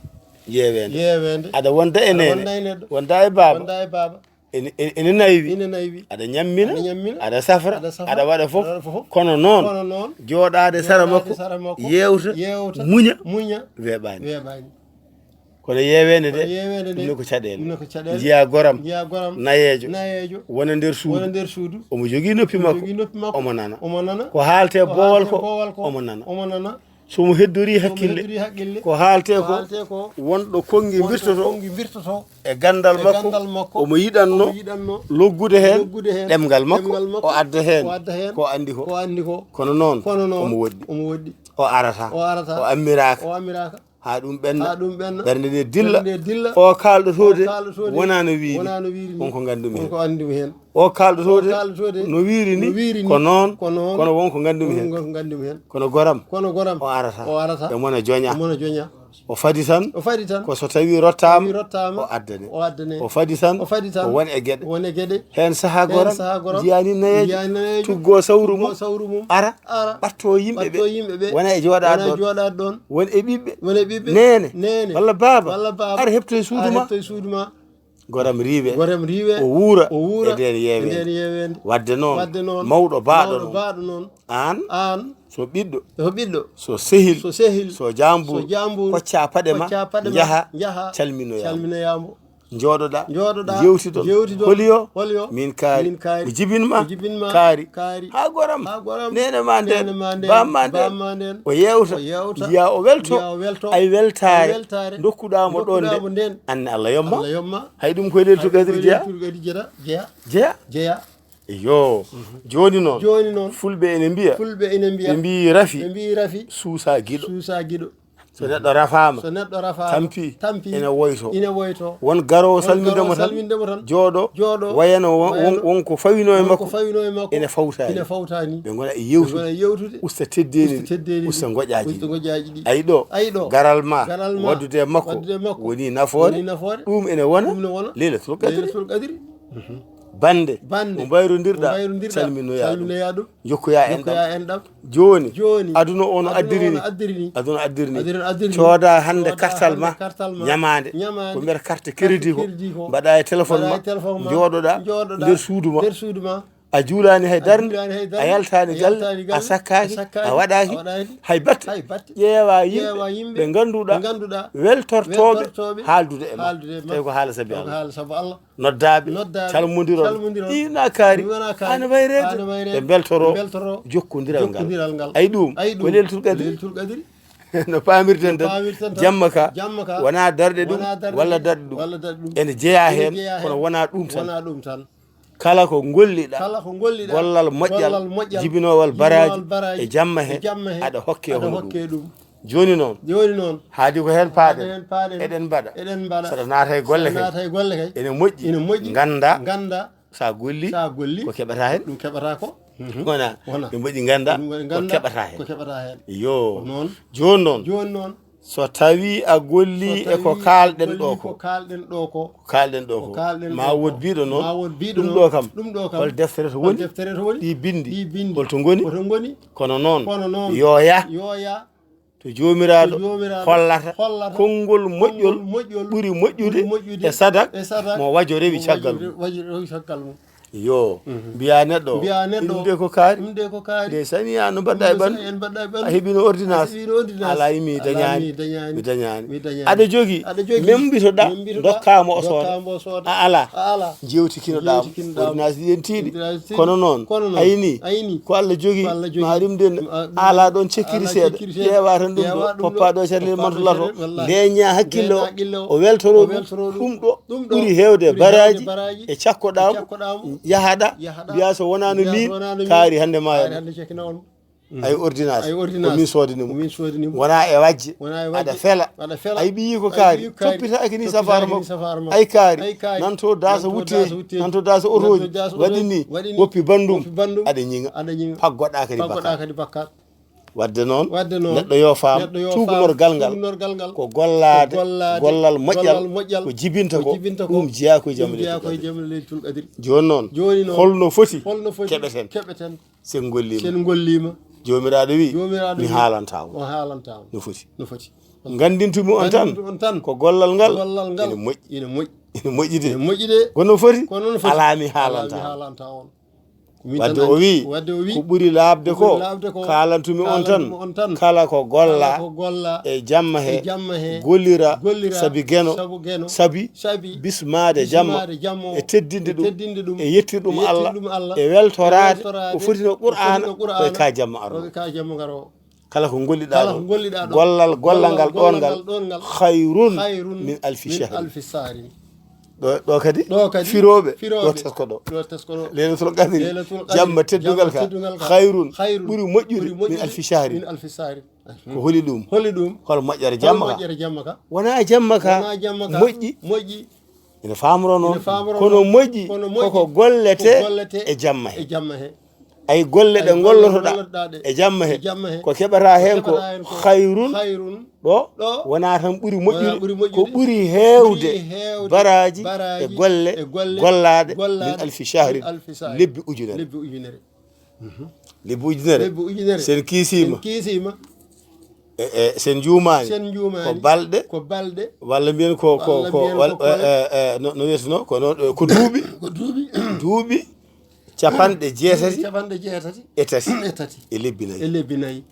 Yeeweende. Yeeweende. Aɗa wonda e neene. Aɗa wonda e neɗɗo. Wonda e baaba. Wonda e baaba. Ene, ene, ene naywi. Ene naywi. Aɗa ñammina, aɗa ñammina, aɗa safra, aɗa safra, aɗa waɗa fof. Aɗa waɗa fof. Kono noon, kono noon, jooɗaade sara makko, jooɗaade sara makko, yeewta, yeewta, muña, muña, weeɓaani. Weeɓaani. Kono yeeweende nde, kono yeeweende nde, ɗum ne ko caɗeele. Ɗum ne ko caɗeele. Njiya goram, njiya goram, nayeejo, nayeejo, wona nder suudu, wona nder suudu, omo jogii noppi, omo makko, jogii noppi makko, omo nana. Omo nana. Ko haalte, ko boowal, haalte ko, boowal ko, omo nana. Omo nana. So mo heddorii hakkille, so mo heddorii hakkille, ko haalte ko, ko haalte ko, wonɗo konngi, wonɗo birtoto, konngi birtoto, e ganndal, e makko, ganndal makko, omo yiɗanno, omo yiɗanno loggude heen, loggude heen, ɗemngal makko, ɗemngal makko, o adda heen, o adda heen, ko anndi ko, ko anndi ko. Kono noon, kono noon, omo woɗɗi, omo woɗɗi, o arata, o arata, o ammiraaka, o ammiraaka. Haa ɗum ɓenna. Haa ɗum ɓenna. Ɓernde nde dilla. Ɓernde nde dilla. O kaalɗotoo de, o kaalɗotoo de, wonaa no wiiri. Wonaa no wiiri ni. Wonko nganndumi heen. Wonko anndumi heen. O kaalɗotoo de, o kaalɗotoo de, no wiiri ni, no wiiri ni, ko noon, ko noon, kono wonko nganndumi heen. Wonko nganndumi heen. Kono goram, kono goram, o arata. O arata. E mona joña. E mona joña. O fadi tan. O fadi tan. Ko so tawii rottaama, so tawii rottaama, o addane. O addane. O fadi tan. O fadi tan. O won e geɗe. Won e geɗe. Heen sahaa goram, heen sahaa goram, njiyaani nayeejo, njiyaani nayeejo, tuggoo sawru mum, tuggoo sawru mum, ara, ara, ɓattoo yimɓe ɓe, ɓattoo yimɓe ɓe, wona e jooɗaade, wona e ɗoon, jooɗaade ɗoon. Won e ɓiɓɓe, won e ɓiɓɓe, neene, neene, walla baaba, walla baaba, ara heɓtoy suudu, ara ma, heɓtoy suudu ma. Goram riiwe, goram riiwe, o wuura, o wuura e ndeen yeeweende, e ndeen yeeweende. Waɗde noon, waɗde noon, mawɗo baaɗo, mawɗo noon, baaɗo noon. Aan, aan, so ɓiɗɗo, so ɓiɗɗo, so sehil, so sehil, so jaambuur, so jaambuur, koccaa paɗe ma, koccaa paɗe ma, njaha, njaha, calminoyaa mo, calminoyaa mo. Njooɗoɗaa, njooɗoɗaa, njeewtiɗon, njeewtiɗon. Holi o? Holi o? Min kaari. Min kaari. Mi jibin ma? Mi jibin ma? Kaari. Kaari. Haa goram. Haa goram. Neene ma ndeen, neene ma ndeen, baam ma ndeen, baam ma ndeen. O yeewta. O yeewta. Njiyaa o welto. Njiyaa o welto. Ay weltaare. Ay weltaare. Ndokkuɗaa mo ɗoon nde. Ndokkuɗaa mo ndeen. Anne Allah yomma. Allah yomma. Hay ɗum koye leylatul qadri jeyaa. Hay ɗum koye leylatul qadri jeyaa. Jeyaa. Jeyaa. Jeyaa. Iyo. Mhm. Jooni noon. Jooni noon. Fulɓe ene mbiya. Fulɓe ene mbiya. Ɓe mbiyi rafi. Ɓe mbiyi rafi. Suusaa giɗo. Suusaa giɗo. So neɗɗo rafaama, so neɗɗo rafaama, tampi, tampi, ene woyto. Ene woyto. Won garoowo, won salminde mo tan, salminde mo tan, jooɗo, jooɗo, wayano won, wayano won, won ko fawino e, won ko makko, fawino e makko, ene fawtaani. Ene fawtaani. Ɓe ngona e yewtude. Ɓe ngona e yewtude. Usta teddeendi, usta ngoƴaaji, usta ngoƴaaji ɗi. Ayi ɗo, ayi ɗo, garal ma, garal ma, waɗdude e makko, waɗdude e makko, woni nafoore. Woni nafoore. Ɗum ene wona, ɗum ene wona leylatul qadri. Leylatul qadri. Mhm. Bannde, bannde, mo mbayrondirɗaa, mo mbayrondirɗaa, salminoyaa ɗum. Salminoyaa ɗum. Njokkoyaa enɗam. Njokkoyaa enɗam. Jooni, jooni, aduna o no, aduna o addiri ni, no addiri ni. Aduna addiri ni. Aduna addiri ni. Cooda hannde, cooda kartal hannde ma, kartal ma, ñamaande. Ñamaande. Ko mbiyata carte crédit ko. Carte crédit ko. Mbaɗaa e téléphone ma. Mbaɗaa e téléphone ma. Njooɗoɗaa. Njooɗoɗaa. Nder suudu ma. Nder suudu ma. A juulaani hay darnde, a juulaani hay darnde, a yaltaani galle, a yaltaani galle, a waɗaaki, a saɗaaki, waɗaaki, hay batte. Hay batte. Ƴeewa yimɓe, ƴeewa yimɓe ɓe ngannduɗaa, ɓe ngannduɗaa, weltortooɓe, weltortooɓe, haaldude e ma. Haaldude e ma. Tawi ko haala sabi, tawi ko Allah, haala sabu Allah. Noddaaɓe, noddaaɓe, calmondiron. Calmondiron. Ɗi na kaari. Ɗi wona kaari. Ana wayreede. Ana wayreede. Ɓe mbeltoro. Ɓe mbeltoro. Jokkondiral ngal. Jokkondiral ngal. Ayi ɗum, ayi ɗum, ko leylatul qadri. Leylatul qadri. No paamirten tan, no paamirten tan, jamma ka, jamma ka, wonaa darɗe ɗum, wonaa darɗe walla ɗum, daɗɗe ɗum, walla daɗɗe ɗum. Ene jeyaa heen, ene jeyaa heen, kono wonaa ɗum tan. Wonaa ɗum tan. Kala ko ngolliɗaa, kala ko ngolliɗaa, gollal moƴƴal, gollal moƴƴal, jibinoowal, jibinoowal baraaji, baraaji, e jamma he, e jamma he, aɗa hokke, aɗa hono ɗum, hokke ɗum. Jooni noon, jooni noon, haadi ko heen paaɗen, haadi ko heen paaɗen, eɗen mbaɗa, eɗen mbaɗa. Saɗa naata e golle kay, saɗa naata e golle kay, ene moƴƴi, ene moƴƴi, ngannda, ngannda, sa golli, sa golli, ko keɓata heen, ɗum keɓata ko. Mhm. Wona, wona, ene moƴƴi ngannda, ene moƴƴi ko ngannda, keɓata heen, ko keɓata heen. Iyo. Ko noon. Jooni noon, jooni noon, so tawii a golli, so tawii a golli e ko kaalɗen ɗo ko, ko kaalɗen ɗo ko, ko kaalɗen ɗo ko, ko kaalɗen ɗo ko, ma wood biiɗo noon, ma wood biiɗo noon, ɗum ɗo kam, ɗum ɗo kam, hol deftere to woni, hol deftere to woni, ɗi binndi, ɗi binndi, hol to ngoni, hol to ngoni. Kono noon, kono noon, yo yah, yo yah to Joomiraaɗo, to Joomiraaɗo, hollata, hollata, konngol moƴƴol, konngol moƴƴol, ɓuri moƴƴude, ɓuri moƴƴude, e sadak, e sadak, mo wajo rewi, mo caggal, wajo mum, wajo rewi caggal mum. Yo mbiya neɗɗo, mbiya neɗɗo, ɗum de ko kaari. Ɗum de ko kaari. Nde sani a no mbaɗɗa e ɓandu, en mbaɗɗa e ɓandu, a heɓino ordonnance. A heɓino ordonnance. Alaa, mi dañaani. Mi dañaani. Mi dañaani. Aɗa jogi, aɗa jogi, memmbitoɗa, memmbitoɗa, dokkamo o sooda. Dokkamo o sooda. A ala. A ala. Jewtikinoɗamo. Jewtikinoɗamo. Ordonnance ɗi en tiiɗi. Ordonnance tiiɗi. Kono noon, kono noon, ayni, ayni, ko Allah jogi, ko Allah jogi, ma ɗum de ala ɗon cekkiri seeɗa. Ƴeewa tan ɗum ɗo, poppa ɗo caɗele manto lato. Ndeña hakkille o, o weltoro ɗum. Ɗum ɗo ɓuri heewde baraaji e cakkoɗaamo, yahaɗa, mbiya so wonaano miin, kaari hannde maaya. Ay ordonnance, ko min soodani mo. Wona e wajje, aɗa fela. Ay ɓiyi ko kaari, toppitaaki ni safaara makko. Ay kaari, nanto daasa wutte, nanto daasa otooji, waɗi ni, woppi banndum, aɗa ñiŋa. Paggoɗa kadi bakkaat. Wadde noon, wadde noon, neɗɗo yo faam, neɗɗo yo faam, tuugnorgal ngal, tuugnorgal ngal ko gollaade, ko gollaade, gollal moƴƴal, gollal moƴƴal, ko jibinta ko, ko jibinta ko, ɗum jeyaa ko e ɗum jeyaa ko e jam Leylatul Qadri. Jooni noon, jooni noon, holno foti, holno foti keɓeten, keɓeten, sen ngolliima, sen ngolliima. Joomiraaɗo wi, Joomiraaɗo mi wi, haalanta on, o haalanta on. No foti. No foti. Nganndintumi on tan, nganndintumi on tan, ko gollal ngal, gollal ngal, ene moƴƴi, ene moƴƴi, ene moƴƴi de, ene moƴƴi de, kono foti, kono no foti, alaa mi haalanta, alaa mi haalanta on. Wadde o wi, wadde o wi, ko ɓuri laaɓde ko, ko ɓuri laaɓde ko, kaalantumi on tan, kaalantumi on tan, kala ko golla, kala ko golla e jamma he, e jamma he, gollira, gollira, sabi Geno, sabu Geno, sabi, sabi bismaade jamma, bismaade jamma o, e teddinde ɗum, e teddinde ɗum, e yettirde ɗum, e yettirde Allah, ɗum Allah, e weltoraade, e weltoraade ko foti no ko foti Qur'aana, no Qur'aana, ko e ka jamma aroo, ko e ka jamma aroo. Kala ko ngolliɗaa ɗon, kala ko ngolliɗaa ɗon, gollal, gollal ngal ɗon ngal, gollal ngal ɗon ngal, khayrun, khayrun min alfi min shahrin, alfi shahrin. Ɗo, ɗo kadi, ɗo kadi, firooɓe, firooɓe, ɗo tesko ɗo. Ɗo tesko ɗo. Leylatul Qadri, Leylatul Qadri, jamma teddungal, jamma ka, teddungal ka, khayrun, khayrun, ɓuri moƴƴude, ɓuri moƴƴude, min alfi shahrin, min alfi shahrin. Ko holi ɗum? Holi ɗum? Hol moƴƴere jamma ka? Hol moƴƴere jamma ka? Wona jamma ka, wona jamma ka, moƴƴi, moƴƴi, ina famoro noon, ina famoro kono noon, moƴƴi, kono moƴƴi, koko gollete, ko gollete e jamma he, e jamma he. Ay golle ɗe, ay golle gollotoɗaa, gollotoɗaa ɗe e jamma he, e jamma he, ko keɓata heen ko, keɓata heen ko khayrun, khayrun, ɗo, ɗo, wona tan ɓuri moƴƴude, wona ɓuri moƴƴude, ko ɓuri heewde, ɓuri heewde baraaji, baraaji e golle, e golle gollaaɗe, gollaaɗe min alfi shahrin, min alfi shahrin, lebbi ujunere. Lebbi ujunere. Lebbi ujunere. Lebbi ujunere. Sen kiisiima. Sen kiisiima. E, e, sen juumaani. Sen juumaani. Ko balɗe. Ko balɗe. Walla mbiyen ko, ko, walla ko, mbiyen wal-, ko, ko, e, e, e, no, no wiyeteno, ko noon, e, ko duuɓi. Ko duuɓi. Duuɓi capanɗe jeetati. Capanɗe jeetati. E tati. E tati. E lebbi nayi. E lebbi nayi.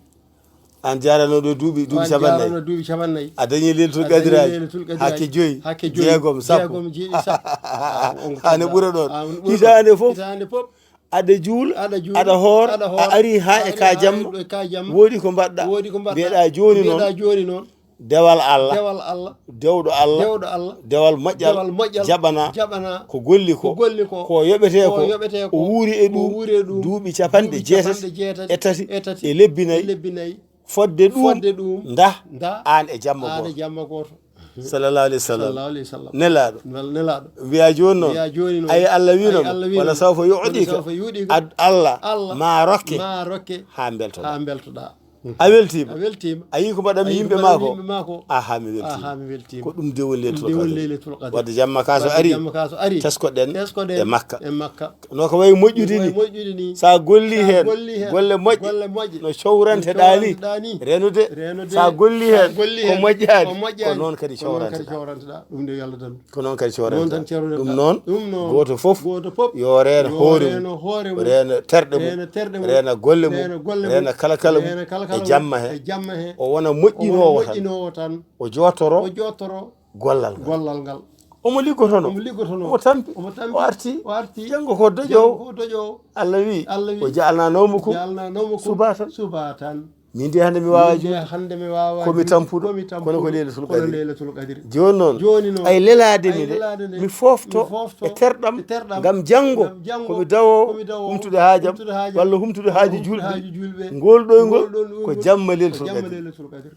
Aan jaarano ɗo duuɓi, duuɓi capanɗe nayi. Aan jaarano duuɓi capanɗe nayi. A dañi Leylatul Qadri. A dañi Leylatul Qadri. Hakke joyi, hakke joyi, jeegom, sappo. Jeegom, jeeɗiɗi, sappo. Ah, on ko haa ne ɓura ɗon. Ah, on ɓura ɗon. Hitaande fof. Hitaande fof. Aɗa juula, aɗa juula, aɗa hoora, aɗa hoora, a ari haa e ka jamma. Aɗa ari haa e ka jamma. Woodi ko mbaɗɗa. Woodi ko mbaɗɗa. Mbiyeɗaa jooni noon. Mbiyeɗaa jooni noon. Dewal Allah. Dewal Allah. Dewɗo Allah. Dewɗo Allah. Dewal moƴƴal. Dewal moƴƴal. Jaɓana. Jaɓana. Ko golli ko. Ko golli ko. Ko yoɓetee ko. Ko yoɓetee ko. O wuuri e ɗum. O wuuri e ɗum. Duuɓi capanɗe jeetati. Duuɓi capanɗe jeetati e tati. E tati. E lebbi nayi. E lebbi nayi. Fodde ɗum, fodde ɗum, ndah, ndah, aan e jamma aan e gooto. Jamma gooto. Sallallahu alayhi wa sallam. Sallallahu alayhi wa sallam. Nelaaɗo. Nel-, nelaaɗo. Wiya jooni noon. Wiya jooni noon. Ay Allah wi noon. Ay Allah wi noon. Wala sawfa yu'tika. Wala sawfa yu'tika. Ad-, Allah, Allah ma rokke. Ma rokke. Haa mbeltoɗaa. Haa mbeltoɗaa. A weltiima. A weltiima. A yii ko mbaɗanmi yimɓe maa ko. A yii ko mbaɗanmi yimɓe maa ko. Aha, mi weltiima. Aha, mi weltiima. Ko ɗum dewol Leylatul Qadri. Ɗum dewol Leylatul Qadri. Wadde jamma ka so ari, wadde jamma ka so ari, teskoɗen, teskoɗen e Makka. E Makka. No ko wayi moƴƴude ni. No wayi moƴƴude ni. Sa golli heen, sa golli heen, golle moƴƴe, golle moƴƴe, no cowranteɗaa ni, no cowranteɗaa ni, renude. Renude. Sa golli heen, sa golli heen, ko moƴƴaani, ko moƴƴaani, ko noon kadi, ko noon kadi cowranteɗaa. Cowranteɗaa. Ɗum de yo Allah dandu. Ko noon kadi cowranteɗaa. Noon tan cowranteɗaa. Ɗum noon, ɗum noon, gooto fof, gooto fof, yo reeno, yo hoore mum, reeno hoore mum, reena terɗe mum, reena terɗe mum, reena golle mum, reena kala kala mum, reena kala kala mum, e jamma he, e jamma he, o wona moƴƴinoowo tan, o wona moƴƴinoowo tan, o jootoro, o jootoro gollal ngal. Gollal ngal. Omo liggotono. Omo liggotono. Omo tampi. Omo tampi. O arti. O arti. Janngo ko doƴoowo. Janngo ko doƴoowo. Allah wi, Allah wi, "Wa ja'alna nawmakum, ja'alna nawmakum subatan." Subatan. Min de hannde mi waawa juulde. Min de hannde mi waawa juulde. Ko mi tampuɗo. Ko mi tampuɗo. Kono ko Leylatul Qadri. Kono Leylatul Qadri. Jooni noon, jooni noon, ay lelaade mi de, ay lelaade de, mi foofto, mi foofto e terɗam, e terɗam, ngam janngo, ngam janngo, ko mi dawoowo, ko mi dawoowo, humtude haajam, humtude haajam, walla humtude haaju juulɓe. Walla humtude haaju juulɓe. Ngol ɗoyngol, ngol ɗoyngol ko jamma Leylatul Qadri. Ko jamma Leylatul Qadri.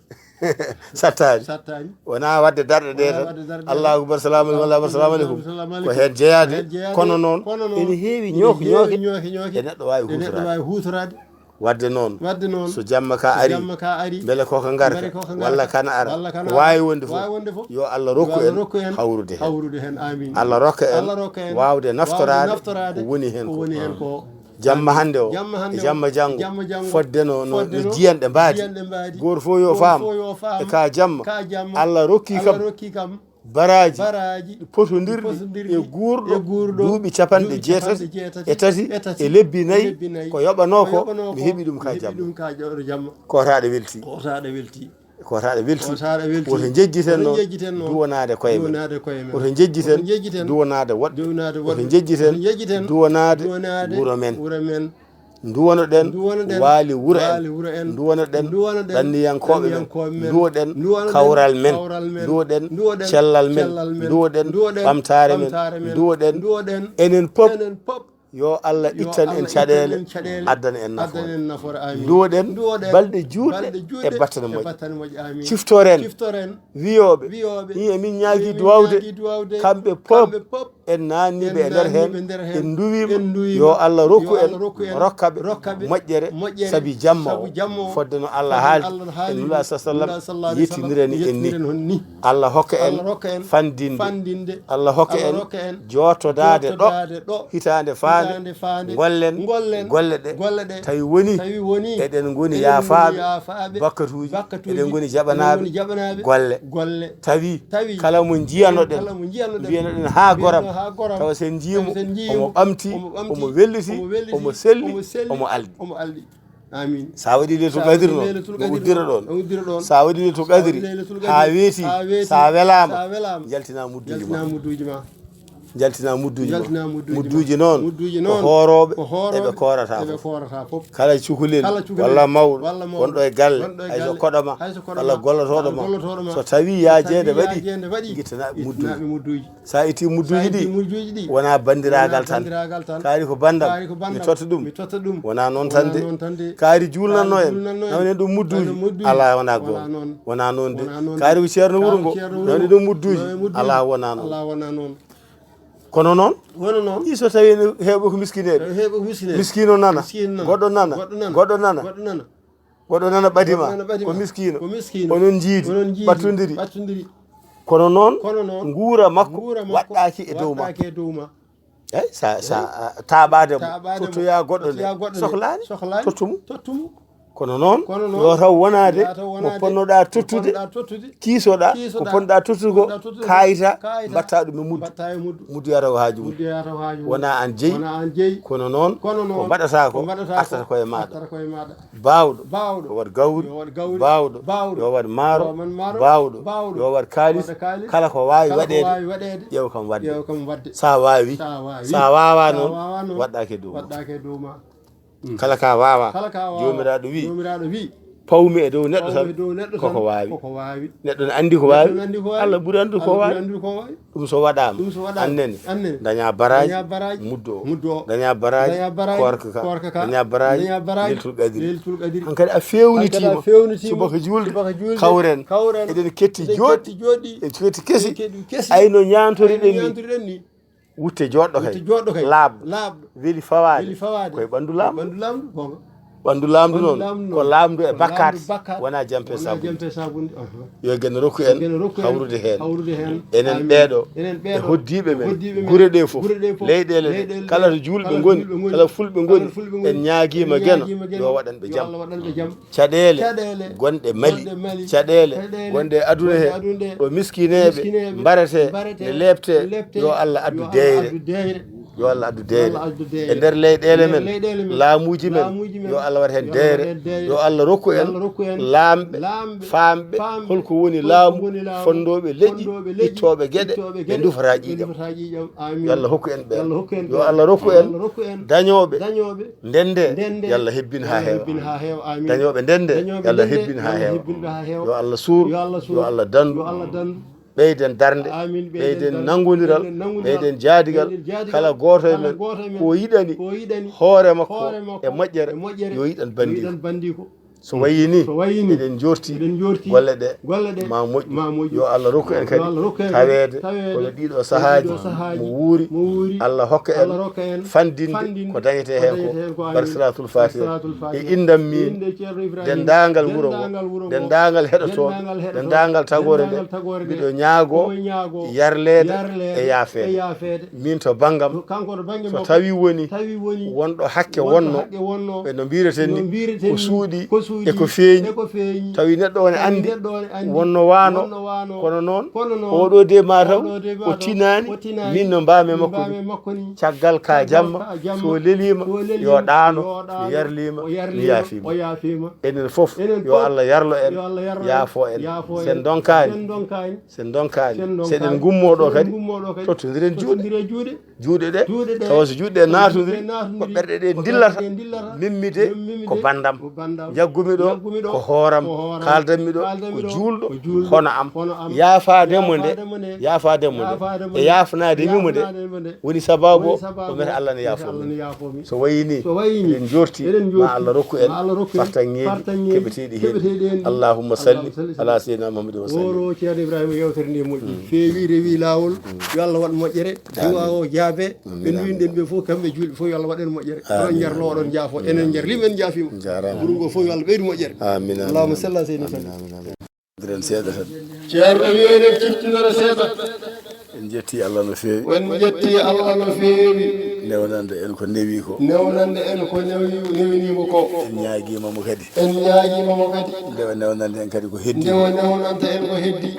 Sattaani. Sattaani. Wonaa waɗde darɗe ɗe tan. Wonaa waɗde darɗe ɗe tan. Allahu akbar, salamu aleykum, Allahu akbar, salamu aleykum. Salamu aleykum. Ko heen jeyaade. Ko heen jeyaade. Kono noon, kono noon, ene heewi ene ñooki heewi ñooki ñooki ñooki e neɗɗo waawi e neɗɗo huutoraade. Waawi huutoraade. Wadde noon, wadde noon, so jamma ka so ari, jamma ka ari, mbele ko ka ngarta, mbele ko ka ngarta, walla kana ara, walla kana ara, ko waawi wonde fof, waawi wonde fof, yo Allah rokku en, yo Allah rokku en hawrude heen. Hawrude heen, amiin. Allah rokka en, Allah rokka en waawde naftoraade, waawde naftoraade ko woni heen ko, ko woni heen ko. Jamma hannde o, jamma hannde o, e jamma janngo, jamma janngo, fodde no, no, fodde no, no jiyanɗe mbaadi. Jiyanɗe mbaadi. Gooto fof yo faam, gooto fof yo faam, e ka jamma, ka jamma, Allah rokki kam, Allah rokki kam baraaji, baraaji ɗi potondirɗi, potondirɗi e guurɗo, e guurɗo duuɓi capanɗe jeetati e tati e lebbi nayi, ko yoɓanoo ko, mi heɓi ɗum ka jamma. Kotaaɗo welti. Kotaaɗo welti. Kotaaɗo welti. Kotaaɗo welti. Woto njejjiten noon duwanaade koye men. Duwanaade koye men. Woto njejjiten duwanaade woɗɓe. Duwanaade woɗɓe. Woto njejjiten duwanaade wuro men. Wuro men. Nduwano ɗen waali wuro en. Nduwano ɗen ɗanniyankooɓe men. Nduwo ɗen kawral men. Nduwo ɗen cellal men. Nduwo ɗen ɓamtaare men. Nduwo ɗen enen pop. Yo Allah ittan en caɗeele, addana en nafoore. Nduwo ɗen balɗe juutɗe e battane moƴƴe. Ciftoren wiyooɓe, i emin ñaagii duwawde, kamɓe pop. En naanniiɓe e nder heen, en nduwiima, yo Allah rokku en, rokka ɓe moƴƴere, sabi jamma o, fodde no Allah haaldi e Nulaaɗo sa sallam, yettinirani en ni. Allah hokka en fanndinde, Allah hokka en jootodaade ɗo, hitaande faande, ngollen golle ɗe, tawi woni eɗen ngoni yaafaaɓe bakkatuuji, eɗen ngoni jaɓanaaɓe golle. Tawi kala mo njiyanoɗen, mbiyanoɗen haa goram, tawa sen njiyimo omo ɓamti, omo welliti, omo selli, omo alɗi. Sa waɗi Leylatul Qadri noon, no uddira ɗoon. Sa waɗi Leylatul Qadri haa weeti, sa welaama, njaltina mudduuji ma. Njaltina mudduuji ma. Mudduuji noon ko hoorooɓe e ɓe koorataa fof. Kala cukalel walla mawɗo wonɗo e galle, hay so koɗo ma walla gollotooɗo ma, so tawii yaajeende waɗi, ngittana mudduuji. Sa itti mudduuji ɗi, wonaa banndiraagal tan. Kaari ko banndam, mi totta ɗum. Wonaa noon tan de. Kaari juulnanno en, nawnen ɗum mudduuji. Alaa, wonaa goonga. Wonaa noon de. Kaari ko ceerno wuro ngo, nawnen ɗum mudduuji. Alaa, wonaa noon. Kono noon, ɗi so tawii no heewɓe ko miskineeɓe. Miskiino nana, goɗɗo nana, goɗɗo nana. Woɗɗo nana ɓadima ko miskiino. Onon njiidi, ɓattondiri. Kono noon, nguura makko waɗɗaaki e dow ma. Eyi, sa, sa taaɓaade mo, tottoyaa goɗɗo nde sohlaani, tottu mo. Kono noon, yo taw wonaade mo ponnoɗaa tottude, kiisoɗaa ko ponnoɗaa tottude ko, kaayita, mbaɗtaa ɗum e muddu. Muddu yata ko haaju mum. Wonaa aan jeyi, kono noon, ko mbaɗataa ko, artata ko e maaɗa. Baawɗo, yo waɗ gawri. Baawɗo, yo waɗ maaro. Baawɗo, yo waɗ kaalis. Kala ko waawi waɗeede, ƴeew kam waɗde. Sa waawi, sa waawaa noon, waɗɗaake e dow ma. Kala ka waawaa, Joomiraaɗo wii, pawmi e dow neɗɗo tan ko ko waawi. Neɗɗo ne anndi ko waawi. Allah ɓuri anndude ko waawi. Ɗum so waɗaama, aan nene, dañaa baraaji muddu o, dañaa baraaji koorka ka, dañaa baraaji Leylatul Qadri. Hankadi a feewnitiima, subaka juulde, kawren, eɗen ketti jooɗɗi, e ketti kesi, ay no ñaantoriɗen ni. Wutte jooɗɗo kay, laaɓɗo, weli fawaade, koye ɓanndu laamɗo. Ɓanndu laamɗo noon ko laamɗo e bakkaat, wonaa jampe sabunde. Yo Geno rokku en hawrude heen. Enen ɓeeɗo e hoddiiɓe men, gure ɗe fof, leyɗeele ɗe, kala to juulɓe ngoni, kala fulɓe ngoni, en ñaagiima Geno yo waɗan ɓe jam. Caɗeele gonɗe Mali, caɗeele gonɗe e aduna he, ɗo miskineeɓe mbaretee, ne leeptee, yo Allah addu deeyre. Yo Allah addu deeyre. E nder leyɗeele men, laamuuji men, yo Allah waɗ heen deeyre. Yo Allah rokku en laamɓe, faamɓe, holko woni laamu, fonndooɓe leƴƴi, ittooɓe geɗe, ɓe ndufata ƴiiƴam. Yo Allah hokku en ɓeen. Yo Allah rokku en dañooɓe. Ndende, yo Allah hebbin haa heewa. Dañooɓe ndende, yo Allah hebbin haa heewa. Yo Allah suur, yo Allah dandu. Ɓeyden darnde, ɓeyden nanngondiral, ɓeyden jaadigal. Kala gooto e men ko yiɗani hoore makko e moƴƴere, yo yiɗan banndiiko. So wayii ni, eɗen njoorti golle ɗe ma moƴƴu. Yo Allah rokku en kadi taweede kono ɗiiɗo sahaaji mo wuuri. Allah hokka en fanndinde ko dañetee heen ko. Barke Salaatul Faatiha. E inndam miin, denndaangal wuro ngo, denndaangal heɗotooɓe, denndaangal tagoore nde, mbiɗo ñaagoo yarleede e yaafeede. Miin to banngam, so tawii woni wonɗo hakke wonno, e no mbiireten ni, ko suuɗi e ko feeñi. Tawi neɗɗo o ne anndi wonno waano. Kono noon, oɗo de mataw o tinaani min no mbaami e makko ni. Caggal ka jamma, so leliima, yo ɗaano, mi yarliima, mi yaafiima. Enen fof, yo Allah yarlo en, yaafo en. Sen donkaani, sen donkaani, seɗen gummo ɗo kadi, tottondiren juuɗe. Juuɗe ɗe, tawa so juuɗe ɗe naatondiri, ko ɓerɗe ɗe dillata. Mimmi de ko banndam. Jaggumi ɗo ko hooram. Kaaldanmi ɗo ko juulɗo hono am. Yaafaade mo nde, yaafaade mo nde, e yaafnaade mi mo nde woni sababu o, o meta Allah ne yaafo min. So wayi ni, eɗen jorti ma Allah rokku en fartaŋŋeeji keɓeteeɗi heen. Allahumma salli ala sayyidina Muhammadin wa sallim. Woro Ceerno Ibrahima yewtere nde moƴƴi. Feewi, rewi laawol. Yo Allah waɗ moƴƴere. Du'a o jaabe. Ɓe nduwinɗen ɓe fof, kamɓe juulɓe fof, yo Allah waɗ en moƴƴere. Oɗon njarlo, oɗon njaafo. Enen njarlima, en njaafiima. Guru ngo fof, yo Allah ɓeydu moƴƴere. Amin, amin. Allahumma salli ala sayyidina Muhammad. Nden seeɗa tan. Ceerno wi enen ciftinora seeɗa. En jetti Allah no feewi. En jetti Allah no feewi. Newnande en ko newi ko. Newnande en ko newi, newinimo ko. En ñaagiima mo kadi. En ñaagiima mo kadi. Nde o newnande en kadi ko heddi. Nde o newnanta en ko heddi.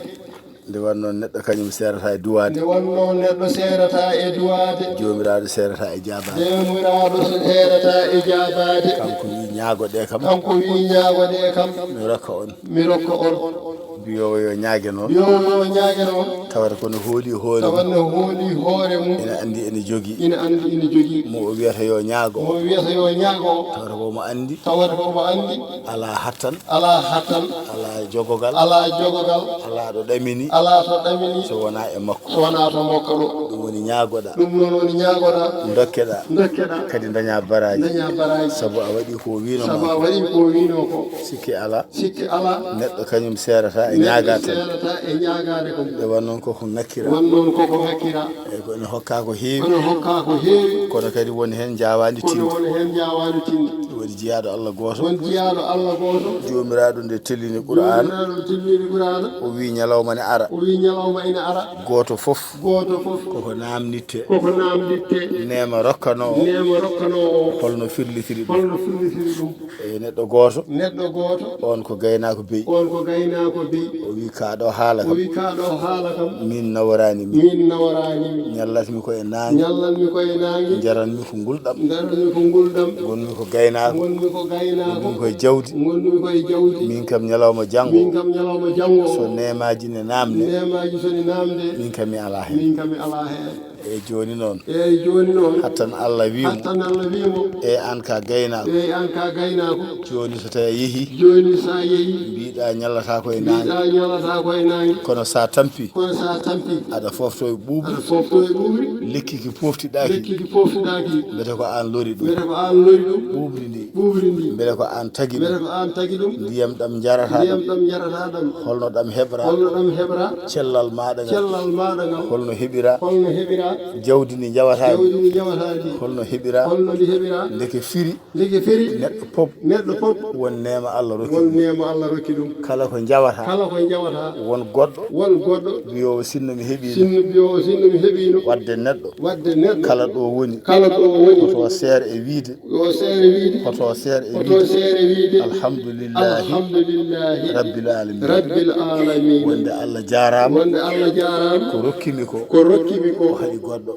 Nde wannoo neɗɗo kañum seerata e duwaade. Nde wannoo neɗɗo seerata e duwaade. Joomiraaɗo seerata e jaabaade. Joomiraaɗo seerata e jaabaade. Kanko wi ñaagoɗe kam. Kanko wi ñaagoɗe kam. Mi rokka on. Mi rokka on. Mbiyoowo yo ñaage noon. Mbiyoowo yo ñaage noon. Tawata kono hooli hoore mum. Tawa no hooli hoore mum. Ina anndi ene jogii. Ina anndi ina jogii. Mo o wiyata yo ñaago. Mo o wiyata yo ñaago. Tawata ko mo anndi. Tawata ko mo anndi. Alaa hattan. Alaa hattan. Alaa jogogal. Alaa jogogal. Alaa ɗo ɗamini. Alaa to ɗamini. So wonaa e makko. So wonaa to makko ɗo. Ɗum woni ñaagoɗaa. Ɗum noon woni ñaagoɗaa. Dokkeɗaa. Dokkeɗaa. Kadi dañaa baraaji. Dañaa baraaji. Sabu a waɗi ko wiino ma. Sabu a waɗi ko wiino ko. Sikki alaa. Sikki alaa. Neɗɗo kañum seerata e ñaagaade. Neɗɗo seerata e ñaagaade kam. Nde won noon koko ŋakkira. Won noon koko ŋakkira. Eyi, ko ene hokkaa ko heewi. Kono hokkaa ko heewi. Kono kadi won heen njaawaani tinde. Kono won heen njaawaani tinde. Ɗum waɗi jiyaaɗo Allah gooto. Won jiyaaɗo Allah gooto. Joomiraaɗo nde tellini Qur'aana. Joomiraaɗo tellini Qur'aana. O wii ñalawma ne ara. O wii ñalawma ene ara. Gooto fof. Gooto fof. Koko naamnitte. Koko naamnitte. Neema rokkanoowo. Neema rokkanoowo. Holno firlitiri ɗum? Holno firlitiri ɗum? E neɗɗo gooto. Neɗɗo gooto. On ko gaynaako beyi. On ko gaynaako beyi. O wi, "Kaa ɗo haala kam." O wi, "Kaa ɗo haala kam." Min naworaani mi. Min naworaani mi. Ñallatmi ko e naange. Ñallatmi ko e naange. Njaranmi ko ngulɗam. Njaranmi ko ngulɗam. Ngonmi ko gaynaako. Ngonmi ko gaynaako. Ngonmi ko e jawdi. Ngonmi ko e jawdi. Min kam ñalawma janngo. Min kam ñalawma janngo. So neemaaji ne naamne. Neemaaji so ne naamde. Min kam mi alaa heen. Min kam mi alaa heen. Eyi, jooni noon. Eyi, jooni noon. Hattan Allah wii mo. Hattan Allah wii mo. Eyi, aan ka gaynaako. Eyi, aan ka gaynaako. Jooni so tawi a yehi. Jooni so a yehi. Mbiɗa ñallata ko e naange. Mbiɗa ñallata ko e naange. Kono so a tampi. Kono so a tampi. Aɗa fofto e ɓuuɓri. Aɗa fofto e ɓuuɓri. Lekki ki poftiɗaaki. Lekki ki poftiɗaaki. Mbete ko aan lori ɗum. Mbete ko aan lori ɗum. Ɓuuɓri ndi. Ɓuuɓri ndi. Mbete ko aan tagi ɗum. Mbete ko aan tagi ɗum. Ndiyam ɗam njarata ɗam. Ndiyam ɗam njarata ɗam. Holno ɗam heɓra. Holno ɗam heɓra. Cellal maaɗa ngal. Cellal maaɗa ngal. Holno heɓira. Holno heɓira. Jawdi ndi njawata ndi. Jawdi ndi njawata ndi. Holno heɓira. Holno ndi heɓira. Ndeke firi. Ndeke firi. Neɗɗo pop. Neɗɗo pop. Won neema Allah rokki. Won neema Allah rokki ɗum. Kala ko njawata. Kala ko njawata. Won goɗɗo. Won goɗɗo. Mbiyoowo sinno mi heɓiino. Sinno mbiyoowo sinno mi heɓiino. Wadde neɗɗo. Wadde neɗɗo. Kala ɗo woni. Kala ɗo woni. Hoto seer e wiide. Yo seere wiide. Hoto seer e wiide. Hoto seere wiide. Alhamdulillahi. Alhamdulillahi. Rabbil alamin. Rabbil alamin. Wonde Allah jaaraama. Wonde Allah jaaraama. Ko rokkimi ko. Ko rokkimi ko. O haɗi goɗɗo.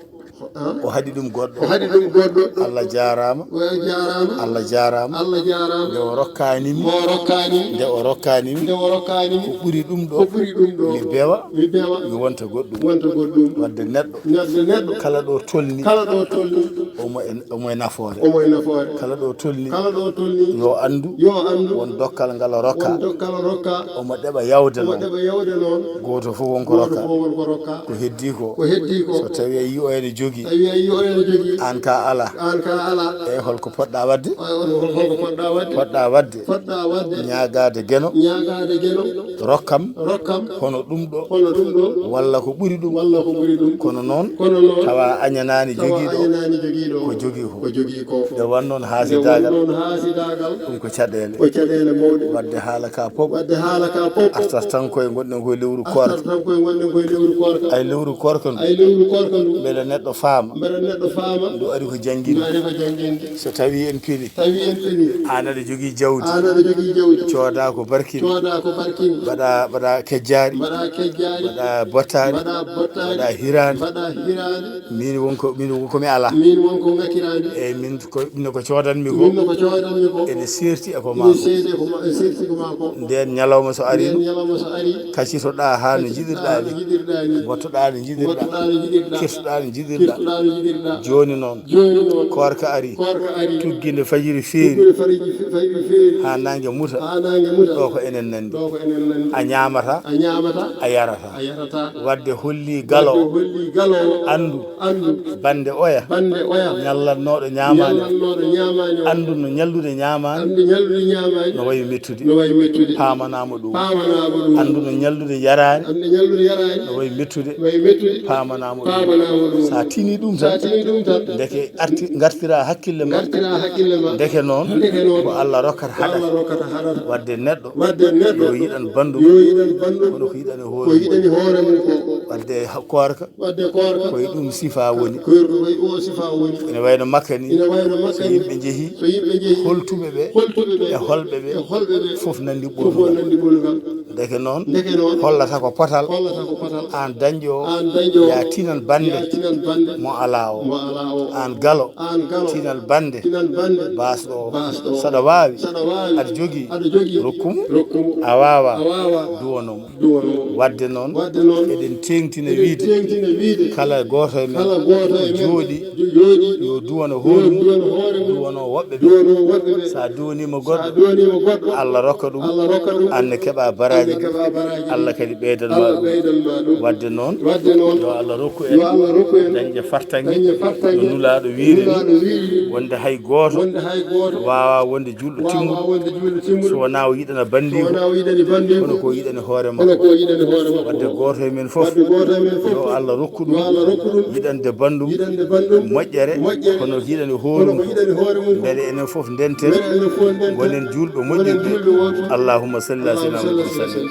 Ah? O haɗi ɗum goɗɗo. O haɗi ɗum goɗɗo. Allah jaaraama. O jaaraama. Allah jaaraama. Allah jaaraama. Nde o rokkaani mi. Mo rokkaani mi. Nde o rokkaani mi. Nde o rokkaani mi. Ko ɓuri ɗum ɗo. Ko ɓuri ɗum ɗo. Mi bewa. Mi bewa. Mi wonta goɗɗum. Wonta goɗɗum. Wadde neɗɗo. Neɗɗo, neɗɗo. Kala ɗo tolni. Kala ɗo tolni. Omo e, omo e nafoore. Omo e nafoore. Kala ɗo tolni. Kala ɗo tolni. Yo anndu. Yo anndu. Won dokkal ngal o rokka. Won dokkal o rokka. Omo ɗeɓa yawde noon. Omo ɗeɓa yawde noon. Gooto fof won ko rokka. Gooto fof won ko rokka. Ko heddi ko. Ko heddi ko. So tawi a yii o ene jogii. Tawi a yii o ene jogii. Aan ka alaa. Aan ka alaa. Eyi, holko poɗɗa waɗde? Eyi, hol-, hol-, holko poɗɗa waɗde? Poɗɗa waɗde. Poɗɗa waɗde. Ñaagaade Geno. Ñaagaade Geno. Rokkam. Rokkam. Hono ɗum ɗo. Hono ɗum ɗo. Walla ko ɓuri ɗum. Walla ko ɓuri ɗum. Kono noon. Kono noon. Tawa añanaani jogiiɗo. Tawa añanaani jogiiɗo. Ko jogii ko. Ko jogii ko. Nde won noon haasidaagal. Nde won noon haasidaagal. Ɗum ko caɗeele. Ko caɗeele mawɗe. Wadde haala ka pop. Wadde haala ka pop. Artat tan koye ngonɗen koye lewru koorka. Artat tan koye ngonɗen koye lewru koorka. Ay lewru koorka ndu. Ay lewru koorka ndu. Mbele neɗɗo Faama. Mbeɗa neɗɗo faama. Ndu ari ko jannginde. Ndu ari ko jannginde. So tawi en pini. Tawi en pini. Aan aɗa jogii jawdi. Aan aɗa jogii jawdi. Cooda ko barkini. Cooda ko barkini. Mbaɗa, mbaɗa kejjaari. Mbaɗa kejjaari. Mbaɗa bottaari. Mbaɗa bottaari. Mbaɗa hiraani. Mbaɗa hiraani. Min won ko, min won ko mi alaa. Min won ko ngakkiraani. Eyi, min ko, min ko coodanmi ko. Min ko coodanmi ko. Ene seerti e ko maa ko. Ene seerti e ko ma-, ene seerti ko maa ko. Ndeen ñalawma so ari. Ndeen ñalawma so ari. Kacitoɗaa haa no njiɗirɗaa ni. Haa no njiɗirɗaa ni. Mbottoɗaa no njiɗirɗaa. Mbottoɗaa no njiɗirɗaa. Kirtoɗaa no njiɗirɗaa. Kirtoɗaa no njiɗirɗaa. Jooni noon. Jooni noon. Koorka ari. Koorka ari. Tuggi nde fajiri feeri. Tuggi nde fajiri, fajiri feeri. Haa naange muta. Haa naange muta. Ɗo ko enen nanndi. Ɗo ko enen nanndi. A ñaamata. A ñaamata. A yarata. A yarata. Wadde holli galo. Wadde holli galo. Anndu. Anndu. Bannde oya. Bannde oya. Ñallatnooɗo ñaamaani. Ñallatnooɗo ñaamaani o. Anndu no ñallude ñaamaani. Anndu ñallude ñaamaani. No wayi mettude. No wayi mettude. Paamanaama ɗum. Paamanaama ɗum. Anndu no ñallude yaraani. Anndu ñallude yaraani. No wayi mettude. No wayi mettude. Paamanaama ɗum. Paamanaama ɗum. So a tinii ɗum tan. So a tinii ɗum tan. Ndeke arti, ngartiraa hakkille ma. Ngartiraa hakkille ma. Ndeke noon. Ndeke noon. Ko Allah rokkata haɗata. Ko Allah rokkata haɗata. Wadde neɗɗo. Wadde neɗɗo. Yo yiɗan banndum. Yo yiɗan banndum. Kono ko yiɗani hoore mum. Ko yiɗani hoore mum ko. Wadde ha-, koorka. Wadde koorka. Ko e ɗum sifa woni. Ko e ɗum o sifa woni. Ene wayno Makka ni. Ene wayno Makka ni. So yimɓe njehi. So yimɓe njehi. Holtuɓe ɓe. Holtuɓe ɓe. E holɓe ɓe. E holɓe ɓe. Fof nanndi ɓolngal. Fof nanndi ɓolngal. Ndeke noon. Ndeke noon. Hollata ko potal. Hollata ko potal. Aan dañɗo o. Aan dañɗo o. Ya tinan bannde. Ya tinan bannde. Mo alaa o. Mo alaa o. Aan galo. Aan galo. Tinal bannde. Tinal bannde. Baasɗo o. Baasɗo o. Saɗa waawi. Saɗa waawi. Aɗa jogii. Aɗa jogii. Rokku mo. Rokku mo. A waawaa. A waawaa. Duwano mo. Duwano mo. Wadde noon, wadde noon, eɗen teeŋtina, eɗen wiide, teeŋtina wiide, kala gooto e men, kala gooto e men, jooɗi, jooɗi, yo duwano hoore mum, duwano hoore mum, duwano woɓɓe ɓe. Duwano woɓɓe ɓe. So a duwaniima goɗɗo, so a duwaniima goɗɗo, Allah rokka ɗum, Allah rokka ɗum, aan ne keɓa baraaji, aan ne keɓa baraaji, Allah kadi ɓeydan ma ɗum. Allah ɓeydan ma ɗum. Wadde noon, wadde noon, yo Allah rokku en, yo Allah rokku en, dañde fartaŋŋe, dañde fartaŋŋe, no Nulaaɗo wiiri ni, Nulaaɗo wiiri ni, wonde hay gooto, wonde hay gooto, waawaa wonde juulɗo, waawaa timmuɗo, wonde juulɗo timmuɗo, so wonaa o yiɗana banndiiko, so wonaa o yiɗani banndiiko, kono ko o yiɗani hoore makko. Kono ko o yiɗani hoore makko. Wadde gooto e men fof, wadde gooto e men fof, yo Allah rokku ɗum, yo Allah rokku ɗum, yiɗande banndum, yiɗande banndum, moƴƴere, moƴƴere, kono ko yiɗani hoore mum, kono ko yiɗani hoore mum, mbele enen fof ndenten, mbele enen fof ndenten, ngonen juulɓe moƴƴuɓe. Ngonen juulɓe woɗɓe. Allahumma salli ala sayyidina Muhammad wa sallim.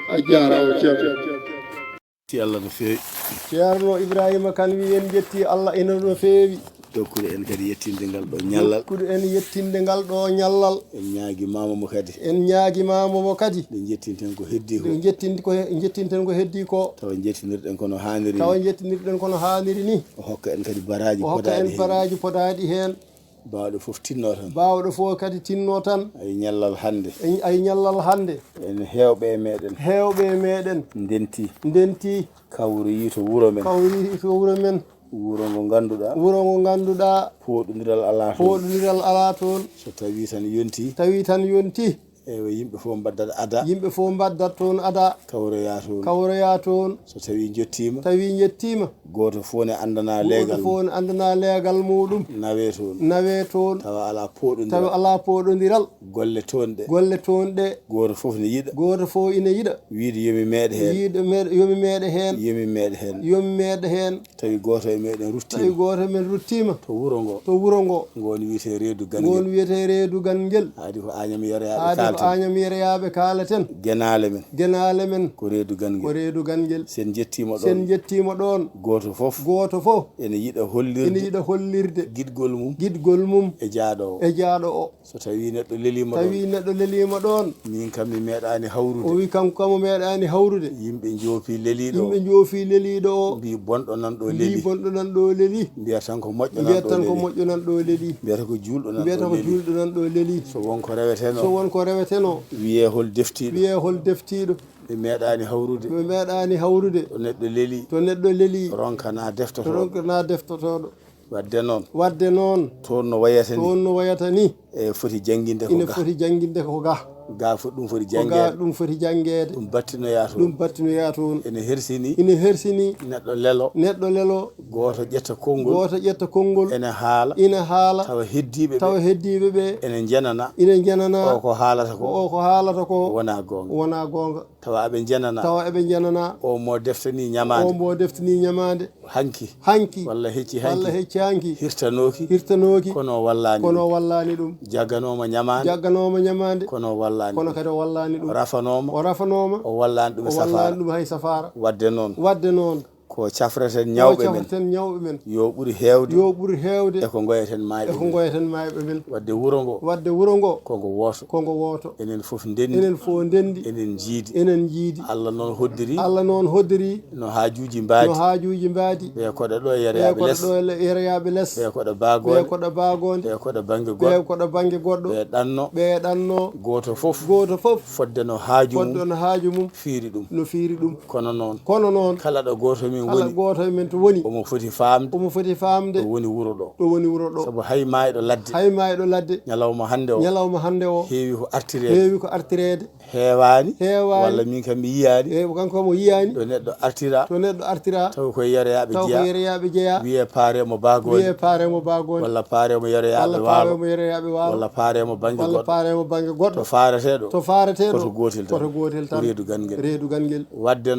A jaaraama, ceerno. Ti Allah no feewi. Ceerno Ibrahima Kane wi en njetti Allah ina no feewi. Dokkude en kadi yettinde ngal ɗo ñallal. Dokkude en yettinde ngal ɗo ñallal. En ñaagimaama mo kadi. En ñaagimaama mo kadi. Nde jettinten ko heddii ko. Nde jettin-, ko he-, jettinten ko heddii ko. Tawa jettinirɗen ko no haaniri ni. Tawa jettinirɗen ko no haaniri ni. O hokka en kadi baraaji podaaɗi heen. O hokka en baraaji podaaɗi heen. Baawɗo fof tinno tan. Baawɗo fof kadi tinno tan. Ay ñallal hannde. Ay, ay ñallal hannde. En heewɓe e meɗen. Heewɓe e meɗen. Ndenti. Ndenti. Kawroyi to wuro men. Kawroyi to wuro men. Wuro ngo ngannduɗaa. Wuro ngo ngannduɗaa. Pooɗondiral alaa toon. Pooɗondiral alaa toon. So tawi tan yonti. Tawi tan yonti. Eywa, yimɓe fof mbaddat ada. Yimɓe fof mbaddat toon ada. Kawroya toon. Kawroya toon. So tawi njottiima. Tawi njottiima. Gooto fof ne anndana leegal. Gooto fof ne anndana leegal muɗum. Nawe toon. Nawe toon. Tawa alaa pooɗondiral. Tawa alaa pooɗondiral. Golle toon ɗe. Golle toon ɗe. Gooto fof ne yiɗa. Gooto fof ina yiɗa. Wiide yo mi meeɗe heen. Wiide meeɗe, yo mi meeɗe heen. Yo mi meeɗe heen. Yo mi meeɗe heen. Tawi gooto e meɗen ruttiima. Tawi gooto e men ruttiima. To wuro ngo. To wuro ngo. Ngoon wiyetee reedu Ganngel. Ngoon wiyetee reedu Ganngel. Haadi ko Añam Yeroyaaɓe kaalten. Haadi ko Añam Yeroyaaɓe kaalaten. Genaale men. Genaale men. Ko reedu Ganngel. Ko reedu Ganngel. Sen njettiima ɗoon. Sen njettiima ɗoon. Gooto fof. Gooto fof. Ene yiɗa hollirde. Ene yiɗa hollirde. Giɗgol mum. Giɗgol mum. E jaaɗo o. E jaaɗo o. So tawi neɗɗo leliima ɗoon. Tawi neɗɗo leliima ɗoon. Min kam mi meeɗaani hawrude. O wi kanko kam o meeɗaani hawrude. Yimɓe njoofi leliiɗo o. Yimɓe njoofi leliiɗo o. Mbi bonɗo nan ɗo leli. Mbi bonɗo nan ɗo leli. Mbiyata tan ko moƴƴo nan ɗo leli. Mbiyata tan ko moƴƴo nan ɗo leli. Mbiyata ko juulɗo nan ɗo leli. Mbiyata ko juulɗo nan ɗo leli. So won ko rewetenoo. So won ko rewetenoo. Wiyee hol deftiiɗo. Wiyee hol deftiiɗo. Mi meeɗaani hawrude. Mi meeɗaani hawrude. To neɗɗo leli. To neɗɗo leli. Ronkana deftotooɗo. Ronkana deftotooɗo. Wadde noon. Wadde noon. Toon no wayata ni. Toon no wayata ni. E foti jannginde ko ga. Ina foti jannginde ko ga. Ga fo-, ɗum foti janngeede. Ko ga ɗum foti janngeede. Ɗum battinoyaa toon. Ɗum battinoyaa toon. Ene hersini. Ina hersini. Neɗɗo lelo. Neɗɗo lelo. Gooto ƴetta konngol. Gooto ƴetta konngol. Ene haala. Ina haala. Tawa heddiiɓe ɓe. Tawa heddiiɓe ɓe. Ene njenana. Ina njenana. O ko haalata ko. O ko haalata ko. Wonaa goonga. Wonaa goonga. Tawa aɓe njenana. Tawa eɓe njenana. O mo deftanii ñamaande. O mo deftanii ñamaande. Hanki. Hanki. Walla hecci hanki. Walla hecci hanki. Hirtanooki. Hirtanooki. Kono o wallaani ɗum. Kono o wallaani ɗum. Jagganooma ñamaande. Jagganooma ñamaande. Kono o wallaani ɗum. Kono kadi o wallaani ɗum. O rafanooma. O rafanooma. O wallaani ɗum e safaara. O wallaani ɗum hay safaara. Wadde noon. Wadde noon. Ko Ko cafreten ñawɓe men. Cafreten ñawɓe men. Yo ɓuri heewde. Yo ɓuri heewde. E ko ngoyeten maayɓe men. E ko ngoyeten maayɓe men. Wadde wuro ngo. Wadde wuro ngo. Ko ngo wooto. Ko ngo wooto. Enen fof ndenndi. Enen fof ndenndi. Enen njiidi. Enen njiidi. Allah noon hoddiri. Allah noon hoddiri. No haajuuji mbaadi. No haajuuji mbaadi. Ɓe koɗa ɗo e yereyaaɓe les. Ɓe koɗa ɗo e yereyaaɓe les. Ɓe koɗa baagoonde. Ɓe koɗa baagoonde. Ɓe koɗa bannge goɗɗo. Ɓe koɗa bannge goɗɗo. Ɓe ɗanno. Ɓe ɗanno. Gooto fof. Gooto fof. Fodde no haaju mum. Fodde no haaju mum. Fiiri ɗum. No fiiri ɗum. Kono noon. Kono noon. Kala ɗo gooto e men woni. Kala gooto e men to woni. Omo foti faamde. Omo foti faamde. Ɗo woni wuro ɗo. Ɗo woni wuro ɗo. Sabu hay maayɗo ladde. Hay maayɗo ladde. Ñalawma hannde o. Ñalawma hannde o. Heewi ko artireede. Heewi ko artireede. Heewaani. Heewaani. Walla min kam mi yiyaani. Eeyi, kanko mo yiyaani. Ɗo neɗɗo artira. To neɗɗo artira. Taw ko yereyaaɓe jeyaa. Taw ko yereyaaɓe jeyaa. Wiyee paaree mo baagoonde. Wiyee paaree mo baagoonde. Walla paaree mo yereyaaɓe waalo. Walla paaree mo yereyaaɓe waalo. Walla paaree mo bannge goɗɗo. Walla paaree mo bannge goɗɗo. To faaretee ɗo. To faaretee ɗo. Poto gootel tan. Poto gootel tan. Ko reedu ganngel. Reedu ganngel. Wadde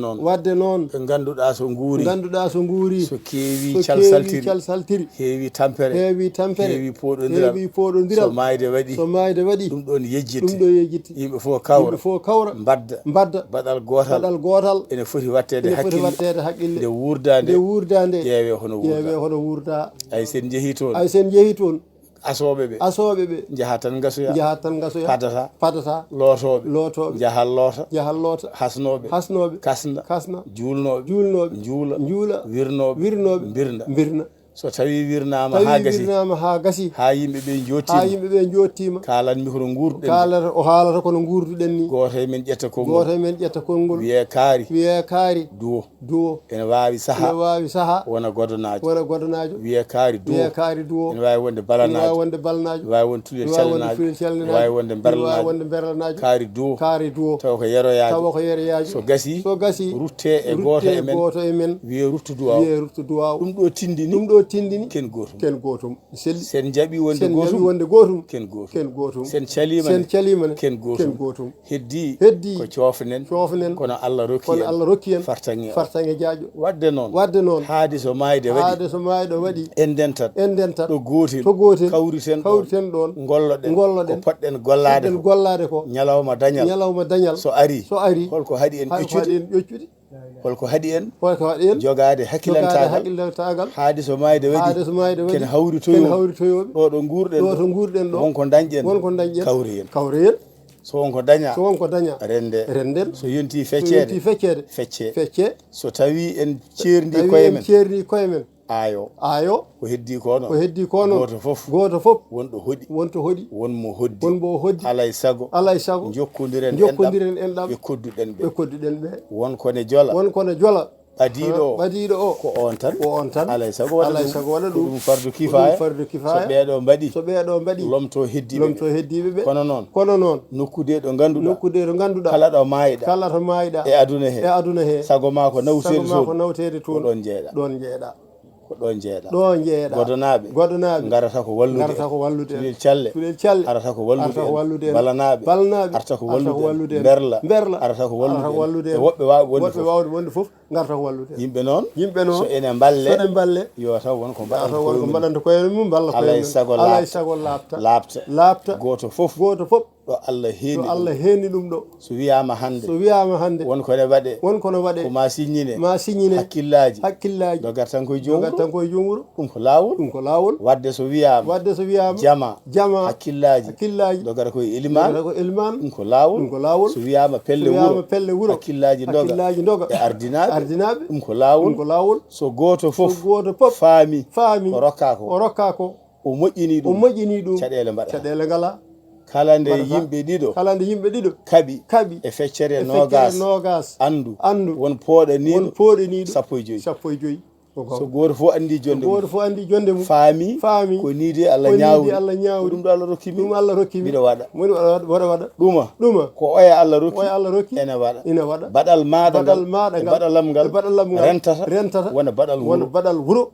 noon. Ɓe ngannduɗaa so nguuri. Ngannduɗaa so nguuri. So keewi. So keewi calsaltiri. Calsaltiri. Heewi tampere. Heewi tampere. Heewi pooɗondiral. Heewi pooɗondiral. So maayde waɗi. So maayde waɗi. Ɗum ɗoon yejjitte. Ɗum ɗo yejjitte. Yimɓe fof kawra. Yimɓe fof kawra. Mbadda. Mbadda. Baɗal gootal. Baɗal gootal. Ene foti waɗteede hakkille. Ene foti waɗteede hakkille. Nde wuurdaa nde. Nde wuurdaa nde. Ƴeewee hono wuurdaa. Ƴeewee hono wuurdaa. Ay, so en njehii toon. Ay, so en njehii toon. Asooɓe ɓe. Asooɓe ɓe. Njaha tan ngasoya. Njaha tan ngasoya. Padata. Padata. Lootooɓe. Lootooɓe. Njaha loota. Njaha loota. Hasnooɓe. Hasnooɓe. Kasna. Kasna. Juulnooɓe. Juulnooɓe. Njuula. Njuula. Wirnooɓe. Wirnooɓe. Mbirnda. Mbirnda. So tawii wirnaama haa gasi. Tawii wirnaama haa gasi. Haa yimɓe ɓe njoottiima. Haa yimɓe ɓe njoottiima. Kaalan mi hono nguurduɗen. Kaalata, o haalata kono nguurduɗen ni. Gooto e men ƴetta konngol. Gooto e men ƴetta konngol. Wiyee kaari. Wiyee kaari. Duwo. Duwo. Ene waawi sahaa. Ene waawi sahaa. Wona godonaajo. Wona godonaajo. Wiyee kaari duwo. Wiyee kaari duwo. Ene waawi wonde balanaajo. Ene waawi wonde balanaajo. Ene waawi wonde tulel callinaajo. Ene waawi wonde tulel callinaajo. Ene waawi wonde mberlanaajo. Ene waawi wonde mberlanaajo. Kaari duwo. Kaari duwo. Tawa ko yeroyaajo. Tawa ko yeroyaajo. So gasii. So gasii. Ruttee e gooto e men. Ruttee gooto e men. Wiyee ruttu duwaaw. Wiyee ruttu duwaaw. Ɗum ɗo tindini. Ɗum ɗo tindini. Ken gootum. Ken gootum. Selli. Sen jaɓi wonde gootum. Sen jaɓi wonde gootum. Ken gootum. Ken gootum. Sen caliima ne. Sen caliima ne. Ken gootum. Ken gootum. Heddii. Heddii. Ko coofnen. Coofnen. Kono Allah rokki en. Kono Allah rokki en. Fartaŋŋe o. Fartaŋŋe jaaƴo. Wadde noon. Wadde noon. Haade so maayde waɗi. Haade so maayde waɗi. En ndentat. En ndentat. Ɗo gootel. To gootel. Kawriten ɗoon. Kawriten ɗoon. Ngolloɗen. Ngolloɗen. Ko poɗɗen gollaade ko. Poɗɗen gollaade ko. Ñalawma dañal. Ñalawma dañal. So arii. So arii. Holko haɗi en ƴuccude? Holko haɗi en? Holko haɗi en? Jogaade hakkilantaagal. Jogaade hakkilantaagal. Haade so maayde waɗi. Haade so maayde waɗi. Ken hawritoyoo. Ken hawritoyooɓe. Ɗo ɗo nguurɗen ɗo. Ɗo to nguurɗen ɗo. Wonko dañƴen. Wonko dañƴen. Kawri en. Kawri en. So wonko dañaa. So wonko dañaa. Rende. Renden. So yontii fecceede. So yontii fecceede. Feccee. Feccee. So tawii en ceerndii koye men. Tawii en ceerndii koye men. Aayo. Aayo. Ko heddii ko noon. Ko heddii ko noon. Gooto fof. Gooto fof. Won ɗo hoɗi. Won to hoɗi. Won mo hoddi. Won mo hoddi. Alaa e sago. Alaa e sago. Njokkondiren enɗam. Njokkondiren enɗam. Ɓe kodduɗen ɓe. Ɓe kodduɗen ɓe. Won ko ne jola. Won ko ne jola. Ɓadiiɗo o. Ɓadiiɗo o. Ko oon tan. Ko oon tan. Alaa e sago waɗa ɗum. Alaa e sago waɗa ɗum. Ko ɗum fardu kifaaya. Ko ɗum fardu kifaaya. So ɓee ɗo mbaɗi. So ɓee ɗo mbaɗi. Lomto heddiiɓe ɓe. Lomto heddiiɓe ɓe. Kono noon. Kono noon. Nokku de ɗo ngannduɗaa. Kala ɗo maayɗaa. Kala to maayɗaa. E aduna he. E aduna he. Sago maa ko nawteede toon. Sago maa ko nawteede toon. Ko ɗoon njeeɗaa. Ɗoon njeeɗaa. Ko ɗo jeeɗa. Ɗo jeeɗa. Godonaaɓe. Godonaaɓe. Ngarata ko wallude. Ngarata ko wallude en. Tulel calle. Tulel calle. Arata ko wallude en. Arata ko wallude en. Balanaaɓe. Balanaaɓe. Arata ko wallude en. Arata ko wallude en. Mberla. Mberla. Arata ko wallude en. Arata ko wallude en. Woɓɓe waawi wonde fof. Woɓɓe waawi wonde fof. Ngarata ko wallude en. Yimɓe noon. Yimɓe noon. So ene mballe. So ene mballe. Yo taw won ko mbaɗanta koye mum. Yo taw won ko mbaɗanta koye mum, mballa koye mum. Alaa e sago laaɓta. Alaa e sago laaɓta. Laaɓta. Laaɓta. Gooto fof. Gooto fof. Ɗo Allah heeni ɗum. Ɗo Allah heeni ɗum ɗo. So wiyaama hannde. So wiyaama hannde. Won ko ne waɗee. Won ko ne waɗee. Ko ma siññine. Ma siññine. Hakkillaaji. Hakkillaaji. Dogat tan koye joom wuro. Dogat tan koye joom wuro. Ɗum ko laawol. Ɗum ko laawol. Waɗde so wiyaama. Waɗde so wiyaama. Jama. Jama. Hakkillaaji. Hakkillaaji. Dogata koye elimaan. Dogata ko elimaan. Ɗum ko laawol. Ɗum ko laawol. So wiyaama pelle wuro. So wiyaama pelle wuro. Hakkillaaji doga. Hakkillaaji doga. E ardinaaɓe. Ardinaaɓe. Ɗum ko laawol. Ɗum ko laawol. So gooto fof. So gooto fof. Faami. Faami. Ko rokkaa ko. O rokkaa ko. O moƴƴinii ɗum. O moƴƴinii ɗum. Caɗeele mbaɗa. Caɗeele ngala. Kala nde yimɓe ɗiɗo. Kala nde yimɓe ɗiɗo. Kaɓi. Kaɓi. E feccere noogas. E feccere noogas. Anndu. Anndu. Won pooɗaniiɗo. Won pooɗaniiɗo. Sappo e joyi. Sappo e joyi. Ko goonga. So gooto fof anndi jonnde mum. So gooto fof anndi jonnde mum. Faami. Faami. Ko nii de Allah ñaawri. Ko nii de Allah ñaawri. Ko ɗum ɗo Allah rokki mi. Ɗum Allah rokki mi. Mbiɗa waɗa. Mbiɗa waɗa, waɗa, waɗa. Ɗuma. Ɗuma. Ko oya Allah rokki. Oya Allah rokki. Ene waɗa. Ene waɗa. Baɗal maaɗa ngal. Baɗal maaɗa ngal. E baɗalam ngal. E baɗalam ngal. Rentata. Rentata. Wona baɗal wuro. Wona baɗal wuro.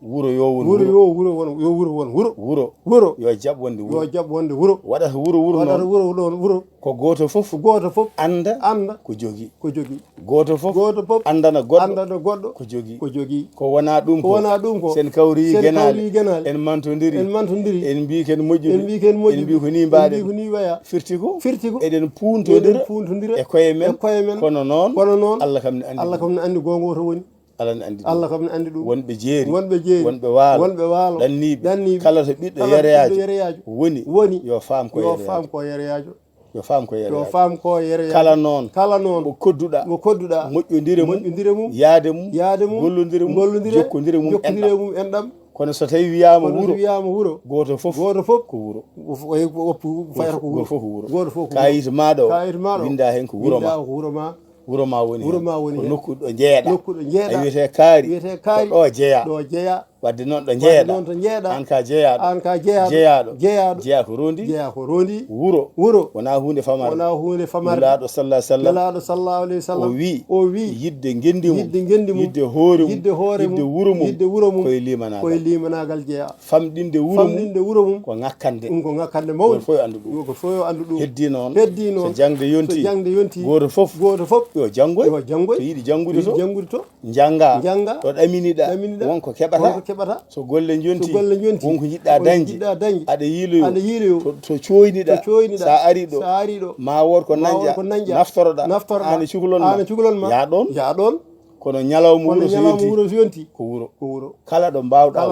Wuro yo won wuro. Wuro yo wuro won, yo wuro won wuro. Wuro. Wuro. Yo jaɓ wonde wuro. Yo jaɓ wonde wuro. Waɗata wuro wuro noon. Waɗata wuro wuro noon wuro. Ko gooto fof. Ko gooto fof. Annda. Annda. Ko jogii. Ko jogii. Gooto fof. Gooto fof. Anndana goɗɗo. Anndana goɗɗo. Ko jogii. Ko jogii. Ko wonaa ɗum ko. Ko wonaa ɗum ko. Sen kawri genaale. Sen kawri genaale. En mantondiri. En mantondiri. En mbii ken moƴƴude. En mbii ken moƴƴude. En mbii ko nii mbaɗen. En mbii ko nii waya. Firti ko. Firti ko. Eɗen puuntondira. Eɗen puuntondira. E koye men. E koye men. Kono noon. Kono noon. Allah kam ne anndi. Allah kam ne anndi goonga woni. Allah ne anndi ɗum. Allah kam ne anndi ɗum. Wonɓe jeeri. Wonɓe jeeri. Wonɓe waalo. Wonɓe waalo. Ɗanniiɓe. Ɗanniiɓe. Kala to ɓiɗɗo yereyaajo woni, woni, yo faam ko yereyaajo. Yo faam ko yereyaajo. Yo faam ko yereyaajo. Yo faam ko yereyaajo. Kala noon. Kala noon. Mo kodduɗaa. Mo kodduɗaa. Moƴƴondire mum. Moƴƴondire mum. Yaade mum. Yaade mum. Gollondire mum. Gollondire. Jokkondire mum. Jokkondire enɗam. Mum enɗam. Kono so tawi wiyaama wuro, kono so wiyaama wuro, gooto fof, gooto fof ko wuro. Ko wuro. Fayata ko wuro. Gooto fof ko wuro. Gooto fof ko wuro. Kayit maaɗo o, kayit maaɗo o, winnda heen ko wuro ma. Winnda ko wuro ma. Wuro ma woni heen. Wuro ma woni heen. Ko nokku ɗo njeeyaɗaa. Nokku ɗo njeeyaɗaa. A wiyetee kaari. Wiyetee kaari. Ko ɗo jeyaa. Ɗo jeyaa. Wadde noon ɗo jeeyaɗaa. Wadde noon to jeeyaɗaa. Aan ka jeeyaɗo. Aan ka jeeyaɗo. Jeeyaɗo. Jeeyaɗo. Jeeya ko rondi. Jeeya ko rondi. Wuro. Wuro. Wonaa huunde famare. Wonaa huunde famare. Nulaaɗo sallallahu alaihi wasallam. Nulaaɗo sallallahu alaihi wasallam. O wi. O wi. Yidde ngenndi mum. Yidde ngenndi mum. Yidde hoore mum. Yidde hoore mum. Yidde wuro mum. Yidde wuro mum. Koye limanaagal. Koye limanaagal jeeya. Famɗinde wuro mum. Famɗinde wuro mum. Ko ŋakkande. Ɗum ko ŋakkande mawnde. Gooto fof yo anndu ɗum. Gooto fof yo anndu ɗum. Heddii noon. Heddii noon. So jaŋde yontii. So jaŋde yontii. Gooto fof. Gooto fof. Yo janngoy. Yo janngoy. So yiɗi janngude to. Yiɗi janngude to. Njannga. Njannga. Ɗo ɗaminiɗaa. Ɗaminiɗaa. Won ko keɓataa. Won ko keɓataa. So golle njontii. So golle njontii. Won ko njiɗɗaa dañde. Won ko njiɗɗaa dañde. Aɗa yiiloyo. Aɗa yiiloyo. To, to cooyniɗaa. To cooyniɗaa. Sa ari ɗo. Sa ari ɗo. Ma wood ko nañƴaa. Ma wood ko nañƴaa. Naftoroɗaa. Naftoroɗaa. Aan e cukalon ma. Aan e cukalon ma. Yaa ɗoon. Yaa ɗoon. Kono ñalawma wuro so yontii. Kono ñalawma wuro so yontii. Ko wuro. Ko wuro. Kala ɗo mbaawɗaa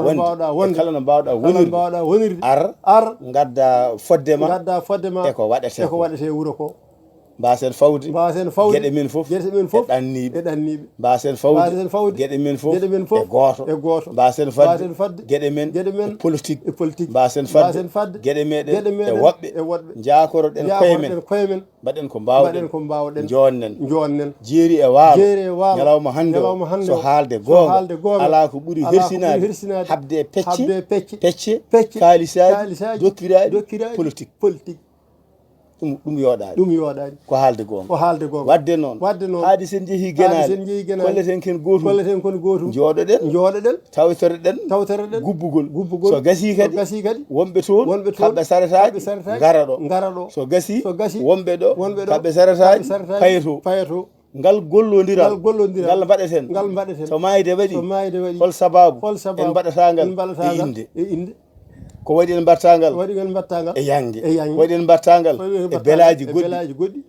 wonde. Kala ɗo mbaawɗaa wonde. E kala no mbaawɗaa wonirde. Ar. Ar. Ngaddaa fodde ma. Ngaddaa fodde ma. E ko waɗetee ko. E ko waɗetee wuro ko. Mbaasen fawde. Mbaasen fawde. Geɗe men fof. Geɗe men fof. E ɗanniiɓe. E ɗanniiɓe. Mbaasen fawde. Mbaasen fawde. Geɗe men fof. Geɗe men fof. E gooto. E gooto. Mbaasen fadde. Mbaasen fadde. Geɗe men. Geɗe men. E politique. E politique. Mbaasen fadde. Mbaasen fadde. Geɗe meɗen. Geɗe meɗen. E woɓɓe. E woɓɓe. Njaakoraɗen koye men. Njaakoraɗen koye men. Mbaɗen ko mbaawɗen. Mbaɗen ko mbaawɗen. Njoonɗen. Njoonɗen. Jeeri e waalo. Jeeri e waalo. Ñalawma hannde o. Ñalawma hannde o. So haalde goonga. So haalde goonga. Alaa ko ɓuri hersinade. Alaa ko ɓuri hersinade. Habde e pecce. Habde e pecce. Pecce. Pecce. Kaalisaaji. Kaalisaaji. Dokkiraaɗi. Dokkiraaɗi. Politique. Politique. Ɗum, ɗum yooɗaani. Ɗum yooɗaani. Ko haalde goonga. Ko haalde goonga. Waɗde noon. Waɗde noon. Haade sen njehii genaale. Haade sen njehii genaale. Kolleten ken gootum. Kolleten kon gootum. Njooɗoɗen. Njooɗoɗen. Tawtoreɗen. Tawtoreɗen. Gubbugol. Gubbugol. So gasii kadi. So gasii kadi. Wonɓe toon. Wonɓe toon. Kaɓɓe saretaaji. Kaɓɓe saretaaji. Ngara ɗo. Ngara ɗo. So gasii. So gasii. Wonɓe ɗo. Wonɓe ɗo. Kaɓɓe saretaaji. Kaɓɓe saretaaji. Payato. Payato. Ngal gollondiral. Ngal gollondiral. Ngal mbaɗeten. Ngal mbaɗeten. So maayde waɗi. So maayde waɗi. Hol sabaabu. Hol sabaabu. En mbaɗata ngal. En mbaɗata ngal. E innde. E innde. Ko waɗi en mbaɗata ngal. Ko waɗi en mbaɗata ngal. E yannge. E yannge. Ko waɗi en mbaɗata ngal. Ko waɗi en mbaɗata ngal. E belaaji goɗɗi. E belaaji goɗɗi.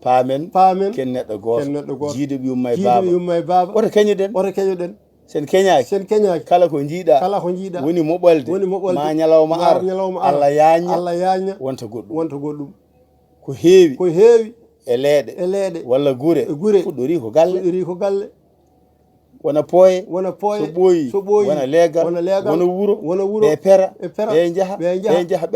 Paamen. Paamen. Ken neɗɗo gooto. Ken neɗɗo gooto. Jiiduɓe yumma e baaba. Jiiduɓe yumma e baaba. Woto keñoɗen. Woto keñoɗen. Sen keñaaki. Sen keñaaki. Kala ko njiiɗaa. Kala ko njiiɗaa. Woni moɓolde. Woni moɓolde. Ma ñalawma ar. Ma ñalawma ar. Allah yaaña. Allah yaaña. Wonta goɗɗum. Wonta goɗɗum. Ko heewi. Ko heewi. E leeɗe. E leeɗe. Walla gure. E gure. Fuɗɗorii ko galle. Fuɗɗorii ko galle. Wona pooye. Wona pooye. So ɓooyi. So ɓooyi. Wona leegal. Wona leegal. Wona wuro. Wona wuro. Ɓe pera. Ɓe pera. Ɓe njaha. Ɓe njaha. Ɓe njaha.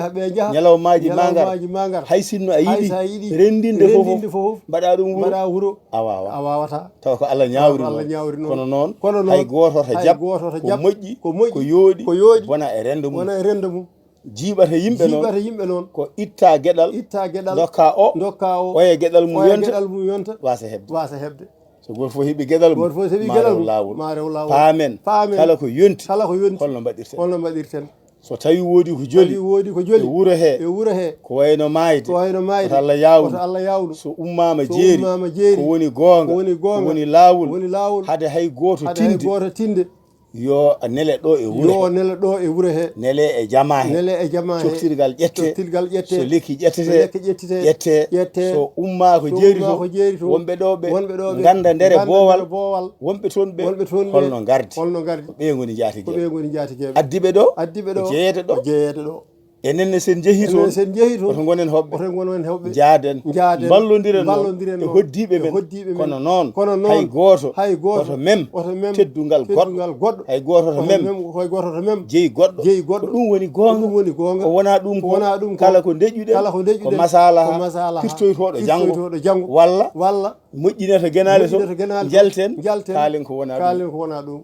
Ɓe njaha. Ñalawmaaji ma ngar. Ñalawmaaji ma ngar. Hay sinno a yiɗi. Hay so a yiɗi. Rendinde fof. Rendinde fof. Mbaɗa ɗum wuro. Mbaɗa wuro. A waawaa. A waawataa. Tawa ko Allah ñaawri noon. Tawa ko Allah ñaawri noon. Kono noon. Kono noon. Hay gooto to jaɓ. Hay gooto to jaɓ. Ko moƴƴi. Ko moƴƴi. Ko yooɗi. Ko yooɗi. Wona e renndo mum. Wona e renndo mum. Jiiɓata yimɓe noon. Jiiɓata yimɓe noon. Ko itta geɗal. Itta geɗal. Ndokka o. Ndokka o. Oya geɗal mum yonta. Oya geɗal mum yonta. Waasa heɓde. Waasa heɓde. So gooto fof heɓi geɗal mum. Gooto fof heɓi geɗal mum. Ma rew laawol. Ma rew laawol. Paamen. Paamen. Kala ko yonti. Kala ko yonti. Holno mbaɗirten. Holno mbaɗirten. So tawi woodi ko joli. Tawi woodi ko joli. E wuro he. E wuro he. Ko wayno maayde. Ko wayno maayde. Woto Allah yaawnu. Woto Allah yaawnu. So ummaama jeeri. So ummaama jeeri. Ko woni goonga. Ko woni goonga. Ko woni laawol. Ko woni laawol. Hade hay gooto tinde. Hade hay gooto tinde. Yo nele ɗo e wuro he. Yo nele ɗo e wuro he. Nele e jamaa he. Nele e jamaa he. Coktirgal ƴette. Coktirgal ƴette. So lekki ƴettete. So lekki ƴettete. Ƴette. Ƴette. So ummaa ko jeeri to. So ummaa ko jeeri to. Wonɓe ɗo ɓe. Wonɓe ɗo ɓe. Ngannda ndere boowal. Ngannda ndere boowal. Wonɓe toon ɓe. Wonɓe toon ɓe. Holno ngardi. Holno ngardi. Ko ɓe ngoni njaatigeeɓe. Ko ɓe ngoni njaatigeeɓe. Addiɓe ɗo. Addiɓe ɗo. Ko jeeyete ɗo. Ko jeeyete ɗo. Enen ne sen njehii toon. Enen sen njehii toon. Woto ngonen hoɓɓe. Woto ngonen hoɓɓe. Njaaden. Njaaden. Mballodiree noon. Mballodiree noon. E hoddiiɓe men. E hoddiiɓe men. Kono noon. Kono noon. Hay gooto. Hay gooto. Woto mem. Woto mem. Teddungal goɗɗo. Teddungal goɗɗo. Hay gooto woto mem. Woto mem. Hay gooto woto mem. Jeyi goɗɗo. Jeyi goɗɗo. Ko ɗum woni goonga. Ko ɗum woni goonga. Ko wonaa ɗum ko. Ko wonaa ɗum ko. Kala ko ndeƴuɗen. Kala ko ndeƴuɗen. Ko masalaha. Ko masalaha. Firtoytooɗo janngo. Firtoytooɗo janngo. Walla. Walla. Moƴƴinata genaale to. Moƴƴinata genaale to. Njalten. Njalten. Kaalen ko wonaa ɗum. Kaalen ko wonaa ɗum.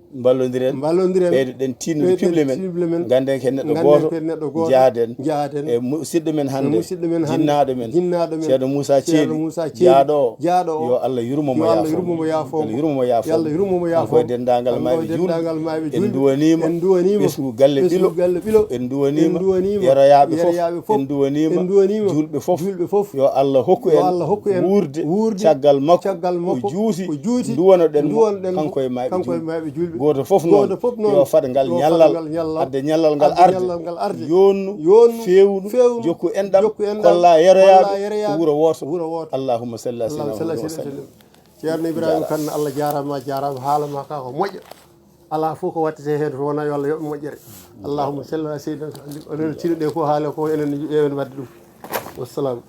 Mballodiree. Mballodiree. Ɓeydoɗen tinnude piɓle men. Ɓeydoɗen piɓle men. Ngannden ko en neɗɗo gooto. Ngannden ko en neɗɗo gooto. Njaaden. Njaaden. E musidɗo men hannde. E musidɗo men hannde. Jinnaaɗo men. Jinnaaɗo men. Ceerno Moussa Thiely. Ceerno Moussa Thiely. Jaaɗo o. Jaaɗo o. Yo Allah yurmo mo. Yo Allah yurmo mo, yaafo mo. Yo Allah yurmo mo, yaafo mo. Yo Allah yurmo mo, yaafo mo. Kanko e denndaangal maaɓe juulɓe. Kanko e denndaangal maaɓe juulɓe. En nduwaniima. En nduwaniima. Ɓesngu galle ɓilo. Ɓesngu galle ɓilo. En nduwaniima. En nduwaniima. Yeroyaaɓe fof. Yeroyaaɓe fof. En nduwaniima. En nduwaniima. Juulɓe fof. Juulɓe fof. Yo Allah hokku en. Yo Allah hokku en. Wuurde. Wuurde. Caggal makko. Caggal makko. Ko juuti. Ko juuti. Nduwanoɗen mo. Nduwanoɗen mo. Kanko e maaɓe juulɓe. Kanko e maaɓe juulɓe. Gooto fof noon. Gooto fof noon. Yo fad ngal ñallal. Yo fad ngal ñallal. Adde ñallal ngal arde. Adde ñallal ngal arde. Yoonnu. Yoonnu. Feewnu. Feewnu. Jokku enɗam. Jokku enɗam. Kolla yeroyaaɓe. Kolla yeroyaaɓe. Wuro wooto. Wuro wooto. Allahumma salli ala sayyidina Muhammad wa sallim. Ceerno Ibrahima Kane, Allah jaaraama, jaaraama, haala ma ka ko moƴƴo. Alaa fof ko wattete heen to wonaa yo Allah yoɓ moƴƴere. Allahumma salli ala seydina Muhammad. Onon tino ɗe ko haala ko enen ƴeewen waɗde ɗum. Wassalam.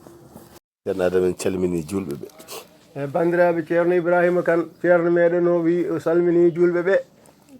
Ceerno Adama, en calminii juulɓe ɓe. E banndiraaɓe, Ceerno Ibrahima Kane, ceerno meɗen o wi o salminii juulɓe ɓe.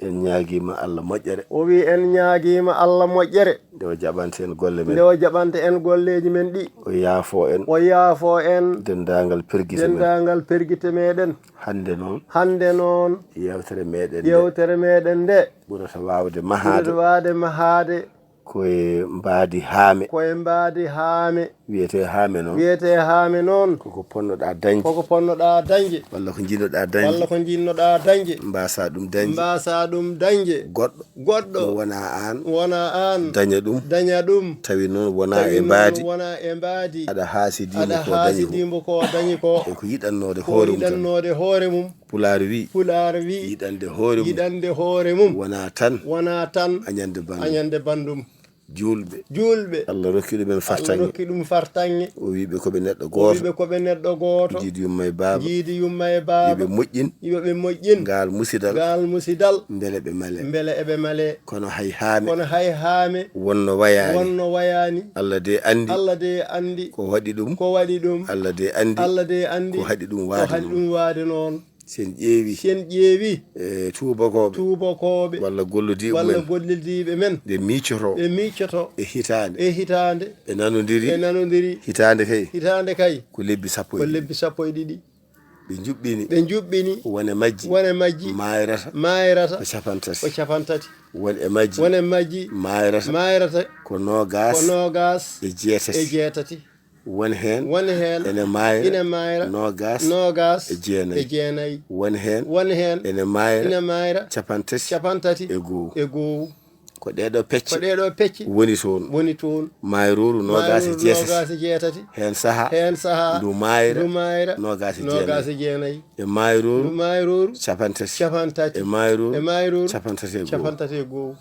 En ñaagiima Allah moƴƴere. O wi en ñaagiima Allah moƴƴere. Nde o jaɓanta en golle men. Nde o jaɓanta en golleeji men ɗi. O yaafo en. O yaafo en. Denndaangal pergite men. Denndaangal pergite meɗen. Hannde noon. Hannde noon. Yeewtere meɗen nde. Yeewtere meɗen nde. Ɓurata waawde mahaade. Ɓurata waawde mahaade. Ko e mbaadi haame. Ko e mbaadi haame. Wiyetee haame noon. Wiyetee haame noon. Koko ponnoɗaa dañde. Koko ponnoɗaa dañde. Walla ko njiɗnoɗaa dañde. Walla ko njiɗnoɗaa dañde. Mbaasaa ɗum dañde. Mbaasaa ɗum dañde. Goɗɗo. Goɗɗo. Mo wonaa aan. Wonaa aan. Daña ɗum. Daña ɗum. Tawi noon wonaa e mbaadi. Tawi noon wonaa e mbaadi. Aɗa haasidiimo ko dañi ko. Aɗa haasidiimo ko dañi ko. E ko yiɗannoode hoore mum tan. Ko yiɗannoode hoore mum. Pulaar wi. Pulaar wi. Yiɗande hoore mum. Yiɗande hoore mum. Wonaa tan. Wonaa tan. Añande banndum. Añande banndum. Juulɓe. Juulɓe. Allah rokki ɗumen fartaŋŋe. Allah rokki ɗum fartaŋŋe. O wi ɓe ko ɓe neɗɗo gooto. O wi ɓe ko ɓe neɗɗo gooto. Jiidi yumma e baaba. Jiidi yumma e baaba. Yo ɓe moƴƴin. Yo ɓe moƴƴin. Ngaal musidal. Ngaal musidal. Mbele ɓe male. Mbele eɓe male. Kono hay haame. Kono hay haame. Wonno wayaani. Wonno wayaani. Allah de anndi. Allah de anndi. Ko waɗi ɗum. Ko waɗi ɗum. Allah de anndi. Allah de anndi. Ko haɗi ɗum waade noon. Ko haɗi ɗum waade noon. Si en ƴeewi. Si en ƴeewi. E tuubakooɓe. Tuubakooɓe. Walla gollidiiɓe men. Walla gollidiiɓe men. Ɓe miicoto. Ɓe miicoto. E hitaande. E hitaande. Ɓe nanondiri. Ɓe nanondiri. Hitaande kay. Hitaande kay. Ko lebbi sappo e ɗiɗi. Ko lebbi sappo e ɗiɗi. Ɓe njuɓɓini. Ɓe njuɓɓini. Wone majji. Wone majji. Maayrata. Maayrata. Ko capanɗe tati. Ko capanɗe tati. Won e majji. Won e majji. Maayrata. Maayrata. Ko noogaas. Ko noogaas. E jeetati. E jeetati. Won heen. Won heen. Ene maayra. Ene maayra. Noogaas. Noogaas. E jeenayi. E jeenayi. Won heen. Won heen. Ene maayra. Ene maayra. Capanɗe tati. Capanɗe tati. E goo. E goo. Ko ɗee ɗoo pecce. Ko ɗee ɗoo pecce. Woni toon. Woni toon. Maayrooru noogaas e jeetati. Maayrooru noogaas e jeetati. Heen sahaa. Heen sahaa. Ndu maayra. Ndu maayra. Noogaas e jeenayi. Noogaas e jeenayi. E maayrooru. Ndu maayrooru. Capanɗe tati. Capanɗe tati. E maayrooru. E maayrooru. Capanɗe tati e goo. Capanɗe tati e goo.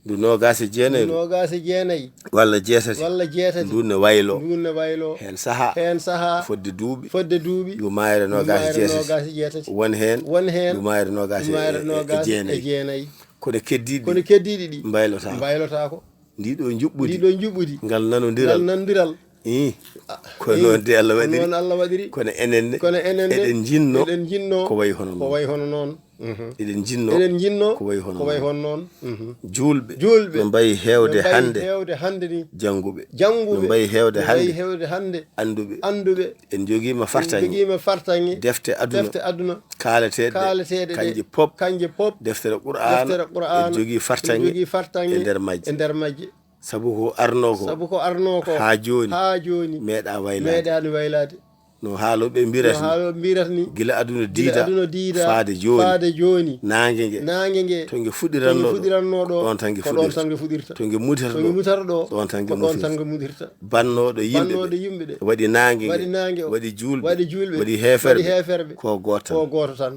Ndu noogaas e jeenayi. Ndu noogaas e jeenayi. Walla jeetati. Walla jeetati. Ndun ne wayloo. Ndun ne wayloo. Heen sahaa. Heen sahaa. Fodde duuɓi. Fodde duuɓi. Ndu maayra noogaas e jeetati. Ndu maayra noogaas e jeetati. Won heen. Won heen. Ndu maayra noogaas e, ndu maayra e, e noogaas e jeenayi. Jeenayi. Kono keddiiɗi ɗi. Kono keddiiɗi ɗi. Mbaylotaako. Mbaylotaako. Ndiɗo njuɓɓudi. Ndiɗo njuɓɓudi. Ngal nanondiral. Ngal nanondiral. Ii. Ah, ko ii. Noon de Allah waɗiri. Ko noon Allah waɗiri. Kono enen ne. Kono enen ne. Eɗen njinnoo. Eɗen njinnoo. Ko wayi hono noon. Ko wayi hono noon. Mhm. Eɗen njinnoo. Eɗen njinnoo. Ko wayi hono noon. Ko wayi hono noon. Mhm. Juulɓe. Juulɓe. No mbayi heewde hannde. No mbayi heewde hannde ni. Jannguɓe. Jannguɓe. No mbayi heewde hannde. No mbayi heewde hannde. Annduɓe. Annduɓe. En njogiima fartaŋŋe. En njogiima fartaŋŋe. Defte aduna. Defte aduna. Kaalateeɗe. Kaalateeɗe ɗe. Kañje pop. Kañje pop. Deftere Qur'aana. Deftere Qur'aana. En njogii fartaŋŋe. En njogii fartaŋŋe. E nder majje. E nder majje. Sabu ko arnoo ko. Sabu ko arnoo ko. Haa jooni. Haa jooni. Meeɗaa waylaade. Meeɗaani waylaade. No haalooɓe mbirata ni. No haalooɓe mbirata ni. Gila aduna diida. Gila aduna diida. Faade jooni. Faade jooni. Naange nge. Naange nge. To nge fuɗirannoo ɗo. To nge fuɗirannoo ɗo. Ɗoon tan nge fuɗirta. Ko ɗoon tan nge fuɗirta. To nge mutata ɗo. To nge mutata ɗo. Ɗoon tan nge mutata. Ko ɗoon tan nge mutirta. Bannooɗo yimɓe ɓe. Bannooɗo yimɓe ɓe. Waɗi naange nge. Waɗi naange o. Waɗi juulɓe. Waɗi juulɓe. Waɗi heeferɓe. Waɗi heeferɓe. Ko gooto tan. Ko gooto tan.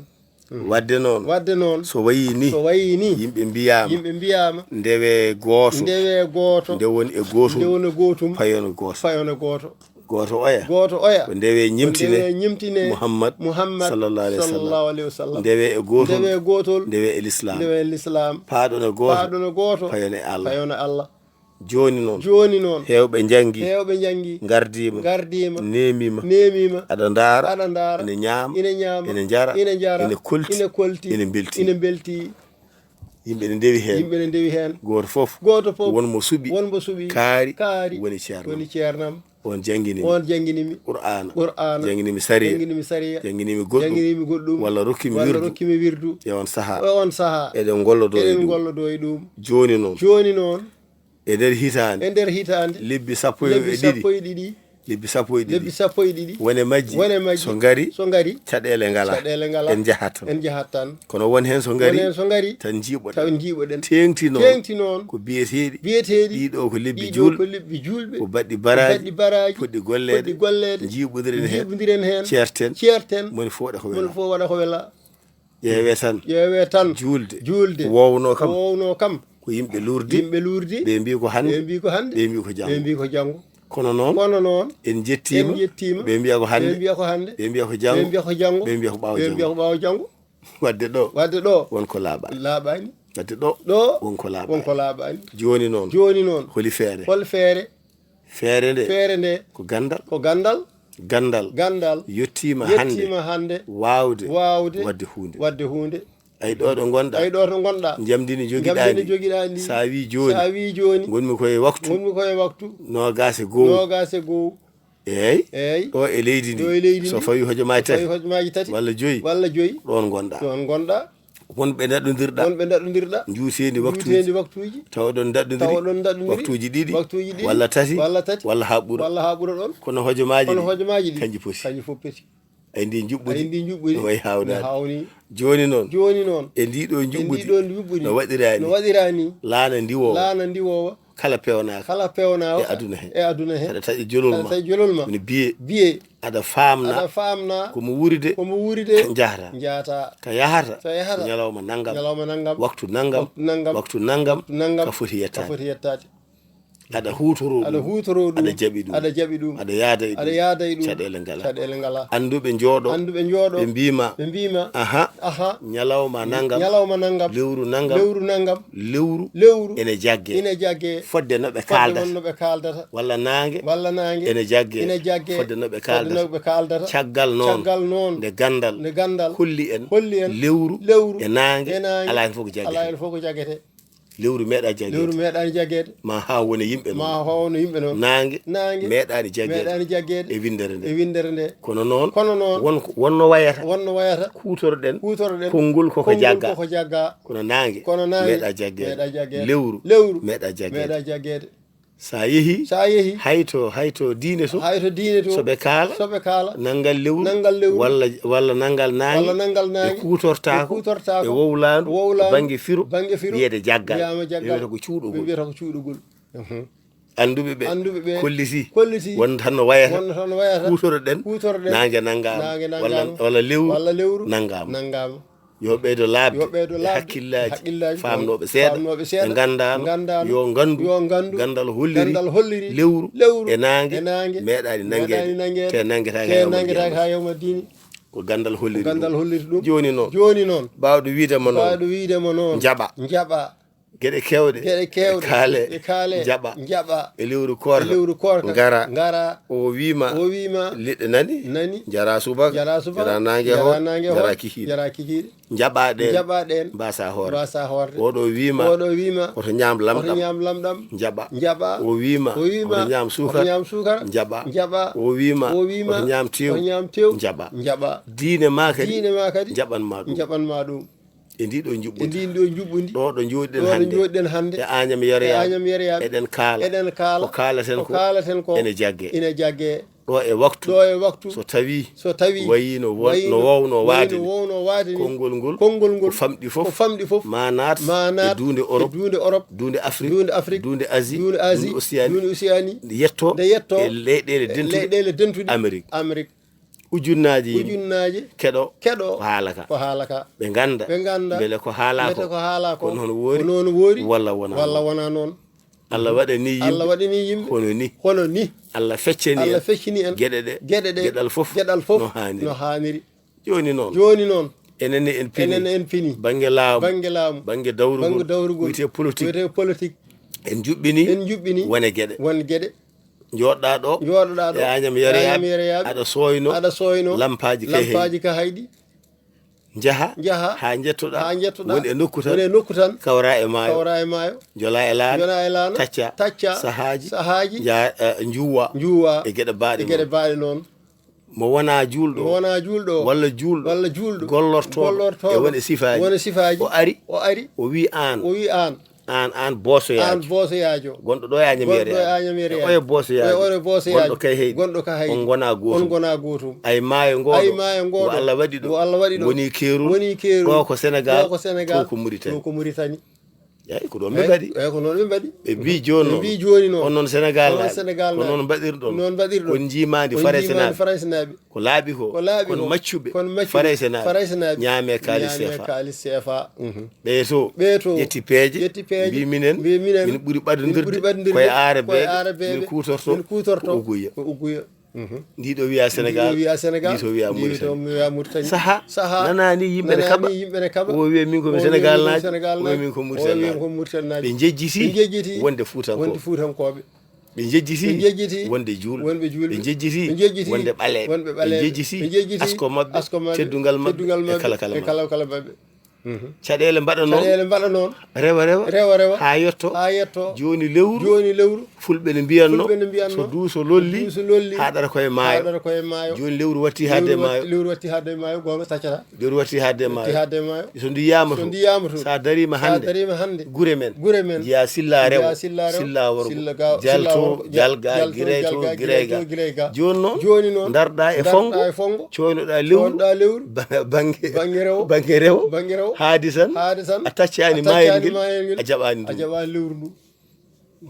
Mhm. Waɗde noon. Waɗde noon. So wayii ni. So wayii ni. Yimɓe mbiyaama. Yimɓe mbiyaama. Ndewee gooto. Ndewee gooto. Ndewon e gootum. Ndewon e gootum. Payon e gooto. Payon e gooto. Gooto oya. Gooto oya. Ko ndewee ñemtinee. Ko ndewee ñemtinee. Muhammad. Muhammad. Sallallahu alayhi wa sallam. Sallallahu alayhi wa sallam. Ndewee e gootol. Ndewee gootol. Ndewee e lislaam. Ndewee e lislaam. Paaɗon e gooto. Paaɗon e gooto. Payon e Allah. Payon e Allah. Jooni noon. Jooni noon. Heewɓe njanngi. Heewɓe njanngi. Ngardiima. Ngardiima. Neemiima. Neemiima. Aɗa ndaara. Aɗa ndaara. Ene ñaama. Ene ñaama. Ene njara. Ene njara. Ene kolti. Ene kolti. Ene mbelti. Ene mbelti. Yimɓe ne ndewi heen. Yimɓe ne ndewi heen. Gooto fof. Gooto fof. Won mo suɓi. Won mo suɓi. Kaari. Kaari. Woni ceernam. Woni ceernam. On janngini mi. On janngini mi. Qur'aana. Qur'aana. Janngini mi sariya. Janngini mi sariya. Janngini mi goɗɗum. Janngini mi goɗɗum. Walla rokki mi wirdu. Walla rokki mi wirdu. E on sahaa. E on sahaa. Eɗen ngollodoo e ɗum. Eɗen ngollodoo e ɗum. Jooni noon. Jooni noon. E nder hitaande. E nder hitaande. Lebbi sappo e ɗiɗi. Lebbi sappo e ɗiɗi. Lebbi sappo e ɗiɗi. Lebbi sappo e ɗiɗi. Wone majji. Wone majji. So ngari. So ngari. Caɗeele ngalaa. Caɗeele ngalaa. En njahat tan. En njahat tan. Kono won heen so ngari. Won heen so ngari. Tan njiiɓoɗen. Tan njiiɓoɗen. Teeŋti noon. Teeŋti noon. Ko biyeteeɗi. Biyeteeɗi. Ɗiɗo ko lebbi juulɓe. Ɗiɗo ko lebbi juulɓe. Ko baɗɗi baraaji. Ko baɗɗi baraaji. Poɗɗi golleede. Poɗɗi golleede. Njiiɓondiren heen. Njiiɓondiren heen. Ceerten. Ceerten. Moni fof waɗa ko welaa. Moni fof waɗa ko welaa. Ƴeewee tan. Ƴeewee tan. Juulde. Juulde. Woowno kam. Woowno kam. Ko yimɓe luurdi. Yimɓe luurdi. Ɓe mbii ko hannde. Ɓe mbii ko hannde. Ɓe mbii ko janngo. Ɓe mbii ko janngo. Kono noon, kono noon, en njettiima. En njettiima. Ɓe mbiya ko hannde. Ɓe mbiya ko hannde. Ɓe mbiya ko janngo. Ɓe mbiya ko janngo. Ɓe mbiya ko ɓaawo janngo. Ɓe mbiya ko ɓaawo janngo. Wadde ɗo, wadde ɗo, won ko laaɓaani. Laaɓaani. Wadde ɗo, ɗo, won ko laaɓaani. Won ko laaɓaani. Jooni noon, jooni noon, holi feere? Hol feere? Feere nde, feere nde, ko ganndal. Ko ganndal. Ganndal. Ganndal. Yettiima hannde. Yettiima hannde. Waawde. Waawde. Waɗde huunde. Waɗde huunde. Ay, ɗo ɗo ngonɗa. Ay, ɗo to ngonɗa. Njamndi ndi njogiɗaa ndi. Njamndi ndi njogiɗaa ndi. So a wii jooni. So a wii jooni. Ngonmi ko e waktu. Ngonmi ko e waktu. Noogaas e goo. Noogaas e goo. Eey. Eey. Ɗo e leydi ndi. Ɗo e leydi ndi. So fawii hojomaaji tati. So fawii hojomaaji tati. Walla joyi. Walla joyi. Ɗoon ngonɗa. Ɗoon ngonɗa. Wonɓe ndaɗɗondirɗa. Wonɓe ndaɗɗondirɗa. Njuuteendi waktuuji. Njuuteendi waktuuji. Tawa ɗon ndaɗɗondiri. Tawa ɗon ndaɗɗondiri. Waktuuji ɗiɗi. Waktuuji ɗiɗi. Walla tati. Walla tati. Walla haa ɓura. Walla haa ɓura ɗon. Kono hojomaaji ɗi. Kono hojomaaji ɗi. Kanji poti. Kanji fof poti. Ay, ndi njuɓɓudi. Ay, ndi njuɓɓudi. No wayi haawnaa. No haawnii. Jooni noon. Jooni noon. E ndi ɗo njuɓɓudi. E ndi ɗo njuɓɓudi. No waɗiraa ni. No waɗiraa ni. Laana ndiwoowa. Laana ndiwoowa. Kala peewnaaka. Kala peewnaaka. E aduna he. E aduna he. Aɗa taƴa jolol ma. Aɗa taƴa jolol ma. Woni biye. Biye. Aɗa faamna. Aɗa faamna. Ko mo wuuride. Ko mo wuuride. Njahata. Njahata. Ka yahata. Ka yahata. Ñalawma nanngam. Ñalawma nanngam. Waktu nanngam. Waktu nanngam. Waktu nanngam. Waktu nanngam. Ka foti yettaade. Ka foti yettaade. Aɗa huutoroo ɗum. Aɗa huutoroo ɗum. Aɗa jaɓi ɗum. Aɗa jaɓi ɗum. Aɗa yaada e ɗum. Aɗa yaada e ɗum. Caɗeele ngalaa. Caɗeele ngalaa. Annduɓe njooɗo. Annduɓe njooɗo. Ɓe mbiima. Ɓe mbiima. Aha. Aha. Ñalawma nanngam. Ñalawma nanngam. Lewru nanngam. Lewru nanngam. Lewru. Lewru. Ene jagge. Ene jagge. Fodde no ɓe kaaldata. Fodde no ɓe kaaldata. Walla naange. Walla naange. Ene jagge. Ene jagge. Fodde no ɓe kaaldata. Fodde no ɓe kaaldata. Caggal noon. Caggal noon. Nde ganndal. Nde ganndal. Holli en. Holli en. Lewru. Lewru. E naange. E naange. Alaa heen fof ko jaggete. Alaa heen fof ko jaggete. Lewru meeɗaa jaggeede. Lewru meeɗaani jaggeede. Ma haa wona yimɓe noon. Ma haa wona yimɓe noon. Naange. Naange. Meeɗaani jaggeede. Meeɗaani jaggeede. E winndere nde. E winndere nde. Kono noon. Kono noon. Won ko, won no wayata. Won no wayata. Kuutorɗen. Kuutorɗen. Konngol koko jaggaa. Konngol koko jaggaa. Kono naange. Kono naange. Meeɗaa jaggeede. Meeɗaa jaggeede. Lewru. Lewru. Meeɗaa jaggeede. Meeɗaa jaggeede. So a yehii, so a yehii, hay to, hay to diine to, hay to diine to, so ɓe kaala, so ɓe kaala, nanngal lewru, nanngal lewru, walla, walla nanngal naange, walla nanngal naange, ɓe kuutortaako, ɓe kuutortaako, e wowlaandu, wowlaandu, bannge firo, bannge firo, wiyeede jaggal, wiyaama jaggal, ɓe wiyata ko cuuɗogol. Ɓe wiyata ko cuuɗogol. Mhm. Annduɓe ɓe, annduɓe ɓe, kolliti, kolliti, wonta no wayata, wonta no wayata, kuutoroɗen, kuutoroɗen, naange nanngaama, naange walla, nanngaama, walla lewru, walla lewru, nanngaama, nanngaama. Yo ɓeydo laaɓde. Yo ɓeydo e laaɓde hakkillaaji, hakkillaaji, faamnooɓe seeɗa, faamnooɓe seeɗa, ɓe nganndaano, nganndaano, yo nganndu, yo nganndu, ganndal holliri, ganndal holliri, lewru, lewru, e naange, e naange, meeɗaani nanngeede, meeɗaani nanngeede, te nanngetaake te haa yawmal nanngetaake qiyaamati. Haa yawmal diini. Ko ganndal holliri. Ko ganndal ɗum. Holliri ɗum. Jooni noon. Jooni noon. Baawɗo wiyde mo noon. Baawɗo wiyde mo noon. Njaɓa. Njaɓa. Geɗe keewɗe. Geɗe keewɗe. E kaale. E kaale. Njaɓa. Njaɓa. E lewru koorka. E lewru koorka. Ngara. Ngara. O wiima. O wiima. Leɗɗe nani. Nani. Njara subaka. Njara subaka. Njara naange. Njara hoore. Naange hoore. Njara kikiiɗe. Njara kikiiɗe. Njaɓa ɗeen. Njaɓa ɗeen. Mbasa hoore. Mbasa hoore. Oɗo wiima. Oɗo wiima. Oto ñaam lamɗam. Oto ñaam lamɗam. Njaɓa. Njaɓa. O wiima. O wiima. Oto ñaam suukara. Oto ñaam suukara. Njaɓa. Njaɓa. O wiima. O wiima. Oto ñaam tew. Oto ñaam tew. Njaɓa. Njaɓa. Diine ma kadi. Diine ma kadi. Njaɓan ma ɗum. Njaɓan ma ɗum. E ndi ɗo njuɓɓudi. E ndi ɗo njuɓɓudi. Ɗo ɗo njooɗiɗen hannde. Ɗo ɗo njooɗiɗen hannde. E Añam Yeroyaaɓe. E Añam Yeroyaaɓe. Eɗen kaala. Eɗen kaala. Ko kaalaten ko. Ko kaalaten ko. Ene jagge. Ene jagge. Ɗo e waktu. Ɗo e waktu. So tawii. So tawii. Wayii no wo-, wayii no woowno waade ni. Wayii no woowno waade ni. Konngol ngol. Konngol ngol. Ko famɗi fof. Ko famɗi fof. Ma naat. Ma naat. E duunde Orop. E duunde Orop. Duunde Afrik. Duunde Afrik. Duunde Azi. Duunde Azi. Duunde Osiyani. Duunde Osiyani. Nde yetto. Nde yetto. E leyɗeele dentuɗe. Leyɗeele dentuɗe. Amerik. Amerik. Ujunnaaji yimɓe. Ujunnaaji. Keɗo. Keɗo. Ko haala ka. Ko haala ka. Ɓe ngannda. Ɓe ngannda. Mbele ko haala ko. Mbele ko haala ko. Ko noon woori. Ko noon woori. Walla wonaa. Walla wonaa noon. Allah waɗani yimɓe. Allah waɗani yimɓe. Hono ni. Hono ni. Allah feccani en. Allah feccani en. Geɗe ɗe. Geɗe ɗe. Geɗal fof. Geɗal fof. No haaniri. No haaniri. Jooni noon. Jooni noon. Enen ne en pini. Enen ne en pini. Bannge laamu. Bannge laamu. Bannge dawrugol. Bannge dawrugol. Wiyetee politique. Wiyetee politique. En njuɓɓini. En njuɓɓini. Wone geɗe. Won geɗe. Njooɗɗaa ɗo. Njooɗɗaa ɗo. E Añam Yeroyaaɓe. Añam Yeroyaaɓe. Aɗa sooyno. Aɗa sooyno. Lampaaji kay. Lampaaji ka hayɗi. Njaha. Njaha. Haa njettoɗaa. Haa njettoɗaa. Woni e nokku tan. Woni e nokku tan. Kawraa e maayo. Kawraa e maayo. Njolaa e laana. Njolaa e laana. Taccaa. Taccaa. Sahaaji. Sahaaji. Njaa-, eh, njuuwaa. Njuuwaa. E geɗe baaɗe. E geɗe noon. Baaɗe noon. Mo wonaa juulɗo. Mo wonaa juulɗo. Walla juulɗo. Walla juulɗo. Gollortooɗo. Gollortooɗo. E won e sifaaji. Won e sifaaji. O ari. O ari. O wii aan. O wii aan. Aan, aan boosoyaajo. Aan boosoyaajo. Gonɗo ɗo e Añam Yeroyaaɓe. Gonɗo e Añam Yeroyaaɓe. E oye boosoyaajo. E oye boosoyaajo. Gonɗo kay heyɗi. Gonɗo ka hayɗi. On ngonaa gootum. On ngonaa gootum. Ay maayo ngooɗo. Ay maayo ngooɗo. Mo Allah waɗi ɗo. Mo Allah waɗi ɗo. Woni keerol. Woni keerol. Ɗo ko Senegaal. Ɗo ko Senegaal. To ko Muritani. To ko Muritani. Eyi, ko ɗoon ɓe mbaɗi. Eyi, ko noon ɓe mbaɗi. Ɓe mbii jooni noon, ɓe mbii jooni noon, on noon Senegaal, on noon Senegaal, ko noon mbaɗirɗon. Noon mbaɗirɗon. Ko on njiimaandi Faraysenaaɓe. Faraysenaaɓe. Ko laaɓi ko, ko laaɓi kon ko, maccuɓe, kon maccuɓe Faraysenaaɓe, Faraysenaaɓe, ñaamee kaalis, ñaamee C F A. Kaalis C F A. Mhm. Ɓee to, ɓee to, ƴetti peeje, ƴetti peeje, mbii minen, mbii minen, min ɓuri ɓadondirde, min ɓuri ɓadondirde koye Aarabeeɓe, koye Aarabeeɓe, min kuutorto, min kuutorto ko uguya. Ko uguya. Mhm. Ndi ɗo wiya Senegal, ndi ɗo wiya Senegal, ndi to wiya Mauritanie. Ndi to wiya Mauritanie. Saha, saha, nanaani yimɓe ne kaɓa. Nanaani yimɓe ne kaɓa. O wiya min ko mi Senegaalnaajo, o wiya min ko Mauritanie. O wiya min ko Mauritanie. Ɓe njejjiti, ɓe njejjiti wonde Fuutankooɓe. Wonde Fuutankooɓe. Ɓe njejjiti, ɓe njejjiti wonde juulɓe. Wonde juulɓe. Ɓe njejjiti, ɓe njejjiti wonde ɓaleeɓe. Wonde ɓaleeɓe. Ɓe njejjiti, ɓe njejjiti asko maɓɓe, asko maɓɓe, teddungal maɓɓe, teddungal maɓɓe, e kala kala e maɓɓe. Kala kala maɓɓe. Mhm. Caɗeele mbaɗa noon. Caɗeele mbaɗa noon. Rewa, rewa. Rewa, rewa. Haa yetto. Haa yetto. Jooni lewru. Jooni lewru. Fulɓe ne mbiyanno. Fulɓe ne mbiyanno. So duuso lolli. So duuso lolli. Haaɗata koye maayo. Haaɗata koye maayo. Jooni lewru watti haaɗde e maayo. Lewru watti haaɗde e maayo. Goonga, taccata. Lewru watti haaɗde e maayo. Watti haaɗde e maayo. So ndu yiyaama to. So ndu yiyaama to. Sa dariima hannde. Sa dariima hannde. Gure men. Gure men. Njiya silla rewo. Njiya silla rewo. Silla worgo. Silla ga-, jalto, silla worgo. Jalga, jalto, girey to, jalga, girey girey to, ga. Girey ga. Jooni noon. Jooni noon. Ndarɗa e fongo. Ndarɗa e fongo. Coynoɗa lewru. Coynoɗa lewru. Ba-, bannge, bannge rewo. Bannge rewo. Bannge rewo. Haadi tan. Haadi tan. A taccaani maayel ngel. A taccaani maayel ngel. A jaɓaani ndu. A jaɓaani lewru ndu.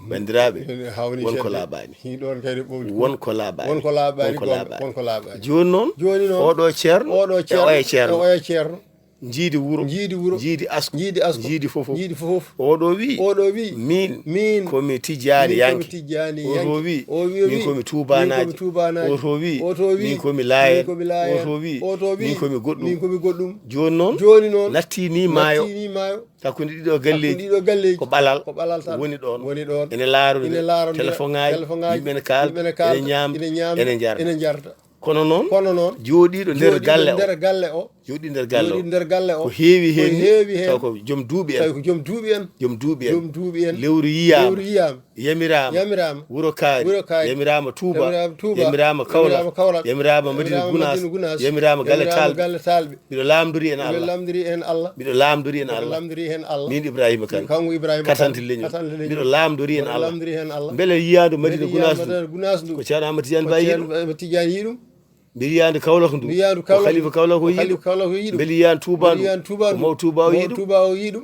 Banndiraaɓe, ene hawni won ko seeɗa. Laaɓaani. Hi, ɗoon kadi ɓowli. Won ko laaɓaani. Won ko laaɓaani, won ko goonga, laaɓaani. Won ko laaɓaani. Jooni noon, jooni noon, oɗo ceerno, oɗo ceerno, e oya ceerno, e oya ceerno. Njiidi wuro, njiidi wuro, njiidi asku, njiidi asku, njiidi fof, njiidi fof. Oɗo wi, oɗo wi, min, min, ko mi tijjaani yanke. Min ko mi tijjaani yanke. Oto wi, o wi, o min wi, ko mi tuubaanaajo. Min ko mi tuubaanaajo. Oto wi, oto wi, min ko mi laayeen. Min ko mi laayeen. Oto wi, oto wi, min ko mi goɗɗum. Min ko mi goɗɗum. Jooni noon, jooni noon, natti ni maayo. Natti ni maayo. Hakkunde ɗiɗo galleeji. Hakkunde ɗiɗo galleeji. Ko ɓalal. Ko ɓalal tan. Woni ɗon. Woni ɗon. Ene laarondira. Ene laarondira. Telefoŋaaji. Telefoŋaaji. Yimɓe ne kaalda. Yimɓe ne kaalda. Ene ñaamda. Ene ñaamda. Ene njarda. Ene njarda. Kono noon, kono noon, jooɗiiɗo nder galle o. Jooɗiiɗo nder galle o. Jooɗiiɗo nder galle o. Ko heewi heen. Ko heewi heen. Taw ko joom duuɓi en. Taw ko joom duuɓi en. Joom duuɓi en. Joom duuɓi en. Lewru yiyaama. Lewru yiyaama. Yamiraama. Yamiraama. Wuro Kaari. Wuro Kaari. Yamiraama Tuuba. Yamiraama Tuuba. Yamiraama Kawlak. Yamiraama Madina Gunaas. Madina Gunaas. Yamiraama Galle Taalɓe. Galle Taalɓe. Miɗo laamndori en Allah. Miɗo laamndori en Allah. Miɗo laamndori en Allah. Miɗo laamndori en Allah. Min Ibrahima Kane. Min ko Ibrahima Katante Leñol. Katante Leñol. Miɗo laamndori en Allah. Miɗo laamndori en Allah. Mbele yiyaandu Madina Gunaas ndu. Mbele yiyaandu Madina Gunaas ndu. Ko Ceerno Ahmad Tidiane Ba yiɗum. Ko Ceerno Ahmad Tidiane yiɗum. Mbele yiyaandu Kawlak ndu. Mbele yiyaandu Kawlak. Ko Khalifa Kawlak o yiɗum. Khalifa Kawlak o yiɗum. Mbele yiyaandu Tuuba ndu. Mbele yiyaandu Tuuba ndu. Ko Maw Tuuba o yiɗum. Ko Maw Tuuba o yiɗum.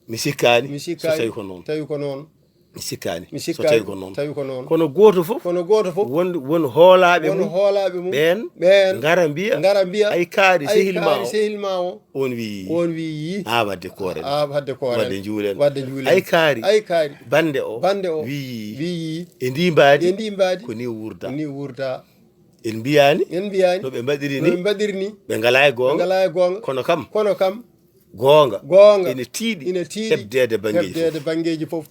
Mi sikkaani. Mi sikkaani. So tawi ko noon. Tawi ko noon. Mi sikkaani. Mi sikkaani. So tawi ko noon. Tawi ko noon. Kono gooto fof. Kono gooto fof. Won, won hoolaaɓe mum. Won hoolaaɓe mum. Ɓeen. Ɓeen. Ngara mbiya. Ngara mbiya. Ay kaari sehil ma o. Ay kaari sehil ma o. On wiyi. On wiyi. A wadde koore. A wadde koore. Wadde njuulen. Wadde njuulen. Ay kaari. Ay kaari. Bannde o. Bannde o. Wiyi. Wiyi. E ndii mbaadi. E ndii mbaadi. Ko nii wuurda. Ko nii wuurda. En mbiyaani. En mbiyaani. No ɓe mbaɗiri ni. No ɓe mbaɗiri ni. Ɓe ngalaa e goonga. Ɓe ngalaa e goonga. Kono kam. Kono kam. Goonga. Goonga. Ina tiiɗi. Ina tiiɗi. Heɓdeede banngeeji fof. Heɓdeede banngeeji fof.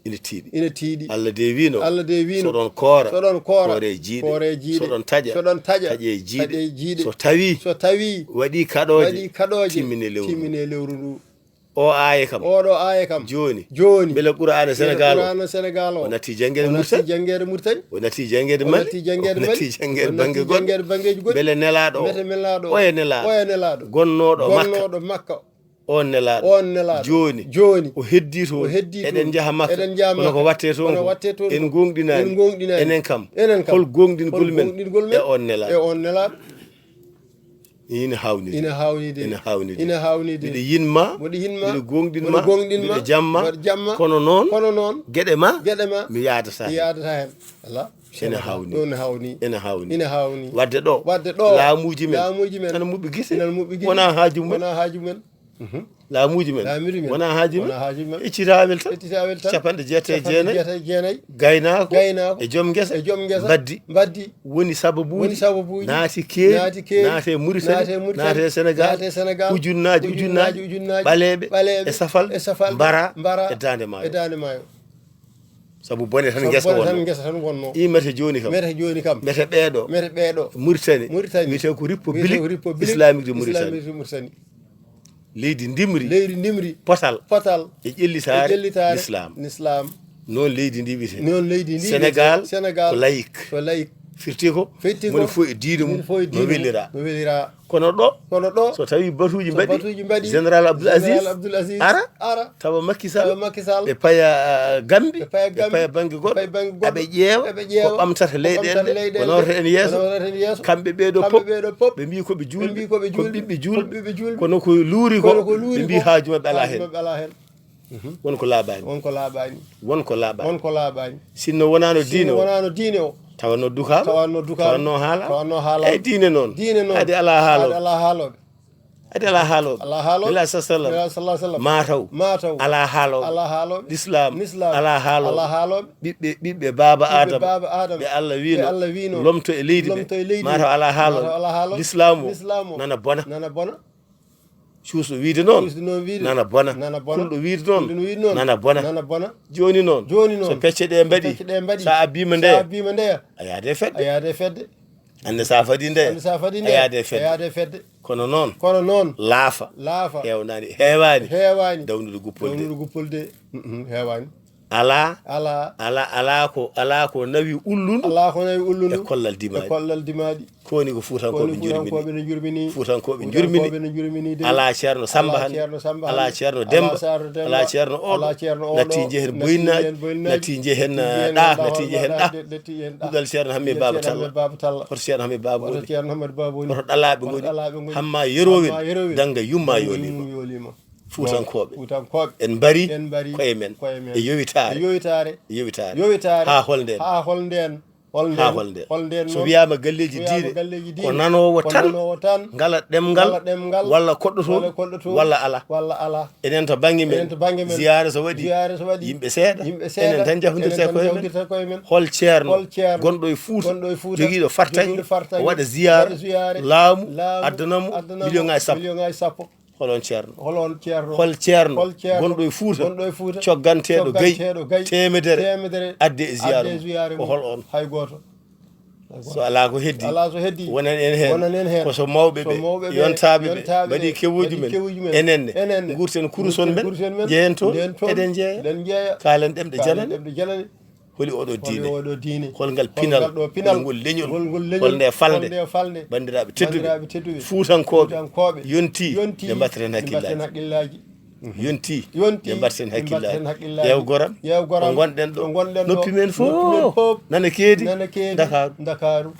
Ina tiiɗi. Ina tiiɗi. Allah de wiino. Allah de wiino. So ɗon koora. So ɗon koora. Koore jiiɗe. Koore jiiɗe. So ɗon taƴa. So ɗon taƴa. Taƴe jiiɗe. Taƴe jiiɗe. So tawi. So tawi. Waɗi kaɗooje. Waɗi kaɗooje. Timmine lewru ndu. Timmine lewru ndu. O aaya kam. Oɗo aaya kam. Jooni. Jooni. Mbele Qur'aana Senegaal o. Mbele Qur'aana Senegaal o. O natti janngeede Murtani. O natti janngeede Murtani. O natti janngeede Mali. O natti janngeede Mali. O natti janngeede bannge goɗɗo. O natti janngeede banngeeji goɗɗi. Mbele nelaaɗo o. Mbete nelaaɗo. Oya nelaaɗo. Oya nelaaɗo. Gonnooɗo Makka. Gonnooɗo Makka. On nelaaɗo. Jooni. Jooni. O heddii toon. O heddii toon. Eɗen njaha Makka. Eɗen njaha Makka. Kono ko waɗtee toon ko? Kono waɗtee toon ko? En gooŋɗinaani. En gooŋɗinaani. Enen kam. Enen kam. Hol gooŋɗingol men? Hol gooŋɗingol men? E on nelaaɗo. E on nelaaɗo. Ina haawni de. Ina haawni de. Ina haawni de. Ina haawni de. Miɗo yinma. Miɗo yinma. Miɗo gooŋɗinma. Miɗo gooŋɗinma. Miɗo jamma. Miɗo jamma. Kono noon, kono noon, geɗe ma, geɗe ma, mi yaadata heen. Mi yaadata heen. Alaa. Ene haawni. Ɗoon haawni. Ene haawni. Ene haawni. Waɗde ɗo. Waɗde ɗo. Laamuuji men. Laamuuji men. Ene muɓɓi gite. Ene muɓɓi gite. Wonaa haaju men. Wonaa haaju men. Mhm. Laamuuji men. Laamuuji men. Wonaa haaju men. Wonaa haaju men. Ƴettitaawel tan. Ƴettitaawel tan. Capanɗe jeetati e jeenayi. Capanɗe jeetati e jeenayi. Gaynaako. Gaynaako. E joom ngesa. E joom ngesa. Mbaddi. Mbaddi. Woni sababuuji. Woni sababuuji. Naati keeri. Naati keeri. Naati e Muritani. Naati e Muritani. Naati e Senegaal. Naati e Senegaal. Ujunnaaji, ujunnaaji, ujunnaaji, ujunnaaji. Ɓaleeɓe. Ɓaleeɓe. E safal. E safal. Mbara. Mbara. E daande maayo. E daande maayo. Sabu bone tan ngesa wonnoo. Sabu bone tan ngesa tan wonnoo. I mete jooni kam. Mete jooni kam. Mete ɓeeɗo. Mete ɓeeɗo. Muritani. Muritani. Wiyetee ko République Islamique de Mauritanie. Islamique de Mauritanie. Leydi ndimri. Leydi ndimri. Potal. Potal. E ƴellitaare. E ƴellitaare. L'islam. L'islam. Noon leydi ndi wiyetee. Noon leydi ndi wiyetee. Senegaal. Senegaal. Ko laïque. Ko laïque. Firti ko? Firti ko? Moni fof e diine mum. Moni fof e diine mum. No wellira. No wellira. Kono ɗo, kono ɗo, so tawi batuuji so mbaɗi, batuuji mbaɗi, Général Abdoul Aziz, Général Abdoul Aziz ara, ara, tawa Macky Sall, tawa Macky Sall, ɓe paya, ah, Gambi, ɓe paya Gambi, ɓe paya bannge goɗɗo, ɓe paya bannge goɗɗo, aɓe ƴeewa, aɓe ƴeewa ko ɓamtata ko leyɗeele ɓamtata ɗe, leyɗeele ko nawata en yeeso. Ko nawata en yeeso. Kamɓe ɓee ɗo pop, kamɓe ɓee ɗo pop, ɓe mbii ko ɓe juulɓe, ɓe mbii ko ɓe juulɓe, ko ɓiɓɓe juulɓe, ko ɓiɓɓe juulɓe, kono ko luuri ko, kono ko luuri ɓe mbii ko, haaju maɓɓe alaa heen. Haaju maɓɓe alaa heen. Won ko laaɓaani. Won ko laaɓaani. Won ko laaɓaani. Won ko laaɓaani. Sinno wonaano diine o, wonaano diine o, tawa nodduka, tawa nodduka, tawa no haala, tawa no haala. Eyi, diine noon. Diine noon. Adi alaa haalooɓe. Adi alaa haalooɓe. Adi alaa haalooɓe. Alaa haalooɓe. Nela sallallahu alaihi wasallam. Nela sallallahu alaihi wasallam. Mataw. Mataw. Alaa haalooɓe. Alaa haalooɓe. Islam. Islam. Alaa haalooɓe. Alaa haalooɓe. Ɓiɓɓe, ɓiɓɓe baaba Adama. Baaba Adama. Ɓe Allah wiino. Ɓe Allah wiino. Lomto e leydi ɓe. Lomto e leydi ɓe. Mataw alaa haalooɓe. Mataw alaa haalooɓe. Lislaam o. Lislaam o. Nana bona. Nana bona. Cuusɗo wiide noon. Cuusɗo noon wiide. Nana bona. Nana bona. Kulɗo wiide noon. Kulɗo no wiide noon. Nana bona. Nana bona. Jooni noon. Jooni noon. So pecce ɗe mbaɗi. So pecce ɗe mbaɗi. Sa abbiima ndeya. Sa abbiima ndeya. A yaade fedde. A yaade fedde. Annde sa fadi ndeya. Annde sa fadi ndeya. A yaade fedde. A yaade fedde. Kono noon. Kono noon. Laafa. Laafa. Heewnaani. Heewaani. Heewaani. Dawnude guppol de. Dawnude guppol de. Mhm, heewaani. Alaa, alaa, alaa, alaa ko, alaa ko nawi ullundu. Alaa ko nawi ullundu. E kollal dimaaɗi. E kollal dimaaɗi. Ko woni ko Fuutankooɓe njurmini. Ko woni Fuutankooɓe njurmini. Fuutankooɓe njurmini. Fuutankooɓe njurmini de. Alaa Ceerno Samba hannde. Alaa Ceerno Samba hannde. Alaa Ceerno Demba. Alaa Ceerno Demba. Alaa Ceerno Oɗo. Alaa Ceerno Oɗo. Natti njehen Boyinaaji. Natti njehen Boyinaaji. Natti njehen Natti njehen Ɗah. Ɗah. Natti njehen Ɗah. Natti njehen Ɗah. Duɗal Ceerno Hammet Baaba Talla. Hammet Baaba Talla. Hoto Ceerno Hammet Baaba woni. Hoto Ceerno Hammet Baaba woni. Hoto ɗalaaɓe ngoni. Hoto ɗalaaɓe ngoni. Hamma yerowin. Hamma yerowin. Dannga yumma yoolima. Yumma yoolima. Fuutankooɓe. Fuutankooɓe. En mbari. En mbari. Koye men. Koye men. E yowitaare. E yowitaare. E yowitaare. Yowitaare. Haa hol ndeen? Haa hol ndeen? Hol ndeen? Haa hol ndeen? Hol ndeen so noon? Wiyaama galleeji diine, ko nanoowo tan, ngala ɗemngal, walla koɗɗotoon, walla alaa. Walla alaa. Enen to bannge men, enen to bannge men, ziyaare so waɗi, ziyaare so waɗi, yimɓe seeɗa, yimɓe seeɗa, enen tan njafondirta koye men. Enen tan njafondirta koye men. Hol ceerno, hol ceerno, gonɗo e Fuuta, gonɗo e Fuuta, jogiiɗo fartaŋŋe, jogiiɗo fartaŋŋe, waɗa ziyaare, waɗa ziyaare, laamu, laamu, addana mo, addana mo, miliyoŋaaji sappo. Miliyoŋaaji sappo. Hol on ceerno? Hol on ceerno? Hol ceerno? Hol ceerno? Gonɗo e Fuuta? Gonɗo e Fuuta? Cogganteeɗo gayi? Cogganteeɗo gayi? Teemedere? Teemedere? Adde e ziyaare mum. Adde e ziyaare mum. Ko hol on? Hay gooto. Hay gooto. So alaa ko heddi, alaa so heddi, wonan en heen. Wonan en heen. Ko so mawɓe ɓe, so mawɓe ɓe, yontaaɓe ɓe, yontaaɓe ɓe, mbaɗi kewuuji men. Mbaɗi kewuuji men. Enen ne, enen ne, ngurten kuruson men, ngurten kuruson men, njehen toon, njehen toon, eɗen njeeya. Eɗen njeeya. Kaalen ɗemɗe janane. Kaalen ɗemɗe janane. Holi oɗo diine? Holi oɗo diine? Hol ngal pinal? Hol ngal ɗo pinal? Hol ngol leñol? Hol ngol leñol? Hol nde falnde? Hol nde falnde? Banndiraaɓe tedduɓe, banndiraaɓe tedduɓe, Fuutankooɓe, Fuutankooɓe, yonti, yonti, nde mbaɗten, nde mbaɗten hakkillaaji. Hakkillaaji. Yonti, yonti, nde mbaɗten, nde mbaɗten hakkillaaji. Hakkillaaji. Yeew goram, yeew goram, ɗo ngonɗen ɗo, noppi men fof, noppi men fof, nana keedi, nana keedi, Ndakaaru. Ndakaaru.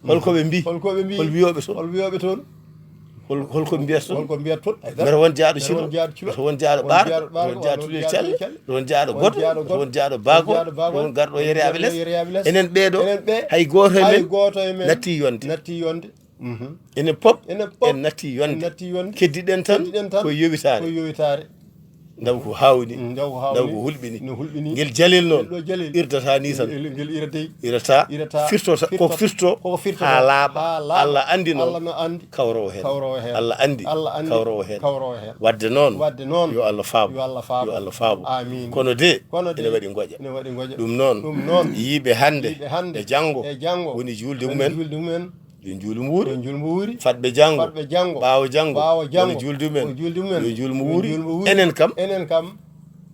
Hol ko ɓe mbii? Hol ko ɓe mbii? Hol wiyooɓe toon? Hol wiyooɓe toon? Hol, hol ko ɓe mbiyata toon? Hol ko mbiyata toon? Ay dara. Mbiyata won jaaɗo Cilo, mbiyata won jaaɗo Cilo, mbiyata won jaaɗo Ɓaar, jaaɗo Ɓaar, won jaaɗo Tulel Calle, won jaaɗo Godo, won jaaɗo Baago, won jaaɗo Baago, won garɗo Yeriyaaɓe Les. Yeriyaaɓe Les. Enen ɓee ɗo, enen ɓee, hay gooto e men, hay gooto e men, nattii yonde, nattii yonde. Mhm. Enen pop, enen pop, en nattii yonde, en nattii yonde. Keddiɗen tan, keddiɗen tan, ko yowitaare, ko yowitaare. Ndaw ko haawni, mm, ndaw ko haawni, ndaw ko hulɓini. No hulɓini. Ngel jalel noon, ngel ɗo jalel, irdata ni tan. Ngel, ngel irdey. Irdata, irdata, firtota, firtota, ko firto, ko firto, haa laaɓa. Haa laaɓa. Allah anndi noon. Allah no anndi. Kawrowo heen. Kawrowo heen. Allah anndi. Allah anndi. Kawrowo heen. Kawrowo heen. Waɗde noon. Waɗde noon. Yo Allah faabo. Yo Allah faabo. Yo Allah faabo. Amiin. Kono de, kono de, ene waɗi ngoƴa. Ene waɗi ngoƴa. Ɗum noon, ɗum noon, yiiɓe hannde, yiiɓe hannde, e janngo, e janngo, woni juulde, woni mumen, juulde mumen. Yo njuulu mbuuri. Yo njuulu mbuuri. Faɗɓe janngo. Faɗɓe janngo. Ɓaawo janngo. Ɓaawo janngo. Woni juulde mumen. Woni juulde mumen. Yo njuulu mbuuri. Yo njuulu mbuuri. Enen kam. Enen kam.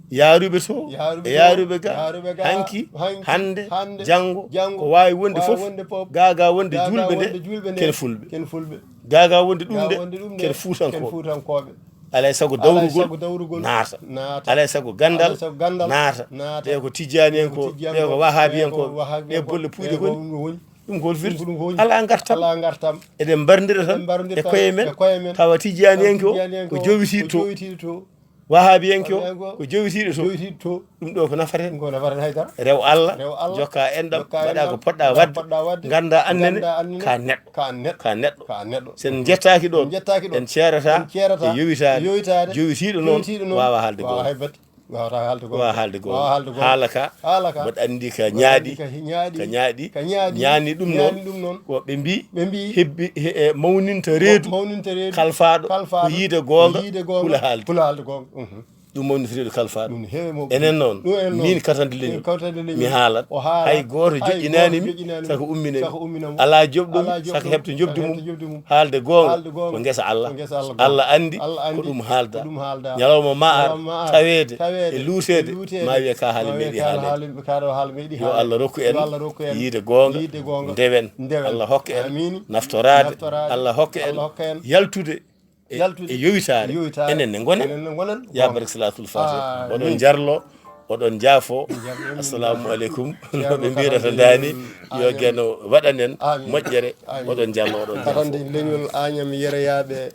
Yaaruɓe to. Yaaruɓe e to. Yaaruɓe ga. Yaaruɓe ga. Hanki, hanki, hannde, hannde, janngo, janngo, ko waawi wonde fof. Waawi wonde fof. Gaagaa wonde juulɓe nde. Gaagaa wonde juulɓe nde. Ken fulɓe. Ken fulɓe. Gaagaa wonde ɗum nde. Gaagaa wonde ɗum nde. Ken Fuutankooɓe. Ken Fuutankooɓe. Alaa e sago dawrugol, alaa e sago dawrugol naata. Naata. Alaa e sago ganndal, alaa e sago ganndal naata. Naata. Ɓe ko tijjaaniyankooɓe, ɓe ko tijjaaniyankooɓe, ɓe ko wahaabiyankooɓe, ɓe ko wahaabiyankooɓe, bolle puuyɗe ngoni. Ɗum ko hol firti? Ɗum ko hol firti? Alaa ngartam. Alaa ngartam. Eɗen mbarondira tan, eɗen mbarondira e koye men, e koye men, tawa tijjaaniyanke o, tawa tijjaaniyanke o ko jowitiiɗo to. Ko jowitiiɗo to. Wahaabiyanke o, wahaabiyanke o, ko jowitiiɗo to. Jowitiiɗo to. Ɗum ɗo ko nafata en. Ɗum ko nafata en haydara. Rew Allah, jokka enɗam, mbaɗa ko poɗɗa waɗde. Mbaɗa ko poɗɗa waɗde. Ngannda annene, ngannda annene, ka neɗɗo. Ka neɗɗo. Ka neɗɗo. Ka neɗɗo. Sen njettaaki ɗon, sen njettaaki ɗon, en ceerata, en ceerata e yowitaare, e yowitaare, jowitiiɗo noon, jowitiiɗo noon, waawa haalde goonga. Waawa haalde. Waawataa haalde goonga. Waawa haalde goonga. Waawa haalde goonga. Haala ka, haala ka, mboɗo anndi ka ñaaɗi, ka ñaaɗi, ka ñaaɗi, ka ñaaɗi, ñaani ɗum noon, ñaani ɗum noon. Ko ɓe mbi, ɓe mbi, hebbi, he, e, mawninta reedu, mawninta reedu, kalfaaɗo, kalfaaɗo, ko yiide goonga, ko yiide goonga, hula haalde. Hula haalde goonga. Mhm. Ɗum woni firiiɗo kalfaaɗo. Ɗum heewi mawɗo. Enen noon, ɗum enen noon, miin katante leñol, miin katante leñol, mi haalat. O haalat. Hay gooto joƴƴinaani mi, saka umminee mi. Saka umminee mi. Alaa joɓɗo mi, alaa joɓɗo mi, saka heɓto njoɓdi mum. Saka heɓto njoɓdi mum. Haalde goonga, haalde goonga, ko ngesa Allah. Ko ngesa Allah. Allah anndi, ko ɗum haalda. Ñalawma ma ar, taweede, e luuteede, ma wiye ka haala meeɗi haaleede. Yo Allah rokku en, yo Allah rokku en yiide goonga, yiide goonga, ndewen. Ndewen. Allah hokka en, amiin, naftoraade. Naftoraade. Allah hokka en, Allah hokka en, yaltude. E, yaltude, e yowitaare, e yowitaare. Enen ne ngonen. Enen ne ngonen. Ya barke Salaatul Faatiha. Ah, oɗon jarlo, oɗon jaafo. Jarlo. Assalamu aleykum. No ɓe mbirata ndaani, yo Geno waɗan en moƴƴere. Amiin. Oɗon jarlo, oɗon jaafo. Katande leñol Añam Yereyaaɓe,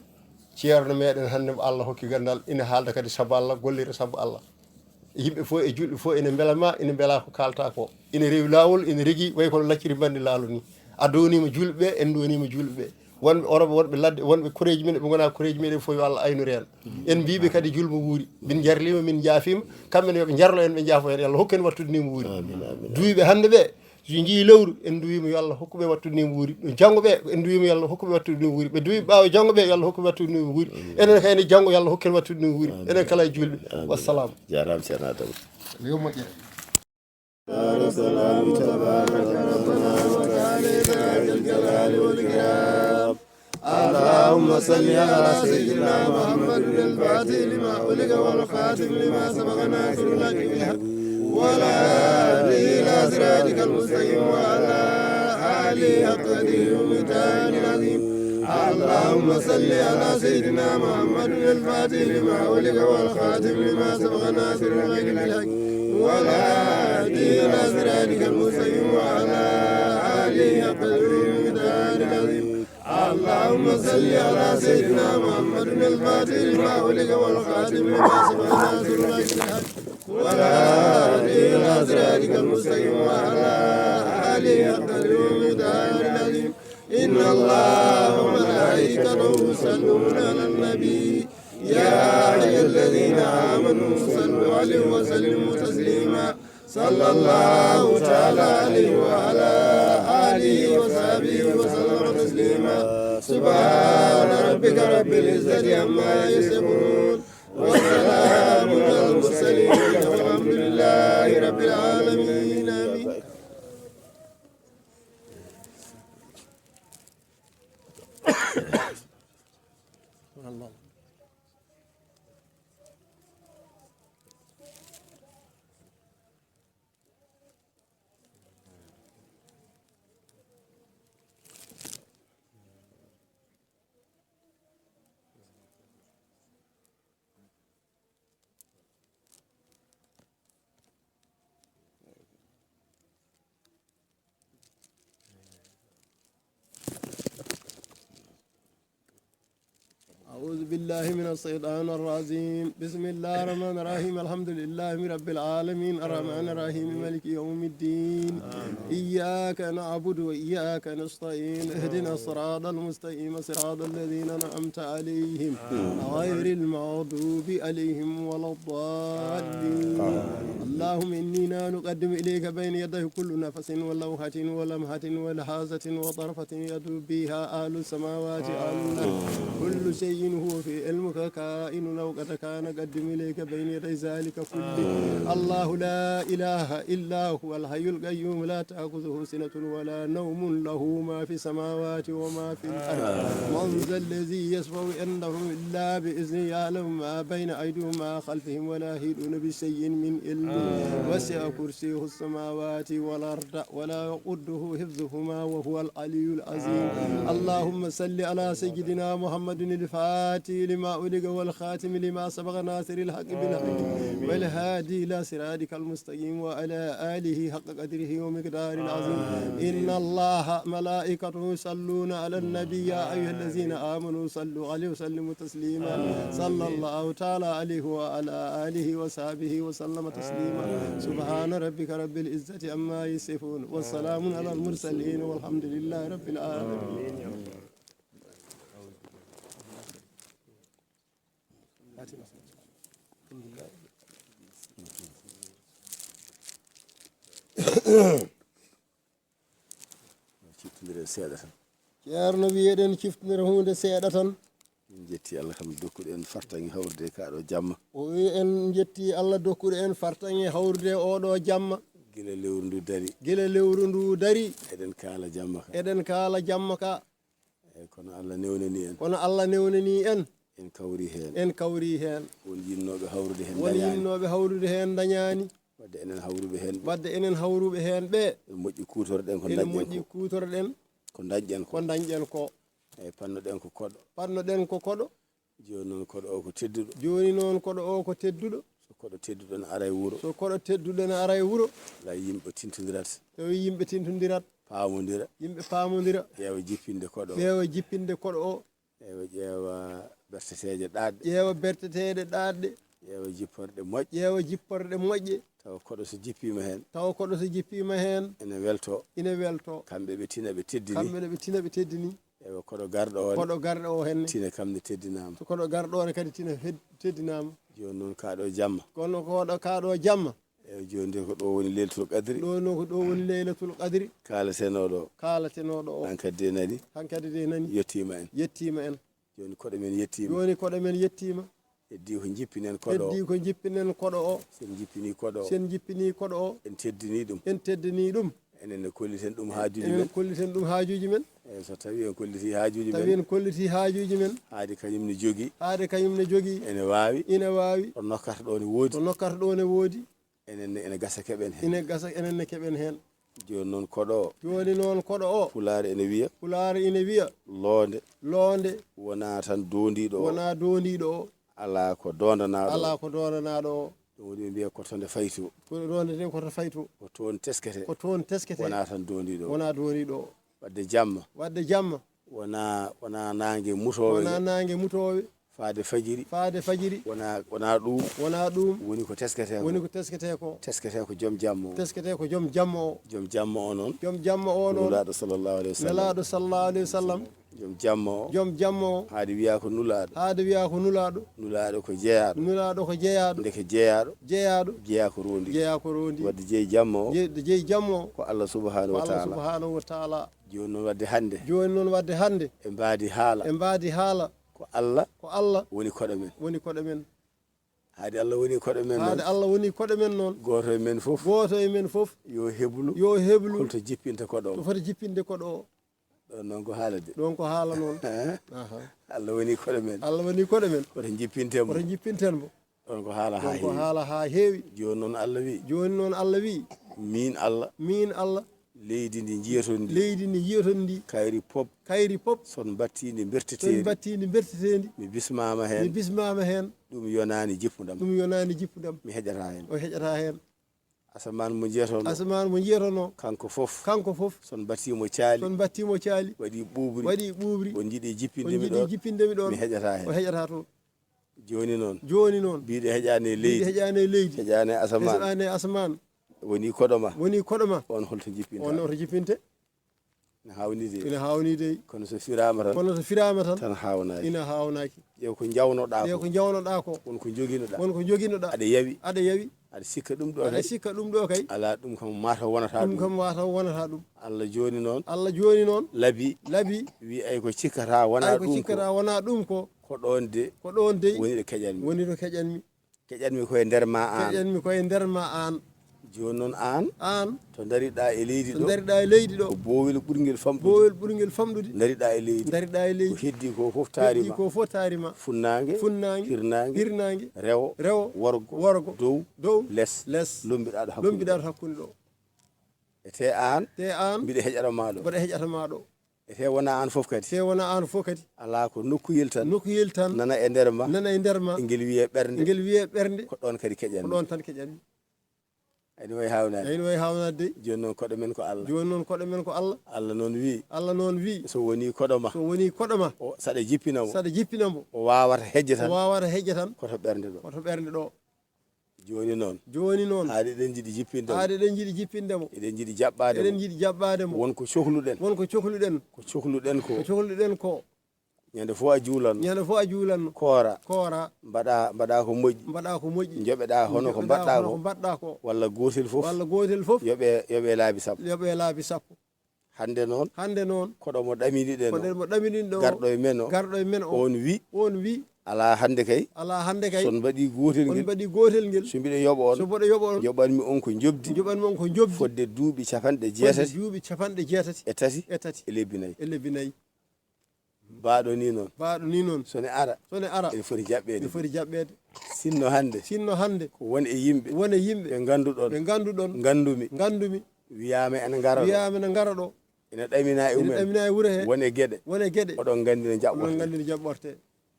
ceerno meɗen hannde mo Allah hokki ganndal, ina haalda kadi sabu Allah, gollira sabu Allah. Yimɓe fof e julɓe fof ene mbela ma, ene mbela ko kaalta ko. Ene rewi laawol, ene regi, way kono lacciri mbanndi laalo ni. A downima julɓe ɓe, en downima julɓe ɓe. Wonɓe Orobo, wonɓe ladde, wonɓe koreeji men, ɓe ngona koreeji meɗen fof, yo Allah aynor en. En mbiɓe kadi julmo wuuri. Min jarlima, min jaafima. Kamɓe ne yoɓe jarlo en, ɓe jaafo en. Yo Allah hokku en wattude ni mo wuuri. Duwiɓe hannde ɓe, so njii lewru, en duwima yo Allah hokku ɓe wattude ni mo wuuri. Janngo ɓe, en duwima yo Allah hokku ɓe wattude ni mo wuuri. Ɓe duwi ɓaawo janngo ɓe, yo Allah hokku ɓe wattude ni mo wuuri. Enen kay ne janngo, yo Allah hokku en wattude ni mo wuuri. Enen kala e julɓe. Wassalam. Jaaraama, Ceerno Adama. Yo moƴƴere. دار السلام تبارك ربنا وتعالى ذا الجلال والإكرام. اللهم صل على سيدنا محمد الفاتح لما أغلق والخاتم لما سبق ناصر الحق بالحق والهادي إلى صراطك المستقيم وعلى آله حق قدره ومقداره العظيم. اللهم صل على سيدنا محمد الفاتح لما أغلق والخاتم لما سبق ناصر الحق بالحق والهادي إلى صراطك المستقيم وعلى آله حق قدره ومقداره العظيم. اللهم صل على سيدنا محمد الفاتح لما أغلق والخاتم لما سبق ناصر الحق بالحق والهادي إلى صراطك المستقيم وعلى آله حق قدره ومقداره العظيم. إن الله وملائكته يصلون على النبي، يا أيها الذين آمنوا صلوا عليه وسلموا تسليما. صلى الله تعالى عليه وعلى آله وصحبه وسلم تسليما. سبحان ربك رب العزة عما يصفون. وسلام على المرسلين والحمد لله رب العالمين. آمين. أعوذ بالله من الشيطان الرجيم. بسم الله الرحمن الرحيم. الحمد لله رب العالمين. الرحمن الرحيم. مالك يوم الدين. إياك نعبد وإياك نستعين. اهدنا الصراط المستقيم. صراط الذين أنعمت عليهم. غير المغضوب عليهم ولا الضالين. اللهم إننا نقدم إليك بين يدي كل نفس ولوحة ولمحة ولحظة وطرفة يدعو بها أهل السماوات أهل الأرض. كل شيء هو في علمك كائن أو قد كان. قدم إليك بين يدي ذلك كله. الله لا إله إلا هو الحي القيوم لا تأخذه سنة ولا نوم له ما في السماوات وما في الأرض. من ذا الذي يشفع عنده إلا بإذنه. يعلم ما بين أيديهم وما خلفهم ولا يحيطون بشيء من علمه. وسع كرسيه السماوات والأرض ولا يؤوده حفظهما وهو العلي العظيم. اللهم صل على سيدنا محمد الفاتح لما أغلق والخاتم لما سبق ناصر الحق بالحق والهادي إلى صراطك المستقيم وعلى آله حق قدره ومقداره العظيم. إن الله ملائكته يصلون على النبي يا أيها الذين آمنوا صلوا عليه وسلموا تسليما. صلى الله تعالى عليه وعلى آله وصحبه وسلم تسليما. سبحان ربك رب العزة عما يصفون وسلام على المرسلين والحمد لله رب العالمين. Ciftondire seeɗa tan. Ceerno wi eɗen ciftondira huunde seeɗa tan. En jetti Allah kam dokkuɗo en fartaŋŋe hawrude ka ɗo jamma. O wi en jetti Allah dokkuɗo en fartaŋŋe hawrude oɗo jamma. Gila lewru ndu dari. Gila lewru ndu dari. Eɗen kaala jamma ka. Eɗen kaala jamma ka. Eyi, kono Allah newnani en. Kono Allah newnani en. En kawri heen. En kawri heen. Won yinnooɓe hawrude heen. Won dañaani. Yinnooɓe hawrude heen dañaani. Wadde enen hawruɓe heen ɓe. Wadde enen hawruɓe heen ɓe. Ene moƴƴi kuutorɗen ko dañɗen ko. Ene moƴƴi kuutorɗen. Ko dañɗen ko. Ko dañɗen ko. Eyi, pannoɗen ko koɗo. Pannoɗen ko koɗo. Jooni noon koɗo o ko tedduɗo. Jooni noon koɗo o ko tedduɗo. So koɗo tedduɗo ne ara e wuro. So koɗo tedduɗo ne ara e wuro. Alaa yimɓe tintondirat. Tawi yimɓe tintondirat. Paamondira. Yimɓe paamondira. Ƴeewa jippinde koɗo o. Ɓeewa jippinde koɗo o. Ewa ƴeewa berteteeje ɗaɗɗe. Ƴeewa berteteeɗe ɗaɗɗe. Ƴeewa jipporɗe moƴƴe. Ƴeewa jipporɗe moƴƴe. Tawa koɗo so jippiima heen. Tawa koɗo so jippiima heen. Ene weltoo. Ina weltoo. Kamɓe ɓe tina ɓe teddini. Kamɓe ne ɓe tina ɓe teddini. Ewa koɗo garɗo o ne. Koɗo garɗo o henne. Tina kam ne teddinaama. So koɗo garɗo o ne kadi tina fed-, teddinaama. Jooni noon kaa ɗo jamma. Kono koɗo kaa ɗo jamma. Ewa jooni de ko ɗo woni Leylatul Qadri. Ɗo noon ko ɗo woni Leylatul Qadri. Kaalatenooɗo o. Kaalatenooɗo o. Hankadi de nani. Hankadi de nani. Yettiima en. Yettiima en. Jooni koɗo men yettiima. Jooni koɗo men yettiima. Heddii ko jippinen koɗo o. Heddii ko jippinen koɗo o. Sen jippinii koɗo o. Sen jippinii koɗo o. En teddinii ɗum. En teddinii ɗum. Enen ne kolliten ɗum haajuuji men. Enen kolliten ɗum haajuuji men. Eyi, so tawii en kollitii haajuuji men. Tawi en kollitii haajuuji men. Haade kañum ne jogii. Haade kañum ne jogii. Ene waawi. Ina waawi. Ɗo nokkata ɗo ne woodi. Ɗo nokkata ɗo ne woodi. Enen ne ene gasa keɓen heen. Ene gasa enen ne keɓen heen. Jooni noon koɗo o. Jooni noon koɗo o. Pulaar ene wiya. Pulaar ene wiya. Loonde. Loonde. Wonaa tan doondiiɗo o. Wonaa doondiiɗo o. Alaa ko doondanaaɗo o. Alaa ko doondanaaɗo o. Ɗum woni ɓe mbiya ko to nde fayi to. Ko ɗo nde ko to fayi to. Ko toon teskete. Ko toon teskete. Wonaa tan doondiiɗo o. Wonaa doondiiɗo o. Waɗde jamma. Waɗde jamma. Wonaa, wonaa naange mutoowe. Wonaa naange mutoowe. Faade fajiri. Faade fajiri. Wonaa, wonaa ɗum. Wonaa ɗum. Woni ko tesketee ko. Woni ko tesketee ko. Tesketee ko jom jamma o. Tesketee ko jom jamma o. Jom jamma o noon. Jom jamma o noon. Nulaaɗo sallallahu alayhi wa sallam. Nulaaɗo sallallahu alayhi wa sallam. Jom jamma o. Jom jamma o. Haade wiyaa ko nulaaɗo. Haade wiyaa ko nulaaɗo. Nulaaɗo ko jeyaaɗo. Nulaaɗo ko jeyaaɗo. Ndeke jeyaaɗo. Jeyaaɗo. Jeyaa ko rondi. Jeyaa ko rondi. Wadde jeyi jamma o. Je-, jeyi jamma o. Ko Allah subhanahu wa taala. Ko Allah subhanahu wa taala. Jooni noon wadde hannde. Jooni noon wadde hannde. E mbaadi haala. E mbaadi haala. Ko Allah. Ko Allah. Woni koɗo men. Woni koɗo men. Haade Allah woni koɗo men noon. Haade Allah woni koɗo men noon. Gooto e men fof. Gooto e men fof. Yo heblu. Yo heblu. Holto jippinta koɗo o. Ko foti jippinde koɗo o. Ɗoon noon ko haala de. Ɗoon ko haala noon. Aha. Allah woni koɗo men. Allah woni koɗo men. Koto jippinten mo. Koto jippinten mo. Ɗoon ko haala haa heewi. Ɗoon ko haala haa heewi. Jooni noon Allah wi. Jooni noon Allah wi. Miin Allah. Miin Allah. Leydi ndi njiyaton ndi. Leydi ndi njiyaton ndi. Kayri pop. Kayri pop. Son mbattiindi mberteteendi. Son mbattiindi mberteteendi. Mi bismaama heen. Mi bismaama heen. Ɗum yonaani jippudam. Ɗum yonaani jippudam. Mi heƴataa heen. O heƴataa heen. Asamaan mo njiyaton o. Asamaan mo njiyaton o. Kanko fof. Kanko fof. Son mbattii mo caali. Son mbattii mo caali. Waɗi ɓuuɓri. Waɗi ɓuuɓri. On njiɗi jippinde mi ɗoon. On njiɗi jippinde mi ɗoon. Mi heƴataa heen. O heƴataa toon. Jooni noon. Jooni noon. Mbiɗo heƴaani e leydi. Mbiɗo heƴaani e leydi. Heƴaani e asamaan. Heƴaani e asamaan. Woni koɗo ma. Woni koɗo ma. On holto jippinta? On holto jippinte? Ina haawni de. Ina haawni de. Kono so firaama tan. Kono so firaama tan. Tan haawnaaki. Ina haawnaaki. Ƴeew ko njawnoɗaa ko. Ƴeew ko njawnoɗaa ko. Won ko njoginoɗaa. Won ko njoginoɗaa. Aɗa yawi. Aɗa yawi. Aɗa sikka ɗum ɗo kay. Aɗa sikka ɗum ɗo kay. Alaa ɗum kam mataw wonata ɗum. Ɗum kam mataw wonata ɗum. Allah jooni noon. Allah jooni noon. Labi. Labi. Wi ay ko cikkata wonaa ɗum ko. Ay ko cikkata wonaa ɗum ko. Ko ɗoon de. Ko ɗoon de. Woni ɗo keƴanmi. Woni ɗo keƴanmi. Keƴanmi ko e nder ma aan. Keƴanmi ko e nder ma aan. Jooni noon aan. Aan. To ndariɗaa e leydi ɗo. To ndariɗaa e leydi ɗo. Ko boowel ɓurngel famɗude. Boowel ɓurngel famɗude. Ndariɗaa e leydi. Ndariɗaa e leydi. Ko heddii ko fof taari ma. Heddii ko fof taari ma. Funnaange. Funnaange. Hirnaange. Hirnaange. Rewo. Rewo. Worgo. Worgo. Dow. Dow. Les. Les. Lombiɗaa ɗo hakkunde. Lombiɗaa ɗo hakkunde ɗo. E te aan. Te aan. Mbiɗa heƴata ma ɗo. Mbiɗa heƴata ma ɗo. E te wonaa aan fof kadi. Te wonaa aan fof kadi. Alaa ko nokkuyel tan. Nokkuyel tan. Nana e nder ma. Nana e nder ma. Ngel wiyee ɓernde. Ngel wiyee ɓernde. Ko ɗoon kadi keƴanmi. Ko ɗoon tan keƴanmi. Ene wayi haawnaade. Ene wayi haawnaade de. Jooni noon koɗo men ko Allah. Jooni noon koɗo men ko Allah. Allah noon wi. Allah noon wi. So wonii koɗo ma. So wonii koɗo ma. O, saɗa jippina mo. Saɗa jippina mo. O waawata heƴde tan. O waawata heƴde tan. Ko to ɓernde ɗo. Ko to ɓernde ɗo. Jooni noon. Jooni noon. Haade eɗen njiɗi jippinde mo. Haade eɗen njiɗi jippinde mo. Eɗen njiɗi jaɓɓaade mo. Eɗen njiɗi jaɓɓaade mo. Won ko cohluɗen. Won ko cohluɗen. Ko cohluɗen ko. Ko cohluɗen ko. Ñande fof a juulanno. Ñande fof a juulanno. Koora. Koora. Mbaɗa, mbaɗa ko moƴƴi. Mbaɗa ko moƴƴi. Njoɓeɗa hono ko mbaɗɗa ko. Njoɓeɗa hono ko mbaɗɗa ko. Walla gootel fof. Walla gootel fof. Yoɓe, yoɓe laabi sappo. Yoɓe laabi sappo. Hannde noon. Hannde noon. Koɗo mo ɗaminiɗen o. Koɗo mo ɗaminiɗen o. Garɗo e men o. Garɗo e men o. On wi. On wi. Alaa hannde kay. Alaa hannde kay. So on mbaɗii gootel ngel. On mbaɗii gootel ngel. So mbiɗa yoɓa on. So mboɗo yoɓa on. Njoɓanmi on ko njoɓdi. Njoɓanmi on ko njoɓdi. Fodde duuɓi capanɗe jeetati. Fodde duuɓi capanɗe jeetati. E tati. E tati. E lebbi nayi. E lebbi nayi. Baaɗo ni noon. Baaɗo ni noon. So ne ara. So ne ara. Ene foti jaɓɓeede. Ene foti jaɓɓeede. Sinno hannde. Sinno hannde. Ko won e yimɓe. Won e yimɓe. Ɓe ngannduɗon. Ɓe ngannduɗon. Nganndumi. Nganndumi. Wiyaama ene ngara ɗo. Wiyaama ene ngara ɗo. Ene ɗamina e umen. Ene ɗamina e wure he. Won e geɗe. Won e geɗe. Oɗon nganndi no jaɓɓorte. Oɗon nganndi no jaɓɓorte.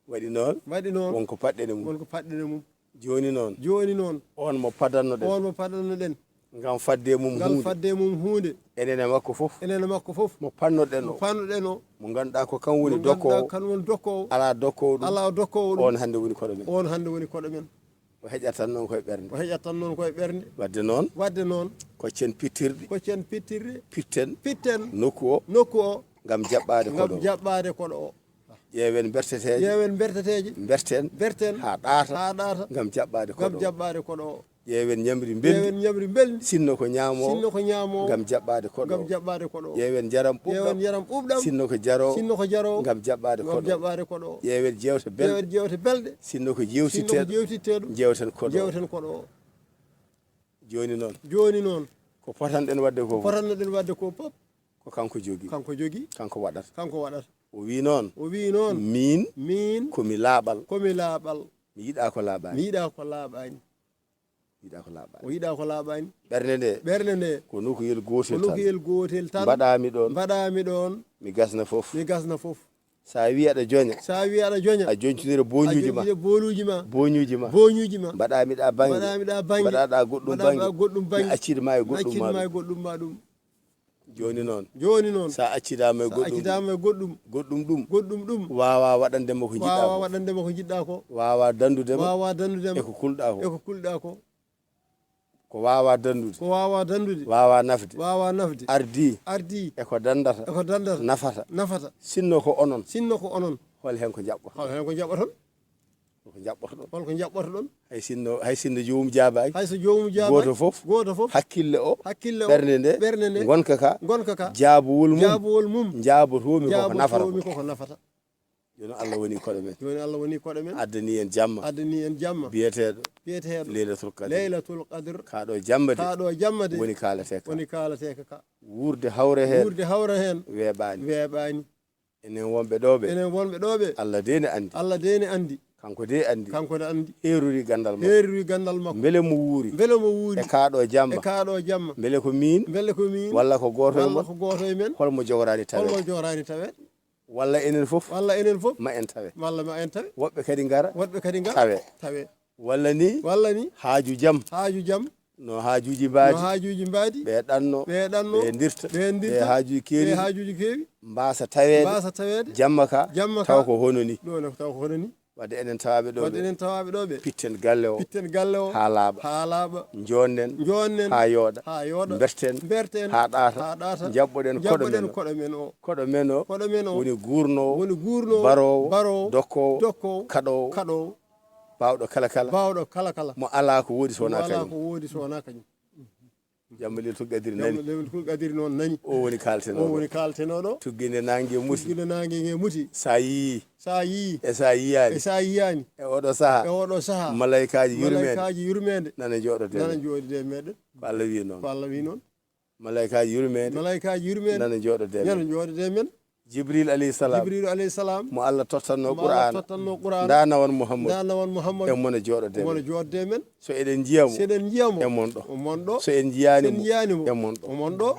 Waɗi noon. Waɗi noon. Won ko paɗɗen e mum. Won ko paɗɗen e mum. Jooni noon. Jooni noon. On mo padannoɗen. On mo padannoɗen. Ngam fadde mum huunde. Ngam fadde mum huunde. Enen e makko fof. Enen e makko fof. Mo pannoɗen o. Mo pannoɗen o. Mo ngannduɗaa ko kan woni dokkoowo. Mo ngannduɗaa kan woni dokkoowo. Alaa dokkoowo ɗum. Alaa dokkoowo ɗum. On hannde woni koɗo men. On hannde woni koɗo men. O heƴat tan noon koye ɓernde. O heƴat tan noon koye ɓernde. Wadde noon, Wadde noon, koccen pittirɗi, koccen pittirɗi, pitten pitten nokku o nokku o ngam jaɓɓaade ngam koɗo. Jaɓɓaade koɗo o. Ƴeewen berteteeje, Ƴeewen berteteeje, berten, berten haa ɗaata, haa ɗaata, ngam jaɓɓaade ngam koɗo. Jaɓɓaade koɗo o. Ƴeewen ñamri mbelndi, Ƴeewen ñamri mbelndi, sinno ko ñaamoo, sinno ko ñaamoo, ngam jaɓɓaade koɗo. Ngam jaɓɓaade koɗo o. Ƴeewen njaram Ƴeewen ɓuuɓɗam, njaram ɓuuɓɗam, sinno ko jaroo, sinno ko jaroo, ngam jaɓɓaade ngam koɗo. Jaɓɓaade koɗo o. Ƴeewen jeewte belɗe, Ƴeewen jeewte belɗe, sinno ko sinno ko jeewtiteeɗo, Jeewtiteeɗo, jeewten koɗo. Jeewten koɗo o. Jooni noon, Jooni noon, ko potanɗen waɗde ko fof, Potannoɗen waɗde ko fof, ko kanko jogii, kanko jogii, kanko waɗata. Kanko waɗata. O wii noon, O wii noon, miin Miin ko mi laaɓal, ko mi laaɓal, mi yiɗaa ko laaɓaani. Mi yiɗaa ko laaɓaani. Mi yiɗaa ko laaɓaani. O yiɗaa ko laaɓaani. Ɓernde nde, Ɓernde nde, ko nokuyel ko gootel tan nokuyel gootel tan. Mbaɗaa-mi ɗoon, Mbaɗaa-mi ɗoon. Mi gasna fof. Mi gasna fof. So a wii aɗa joña, So a wii aɗa joña, a joñtondira booñuuji ma, joñtondira booñuuji ma, booñuuji ma, booñuuji ma. Mbaɗaa-mi ɗaa bannge, Mbaɗaa-mi ɗaa bannge, mbaɗaa ɗaa goɗɗum mbaɗaa-mi bannge, ɗaa goɗɗum bannge, mi accida ma e mi goɗɗum accida ma ma e ɗum. Goɗɗum ma ɗum. Jooni noon, Jooni noon, so a accidaama e so a goɗɗum, accidaama e goɗɗum, goɗɗum ɗum, goɗɗum ɗum, waawaa waɗande ma ko njiɗɗaa Waawaa ko, waɗande ma ko njiɗɗaa ko, waawaa danndude ma Waawaa danndude ma e ko kulɗaa e ko, ko kulɗaa ko, ko waawaa danndude, Ko waawaa danndude, waawaa nafde, Waawaa nafde, ardii Ardii e ko danndata, e ko danndata, nafata, Nafata, sinno ko onon, Sinno ko onon, hol heen ko njaɓɓoton, Hol heen ko njaɓɓoton, ko njaɓɓotoɗon, Hol ko njaɓɓotoɗon, Hay sinno, hay sinno joomum jaabaaki, Hay so joomum jaabaaki, gooto fof, gooto fof, hakkille o, Hakkille o, ɓernde nde, ɓernde nde, ngonka ka, Ngonka ka, Jaabowol mum, Jaabowol mum, Njaabotoomi koko nafata Jaabotoomi ko. Koko nafata. Jooni Allah woni koɗo men. Jooni Allah woni koɗo men. Addani en jamma. Addani en jamma. Biyeteeɗo. Biyeteeɗo. Leylatul Qadr. Leylatul Qadr. Kaa ɗo jamma de. Kaa ɗo jamma de. Woni kaalateeka. Woni kaalateeka ka. Wuurde hawre heen. Wuurde hawre heen. Weeɓaani. Weeɓaani. Enen wonɓe ɗo ɓe. Enen wonɓe ɗo ɓe. Allah de ne anndi. Allah de ne anndi. Kanko de anndi. Kanko ne anndi. Heerori ganndal makko. Heerori ganndal makko. Mbele mo wuuri. Mbele mo wuuri. E kaa ɗo jamma. E kaa ɗo jamma. Mbele ko miin. Mbele ko miin. Walla ko gooto e Walla mon. Ko gooto e men. Holmo jogoraani taweede. Holmo jogoraani taweede. Walla enen fof. Walla enen fof. Ma en tawe. Walla ma en tawe. Woɓɓe kadi ngara. Woɓɓe kadi ngara. Tawe. Tawe. Walla ni. Walla ni. Haaju jam. Haaju jam. No haajuuji mbaadi. No haajuuji mbaadi. Ɓe ɗanno. Ɓe ɗanno. Ɓe ndirta. Ɓe ndirta. Ɓe haajuuji keewi. Ɓe haajuuji keewi. Mbaasa taweede. Mbaasa taweede. Jamma ka. Jamma Tawa ka. Ko hono ni. Ɗo ne tawa ko hono ni. Wadde enen tawaaɓe ɗo Wadde ɓe. Enen tawaaɓe ɗo ɓe. Pitten galle o. Pitten galle o. Haa laaɓa. Haa laaɓa. Njooɗnen. Njooɗnen. Haa yooɗa. Haa yooɗa. Mberten. Mberten. Haa ɗaata. Haa ɗaata. Njaɓɓoɗen koɗo men o. Koɗo men o. Koɗo men o. Koɗo men o. Woni guurnoowo. Woni guurnoowo. Baroowo. Baroowo. Dokkoowo. Dokkoowo. Kaɗoowo. Kaɗoowo. Baawɗo kala kala. Baawɗo kala kala. Mo alaa ko woodi so wonaa Mo alaa kañum. Ko woodi so wonaa kañum. Jamma Leylatul Qadri Jamma nani. Leylatul Qadri noon nani. O woni O kaaltenooɗo. Woni kaaltenooɗo. Tuggi nde naange muti. Tuggi nde naange nge muti. Sa yii. Sa yii. E sa yiyaani. E sa yiyaani. E oɗo saha. E oɗo saha. Malaykaaji yurmeende. Malaykaaji yurmeende. Nana njooɗode. Nana njooɗode meɗen. Ko Allah wii noon. Ko Allah wii noon. Malaykaaji yurmeende. Malaykaaji yurmeende. Nana njooɗode. Nana njooɗode men. Jibril alayhi salam. Jibril alayhi salam. Mo Allah tottanno Mo Allah Qur'aana. Tottanno Qur'aana. Nda nawan Muhammad. Nda nawan Muhammad. E mona jooɗode. Mona jooɗode men. So eɗen njiya mo. So eɗen njiya mo. E mon ɗo. O mon ɗo. So en njiyaani So en mo. njiyaani mo. E mon ɗo. O mon ɗo.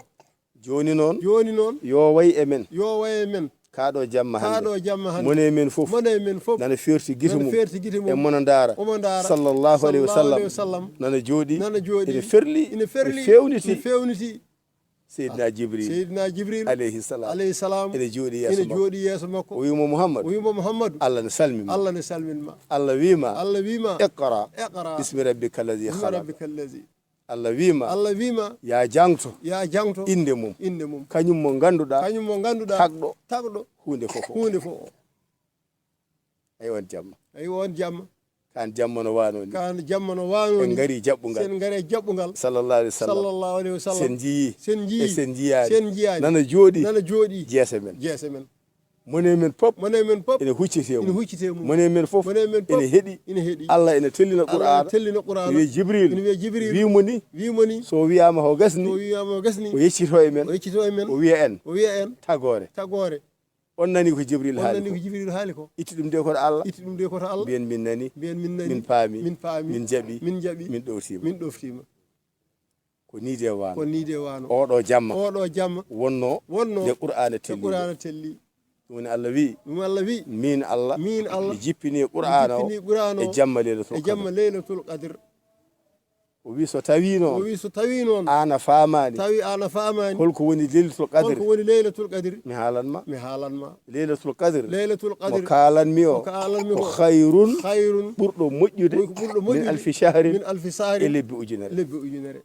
Jooni noon. Jooni noon. Yo way e men. Yo way e men. Kaa ɗo jamma hannde. Kaa ɗo jamma hannde. Mone men fof. Mone men fof. Nana ferti gite Nana mum. Ferti gite mum. E mona ndaara. Omo ndaara. Sallallahu alayhi wa sallam. Sallallahu alayhi wa sallam. Nana jooɗi. Nana jooɗi. Ene ferli. Ene ferli. Ene feewniti. Ene feewniti. Seydina Jibril. Seydina Jibril. Alayhi salam. Alayhi salam. Ene jooɗi yeeso Ene makko. Jooɗi yeeso makko. O wii mo Muhammad. O wii mo Muhammad. Allah ne salmi ma. Allah ne salmi ma. Allah wii ma. Allah wii ma. Iqra. Iqra. Bismi rabbika allazi Bismi khalaq. Rabbika allazi. Allah wii ma. Allah wii ma. Ya jangto. Ya jangto. Innde mum. Innde mum. Kañum mo ngannduɗaa. Kañum mo ngannduɗaa. Tagɗo. Tagɗo. Huunde fof. Huunde fof. Ay on jamma. Ay on jamma. Kaan jamma no waano ni. Kaan jamma no waano ni. En ngari jaɓɓungal. Sen ngari jaɓɓungal. Sallallahu alayhi wa sallam. Sallallahu alayhi wa sallam. Sen njiyii. Sen njiyii. E sen njiyaani. Sen njiyaani. Nana jooɗi. Nana jooɗi. Jeese men. Jeese men. Mone men pop. Mone men pop. Ene huccitee mum. Ene huccitee mum. Mone men fof. Mone men pop. Ene heɗi. Ene heɗi. Allah ene tellina Allah Qur'aana. Ene tellina Qur'aana. Ene wiya Jibril. Ene wiya Jibril. Wii mo ni. Wii mo ni. So wiyaama ko gasni. So wiyaama ko gasni. O yeccito e men. O yeccito e men. O wiya en. O wiya en. Tagoore. Tagoore. On nani ko Jibril haali ko. On nani ko Jibril haali ko. Itti ɗum de koto Allah. Itti ɗum de koto Allah. Mbiyen min nani. Mbiyen min nani. Min paami. Min paami. Min jaɓi. Min jaɓi. Min ɗoftiima. Min ɗoftiima. Ko nii de waano. Ko nii de waano. Oɗo jamma. Oɗo jamma. Wonno. Wonno. Nde Qur'aana telli. Qur'aana telli. Ɗum woni Allah wii. Ɗum Allah wii. Min Allah. Min Allah. Mi jippini Qur'aana o. Mi jippini Qur'aana o. E jamma Leylatul Qadr. E jamma Leylatul Qadr. O wi so tawi o noon wi so tawi noon aan a faamaani tawi aan a faamaani holko woni leylatul qadri holko woni leylatul qadri mi haalan ma mi haalan ma leylatul qadri leylatul mo qadri kaalanmi o ko kaalanmi ko ko khayrun khayrun ɓurɗo moƴƴude ko ɓurɗo min moƴƴude alfi shahrin min alfi shahrin e lebbi ujunere lebbi ujunere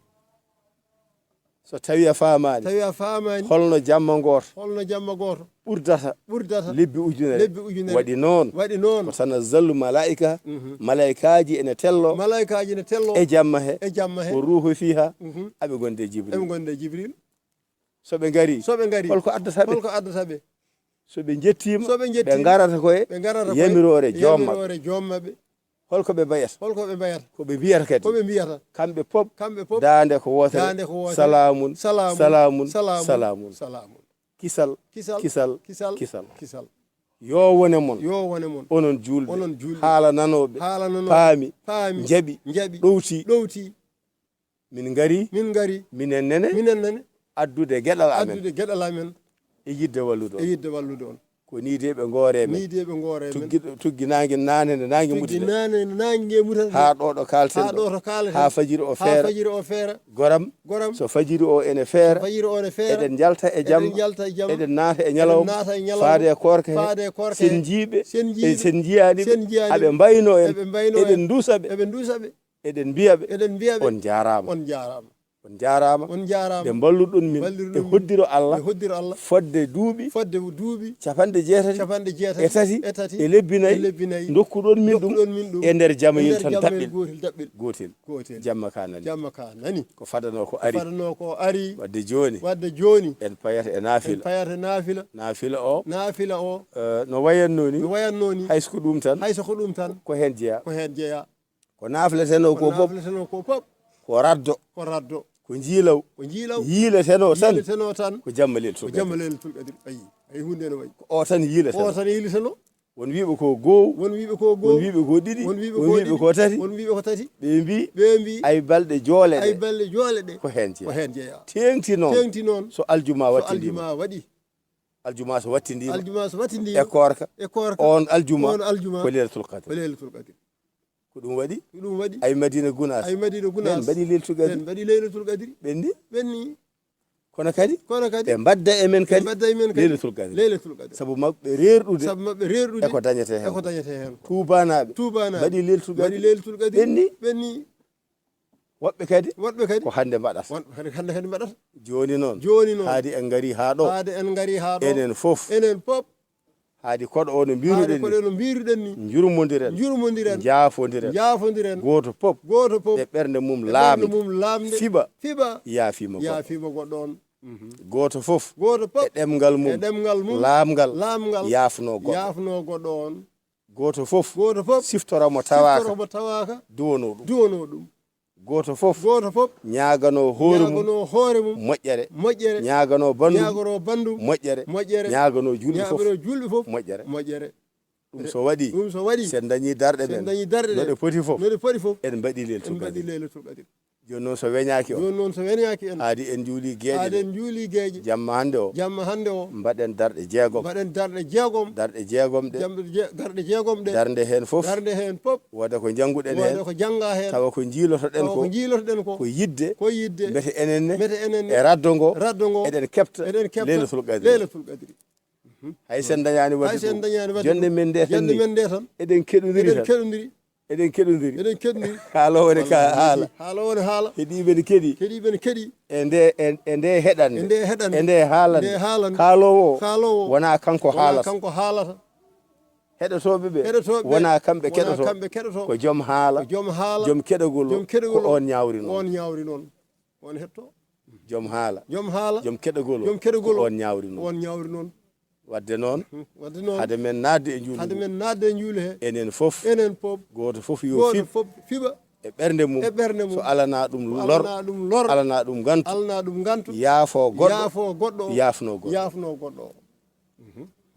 so tawi a faamaani tawi a faamaani holno jamma ngooto holno jamma gooto ɓurdata ɓurdata lebbi ujunere lebbi ujunere waɗi noon waɗi noon ko tanazzalu malaika malaikaaji ene tello malaikaaji ne tello e jamma he e jamma he ko ruuhu fiha Mhm. aɓe gonde eɓe jibril gonde jibril so ɓe ngari so ɓe ngari holko addata ɓe holko addata ɓe so ɓe jettiima so ɓe jettiima, ɓe ngarata koye ɓe ngarata koye yamiroore joom maɓɓe yamiroore joom maɓɓe holko ɓe mbayata holko ɓe mbayata ko ɓe mbiyata kadi ko ɓe mbiyata kamɓe pop kamɓe pop daande ko wootere daande ko wootere. salamun Salamun. salamun Salamun. salamun Salamun. kisal Kisal. kisal Kisal. Kisal. Kisal. Yo wone mon Yo wone mon. Onon juulɓe Onon juulɓe. Haalananooɓe Haalananooɓe. Paami Paami. Njaɓi Njaɓi. Ɗowti Ɗowti. Min ngari Min ngari. Minen nene Minen nene. Addude geɗal amen Addude geɗal amen. E yidde wallude E on yidde wallude on. Ko nii de ɓe ngoore men Nii de ɓe ngoore men. Tuggi tuggi naange naane nde naange Tuggi mutide naane naange mutata. Haa ɗo ɗo kaalten Haa ɗo to kaaleten. Haa fajiri o Haa feera fajiri o feera. Goram Goram. So fajiri o ene feera Fajiri o ne feera. Eɗen njalta e jam Eɗen njalta e jam. Eɗen naata e ñalawma Eɗen naata e ñalawma. Faade e koorka he Faade e koorka Sen he. njiiɓe Sen njiiɓe. Sen njiyaani ɓe Sen njiyaani Aɓe ɓe. mbayno en Eɓe mbayno en. Eɗen nduusa ɓe Eɓe nduusa ɓe. Eɗen mbiya ɓe Eɗen mbiya ɓe. On njaaraama On njaaraama. On njaaraama On njaaraama. Nde mballuɗon min Mballuɗon e min. hoddiro Allah E hoddiro Allah. Fodde duuɓi Fodde duuɓi. Capanɗe jeetati Capanɗe jeetati. E tati E tati. E lebbi nayi E lebbi nayi. Ndokkuɗon min ɗum Ndokkuɗon min ɗum. E nder jamayel E nder tan jamayel daɓɓel gootel daɓɓel. Gootel Gootel. Jamma ka nani Jamma ka nani. Ko fadanoo ko ari Fadanoo ko ari. Wadde jooni Wadde jooni. En payat e En naafila payat e naafila. Naafila o Naafila o. eh, no wayatnoo ni No wayatnoo ni. Hay so ko ɗum tan Hay so ko ɗum tan. Ko heen jeyaa Ko heen jeyaa. Ko naafletenoo ko Ko fof naafletenoo ko fof. Ko raddo Ko raddo. Ko njiilaw Ko njiilaw. Yiiletenoo tan Yiiletenoo tan. Ko jamma leylatul Ko qadri jamma leylatul qadri. Ayi. Ayi huunde no wayi. Ko o tan O yiiletenoo tan yiiletenoo. Won wiiɓe ko goo Won wiiɓe ko goo. Won wiiɓe ko ɗiɗi Won wiiɓe Won ko wiiɓe ɗiɗi. ko tati Won wiiɓe ko tati. Ɓe mbi Ɓe mbi. Ay balɗe joole Ay ɗe balɗe joole ɗe. Ko heen Ko jeyaa heen jeyaa. Teeŋti noon Teeŋti noon. So aljuma So wattindiima aljuma waɗi. Aljuma so wattindiima Aljuma so wattindiima. E koorka E koorka. On aljuma On aljuma. Ko leylatul qadri Ko leylatul qadri. Ko ɗum waɗi Ko ɗum waɗi. Ay Madina Gunaas Ay Madina Gunaas. Ɓen mbaɗi leylatul qadri Ɓen mbaɗi leylatul qadri. Ɓenni Ɓenni. Kono kadi Kono kadi. Ɓe mbadda e men kadi Mbadda e men kadi. Leylatul qadri Leylatul qadri. Sabu maɓɓe reerɗude Sabu maɓɓe reerɗude. E ko dañetee heen E ko dañetee heen. Tuubanaaɓe Tuubanaaɓe. Mbaɗi leylatul Mbaɗi qadri leylatul qadri. Ɓenni Ɓenni. Woɓɓe kadi Woɓɓe kadi. Ko hannde mbaɗata Won hannde hannde kadi mbaɗata. Jooni noon Jooni noon. Haadi en ngari haa ɗo Haade en ngari haa ɗo. Enen fof Enen fof. Haadi koɗo o no Haade mbiruɗen koɗo no mbiruɗen ni. Njurmondiren Njurmondiren. Njaafondiren Njaafondiren. Gooto pop Gooto pop. E ɓernde mum E laamde ɓernde mum laamde. Fiɓa Fiɓa. Yaafiima goɗɗo Yaafiima goɗɗo on. Gooto fof Gooto pop. E ɗemngal mum E ɗemngal mum. Laamngal Laamngal. Yaafnoo goɗɗo Yaafnoo goɗɗo on. Gooto fof Gooto fof. Siftora mo tawaaka Siftora mo tawaaka. Duwanoo ɗum Duwanoo ɗum. Gooto fof Gooto fof. Ñaaganoo hoore mum Ñaaganoo hoore mum. Moƴƴere Moƴƴere. Ñaaganoo banndum Ñaaganoo banndum. Moƴƴere Moƴƴere. Ñaaganoo juulɓe fof Ñaaganoo juulɓe fof. Moƴƴere Moƴƴere. Ɗum so waɗi Ɗum so waɗi. Sen dañii darɗe Sen ɓen dañii darɗe No ɗe ɗen. poti fof No ɗe poti fof. En mbaɗi En leylatul mbaɗi qadri leylatul qadri. Jooni noon so weñaaki o Jooni noon so weñaaki en. Haadi en njuuli geeƴe Haade ɗe en njuuli geeƴe. Jamma hannde o Jamma hannde o. Mbaɗen darɗe jeegom Mbaɗen darɗe jeegom. Darɗe jeegom ɗe Jamɗe je- darɗe jeegom ɗe. Darnde heen fof Darnde heen fof. Wooda ko njannguɗen Wooda heen ko jannga heen. Tawa ko njiilotoɗen Tawa ko ko njiilotoɗen ko. Ko yidde Ko yidde. Mbete enen ne Mbete enen ne. E raddo ngo Raddo ngo. Eɗen keɓta Eɗen keɓta. Leylatul qadri Leylatul qadri. Hay sen dañaani Hay waɗde sen ɗum dañaani waɗde Jonde ɗum. men nde tan Jonde ni men nde tan. Eɗen keɗondiri Eɗen tan keɗondiri. Eɗen keɗondiri Eɗen keɗondiri. Haala woni ka haala Haala woni haala. Heɗiiɓe ne keɗi Heɗiiɓe ne keɗi. E nde e e nde heɗande E nde heɗande. E nde haalande Nde haalande. Kaaloowo o Kaaloowo. Wona kanko Wona haalata kanko haalata. Heɗotooɓe ɓe Heɗotooɓe ɓe. Wona kamɓe Wona keɗoto kamɓe keɗoto. Ko joom haala Ko joom haala. Joom keɗogol Joom keɗogol Ko o. on ñaawri noon On ñaawri noon. On hetto. Joom haala Joom haala. Joom keɗogol Joom keɗogol Ko o. on ñaawri noon On ñaawri noon. Wadde noon Wadde noon. Hade men naatde e njuulu Hade ndu men naatde e njuulu he. Enen fof Enen fof. Gooto fof yo Gooto fiɓ fof fiɓa. E ɓernde mum E ɓernde mum. So alanaa ɗum Ko lor alanaa ɗum lor. Alanaa ɗum ngantu Alanaa ɗum ngantu. Yaafoo goɗɗo Yaafoo goɗɗo. Yaafnoo goɗɗo Yaafnoo goɗɗo o.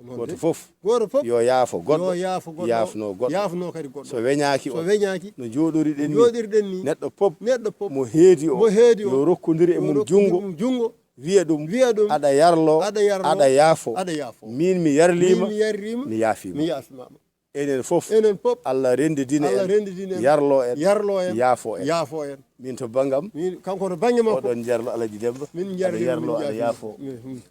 Gooto fof Gooto fof. Yo yaafo goɗɗo Yo yaafo goɗɗo. Yaafnoo goɗɗo Yaafnoo kadi goɗɗo. So weñaaki So o weñaaki. No jooɗoriɗen ni Jooɗirɗen ni. Neɗɗo pop Neɗɗo pop. Mo heedi o Mo heedi o. Yo rokkondire e Yo mum rokkondire junngo mum junngo. Wiya ɗum Wiya ɗum. Aɗa yarlo Aɗa yarlo. Aɗa yaafo Aɗa yaafo. Min mi yarliima Min mi yarliima. Mi yaafiima Mi yaafimaama. Enen fof. Enen fof. Allah renndidina en. Allah renndidina en. Yarlo en. Yarlo en. Yaafo en. Yaafo en. Min to banngam. Min, kanko to bannge makko. Oɗon njarlo Alaji Demba. Min njarli, aɗa yarlo, min aɗa njarli. Yaafo. Mm, mm.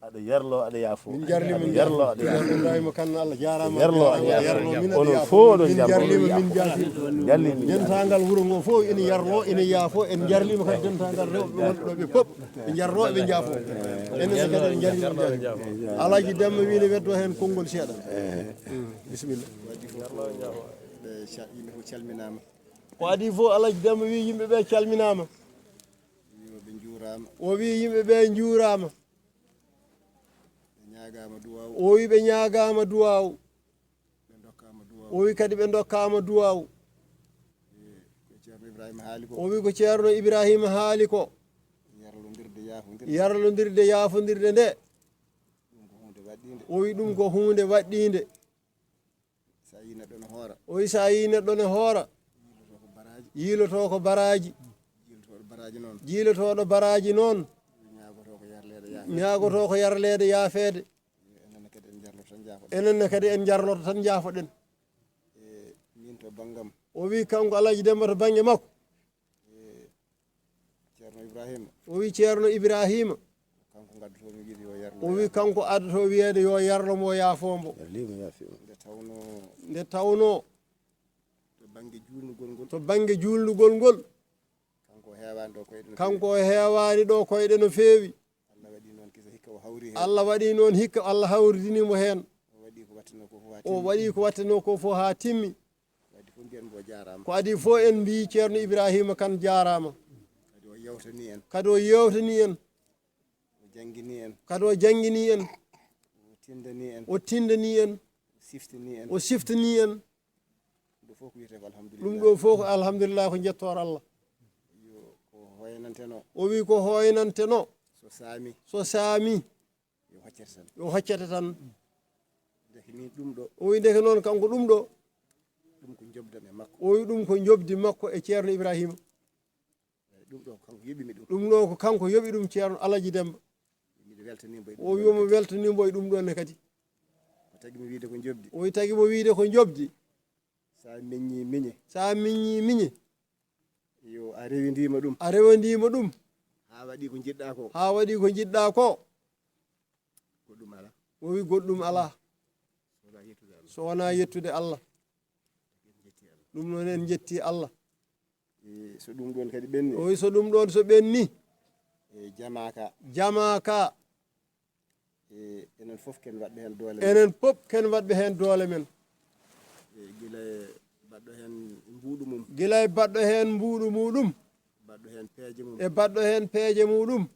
Aɗa yarlo, aɗa yaafo. Min njarli, min yarlo, aɗa yaafo. Ibrahima Kane, Allah jaaraama. Yarlo, aɗa yaafo. Yarlo, min aɗa yaafo. Onon fof oɗon njarlo. Min njarli, min njarli. Njalli, min njarli. Dental ngal wuro ngo fof ina yarlo, ina yaafo. En njarliima kadi dental ngal rewɓe wonɓe ɗo ɓe fof. Ɓe njarlo, ɓe njaafo. Enen kadi en njarli, min njarli. Alaji Demba wiyi ne weddo heen konngol seeɗa. Mm, bisimilla. Ɓe ca-, yimɓe fof calminaama. Ko adii fof, Alaji Demba wiyi yimɓe ɓe calminaama. Yo ɓe njuuraama. O wiyi yimɓe ɓe njuuraama. Ɓe ñaagaama duwaaw. O wiyi ɓe ñaagaama duwaaw. Ɓe ndokkaama duwaaw. O wiyi kadi ɓe ndokkaama duwaaw. E, ko Ceerno Ibrahima haali ko. O wiyi ko Ceerno Ibrahima haali ko. Yarlondirde, yaafondirde. Yarlondirde, yaafondirde nde. Ɗum ko huunde waɗɗiinde. O wiyi ɗum ko huunde waɗɗiinde. So a yii neɗɗo ne hoora. O wiyi so a yii neɗɗo ne hoora. Yiilotoo ko baraaji. Yiilotoo ko baraaji. Jiilotooɗo baraaji noon. Jiilotooɗo baraaji noon. Ñaagotoo ko yarleede yaafa. Ñaagotoo ko yarleede yaafeede. Enen ne kadi en njarloto tan njaafoɗen. Enen ne kadi en njarloto tan njaafoɗen. E, min to banngam. O wiyi kanko Alaji Demba to bannge makko. E, Ceerno Ibrahima. O wiyi Ceerno Ibrahima. Kanko ngaddotoo mi wiide yo yarlo. O wiyi kanko addotoo wiyeede yo yarlo mo, yaafo mbo. Yarliima, yaafiima. Nde tawnoo. Nde tawnoo. To bannge juulnugol ngol. To bannge juulnugol ngol. Kanko o heewaani ɗo koyɗe no feewi. Kanko o heewaani ɗo koyɗe no feewi. Allah waɗi noon kisa hikka o hawri heen. Allah waɗi noon hikka Allah hawridini mo heen. O waɗi ko waɗtenoo ko fof haa timmi. O waɗi ko waɗtenoo ko fof haa timmi. Ko adii fof mbiyen mbo jaaraama. Ko adii fof en mbiyi Ceerno Ibrahima Kane jaaraama. Kadi o yewtanii en. Kadi o yewtanii en. O janngini en. Kadi o janngini en. O tinndani en. O tinndani en. O siftini en. O siftini en. Ɗum ɗo fof ko wiyetee ko alhamdulillah. Ɗum ɗo fof ko alhamdulillah, ko njettoor Allah. Yo ko hoynanteno. O wi ko hoynanteno. So saami. So saami. Yo hoccete tan. Yo hoccete tan. Ndeke min ɗum ɗo. O wi ndeke noon kanko ɗum ɗo. Ɗum ko njoɓdi am e makko. O wi ɗum ko njoɓdi makko e Ceerno Ibrahima. Eyi, ɗum ɗo ko kanko yoɓi mi ɗum. Ɗum ɗo ko kanko yoɓi ɗum Ceerno Alaji Demba. Miɗo weltanii mbo e ɗum. O wi omo weltanii mbo e ɗum ɗon ne kadi. Ko tagi mi wiide ko njoɓdi. O wi tagi mo wiide ko njoɓdi. Sa miñi miñe. Sa miñi miñe. Yo a rewindiima ɗum. A rewindiima ɗum. Haa waɗi ko njiɗɗa ko. Haa waɗi ko njiɗɗa ko. Goɗɗum alaa. O wi goɗɗum alaa. So wonaa yettude Allah. So wonaa yettude Allah. En njetti Allah. Ɗum noon en njetti Allah. E, so ɗum ɗoon kadi ɓenni. O wi so ɗum ɗoon so ɓenni. E, jamaa ka. Jamaa ka. E, enen fof ken waɗɓe heen doole men. Enen fof ken waɗɓe heen doole men. E, gila e baɗɗo heen mbuuɗu mum. Gila e baɗɗo heen mbuuɗu muɗum. Baɗɗo heen peeje mum. E baɗɗo heen peeje muɗum.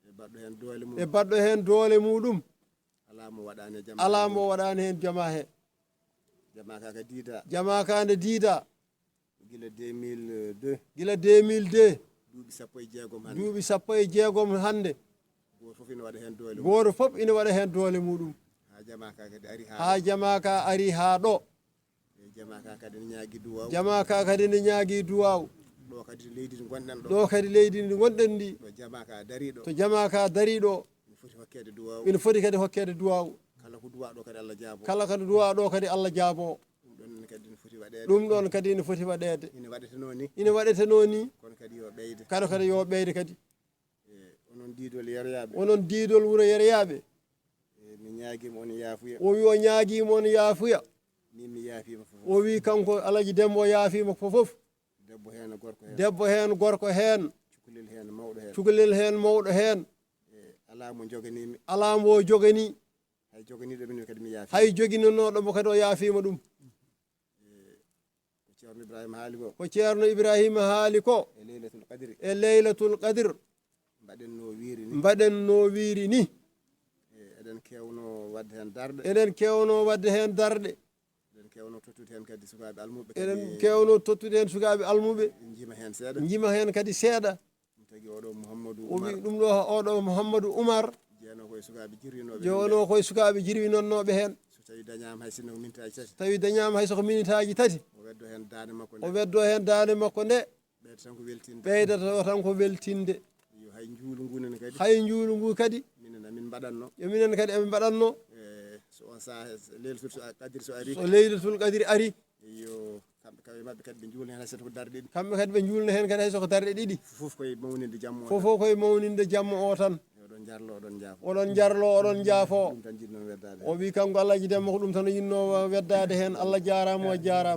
E baɗɗo heen doole mum. E baɗɗo heen doole muɗum. Alaa mo waɗaani e jamaa. Alaa mo waɗaani heen jamaa he. Jamaa ka ka diida. Jamaa ka nde diida. Gila deux mille deux. Gila deux mille deux. Duuɓi sappo e jeegom hannde. Duuɓi sappo e jeegom hannde. Gooto fof ina waɗa heen doole mum. Gooto fof ina waɗa heen doole muɗum. Haa jamaa ka kadi ari haa. Haa ɗo. Jamaa ka ari haa ɗo. E jamaa ka kadi ne ñaagi duwaaw. Jamaa ka kadi ne ñaagi duwaaw. Ɗo kadi to leydi ndi ngonɗen ɗo. Ɗo kadi leydi ndi ngonɗen ndi. Ɗo jamaa ka darii ɗo. To jamaa ka darii ɗo. Ina foti hokkeede duwaaw. Ina foti kadi hokkeede duwaaw. Kala ko duwaa ɗo kadi Allah jaabo. Kala ko duwaa ɗo kadi Allah jaabo. Ɗum ɗon kadi ina foti waɗeede. Ɗum ɗon kadi ina foti waɗeede. Ina waɗetenoo ni. Ina waɗetenoo ni. Kono kadi yo ɓeyde. Kono kadi yo ɓeyde kadi. E, onon diidol Yeroyaaɓe. Onon diidol wuro Yeroyaaɓe. E, mi ñaagiima on yaafuya. O wi o ñaagiima on yaafuya. Min mi yaafiima fof. O wi kanko Alaji Demba o yaafiima fof fof. Debbo heen, gorko heen. Debbo heen, gorko heen. Cukalel heen, mawɗo heen. Cukalel heen, mawɗo heen. E, alaa mo joganii mi. Alaa mo joganii. Hay joganiiɗo min kadi mi yaafiima. Hay joginanooɗo mo kadi o yaafiima ɗum. E, ko Ceerno Ibrahima haali ko. Ko Ceerno Ibrahima haali ko. E Leylatul Qadri. E Leylatul Qadr. Mbaɗen no wiiri ni. Mbaɗen no wiiri ni. E, eɗen keewno waɗde heen darɗe. Eɗen keewno waɗde heen darɗe. Eɗen keewno tottude heen kadi sukaaɓe almuɓɓe kadi. Eɗen keewno tottude heen sukaaɓe almuɓɓe. Njima heen seeɗa. Njima heen kadi seeɗa. Ɗum tagi oɗo Mouhamadou Oumar. O wi ɗum ɗo oɗo Mouhamadou Oumar. Jeyanoo ko e sukaaɓe jirwinooɓe. Jeyanoo ko e sukaaɓe jirwinannooɓe heen. So tawi dañaama hay sinno ko minitaaji tati. So tawi dañaama hay so ko minitaaji tati. O weddo heen daande makko nde. O weddo heen daande makko nde. Ɓeyda tan ko weltinde. Ɓeydata o tan ko weltinde. Yo hay njuulu ngu nene kadi. Hay njuulu ngu kadi. Minen amin mbaɗatno. Yo minen kadi amin mbaɗatno. E, So on saha, Leylatul Qadri so ari. So Leylatul Qadri ari. Yo, kamɓe, kamɓe maɓɓe kadi ɓe njuulna heen hay so ko darɗe ɗiɗi. Kamɓe kadi ɓe njuulna heen kadi hay so ko darɗe ɗiɗi. Fof koye mawninde jamma o. Fof koye mawninde jamma o tan. Oɗon jarlo, oɗon njaafo. Oɗon jarlo, oɗon njaafo. Ɗum tan jiɗnoo weddaade. O wi kanko Alhaji Demba ko ɗum tan o yinnoo weddaade heen. Allah jaaraama, o jaaraama.